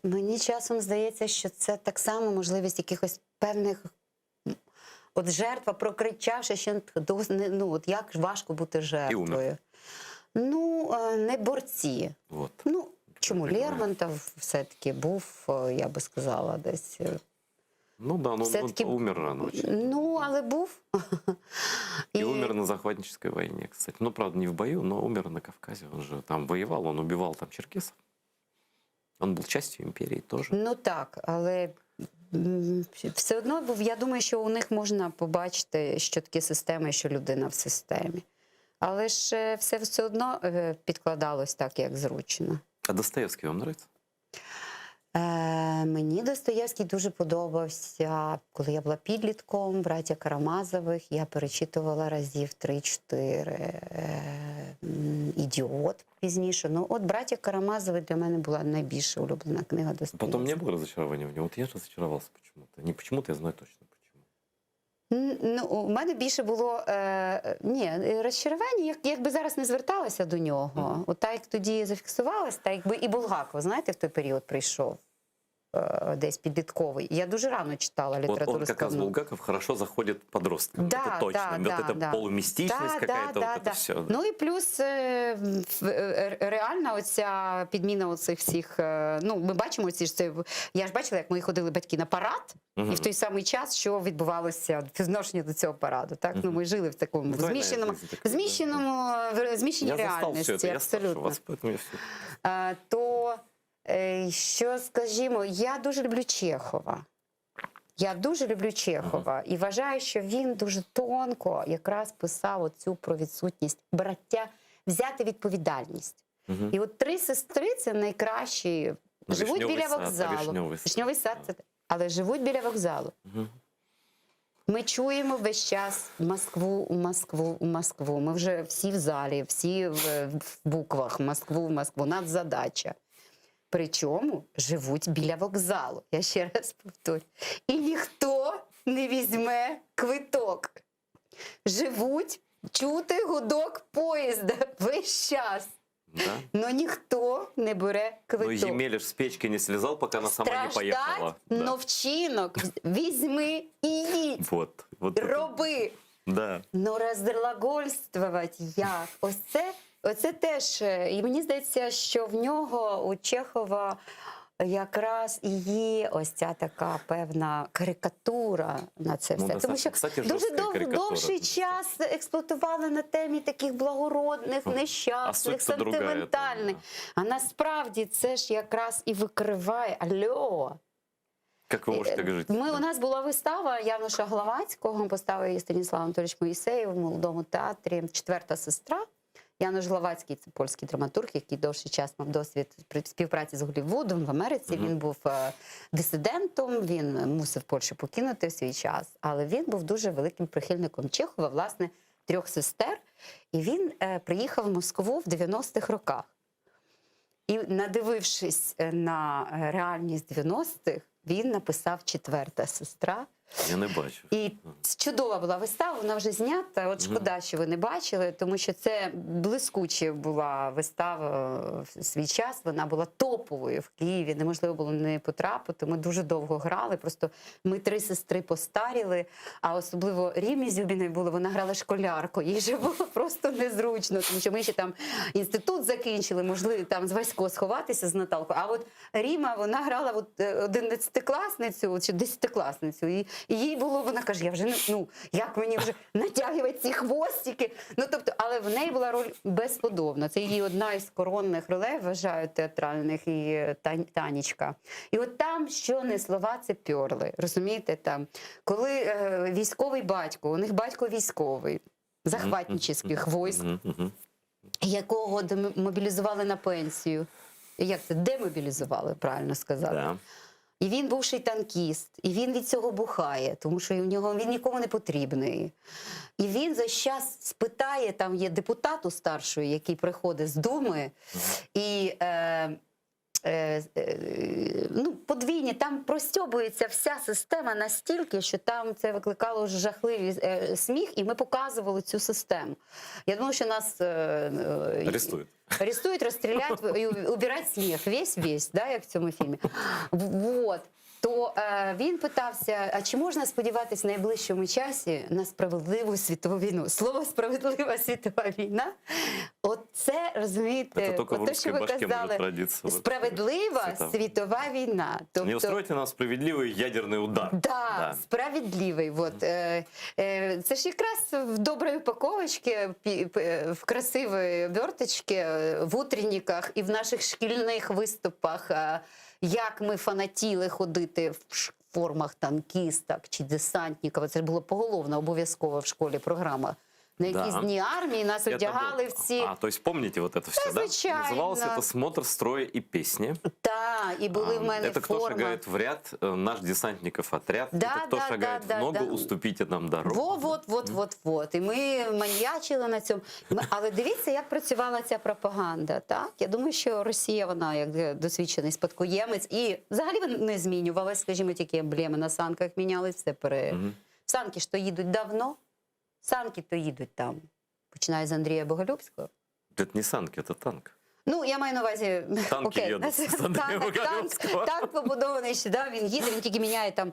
мені часом здається, що це так само можливість якихось певних. м, От жертва, прокричавши, ще дос- не- ну, от як важко бути жертвою. Ну, е, не борці. Вот. Ну, чому Лермонтов все-таки був, е, я би сказала, десь. е, Ну да, но он, он Все-таки- умер рано очень. Ну, але був. И умер на захватнической войне, кстати. Ну, правда, не в бою, но умер на Кавказе. Он же там воевал, он убивал там черкесов. Он был частью империи тоже. Ну так, але м, все одно був. Я думаю, що у них можна побачити, що таке система і що людина в системі. Але ж е, все все одно е, підкладалось так, як зручно. А Достоевский вам нравится? Е, мені Достоєвський дуже подобався, коли я була підлітком, браття Карамазових, я перечитувала разів 3-4. Е, м, Ідіот пізніше. Ну, от браття Карамазови для мене була найбільша улюблена книга Достоєвського. Потом не было разочарования в нем. Вот я разочаровался почему-то. Не почему-то, я знаю точно. Н- Ну, у мене більше було е, ні, е, розчарування, як, якби зараз не зверталася до нього. От так як тоді зафіксувалась, так якби і Булгаков, знаєте, в той період прийшов е, десь підлітковий. Я дуже рано читала Вот літературу он как раз складну. Булгаков хорошо заходит подросткам. Да, это точно. да, вот да, эта да. полумистичность Да, какая-то, да, вот да, это да. все. Ну і плюс е, в- е, реальна оця підміна оцих всіх. е, Ну, ми бачимо ці ж це. Я ж бачила, як мої ходили батьки на парад, Мгм. і в той самий час, що відбувалося відношення до цього параду. Так, ну ми жили в такому Ну, двойная зміщеному, жизнь така, да. зміщеному, в зміщеній Я застал реальності. все это, я старше абсолютно. вас, поэтому я все. Е, то е, що скажімо, я дуже люблю Чехова. Я дуже люблю Чехова і вважаю, що він дуже тонко якраз писав оцю про відсутність браття взяти відповідальність. Мгм. І от три сестри це найкращі. Ну, живуть «Вишневий біля сад», а вокзалу. «Вишневий сад». Вишньовий сад це але живуть біля вокзалу. Мгм. Ми чуємо весь час Москву, Москву, Москву. Ми вже всі в залі, всі в, в буквах Москву, Москву. Надзадача. Причому живуть біля вокзалу. Я ще раз повторю. І ніхто не візьме квиток. Живуть чути гудок поїзда весь час. Да? Но ніхто не бере Ну, квиток. Емеля ж с печки не слезал, пока она сама не поехала. Страждать, Да. но вчинок візьми і їдь. Вот. вот это. Роби. Да. Ну, розглагольствувати як? Ось це, оце теж. е, І мені здається, що в нього у Чехова якраз і є ось ця така певна карикатура на це Ну, все. Тому що кстати, дуже жорстка дов, карикатура. довший час експлуатували на темі таких благородних, А нещасних, суть-то другая там, сентиментальних. А насправді це ж якраз і викриває. Альо! Как вы можете так жить? Ми, у нас була вистава Януша Главацького, поставив її Станіслав Анатолійович Моїсеєв в молодому театрі Четверта сестра. Януш Главацький це польський драматург, який довший час мав досвід при співпраці з Голлівудом в Америці. Мгм. Він був е, дисидентом, він мусив Польщу покинути в свій час, але він був дуже великим прихильником Чехова, власне, трьох сестер. І він е, приїхав в Москву в 90-х роках. І надивившись е, на е, реальність 90-х, він написав Четверта сестра. Я не бачив. І чудова була вистава, вона вже знята. От шкода, що ви не бачили, тому що це блискуча була вистава в свій час. Вона була топовою в Києві. Неможливо було не потрапити. Ми дуже довго грали. Просто ми три сестри постаріли, а особливо Рімі Зюбіної було, вона грала школярку. Їй же було просто незручно, тому що ми ще там інститут закінчили, можливо, там з Васько сховатися з Наталкою. А от Ріма, вона грала от, е, одинадцятикласницю чи десятикласницю. І, і їй було, вона каже, я вже не ну як мені вже натягувати ці хвостики. Ну тобто, але в неї була роль безподобна. Це її одна із коронних ролей, вважаю, театральних і е, Тань- Танечка. І от там, що не слова, це пьорли. Розумієте, там, коли е, військовий батько, у них батько військовий, захватнических войск, Мгм, мгм. якого демобілізували на пенсію. Як це демобілізували, правильно сказати. Да. І він бувший танкіст, і він від цього бухає, тому що у нього він нікому не потрібний. І він за час спитає, там є депутату старшої, який приходить з Думи, і е, е, е, ну, подвійні, там простьобується вся система настільки, що там це викликало жахливий е, сміх, і ми показували цю систему. Я думаю, що нас е, е, Арестують. Арестують, розстріляють і убирать сміх. Весь-весь, да, як в цьому фільмі. Вот. То е, він питався, а чи можна сподіватися в найближчому часі на справедливу світову війну? Слово справедлива світова війна. Оце, розумієте, Это только в от те, що русской ви башке может казали, родиться. вообще. справедлива Світова. світова війна. Не устройте нам справедливый ядерный удар. Тобто Да, справедливий. Вот. Е, е, це ж якраз в добрій упаковочці, пі- п- в красивій оберточці, е, в утренниках і в наших шкільних виступах, е, як ми фанатіли ходити в ш- формах танкісток чи десантників. Це ж було поголовно обов'язково в школі програма. На якісь Да. дні армії нас Это одягали был- в ці. А, то есть помните вот это все, да? звичайно. Называлось это «Смотр строя и песни». Та, і були в мене Это кто форма. шагает в ряд, э, наш десантников отряд. Да, это кто да, шагает да, в ногу, да, да. уступите нам дорогу. Во, вот, вот, вот, вот. І ми маньячили на цьому. Ми- Але дивіться, як працювала ця пропаганда. Так? Я думаю, що Росія, вона як е, досвідчений спадкоємець, і взагалі вона не змінювалась, скажімо, тільки емблеми на санках мінялись, все пере... Санки ж то їдуть давно, санки то їдуть там. Починає з Андрія Боголюбського. Это не санки, это танк. Ну, я маю на увазі Танки окей, їдуть з Андрія танк, танк, Боголюбського. танк побудований ще, да, він їде, він тільки міняє там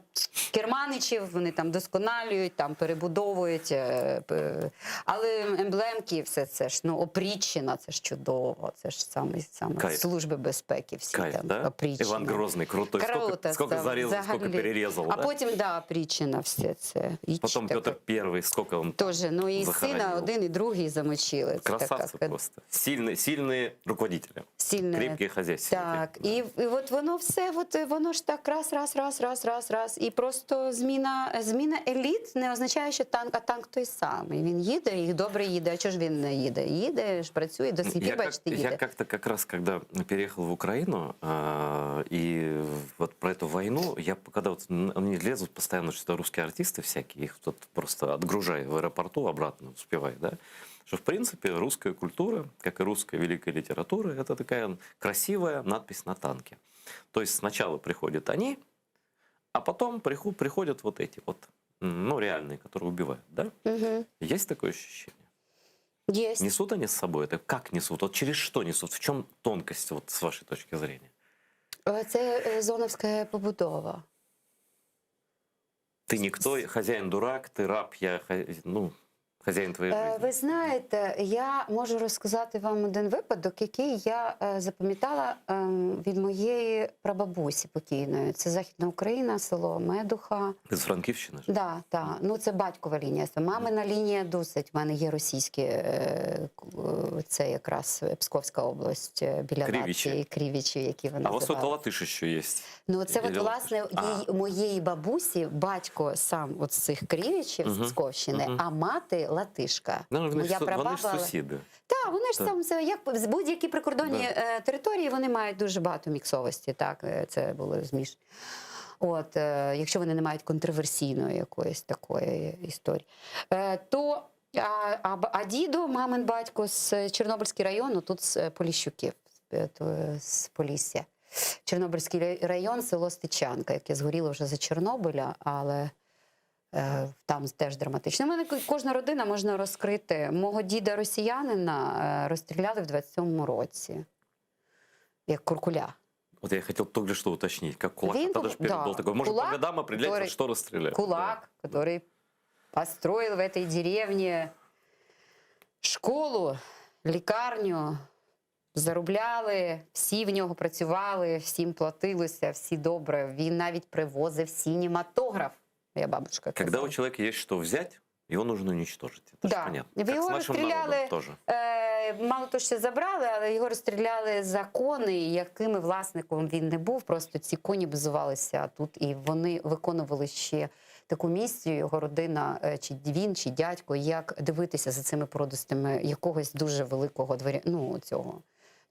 керманичів, вони там досконалюють, там перебудовують. е, п- Але емблемки, все це ж, ну, опріччина, це ж чудово, це ж саме, саме Кайф. служби безпеки всі Кайф, там, да? опріччина. Иван Грозный крутой. Круто, сколько сколько це зарезал, сколько взагалі. перерезал. А да? потім, да, опріччина, все це. І Потом така- Петр Первый, сколько он Тоже, ну і сина захоронил. один, і другий замочили. Це така Красавцы просто. Сильные, сильные руководители. Сильные. Крепкие хозяйственники. Так, і, і от воно все, от е, воно ж так раз, раз, раз, раз, раз, раз. І просто зміна, зміна еліт не означає, що танк, а танк той самий. Він їде і добре їде. А чого ж він не їде? Їде, ж працює, до сих Я, пір, как, бачите, я їде. как-то как раз, когда переехал в Украину, а, и вот про эту войну, я когда вот н- они лезут постоянно, что русские артисты всякие, их тут просто отгружай в аэропорту обратно, успевай, да, что в принципе русская культура, как и русская великая литература, это такая красивая надпись на танке. То есть сначала приходят они, а потом приху- приходят вот эти вот, м, ну, реальные, которые убивают, да? Угу. Есть такое ощущение? Есть. Несут они с собой это? Как несут? Вот через что несут? В чем тонкость, вот, с вашей точки зрения? Е, Це е, зоновська побудова. Ты никто, хозяин дурак, ты раб, я хо- ну, хозяин твоей Е, жизни. Ви знаєте, я можу розказати вам один випадок, який я е, запам'ятала ем, від моєї прабабусі покійної. Це Західна Україна, село Медуха. Ты с Франкивщины же? Да, да. Ну це батькова лінія. Це мамина лінія досить. У мене є російські, е, к- е, це якраз Псковська область е, біля Кривичі. Латвії, Крівічі, які вони А у вас тут називали. латыш еще есть. Ну, це от Или власне латыш? А. їй, моєї бабусі, батько сам от з цих Крівічів з Мгм, Псковщини, мгм. а мати латишка. Ну, вони, Моя ж, вони ж прабаба. сусіди. Так, вони ж Так. там це як з будь-які прикордонні Да. е, території, вони мають дуже багато міксовості. Так, е, це було зміш. От, е, якщо вони не мають контроверсійної якоїсь такої історії, е, то а, а, б- а дідо, мамин батько з Чорнобильського району, тут з е, Поліщуків, е, то, е, з Полісся. Чорнобильський рай- район, село Стечанка, яке згоріло вже за Чорнобиля, але. Е, Там теж драматично. У мене кожна родина можна розкрити. Мого діда росіянина е, розстріляли в 27-му році, як куркуля. Вот я хотел только что уточнить, как кулак. Він Тогда же був- первый да. был такой. Можно Кулак, по годам определять, который- за что расстреляли. Кулак, который построил в этой деревне школу, лікарню, заробляли, всі в нього працювали, всім платилося, всі добре. Він навіть привозив синематограф. Моя бабушка Когда казала. у человека есть что взять, его нужно уничтожить. Это же Да. понятно. Ви Как с його нашим розстріляли, народом тоже. Е, мало того, що забрали, але його розстріляли за кони, якими власником він не був. Просто ці коні базувалися тут, і вони виконували ще таку місію. Його родина, е, чи він, чи дядько, як дивитися за цими породистими якогось дуже великого дворя, ну цього.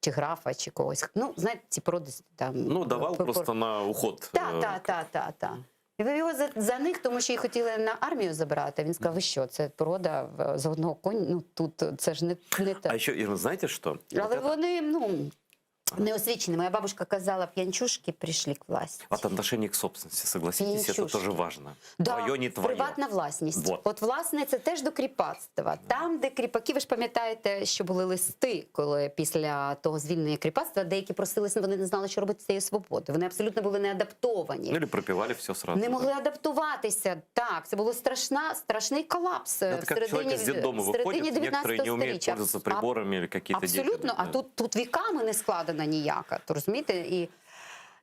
Чи графа, чи когось. Ну, знаєте, ці породисті там. Ну, давал е, пор- просто на уход. так, э, так, так, так, так. І ви його за, за них, тому що їх хотіли на армію забрати. Він сказав, ви що, це порода в- за одного коня, ну тут це ж не, не те. А еще, Ирма, знаете что? Вот Але это вони, ну, неосвічені. Моя бабушка казала, п'янчушки прийшли к власті. от отношения к собственности, согласитесь, это Пьянчушки. тоже важно. Да, Твое, не твое. Приватна власність. Вот. От, власне, це теж до кріпацтва. Там, де кріпаки, ви ж пам'ятаєте, що були листи, коли після того звільнення кріпацтва деякі просилися, вони не знали, що робити з цією свободою. Вони абсолютно були не адаптовані. Ну, или пропивали все сразу. Не да. могли адаптуватися. Так, це було страшна, страшний колапс е, Это в как человек середині, из детдома в середині выходит, некоторые 19 не умеют сторіччя. пользоваться приборами или какие-то дети. Абсолютно, а Да. тут, тут віками не складена ніяка. То розумієте? І,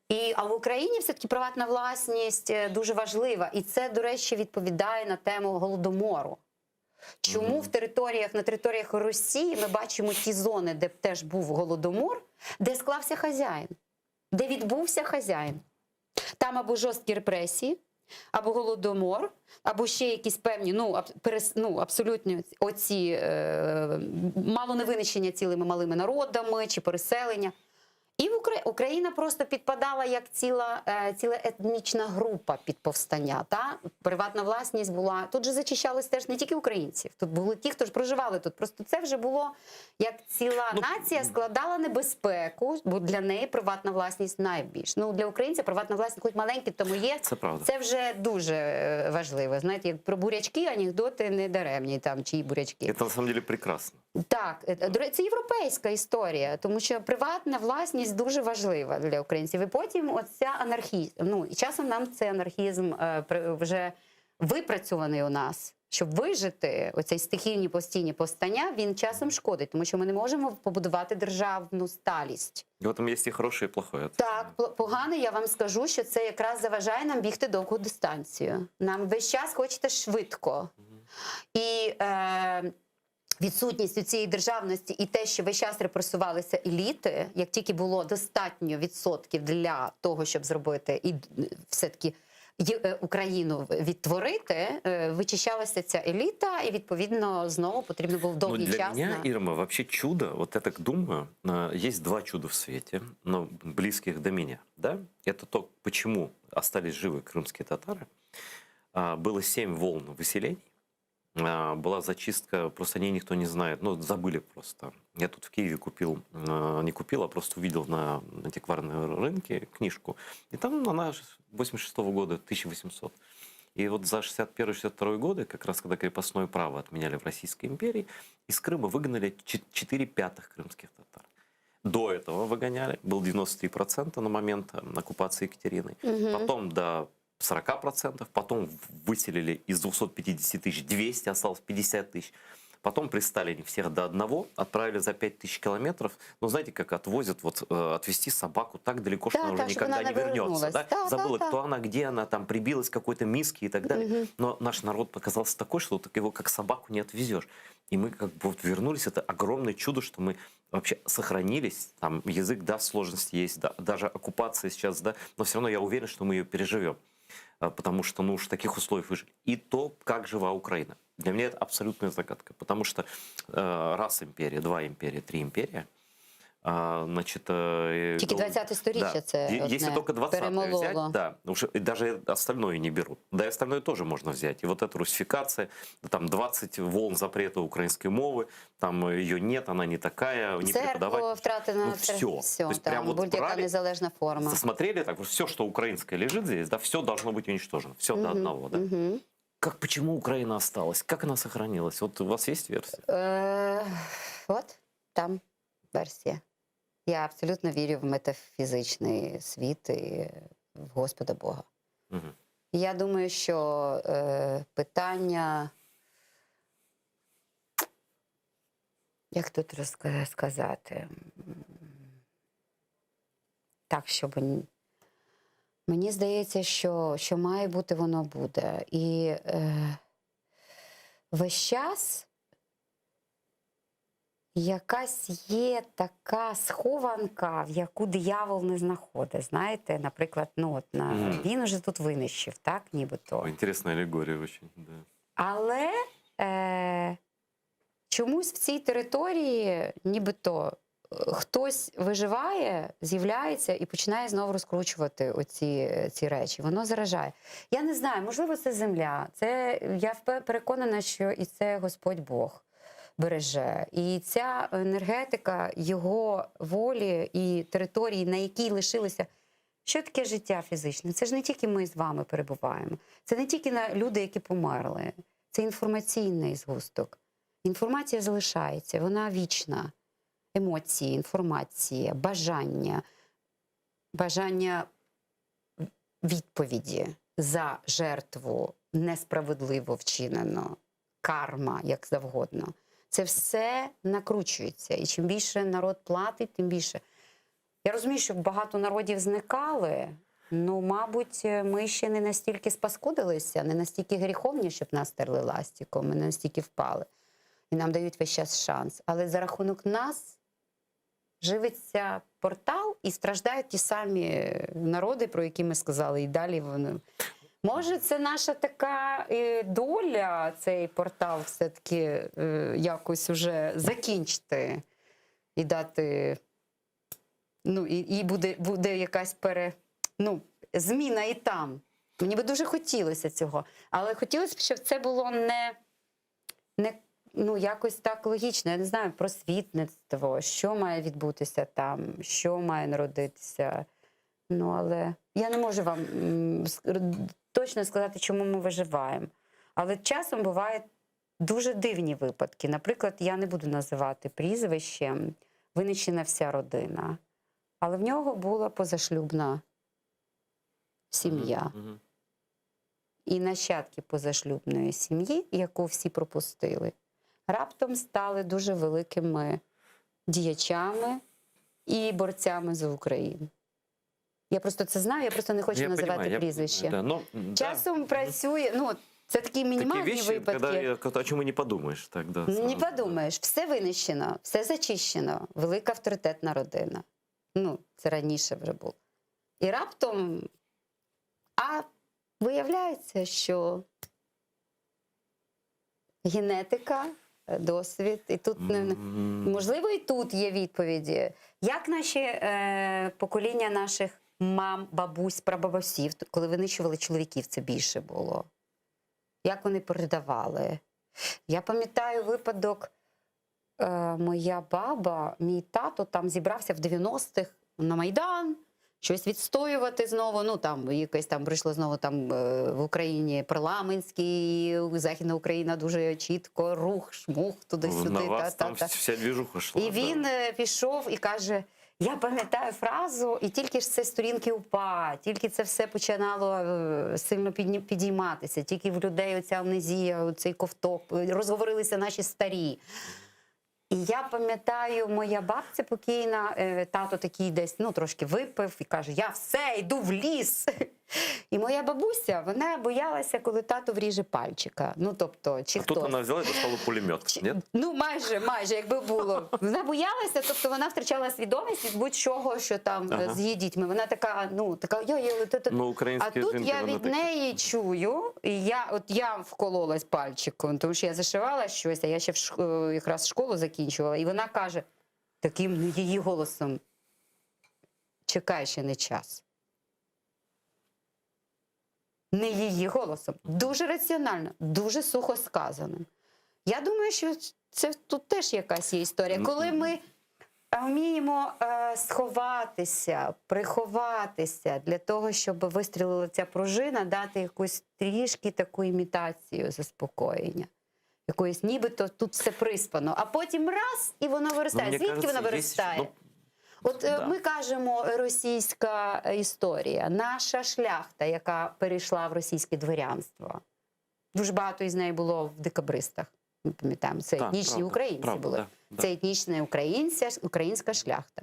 і, а в Україні все-таки приватна власність е, дуже важлива. І це, до речі, відповідає на тему голодомору. Чому в територіях на територіях Росії ми бачимо ті зони, де теж був голодомор, де склався хазяїн, де відбувся хазяїн? Там або жорсткі репресії, або голодомор, або ще якісь певні, ну, аб, перес, ну абсолютні оці е, мало не винищення цілими малими народами чи переселення. І в Укра... Україна просто підпадала як ціла, е, ціла етнічна група під повстання. Та? Приватна власність була. Тут же зачищалось теж не тільки українців, тут були ті, хто ж проживали тут. Просто це вже було як ціла нація складала небезпеку, бо для неї приватна власність найбільш. Ну, для українця приватна власність, хоч маленька, тому є. Це правда. Це вже дуже е, важливо. Знаєте, як про бурячки, анекдоти не даремні там, чиї бурячки. Это на самом деле прекрасно. Так, е, до речі, це європейська історія, тому що приватна власність дуже важлива для українців. І потім оця анархізм. Ну і часом нам цей анархізм е, при- вже випрацьований у нас. Щоб вижити оцей стихійні постійні повстання, він часом шкодить, тому що ми не можемо побудувати державну сталість. И в этом есть и хорошее, и плохое. Так, пл- погане, я вам скажу, що це якраз заважає нам бігти довгу дистанцію. Нам весь час хочеться швидко. І е, відсутність цієї державності і те, що весь час репресувалися еліти, як тільки було достатньо відсотків для того, щоб зробити і е, все-таки є- е, Україну відтворити, е, вичищалася ця еліта, і відповідно знову потрібно було Ну, довгий для час. меня, на... Ирма, вообще чудо, вот я так думаю, э, есть два чуда в свете, но близких до меня, да? Это то, почему остались живы крымские татары. А, Было семь волн выселений, А, была зачистка, просто о ней никто не знает, ну, забыли просто. Я тут в Киеве купил, э, не купил, а просто увидел на антикварном рынке книжку, и там она 86 года, 1800. И вот за 61-62 годы, как раз когда крепостное право отменяли в Российской империи, из Крыма выгнали 4 пятых крымских татар. До этого выгоняли, был 93% на момент э, оккупации Екатерины. Мгм. Потом до 40%, потом выселили из 250 тысяч 200, осталось 50 тысяч. Потом при Сталине всех до одного отправили за 5000 километров. Ну, знаете, как отвозят, вот э, отвезти собаку так далеко, что Да, она уже да, чтобы никогда она не вернется. вернулась. Да? Да, да, Забыла, да. кто она, где она, там прибилась к какой-то миске и так далее. Мгм. Но наш народ показался такой, что вот его как собаку не отвезешь. И мы как бы вот вернулись. Это огромное чудо, что мы вообще сохранились. Там язык, да, сложности есть, да, даже оккупация сейчас, да, но все равно я уверен, что мы ее переживем. А, Потому что, ну уж в таких условиях выжили. И то, как жива Украина. Для меня это абсолютная загадка. Потому что э, раз империя, два империя, три империя, а, значит... э, Тільки ну, 20-е сторіччя да. це Е- Если одне только 20 перемололо. взять, да, уже и даже остальное не берут. Да и остальное тоже можно взять. И вот эта русификация, там 20 волн запрета украинской мовы, там ее нет, она не такая, не Церкву преподавать. втратена Ну, все. все, То есть там, прям вот будь-яка брали, незалежна форма. Смотрели так, все, что украинское лежит здесь, да, все должно быть уничтожено. Все до Мгм, одного, да. мгм. Как, почему Украина осталась? Как она сохранилась? Вот у вас есть версия? Е, От там версія. Я абсолютно вірю в метафізичний світ і в Господа Бога. Мгм. Я думаю, що е, питання, як тут розка- сказати, М, так, щоб н- мені здається, що, що має бути, воно буде. І е, весь час якась є така схованка, в яку диявол не знаходить. Знаєте, наприклад, ну от на Мгм. він уже тут винищив, так, нібито. Ой, Интересная аллегория очень, да. Але е, чомусь в цій території, нібито е, хтось виживає, з'являється і починає знову розкручувати оці ці речі. Воно заражає. Я не знаю, можливо, це земля. Це я впе- переконана, що і це Господь Бог береже. І ця енергетика його волі і території, на якій лишилися. Що таке життя фізичне? Це ж не тільки ми з вами перебуваємо. Це не тільки на люди, які померли. Це інформаційний згусток. Інформація залишається, вона вічна. Емоції, інформація, бажання, бажання відповіді за жертву несправедливо вчинено, карма, як завгодно. Це все накручується. І чим більше народ платить, тим більше. Я розумію, що багато народів зникали. Ну, мабуть, ми ще не настільки спаскудилися, не настільки гріховні, щоб нас терли ластиком, ми не настільки впали. І нам дають весь час шанс. Але за рахунок нас живиться портал і страждають ті самі народи, про які ми сказали, і далі вони. Може, це наша така е, доля, цей портал все-таки е, якось уже закінчити і дати. Ну, і, і буде, буде якась пере, ну, зміна і там. Мені би дуже хотілося цього. Але хотілося б, щоб це було не, не ну, якось так логічно. Я не знаю, просвітництво, що має відбутися там, що має народитися. Ну, але я не можу вам м, ск- точно сказати, чому ми виживаємо. Але часом бувають дуже дивні випадки. Наприклад, я не буду називати прізвище, винищена вся родина. Але в нього була позашлюбна сім'я. Мгм. І нащадки позашлюбної сім'ї, яку всі пропустили, раптом стали дуже великими діячами і борцями за Україну. Я просто це знаю, я просто не хочу Я називати понимаю, я прізвище. понимаю, да, но, да. Часом працює, ну це такі Такие мінімальні вещи, випадки. когда, я- о чем и не подумаешь тогда. Не сразу. подумаєш, все винищено, все зачищено. Велика авторитетна родина. Ну, це раніше вже було. І раптом, а виявляється, що генетика, е, досвід, і тут не, не- можливо, і тут є відповіді. Як наші е, покоління наших мам, бабусь, прабабусів, коли винищували чоловіків, це більше було. Як вони передавали? Я пам'ятаю випадок, е, моя баба, мій тато там зібрався в 90-х на Майдан, щось відстоювати знову. Ну там якесь там прийшло знову там е, в Україні парламентський, Західна Україна дуже чітко, рух, шмух туди-сюди. На вас там та-та-та. вся движуха шла. І да. він е, пішов і каже: я пам'ятаю фразу, і тільки ж це сторінки УПА, тільки це все починало е, сильно підні- підійматися, тільки в людей оця амнезія, цей ковток, е, розговорилися наші старі. І я пам'ятаю, моя бабця покійна, е, тато такий десь ну, трошки випив і каже: Я все, йду в ліс. І моя бабуся, вона боялася, коли тато вріже пальчика. Ну, тобто, чи А тут хтось. она взяла и достала пулемет, нет? Ну, майже, майже, якби було. Вона боялася, тобто вона втрачала свідомість від будь-чого, що там е, Ага. з її дітьми. Вона така, ну така я, я, та, та. Ну, А українські тут жінки, я вони від такі. неї чую, і я от я вкололась пальчиком, тому що я зашивала щось, а я ще в шк- е, якраз школу закінчувала, і вона каже таким ну, її голосом: чекай, ще не час. Не її голосом. Дуже раціонально, дуже сухо сказано. Я думаю, що це тут теж якась є історія. Коли ми. Вміємо е, сховатися, приховатися для того, щоб вистрілила ця пружина, дати якусь трішки таку імітацію заспокоєння. Якоїсь нібито тут все приспано, а потім раз і воно виростає. Ну, мені Звідки кажется, воно є виростає? ну, От е, да. ми кажемо російська історія, наша шляхта, яка перейшла в російське дворянство. Дуже багато із неї було в декабристах. Ми пам'ятаємо, це Так, етнічні правда, українці правда, були. да, да. Це етнічна українця, українська шляхта,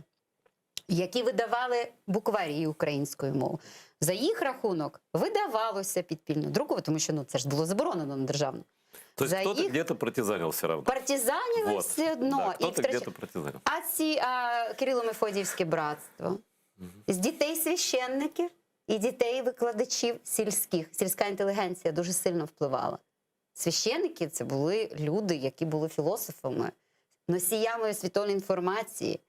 які видавали букварі українською мовою. За їх рахунок видавалося підпільно друку, тому що ну це ж було заборонено на державну. То есть За кто-то їх где-то партизанил все равно. партизанили Вот. все одно. Да, і кто-то втрач- где-то партизанил. А ці а, Кирило-Мефодіївське братство з дітей священників і дітей викладачів сільських. Сільська інтелігенція дуже сильно впливала. Священники це були люди, які були філософами, носіями світової інформації.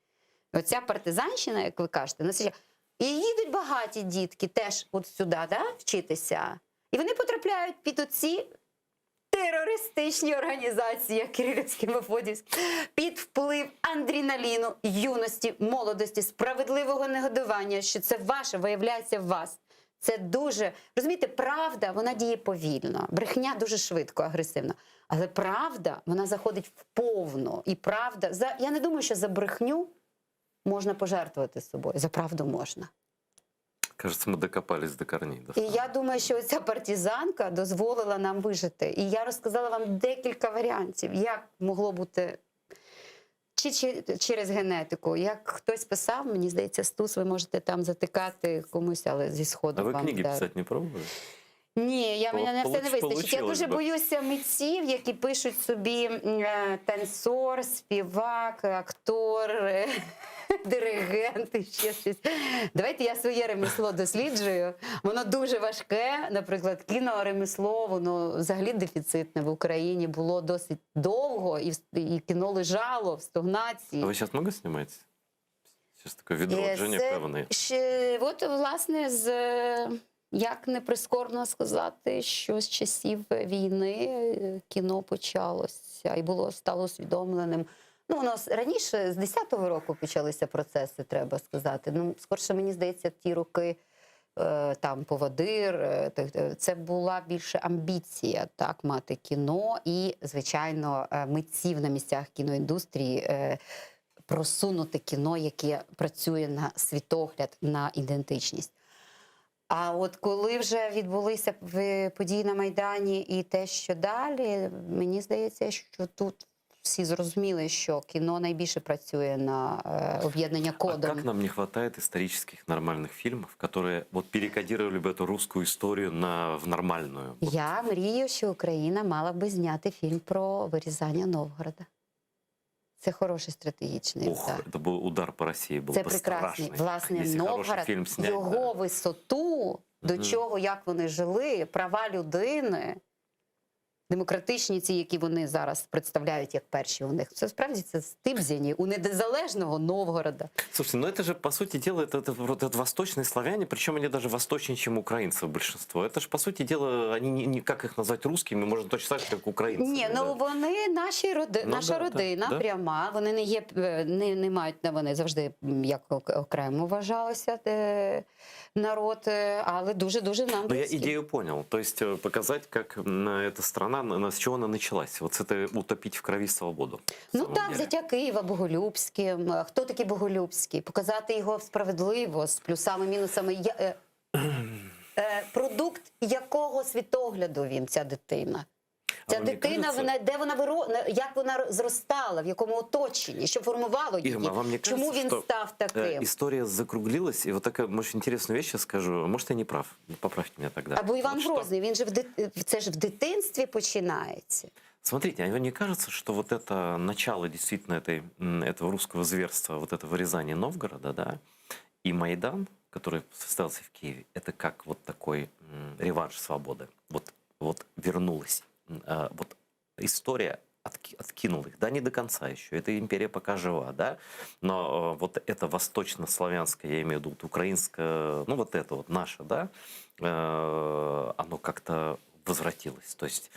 Оця партизанщина, як ви кажете, носія. І їдуть багаті дітки теж от сюди да, вчитися. І вони потрапляють під оці терористичні організації, як Кирилівський Мефодіївський, під вплив адреналіну, юності, молодості, справедливого негодування, що це ваше, виявляється в вас. Це дуже розумієте, правда вона діє повільно, брехня дуже швидко, агресивно. Але правда вона заходить в повну. І правда, за я не думаю, що за брехню можна пожертвувати собою. За правду можна. Кажется, мы докопались до корней. Да? І я думаю, що ця партизанка дозволила нам вижити. І я розказала вам декілька варіантів, як могло бути чи, чи через генетику. Як хтось писав, мені здається, Стус, ви можете там затикати комусь, але зі сходу А вы вам книги вдарить. писать не пробовали? Ні, я мене на все не Получ- вистачить. Я получилось дуже би. боюся митців, які пишуть собі м, е, танцор, співак, актор, е, диригент і ще щось. Давайте я своє ремесло досліджую. Воно дуже важке. Наприклад, кіноремесло, воно взагалі дефіцитне в Україні було досить довго, і, в- і кіно лежало в стогнації. А вы сейчас много снимаете? Сейчас такое відродження Е, це певне. Ще, от, власне, з, е, як не прискорбно сказати, що з часів війни е, кіно почалося і було стало усвідомленим. Ну, воно с- раніше, з 10-го року почалися процеси, треба сказати. Ну, скорше, мені здається, ті роки е, там поводир, е, так, е, це була більше амбіція, так, мати кіно і, звичайно, е, митців на місцях кіноіндустрії. е, Просунути кіно, яке працює на світогляд, на ідентичність. А от коли вже відбулися в- події на Майдані і те, що далі, мені здається, що тут всі зрозуміли, що кіно найбільше працює на е, об'єднання А кодом. как нам не хватает исторических нормальных фильмов, которые вот перекодировали бы эту русскую историю на, в нормальную? Я мрію, що Україна мала би зняти фільм про вирізання Новгорода. Це хороший стратегічний Ох, удар. это был удар по России, был Це бы прекрасний. страшный. Власне, Если хороший Новгород, фильм снять, його да. висоту, до Мгм. чого, як вони жили, права людини, демократичні ці, які вони зараз представляють як перші у них. Це справді це стибзяні у незалежного Новгорода. Слушайте, ну это же, по сути дела, это, это, вот это восточные славяне, причем они даже восточнее, чем украинцы большинство. Это же, по сути дела, они не, не- как их назвать русскими, можно точно так же, как украинцы. Ні, ну вони наші роди, Ну, наша да, да, родина да. пряма. Вони не є е, не, не мають на вони завжди м, як ок- окремо вважалося е, народ, е, але дуже дуже нам Но я близькі. идею понял. То есть э, показать, как м, эта страна, на- на- с чего она началась. Вот с этой утопить в крови свободу. Ну так, взяття Києва Боголюбським. Е, Хто такий Боголюбський? Показати його справедливо з плюсами, мінусами. Я, е, е, продукт якого світогляду він, ця дитина? А Ця вам не дитина, кажется- вона де вона виро... на- як вона зростала, в якому оточенні, що формувало її? Ирма, а вам не кажется, Чому він что, став э, таким? история закруглилась, и вот такая, может, интересную вещь я скажу. Может, я не прав. Поправьте меня тогда. Або Іван Вот что- Грозний, він же в дит... це ж в дитинстві починається. Смотрите, а вам не кажется, что вот это начало действительно этой, м, этого русского зверства, вот это вырезание Новгорода, да, и Майдан, который состоялся в Киеве, это как вот такой м, реванш свободы. Вот, вот вернулась. М, а, Вот история отки- откинула их, да, не до конца еще, эта империя пока жива, да, но э, вот это восточнославянское, я имею в виду, вот украинское, ну вот это вот наше, да, э, оно как-то возвратилось, то есть...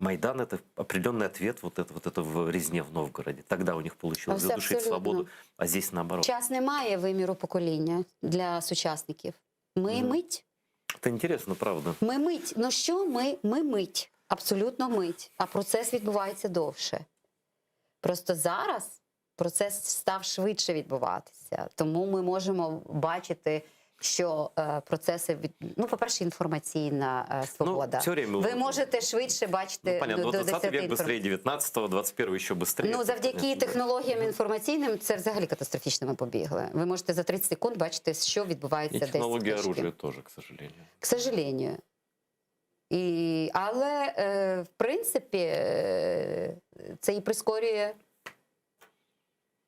Майдан это определенный ответ вот это вот это в резне в Новгороде. Тогда у них получилось Абсолютно. задушить свободу, а здесь наоборот. Час немає виміру покоління для сучасників. Ми мить. Это интересно, правда. Ми мить. Ну що ми? Ми мить. Абсолютно мить. А процес відбувається довше. Просто зараз процес став швидше відбуватися. Тому ми можемо бачити, що е, процеси від ну, по-перше, інформаційна е, свобода. все время Ви ви- можете швидше бачити Ну, понятно, до, вот до 20 10 век быстрее 19-го, 21 еще быстрее. Ну, Это завдяки понятно, да. технологіям інформаційним це взагалі катастрофічно ми побігли. Ви можете за 30 секунд бачити, що відбувається И десь. в технологии точці. оружия тоже, к сожалению. К сожалению. І, але, е, в принципі, е, це і прискорює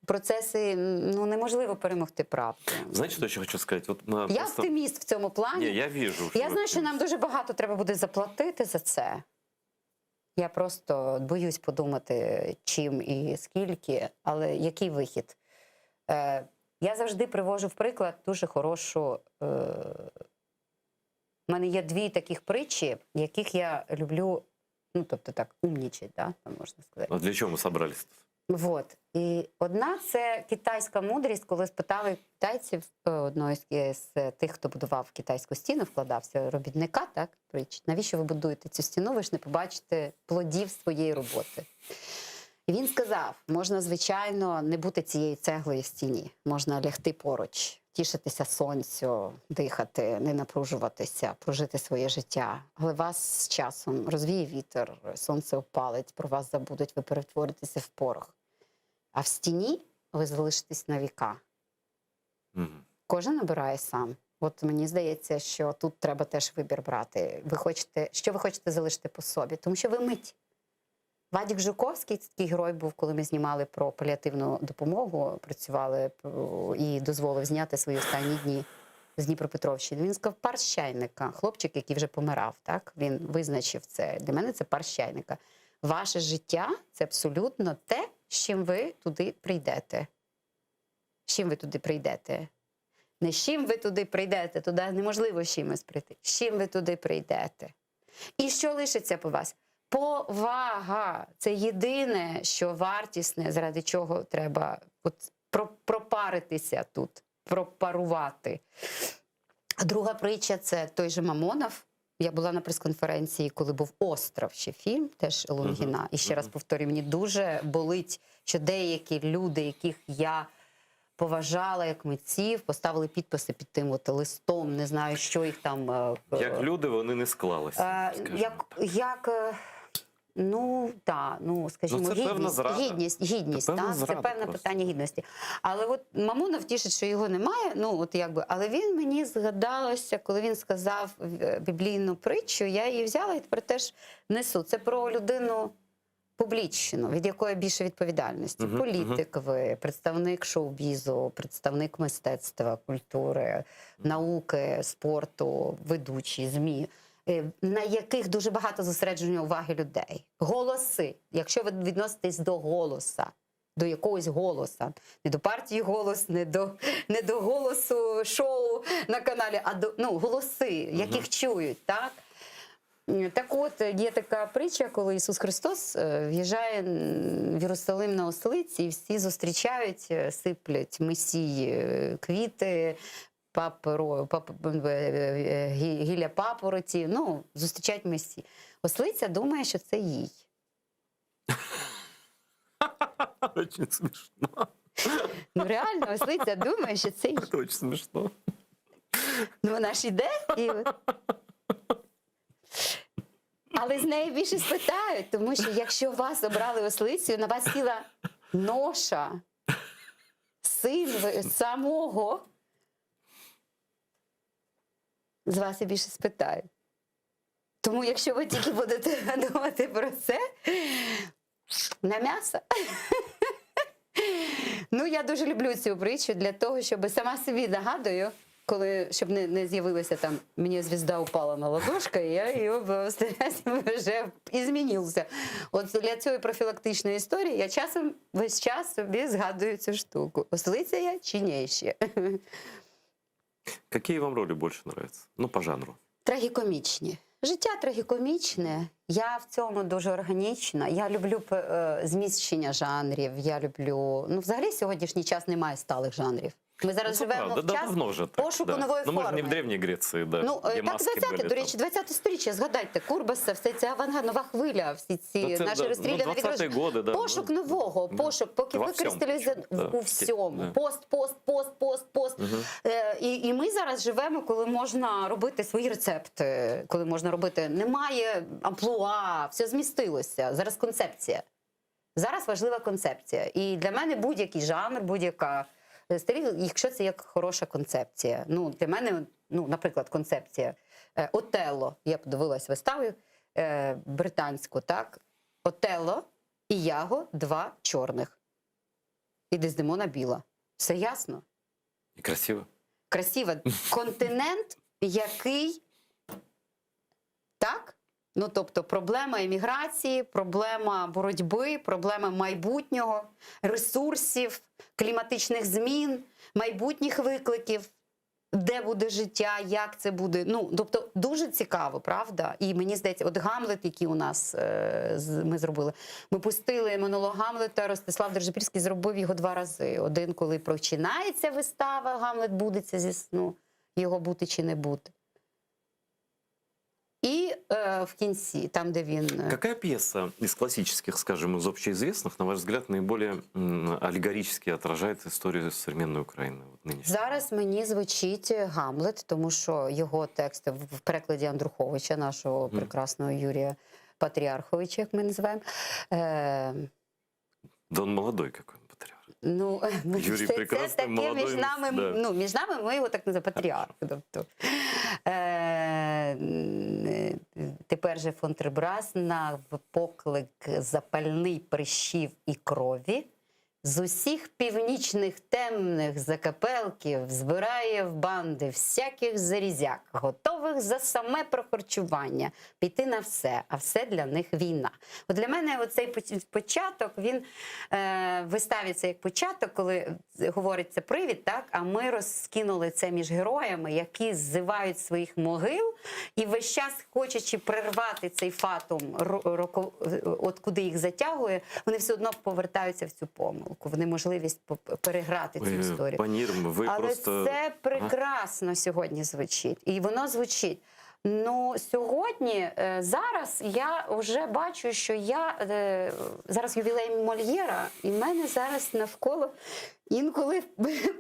процеси. Ну, неможливо перемогти правду. Знаете, что еще хочу сказать? Вот, на, Я просто- оптиміст в цьому плані. Не, я вижу. что Я вы знаю, що нам дуже багато треба буде заплатити за це. Я просто боюсь подумати, чим і скільки, але який вихід? Е, я завжди привожу в приклад дуже хорошу. Е, у мене є дві таких притчі, яких я люблю, ну, тобто так, умнічать, да, там можна сказати. А для чего мы собрались? Вот. І одна це китайська мудрість, коли спитали китайців е, одного з, з тих, хто будував китайську стіну, вкладався робітника, так, притч, навіщо ви будуєте цю стіну, ви ж не побачите плодів своєї роботи. І він сказав: можна, звичайно, не бути цією цеглою в стіні, можна лягти поруч, тішитися сонцю, дихати, не напружуватися, прожити своє життя. Але вас з часом розвіє вітер, сонце опалить, про вас забудуть, ви перетворитеся в порох. А в стіні ви залишитесь на віка. Кожен обирає сам. От мені здається, що тут треба теж вибір брати. Ви хочете, що ви хочете залишити по собі, тому що ви мить. Вадік Жуковський це такий герой був, коли ми знімали про паліативну допомогу, працювали е, і дозволив зняти свої останні дні з Дніпропетровщини. Він сказав пар з чайника. Хлопчик, який вже помирав, так він визначив це. Для мене це пар з чайника. Ваше життя це абсолютно те, з чим ви туди прийдете. З чим ви туди прийдете? Не з чим ви туди прийдете, туди неможливо з чимось прийти. З чим ви туди прийдете? І що лишиться по вас? Повага це єдине, що вартісне, заради чого треба от про- пропаритися тут, пропарувати. А друга притча це той же Мамонов. Я була на прес-конференції, коли був Остров ще фільм, теж Лунгіна. І ще раз повторюю, мені дуже болить, що деякі люди, яких я поважала як митців, поставили підписи під тим от листом, не знаю, що їх там. е, Як люди, вони не склалися. Е, скажімо. як, як, е, ну, та, ну, скажімо, Ну, це певна гідність, зрада. гідність, гідність, Це певна та, це зрада певне просто. питання гідності. Але от Мамонов тішить, що його немає, ну, от якби, але він мені згадалося, коли він сказав е, біблійну притчу, я її взяла і тепер теж несу. Це про людину публічну, від якої більше відповідальності. Мгм, Політик ви, представник шоу-бізу, представник мистецтва, культури, науки, спорту, ведучі, ЗМІ, е, на яких дуже багато зосередження уваги людей. Голоси. Якщо ви відноситесь до голоса, до якогось голоса, не до партії голос, не до, не до голосу шоу на каналі, а до ну, голоси, яких чують, так? М, Так от, є така притча, коли Ісус Христос е, в'їжджає м, в Єрусалим на ослиці, і всі зустрічають, е, сиплять месії е, квіти, паперо, пап, е, е, гі- гілля папороті, ну, зустрічають месії. Ослиця думає, що це їй. Очень смешно. Ну реально, ослиця думає, що це їй. Это очень смешно. Ну вона ж іде і. Але з неї більше спитають, тому що якщо вас обрали ослицею, на вас сіла ноша, син ви- самого, з вас і більше спитають. Тому якщо ви тільки будете думати про це, на м'ясо. Ну, я дуже люблю цю притчу для того, щоб сама собі нагадую, коли щоб не, не з'явилося там, мені звізда упала на ладошку, і я її просто вже і змінився. От для цієї профілактичної історії я часом весь час собі згадую цю штуку. Ослиця я чи ні ще? Какие вам роли больше нравятся? Ну, по жанру. Трагікомічні. Життя трагікомічне. Я в цьому дуже органічна. Я люблю е, зміщення жанрів. Я люблю. Ну, взагалі, сьогоднішній час немає сталих жанрів. Ми зараз Ну, це живемо правда. в час Давно вже так, пошуку да. нової Ну, ми ж форми. не в Древній Греції, да, Ну, де е, так, маски 20-те, були до там. речі, 20 сторіччя, згадайте, Курбаса, все це авангард, нова хвиля, всі ці Та це, наші да, ну, розстріляні 20-ті відродження. годи, да, Пошук ну, нового, да. пошук, поки Во всьому викристалізує причому, да. у всьому. Да. Пост, пост, пост, пост, пост. Мгм. Е, і, і ми зараз живемо, коли можна робити свої рецепти, коли можна робити. Немає амплуа, все змістилося. Зараз концепція. Зараз важлива концепція. І для мене будь-який жанр, будь-яка стиль, якщо це як хороша концепція. Ну, для мене, ну, наприклад, концепція е, Отелло. Я подивилась виставу е, британську, так? Отелло і Яго два чорних. І Дездемона біла. Все ясно? І красиво. Красиво. Континент, який так? Ну, тобто, проблема еміграції, проблема боротьби, проблема майбутнього, ресурсів, кліматичних змін, майбутніх викликів, де буде життя, як це буде. Ну, тобто, дуже цікаво, правда? І мені здається, от Гамлет, який у нас е, з- ми зробили, ми пустили монолог Гамлета, Ростислав Держипільський зробив його два рази. Один, коли починається вистава, Гамлет будеться зі сну, його бути чи не бути. І е, в кінці, там, де він. е, Какая пьеса из классических, скажем, из общеизвестных, на ваш взгляд, наиболее м, аллегорически отражает историю современной Украины? Вот нынешней? Зараз мені звучить Гамлет, тому що його тексти в в перекладі Андруховича, нашого Мгм. прекрасного Юрія Патріарховича, як ми називаємо. Е, Да он молодой какой он патриарх. ну, Юрій це, це прекрасний, таке молодой, між нами, да. ну, між нами ми його так називаємо патріарх. Тобто, е, м, тепер же фон Требрас на поклик запальний прищів і крові з усіх північних темних закапелків збирає в банди всяких зарізяк, готових за саме прохорчування піти на все, а все для них війна. От для мене оцей поч- початок, він е, виставиться як початок, коли говориться привід, так? А ми розкинули це між героями, які ззивають своїх могил і весь час, хочучи прервати цей фатум, ро- роко- от куди їх затягує, вони все одно повертаються в цю помилку. Вони можливість по- переграти цю Ой, історію. Пані Ірмо, ви Але просто... це Ага. прекрасно сьогодні звучить. І воно звучить. Ну, сьогодні, е, зараз я вже бачу, що я е, зараз ювілей Мольєра, і в мене зараз навколо інколи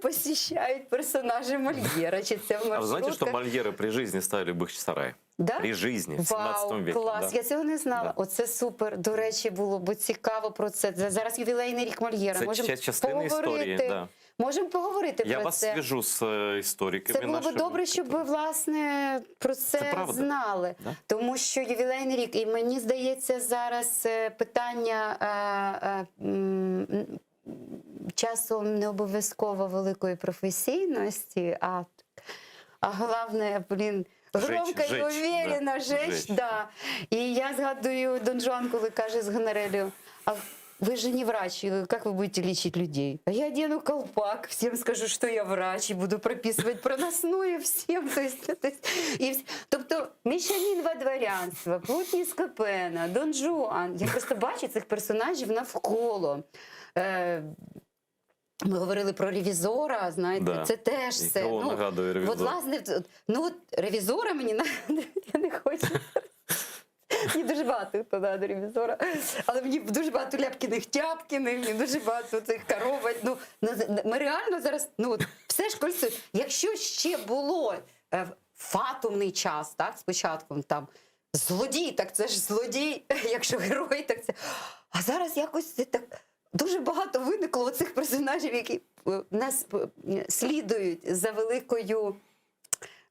посіщають персонажі Мольєра. Чи це в А вы знаете, что маршрутках. Мольера при жизни ставили в Бахчисарае? Да? При жизни, в 17 Вау, веке. клас, да. я цього не знала. Да. Оце супер. До речі, було б цікаво про це. Це Зараз ювілейний рік Мольєра. Це Можемо ча- частина історії, поговорити. да. Можемо поговорити Я про вас це. свяжу с э, историками Це було б нашими. добре, щоб ви власне про це, Це правда. знали. Да? Тому що ювілейний рік, і мені здається, зараз е, питання е, е, м, м, часом не обов'язково великої професійності, а, а головне, блін. Жечь, Громко і жечь, уверенно да, жечь, жечь. да. І я згадую Дон Жуан, коли каже з Гонорелю, а вы же не врач, как вы будете лечить людей? А я одену колпак, всем скажу, что я врач, и буду прописывать проносное всем. То есть, то есть, і вс- Тобто міщанин дворянства, Плутні Капена, Дон Жуан. Я просто бачу цих персонажів навколо. Е, ми говорили про ревізора, знаєте, Да. це теж І все. кого ну, нагадує «Ревізор»? От, власне, ну, от ревізора мені нагадує, я не хочу. Мені дуже багато хто нагадує ревізора. Але мені дуже багато ляпкіних тяпкіних, мені дуже багато цих коробок. Ну, ну, ми реально зараз, ну, от, все ж кольцо. Якщо ще було е, фатумний час, так, спочатку там злодій, так це ж злодій, якщо герой, так це. А зараз якось це так дуже багато виникло цих персонажів, які е, нас е, слідують за великою.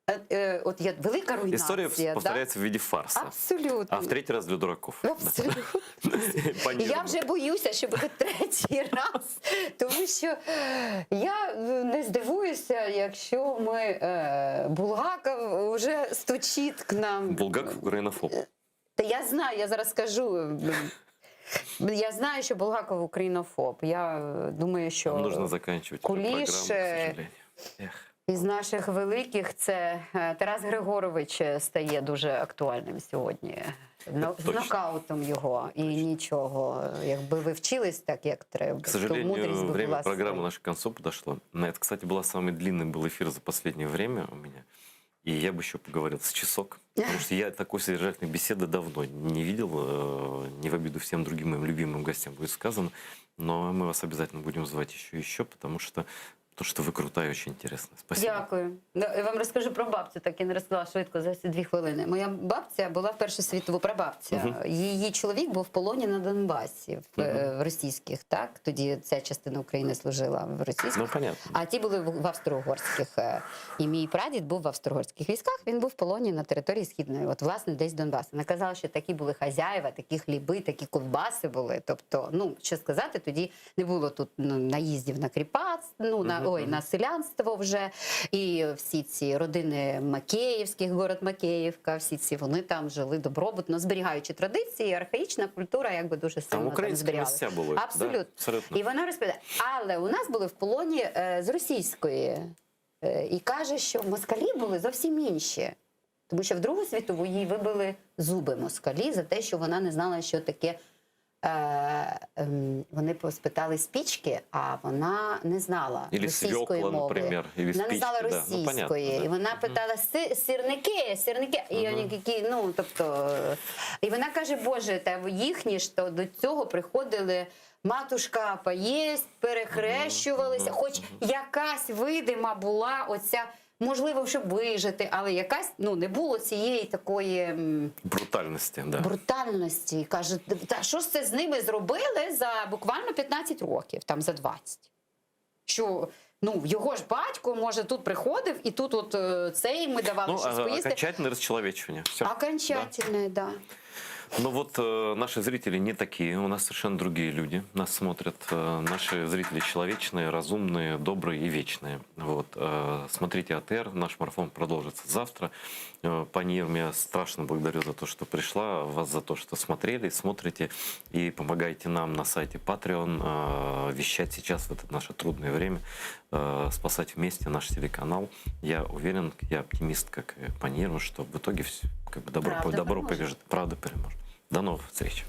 е, е, От є велика руйнація. История да? повторяется в виде фарса. Абсолютно. А в третий раз для дураков. Абсолютно. Пані Я Ірмо. вже боюся, що буде третій раз, тому що я е, не здивуюся, якщо ми е, Булгаков вже стучить к нам. Булгаков украинофоб. Та я знаю, я зараз скажу. Я знаю, що Булгаков українофоб. Я е, думаю, що Нам нужно заканчивать эту Куліш, программу, к е, сожалению. Эх. Із наших великих це е, Тарас Григорович е, стає дуже актуальним сьогодні. Но- З Точно. нокаутом його і нічого. Якби ви вчились так, як треба, К то сожалению, мудрість би время була программы своя. наше к концу подошло. На это, кстати, был самый длинный был эфир за последнее время у меня. И я бы еще поговорил с часок, потому что я такой содержательной беседы давно не видел. э, Не в обиду всем другим моим любимым гостям будет сказано. Но мы вас обязательно будем звать еще и еще, потому что, потому что вы крутая и очень интересная. Спасибо. Дякую. Ну, Я вам розкажу про бабцю, так і не розказала швидко за ці дві хвилини. Моя бабця була в Першу світову прабабця. Мгм. Її чоловік був в полоні на Донбасі, в, е, в російських, так? Тоді ця частина України служила в російських. Ну, понятно. А ті були в в австро-угорських. е, І мій прадід був в австро-угорських військах, він був в полоні на території Східної, от, власне, десь Донбасу. Вона казала, що такі були хазяїва, такі хліби, такі ковбаси були. Тобто, ну, що сказати, тоді не було тут ну, наїздів на кріпац, ну, на, Мгм, ой, мгм. на селянство вже. І всі ці родини Макеївських, город Макеївка, всі ці вони там жили добробутно, зберігаючи традиції, архаїчна культура якби дуже сильно Там там, українські зберігалася. місця були. Да, Абсолютно. абсолютно. І вона розповідає, але у нас були в полоні е, з російської. Е, І каже, що москалі були зовсім інші. Тому що в Другу світову їй вибили зуби москалі за те, що вона не знала, що таке. Е, ем, вони спитали спічки, а вона не знала Или російської свекла, мови. например, или вона не знала спички, да. Ну, понятно, російської. да. І вона питала «Си- сирники, сирники. І вони такі, ну тобто, е, і вона каже, Боже, та їхні ж то до цього приходили. Матушка поїсть, перехрещувалися, хоч якась видима була оця, можливо, щоб вижити, але якась ну не було цієї такої. м, Брутальности, да. брутальності. І Каже, та що ж це з ними зробили за буквально 15 років, там за 20. Що ну, його ж батько, може, тут приходив, і тут от е, цей ми давали Ну, щось а- поїсти. окончательное расчеловечивание. Всё. Окончательне, да. Ну вот э, наши зрители не такие, у нас совершенно другие люди нас смотрят. Э, наши зрители человечные, разумные, добрые и вечные. Вот. э, смотрите АТР, наш марафон продолжится завтра. Э, пани Ирме, я страшно благодарю за то, что пришла, вас за то, что смотрели, смотрите и помогаете нам на сайте Patreon э, вещать сейчас в это наше трудное время, э, спасать вместе наш телеканал. Я уверен, я оптимист, как и пани Ирма, что в итоге всё, как бы добро, Правда добро поможет. побежит, правда переможет. До новых встреч.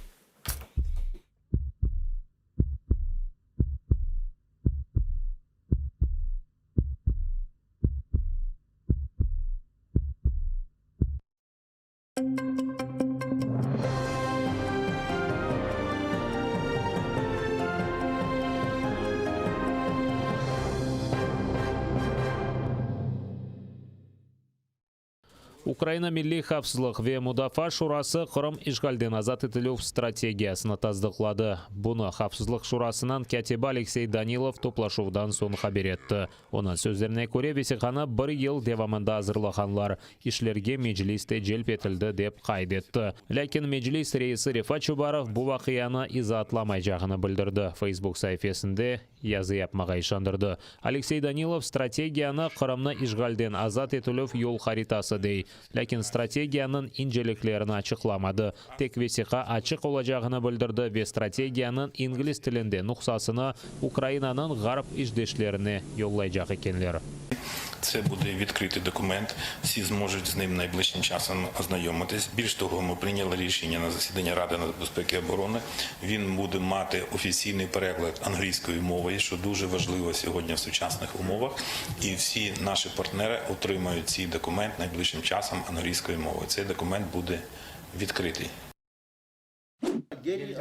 Ukraina Milliy havfsızlıq ve mudafaa şurası Qırım işğalden azat etilüv strategiyasını tasdıqladı. Bunı Havfsızlıq şurasınıñ kâtibi Aleksey Danilov toplaşuvdan soñ haber etti. Onıñ sözlerine köre, vesiqanı bir yıl devamında azırlağanlar. İşlerge Meclis de celp etildi, dep qayd etti. Lâkin Meclis reisi Refat Çubarov bu vaqianı izaatlamaycağını bildirdi, Facebook saifesinde yazı yapmağa işandırdı. Aleksey Danilov strategiyanı Qırımnı işğalden azat etilüv yol haritası dey. Lâkin strategiyanıñ inceliklerini açıqlamadı. Tek vesiqa açıq olacağını bildirdi ve strategiyanıñ ingliz tilinde nuhsasını Ukrainanıñ ğarp işdeşlerine yollaycaq ekenler. Це буде відкритий документ. Всі зможуть з ним найближчим часом ознайомитись. Більш того, ми прийняли рішення на засіданні Ради нацбезпеки і оборони. Він буде мати офіційний переклад англійською мовою, що дуже важливо сьогодні в сучасних умовах. І всі наші партнери отримають цей документ найближчим часом англійською мовою. Цей документ буде відкритий.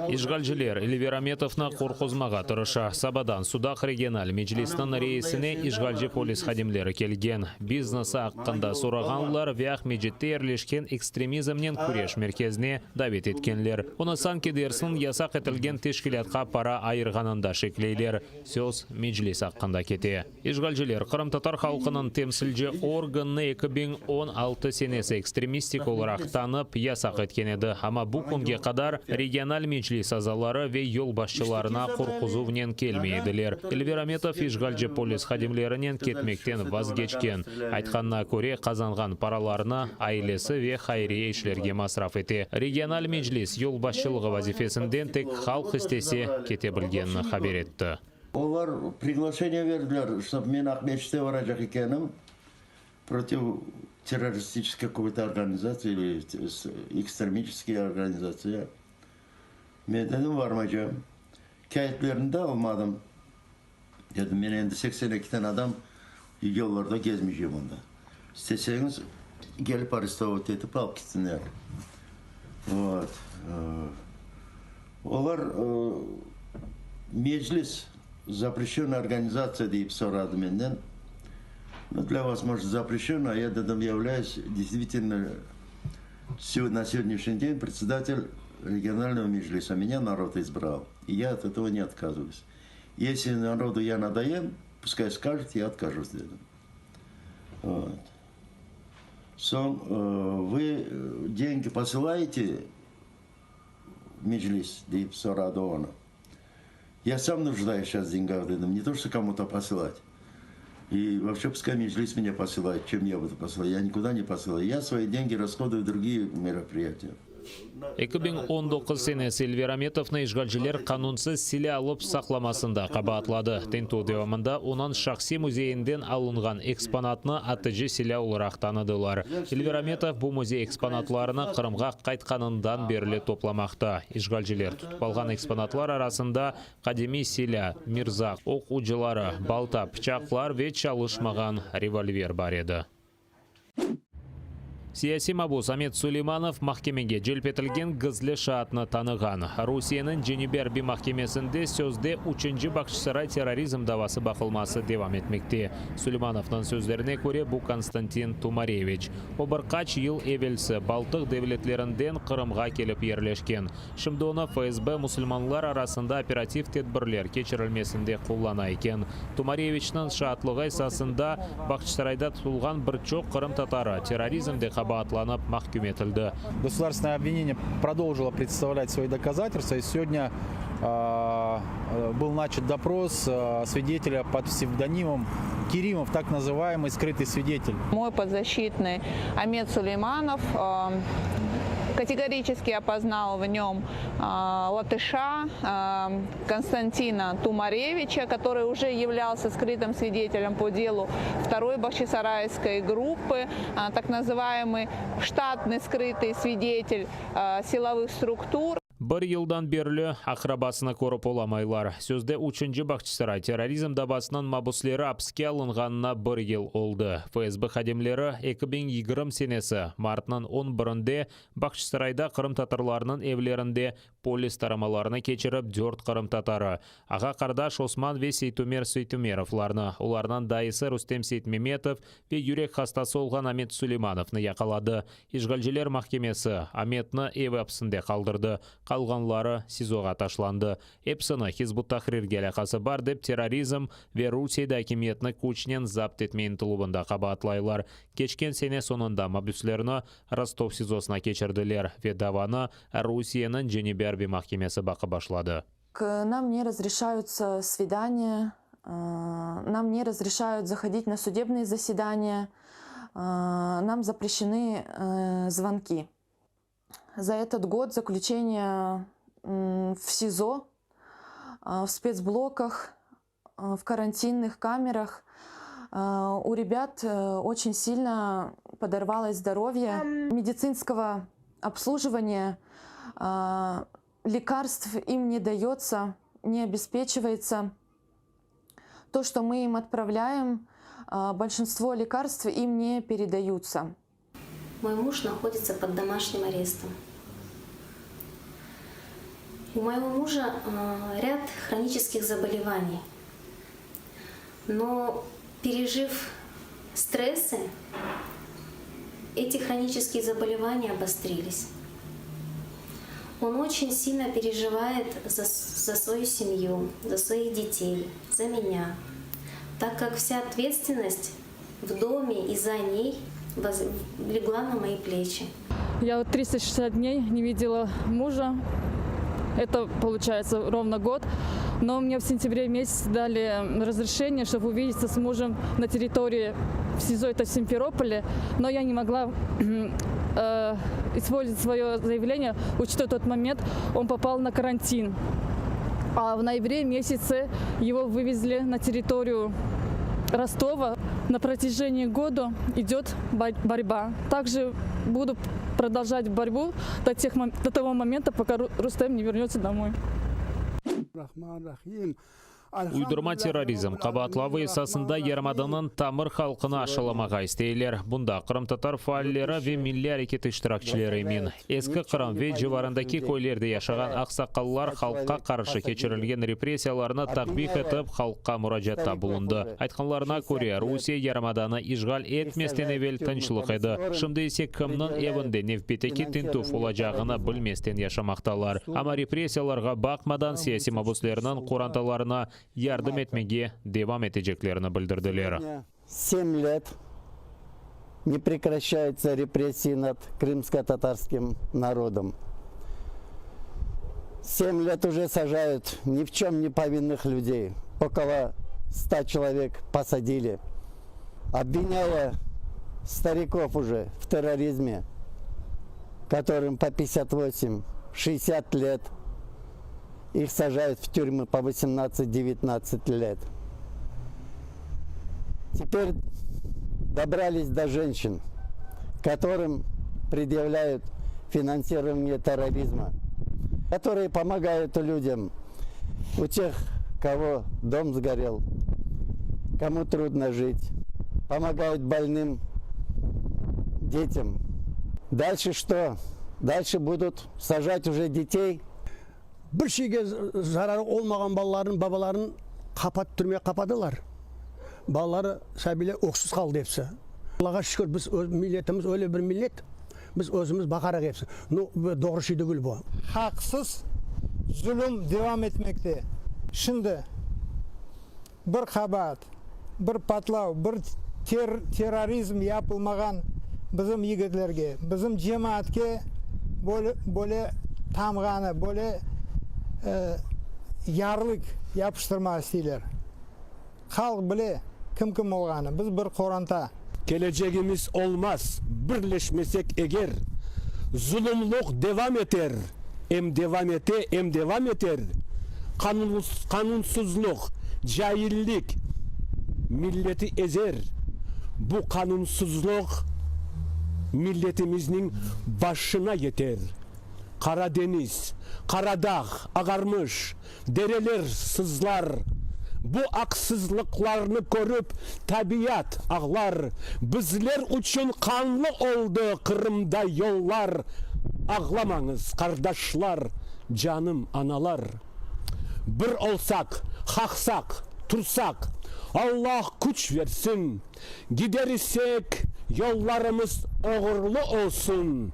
İşğalciler İlver Ametovnı qorquzmağa tırışa. Sabadan Sudaq regional meclisniñ reisine işğalci polis hadimleri kelgen. Biznesi aqqında sorağanlar ve Aqmescitte yerleşken Ekstremizmnen küreş merkezine davet etkenler. Onı sanki dersiñ yasaq etilgen teşkilâtqa para ayırğanında şekleyler. Söz Meclis aqqında kete. İşğalciler qırımtatar halqınıñ temsilci organını 2016 senesi ekstremistik olaraq tanıp, yasaq etken edi, amma bu künge qadar regional meclis azaları ve yolbaşçılarına qorquzuvnen kelmey ediler. İlver Ametov işğalci polis hadimlerinen ketmekten vazgeçken. Aytqanına köre, qazanğan paralarını ailesi ve hayriye işlerge masraf ete. Regional meclis yolbaşçılığı vazifesinden tek halq istese kete bilgenini haber etti. Olar priglaşeniye berdiler, ştob men Aqmescit'e baracaq ekenim, protiv terroristiçeskoy kakoy-to organizatsiya ili ekstremistiçeskiy organizatsiya. Men dedim, barmaycam. Kâğıtlarını da almadım. Dedim, men endi 82 tane adam yollarda gezmeycem onda. İsteseñiz, kelip arestovat etip alıp ketsinler. Vot. Olar Meclis zapreşenная organizatsiya deyip soradı menden. Ну, для вас, может, запрещенная, а я dedim, являюсь действительно на сегодняшний день председатель регионального Меджлиса. Меня народ избрал, и я от этого не отказываюсь. Если народу я надоем, пускай скажут, я откажусь dedim. Вот. Soñ, вы деньги посылаете в Меджлис, deyip soradı onı. Я сам нуждаюсь сейчас в деньгах, dedim, не то, что кому-то посылать. И вообще пускай Меджлис меня посылает, чем я буду посылать. Я никуда не посылаю. Я свои деньги расходую в другие мероприятия. 2019 senesi İlver Ametovnı işğalciler qanunsız silâ alıp saqlamasında qabaatladı. Tintüv devamında onıñ şahsiy müzeyinden alınğan eksponatnı atıcı silâ olaraq tanıdılar. İlver Ametov bu müzey eksponatlarını Qırımğa qaytqanından berli toplamaqta. İşğalciler tutıp alğan eksponatlar arasında qadimiy silâ, mirzaq, oq ucları, balta, pıçaqlar ve çalışmağan revolver bar edi. Siyasiy mabus Amet Suleymanov mahkemege celp etilgen gizli şaatnı tanığan. Rusiyeniñ Cenübiy arbiy mahkemesinde sözde üçünci Bağçasaray terrorizm davası baqılması devam etmekte. Suleymanovnıñ sözlerine köre, bu Konstantin Tumareviç. O bir qaç yıl evelsi Baltıq devletlerinden Qırımğa kelip yerleşken. Şimdi onı FSB musulmanlar arasında operativ tedbirler keçirilmesinde qullana eken. Tumareviçniñ şaatlığı esasında Bağçasarayda tutulğan bir çoq qırımtatarı terrorizmde qabaatlanıp mahküm etildi. Государственное обвинение продолжило представлять свои доказательства, и сегодня был начат допрос свидетеля под псевдонимом Керимов, так называемый скрытый свидетель. Мой подзащитный Амет Сулейманов категорически опознал в нем латыша Константина Тумаревича, который уже являлся скрытым свидетелем по делу второй Бахчисарайской группы, так называемый штатный скрытый свидетель силовых структур. Bir yıldan berli aqrabasını körip olamaylar. Sözde üçünci Bağçasaray terrorizm davasınıñ mabüsleri apiske alınğanına bir yıl oldı. FSB hadimleri 2020 senesi martnıñ on birinde Bağçasarayda qırımtatarlarnıñ evlerinde polis taramalarını keçirip dört qırımtatarı, ağa-qardaş Osman ve Seytumer Seytumerovlarnı, olarnıñ dayısı Rustem Seytmemetov ve yürek hastası olğan Amet Suleymanovnı yaqaladı. İşğalciler mahkemesi Ametni ev apsinde qaldırdı, qalğanları SİZOğa taşlandı. Episini Hizb ut-Tahrirge alâqası bar dep terrorizm ve Rusiyede akimiyetni küçnen zapt etme ıntıluvında qabaatlaylar. Keçken sene soñunda mabüslerni Rostov SİZOsına keçirdiler ve davanı Rusiyeniñ Cenübiy arbiy mahkemesi baqıp başladı. К нам не разрешаются свидания, нам не разрешают заходить на судебные заседания, нам запрещены звонки. За этот год заключения в СИЗО, в спецблоках, в карантинных камерах у ребят очень сильно подорвалось здоровье. Медицинского обслуживания, лекарств им не дается, не обеспечивается. То, что мы им отправляем, большинство лекарств им не передаются. Мой муж находится под домашним арестом. У моего мужа ряд хронических заболеваний. Но пережив стрессы, эти хронические заболевания обострились. Он очень сильно переживает за, за свою семью, за своих детей, за меня, так как вся ответственность в доме и за ней воз... легла на мои плечи. Я вот 360 дней не видела мужа. Это получается ровно год. Но мне в сентябре месяце дали разрешение, чтобы увидеться с мужем на территории в СИЗО, это в Симферополе. Но я не могла э, использовать свое заявление, учитывая тот момент, он попал на карантин. А в ноябре месяце его вывезли на территорию Ростова. На протяжении года идет борьба. Также буду продолжать борьбу до, тех, до того момента, пока Рустем не вернется домой. Uydurma terrorizm qabaatlavı esasında yarımadanıñ tamır halqını aşalamağa isteyler. Bunda qırımtatar faalleri ve milliy areket iştirakçileri emin. Eski Qırım ve civarındaki köylerde yaşağan aqsaqallar halqqa qarşı keçirilgen repressiyalarnı takbih etip, halqqa muracaatta bulundı. Aytqanlarına köre, Rusiye yarımadanı işğal etmezden evel tınçlıq edi, şimdi ise kimniñ evinde nevbetteki tintüv olacağını bilmezden yaşamaqtalar. Amma repressiyalarğa baqmadan, siyasiy mabuslerniñ qorantalarına yardım etmege devam eteceklerini bildirdiler. Sem let ne prekraşçayutsa repressii nad krımsko-tatarskim narodom. Sem let uje sajayut ni v çöm ne povinnıh lüdey, okolo sta çelovek posadili, obvinyaya starikov uje v terrorizme, kotorım po 58, 60 let, ih sajayut v türmı po 18, 19 let. Teper dobrались до женщин, которым предъявляют финансирование терроризма, которые помогают людям, у тех, кого дом сгорел, кому трудно жить, помогают больным детям. Дальше что? Дальше будут сажать уже детей. Bir şeyge zararı olmağan balalarnıñ babaların qapat türmege qapadılar. Balaları, sabiyler öksüz qaldı episi. Allağa şükür, biz öz milletimiz öyle bir millet, biz özümiz baqarıq episi. Nu, doğru şey degil bu. Haqsız zulüm devam etmekte. Şimdi bir qabaat, bir patlav, bir terrorizm yapılmağan bizim yigitlerge, bizim cemaatke böyle tamğanı, böyle yarlıq yapıştırmağa isteyler. Halq bile kim kim olğanı, biz bir qoranta. Kelecegimiz olmaz, birleşmesek eger, Zulumluq devam eter, em devam ete, em devam eter, Qanunsızlıq, caillik milleti ezer, Bu qanunsızlıq milletimizniñ başına yeter. Qara deñiz, Qara dağ ağarmış, Dereler sızlar. Bu aqsızlıqlarnı körip, tabiat ağlar. Bizler içün qanlı oldı Qırımda yollar. Ağlamañız, qardaşlar, canım analar. Bir olsaq, haqsaq, tursaq, Allah küç versin. Gider isek, yollarımız oğurlı olsun,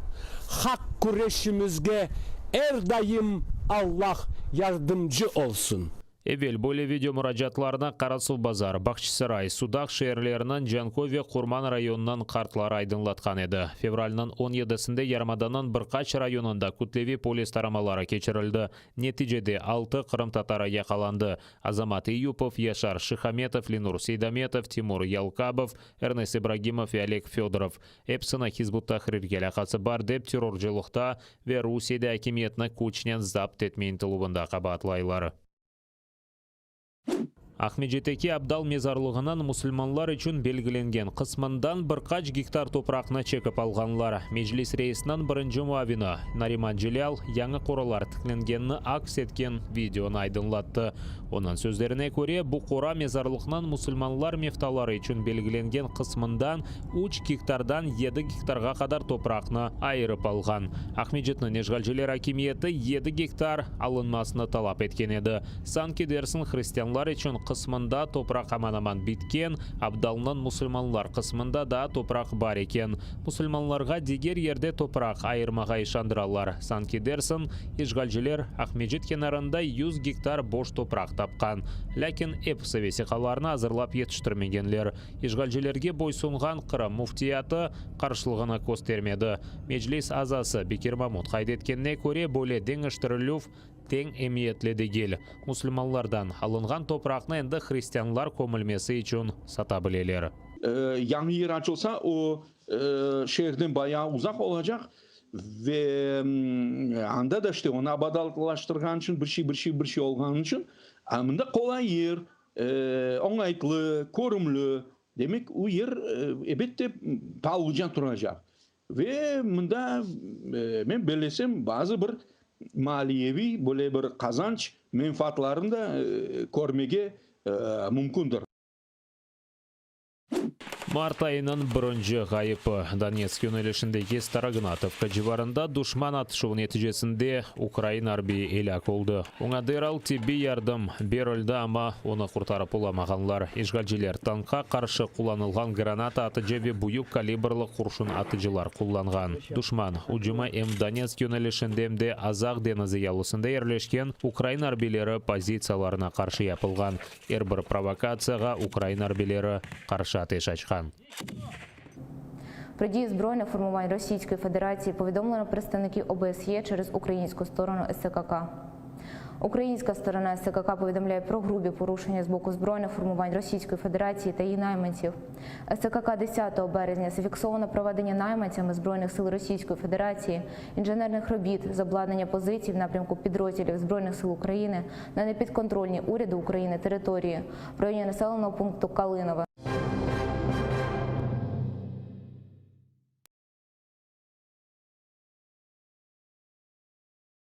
haq küreşimizge er daim Allah yardımcı olsun. Evel böyle video muracaatlarını Qarasuvbazar, Bağçasaray, Sudaq şeerleriniñ Canköy ve Qurman rayonınıñ qartları aydınlatqan edi. Fevralniñ on yedisinde yarımadanıñ bir qaç rayonında kütleviy polis taramaları keçirildi. Neticede altı qırımtatarı yaqalandı. Azamat Eyüpov, Yaşar Şihametov, Lenur Seydametov, Timur Yalkabov, Ernest İbragimov ve Oleg Fedorov. Episini Hizb ut-Tahrirge alâqası bar dep terrorcılıqta ve Rusiyede akimiyetni küçnen zapt etme ıntıluvında qabaatlaylar. Aqmescitteki Abdal mezarlığınıñ musulmanlar içün belgilengen qısmından bir qaç gektar topraqnı çekip alğanlar. Meclis reisiniñ birinci muavini Nariman Celâl yañı qoralar tiklengenini aks etken videonı aydınlattı. Onıñ sözlerine köre, bu qora mezarlıqnıñ musulmanlar meftaları içün belgilengen qısmından üç gektardan yedi gektarğa qadar topraqnı ayırıp alğan. Aqmescitniñ işğalciler akimiyeti yedi gektar alınmasını talap etken edi. Sanki dersiñ hristianlar içün qısmında topraq aman-aman bitken, Abdalnıñ musulmanlar qısmında daa topraq bar eken. Musulmanlarğa diger yerde topraq ayırmağa işandıralar. Sanki dersiñ, işğalciler Aqmescit kenarında 100 gektar boş topraq tapqan. Lâkin episi vesiqalarnı azırlap yetiştirmegenler. İşğalcilerge boysunğan Qırım Müftiyatı qarşılığını köstermedi. Meclis azası Bekir Mamut qayd etkenine köre, böyle deñiştirilüv teñ emiyetli degil. Musulmanlardan alınğan topraqnı endi hristianlar kömülmesi içün sata bileler. Yañı yer açılsa, o, şeerden bayağı uzaq olacaq. Ve anda da işte onı abadanlaştırğan içün, bir şey, bir şey, bir şey olğanı içün, a mında qolay yer, oñaytlı, körümli, demek, o yer, ebette, paalıca turacaq. Ve mında, men bellesem, bazı bir maliyeviy böyle bir qazanç menfaatlarını da körmege mümkündir. Mart ayınıñ birinci ğayıpı, Donetsk yönelişindeki Starognatovka civarında duşman atışuvı neticesinde ukrain arbiyi elâk oldı. Oña deral tibbiy yardım berildi, amma onı qurtarıp olamağanlar. İşğalciler tankqa qarşı qullanılğan granata atıcı ve büyük kalibrlı qurşun atıcılar qullanğan. Duşman ücümi em Donetsk yönelişinde, em de Azaq deñizi yalısında yerleşken ukrain arbiyleri pozitsiyalarına qarşı yapılğan. Er bir provokatsiyağa ukrain arbiyleri qarşı ateş açqan. Про дії збройних формувань Російської Федерації повідомлено представників ОБСЄ через українську сторону СКК. Українська сторона СКК повідомляє про грубі порушення з боку збройних формувань Російської Федерації та її найманців. СКК 10 березня зафіксовано проведення найманцями Збройних сил Російської Федерації інженерних робіт з обладнання позицій в напрямку підрозділів Збройних сил України на непідконтрольній уряду України території в районі населеного пункту Калинове.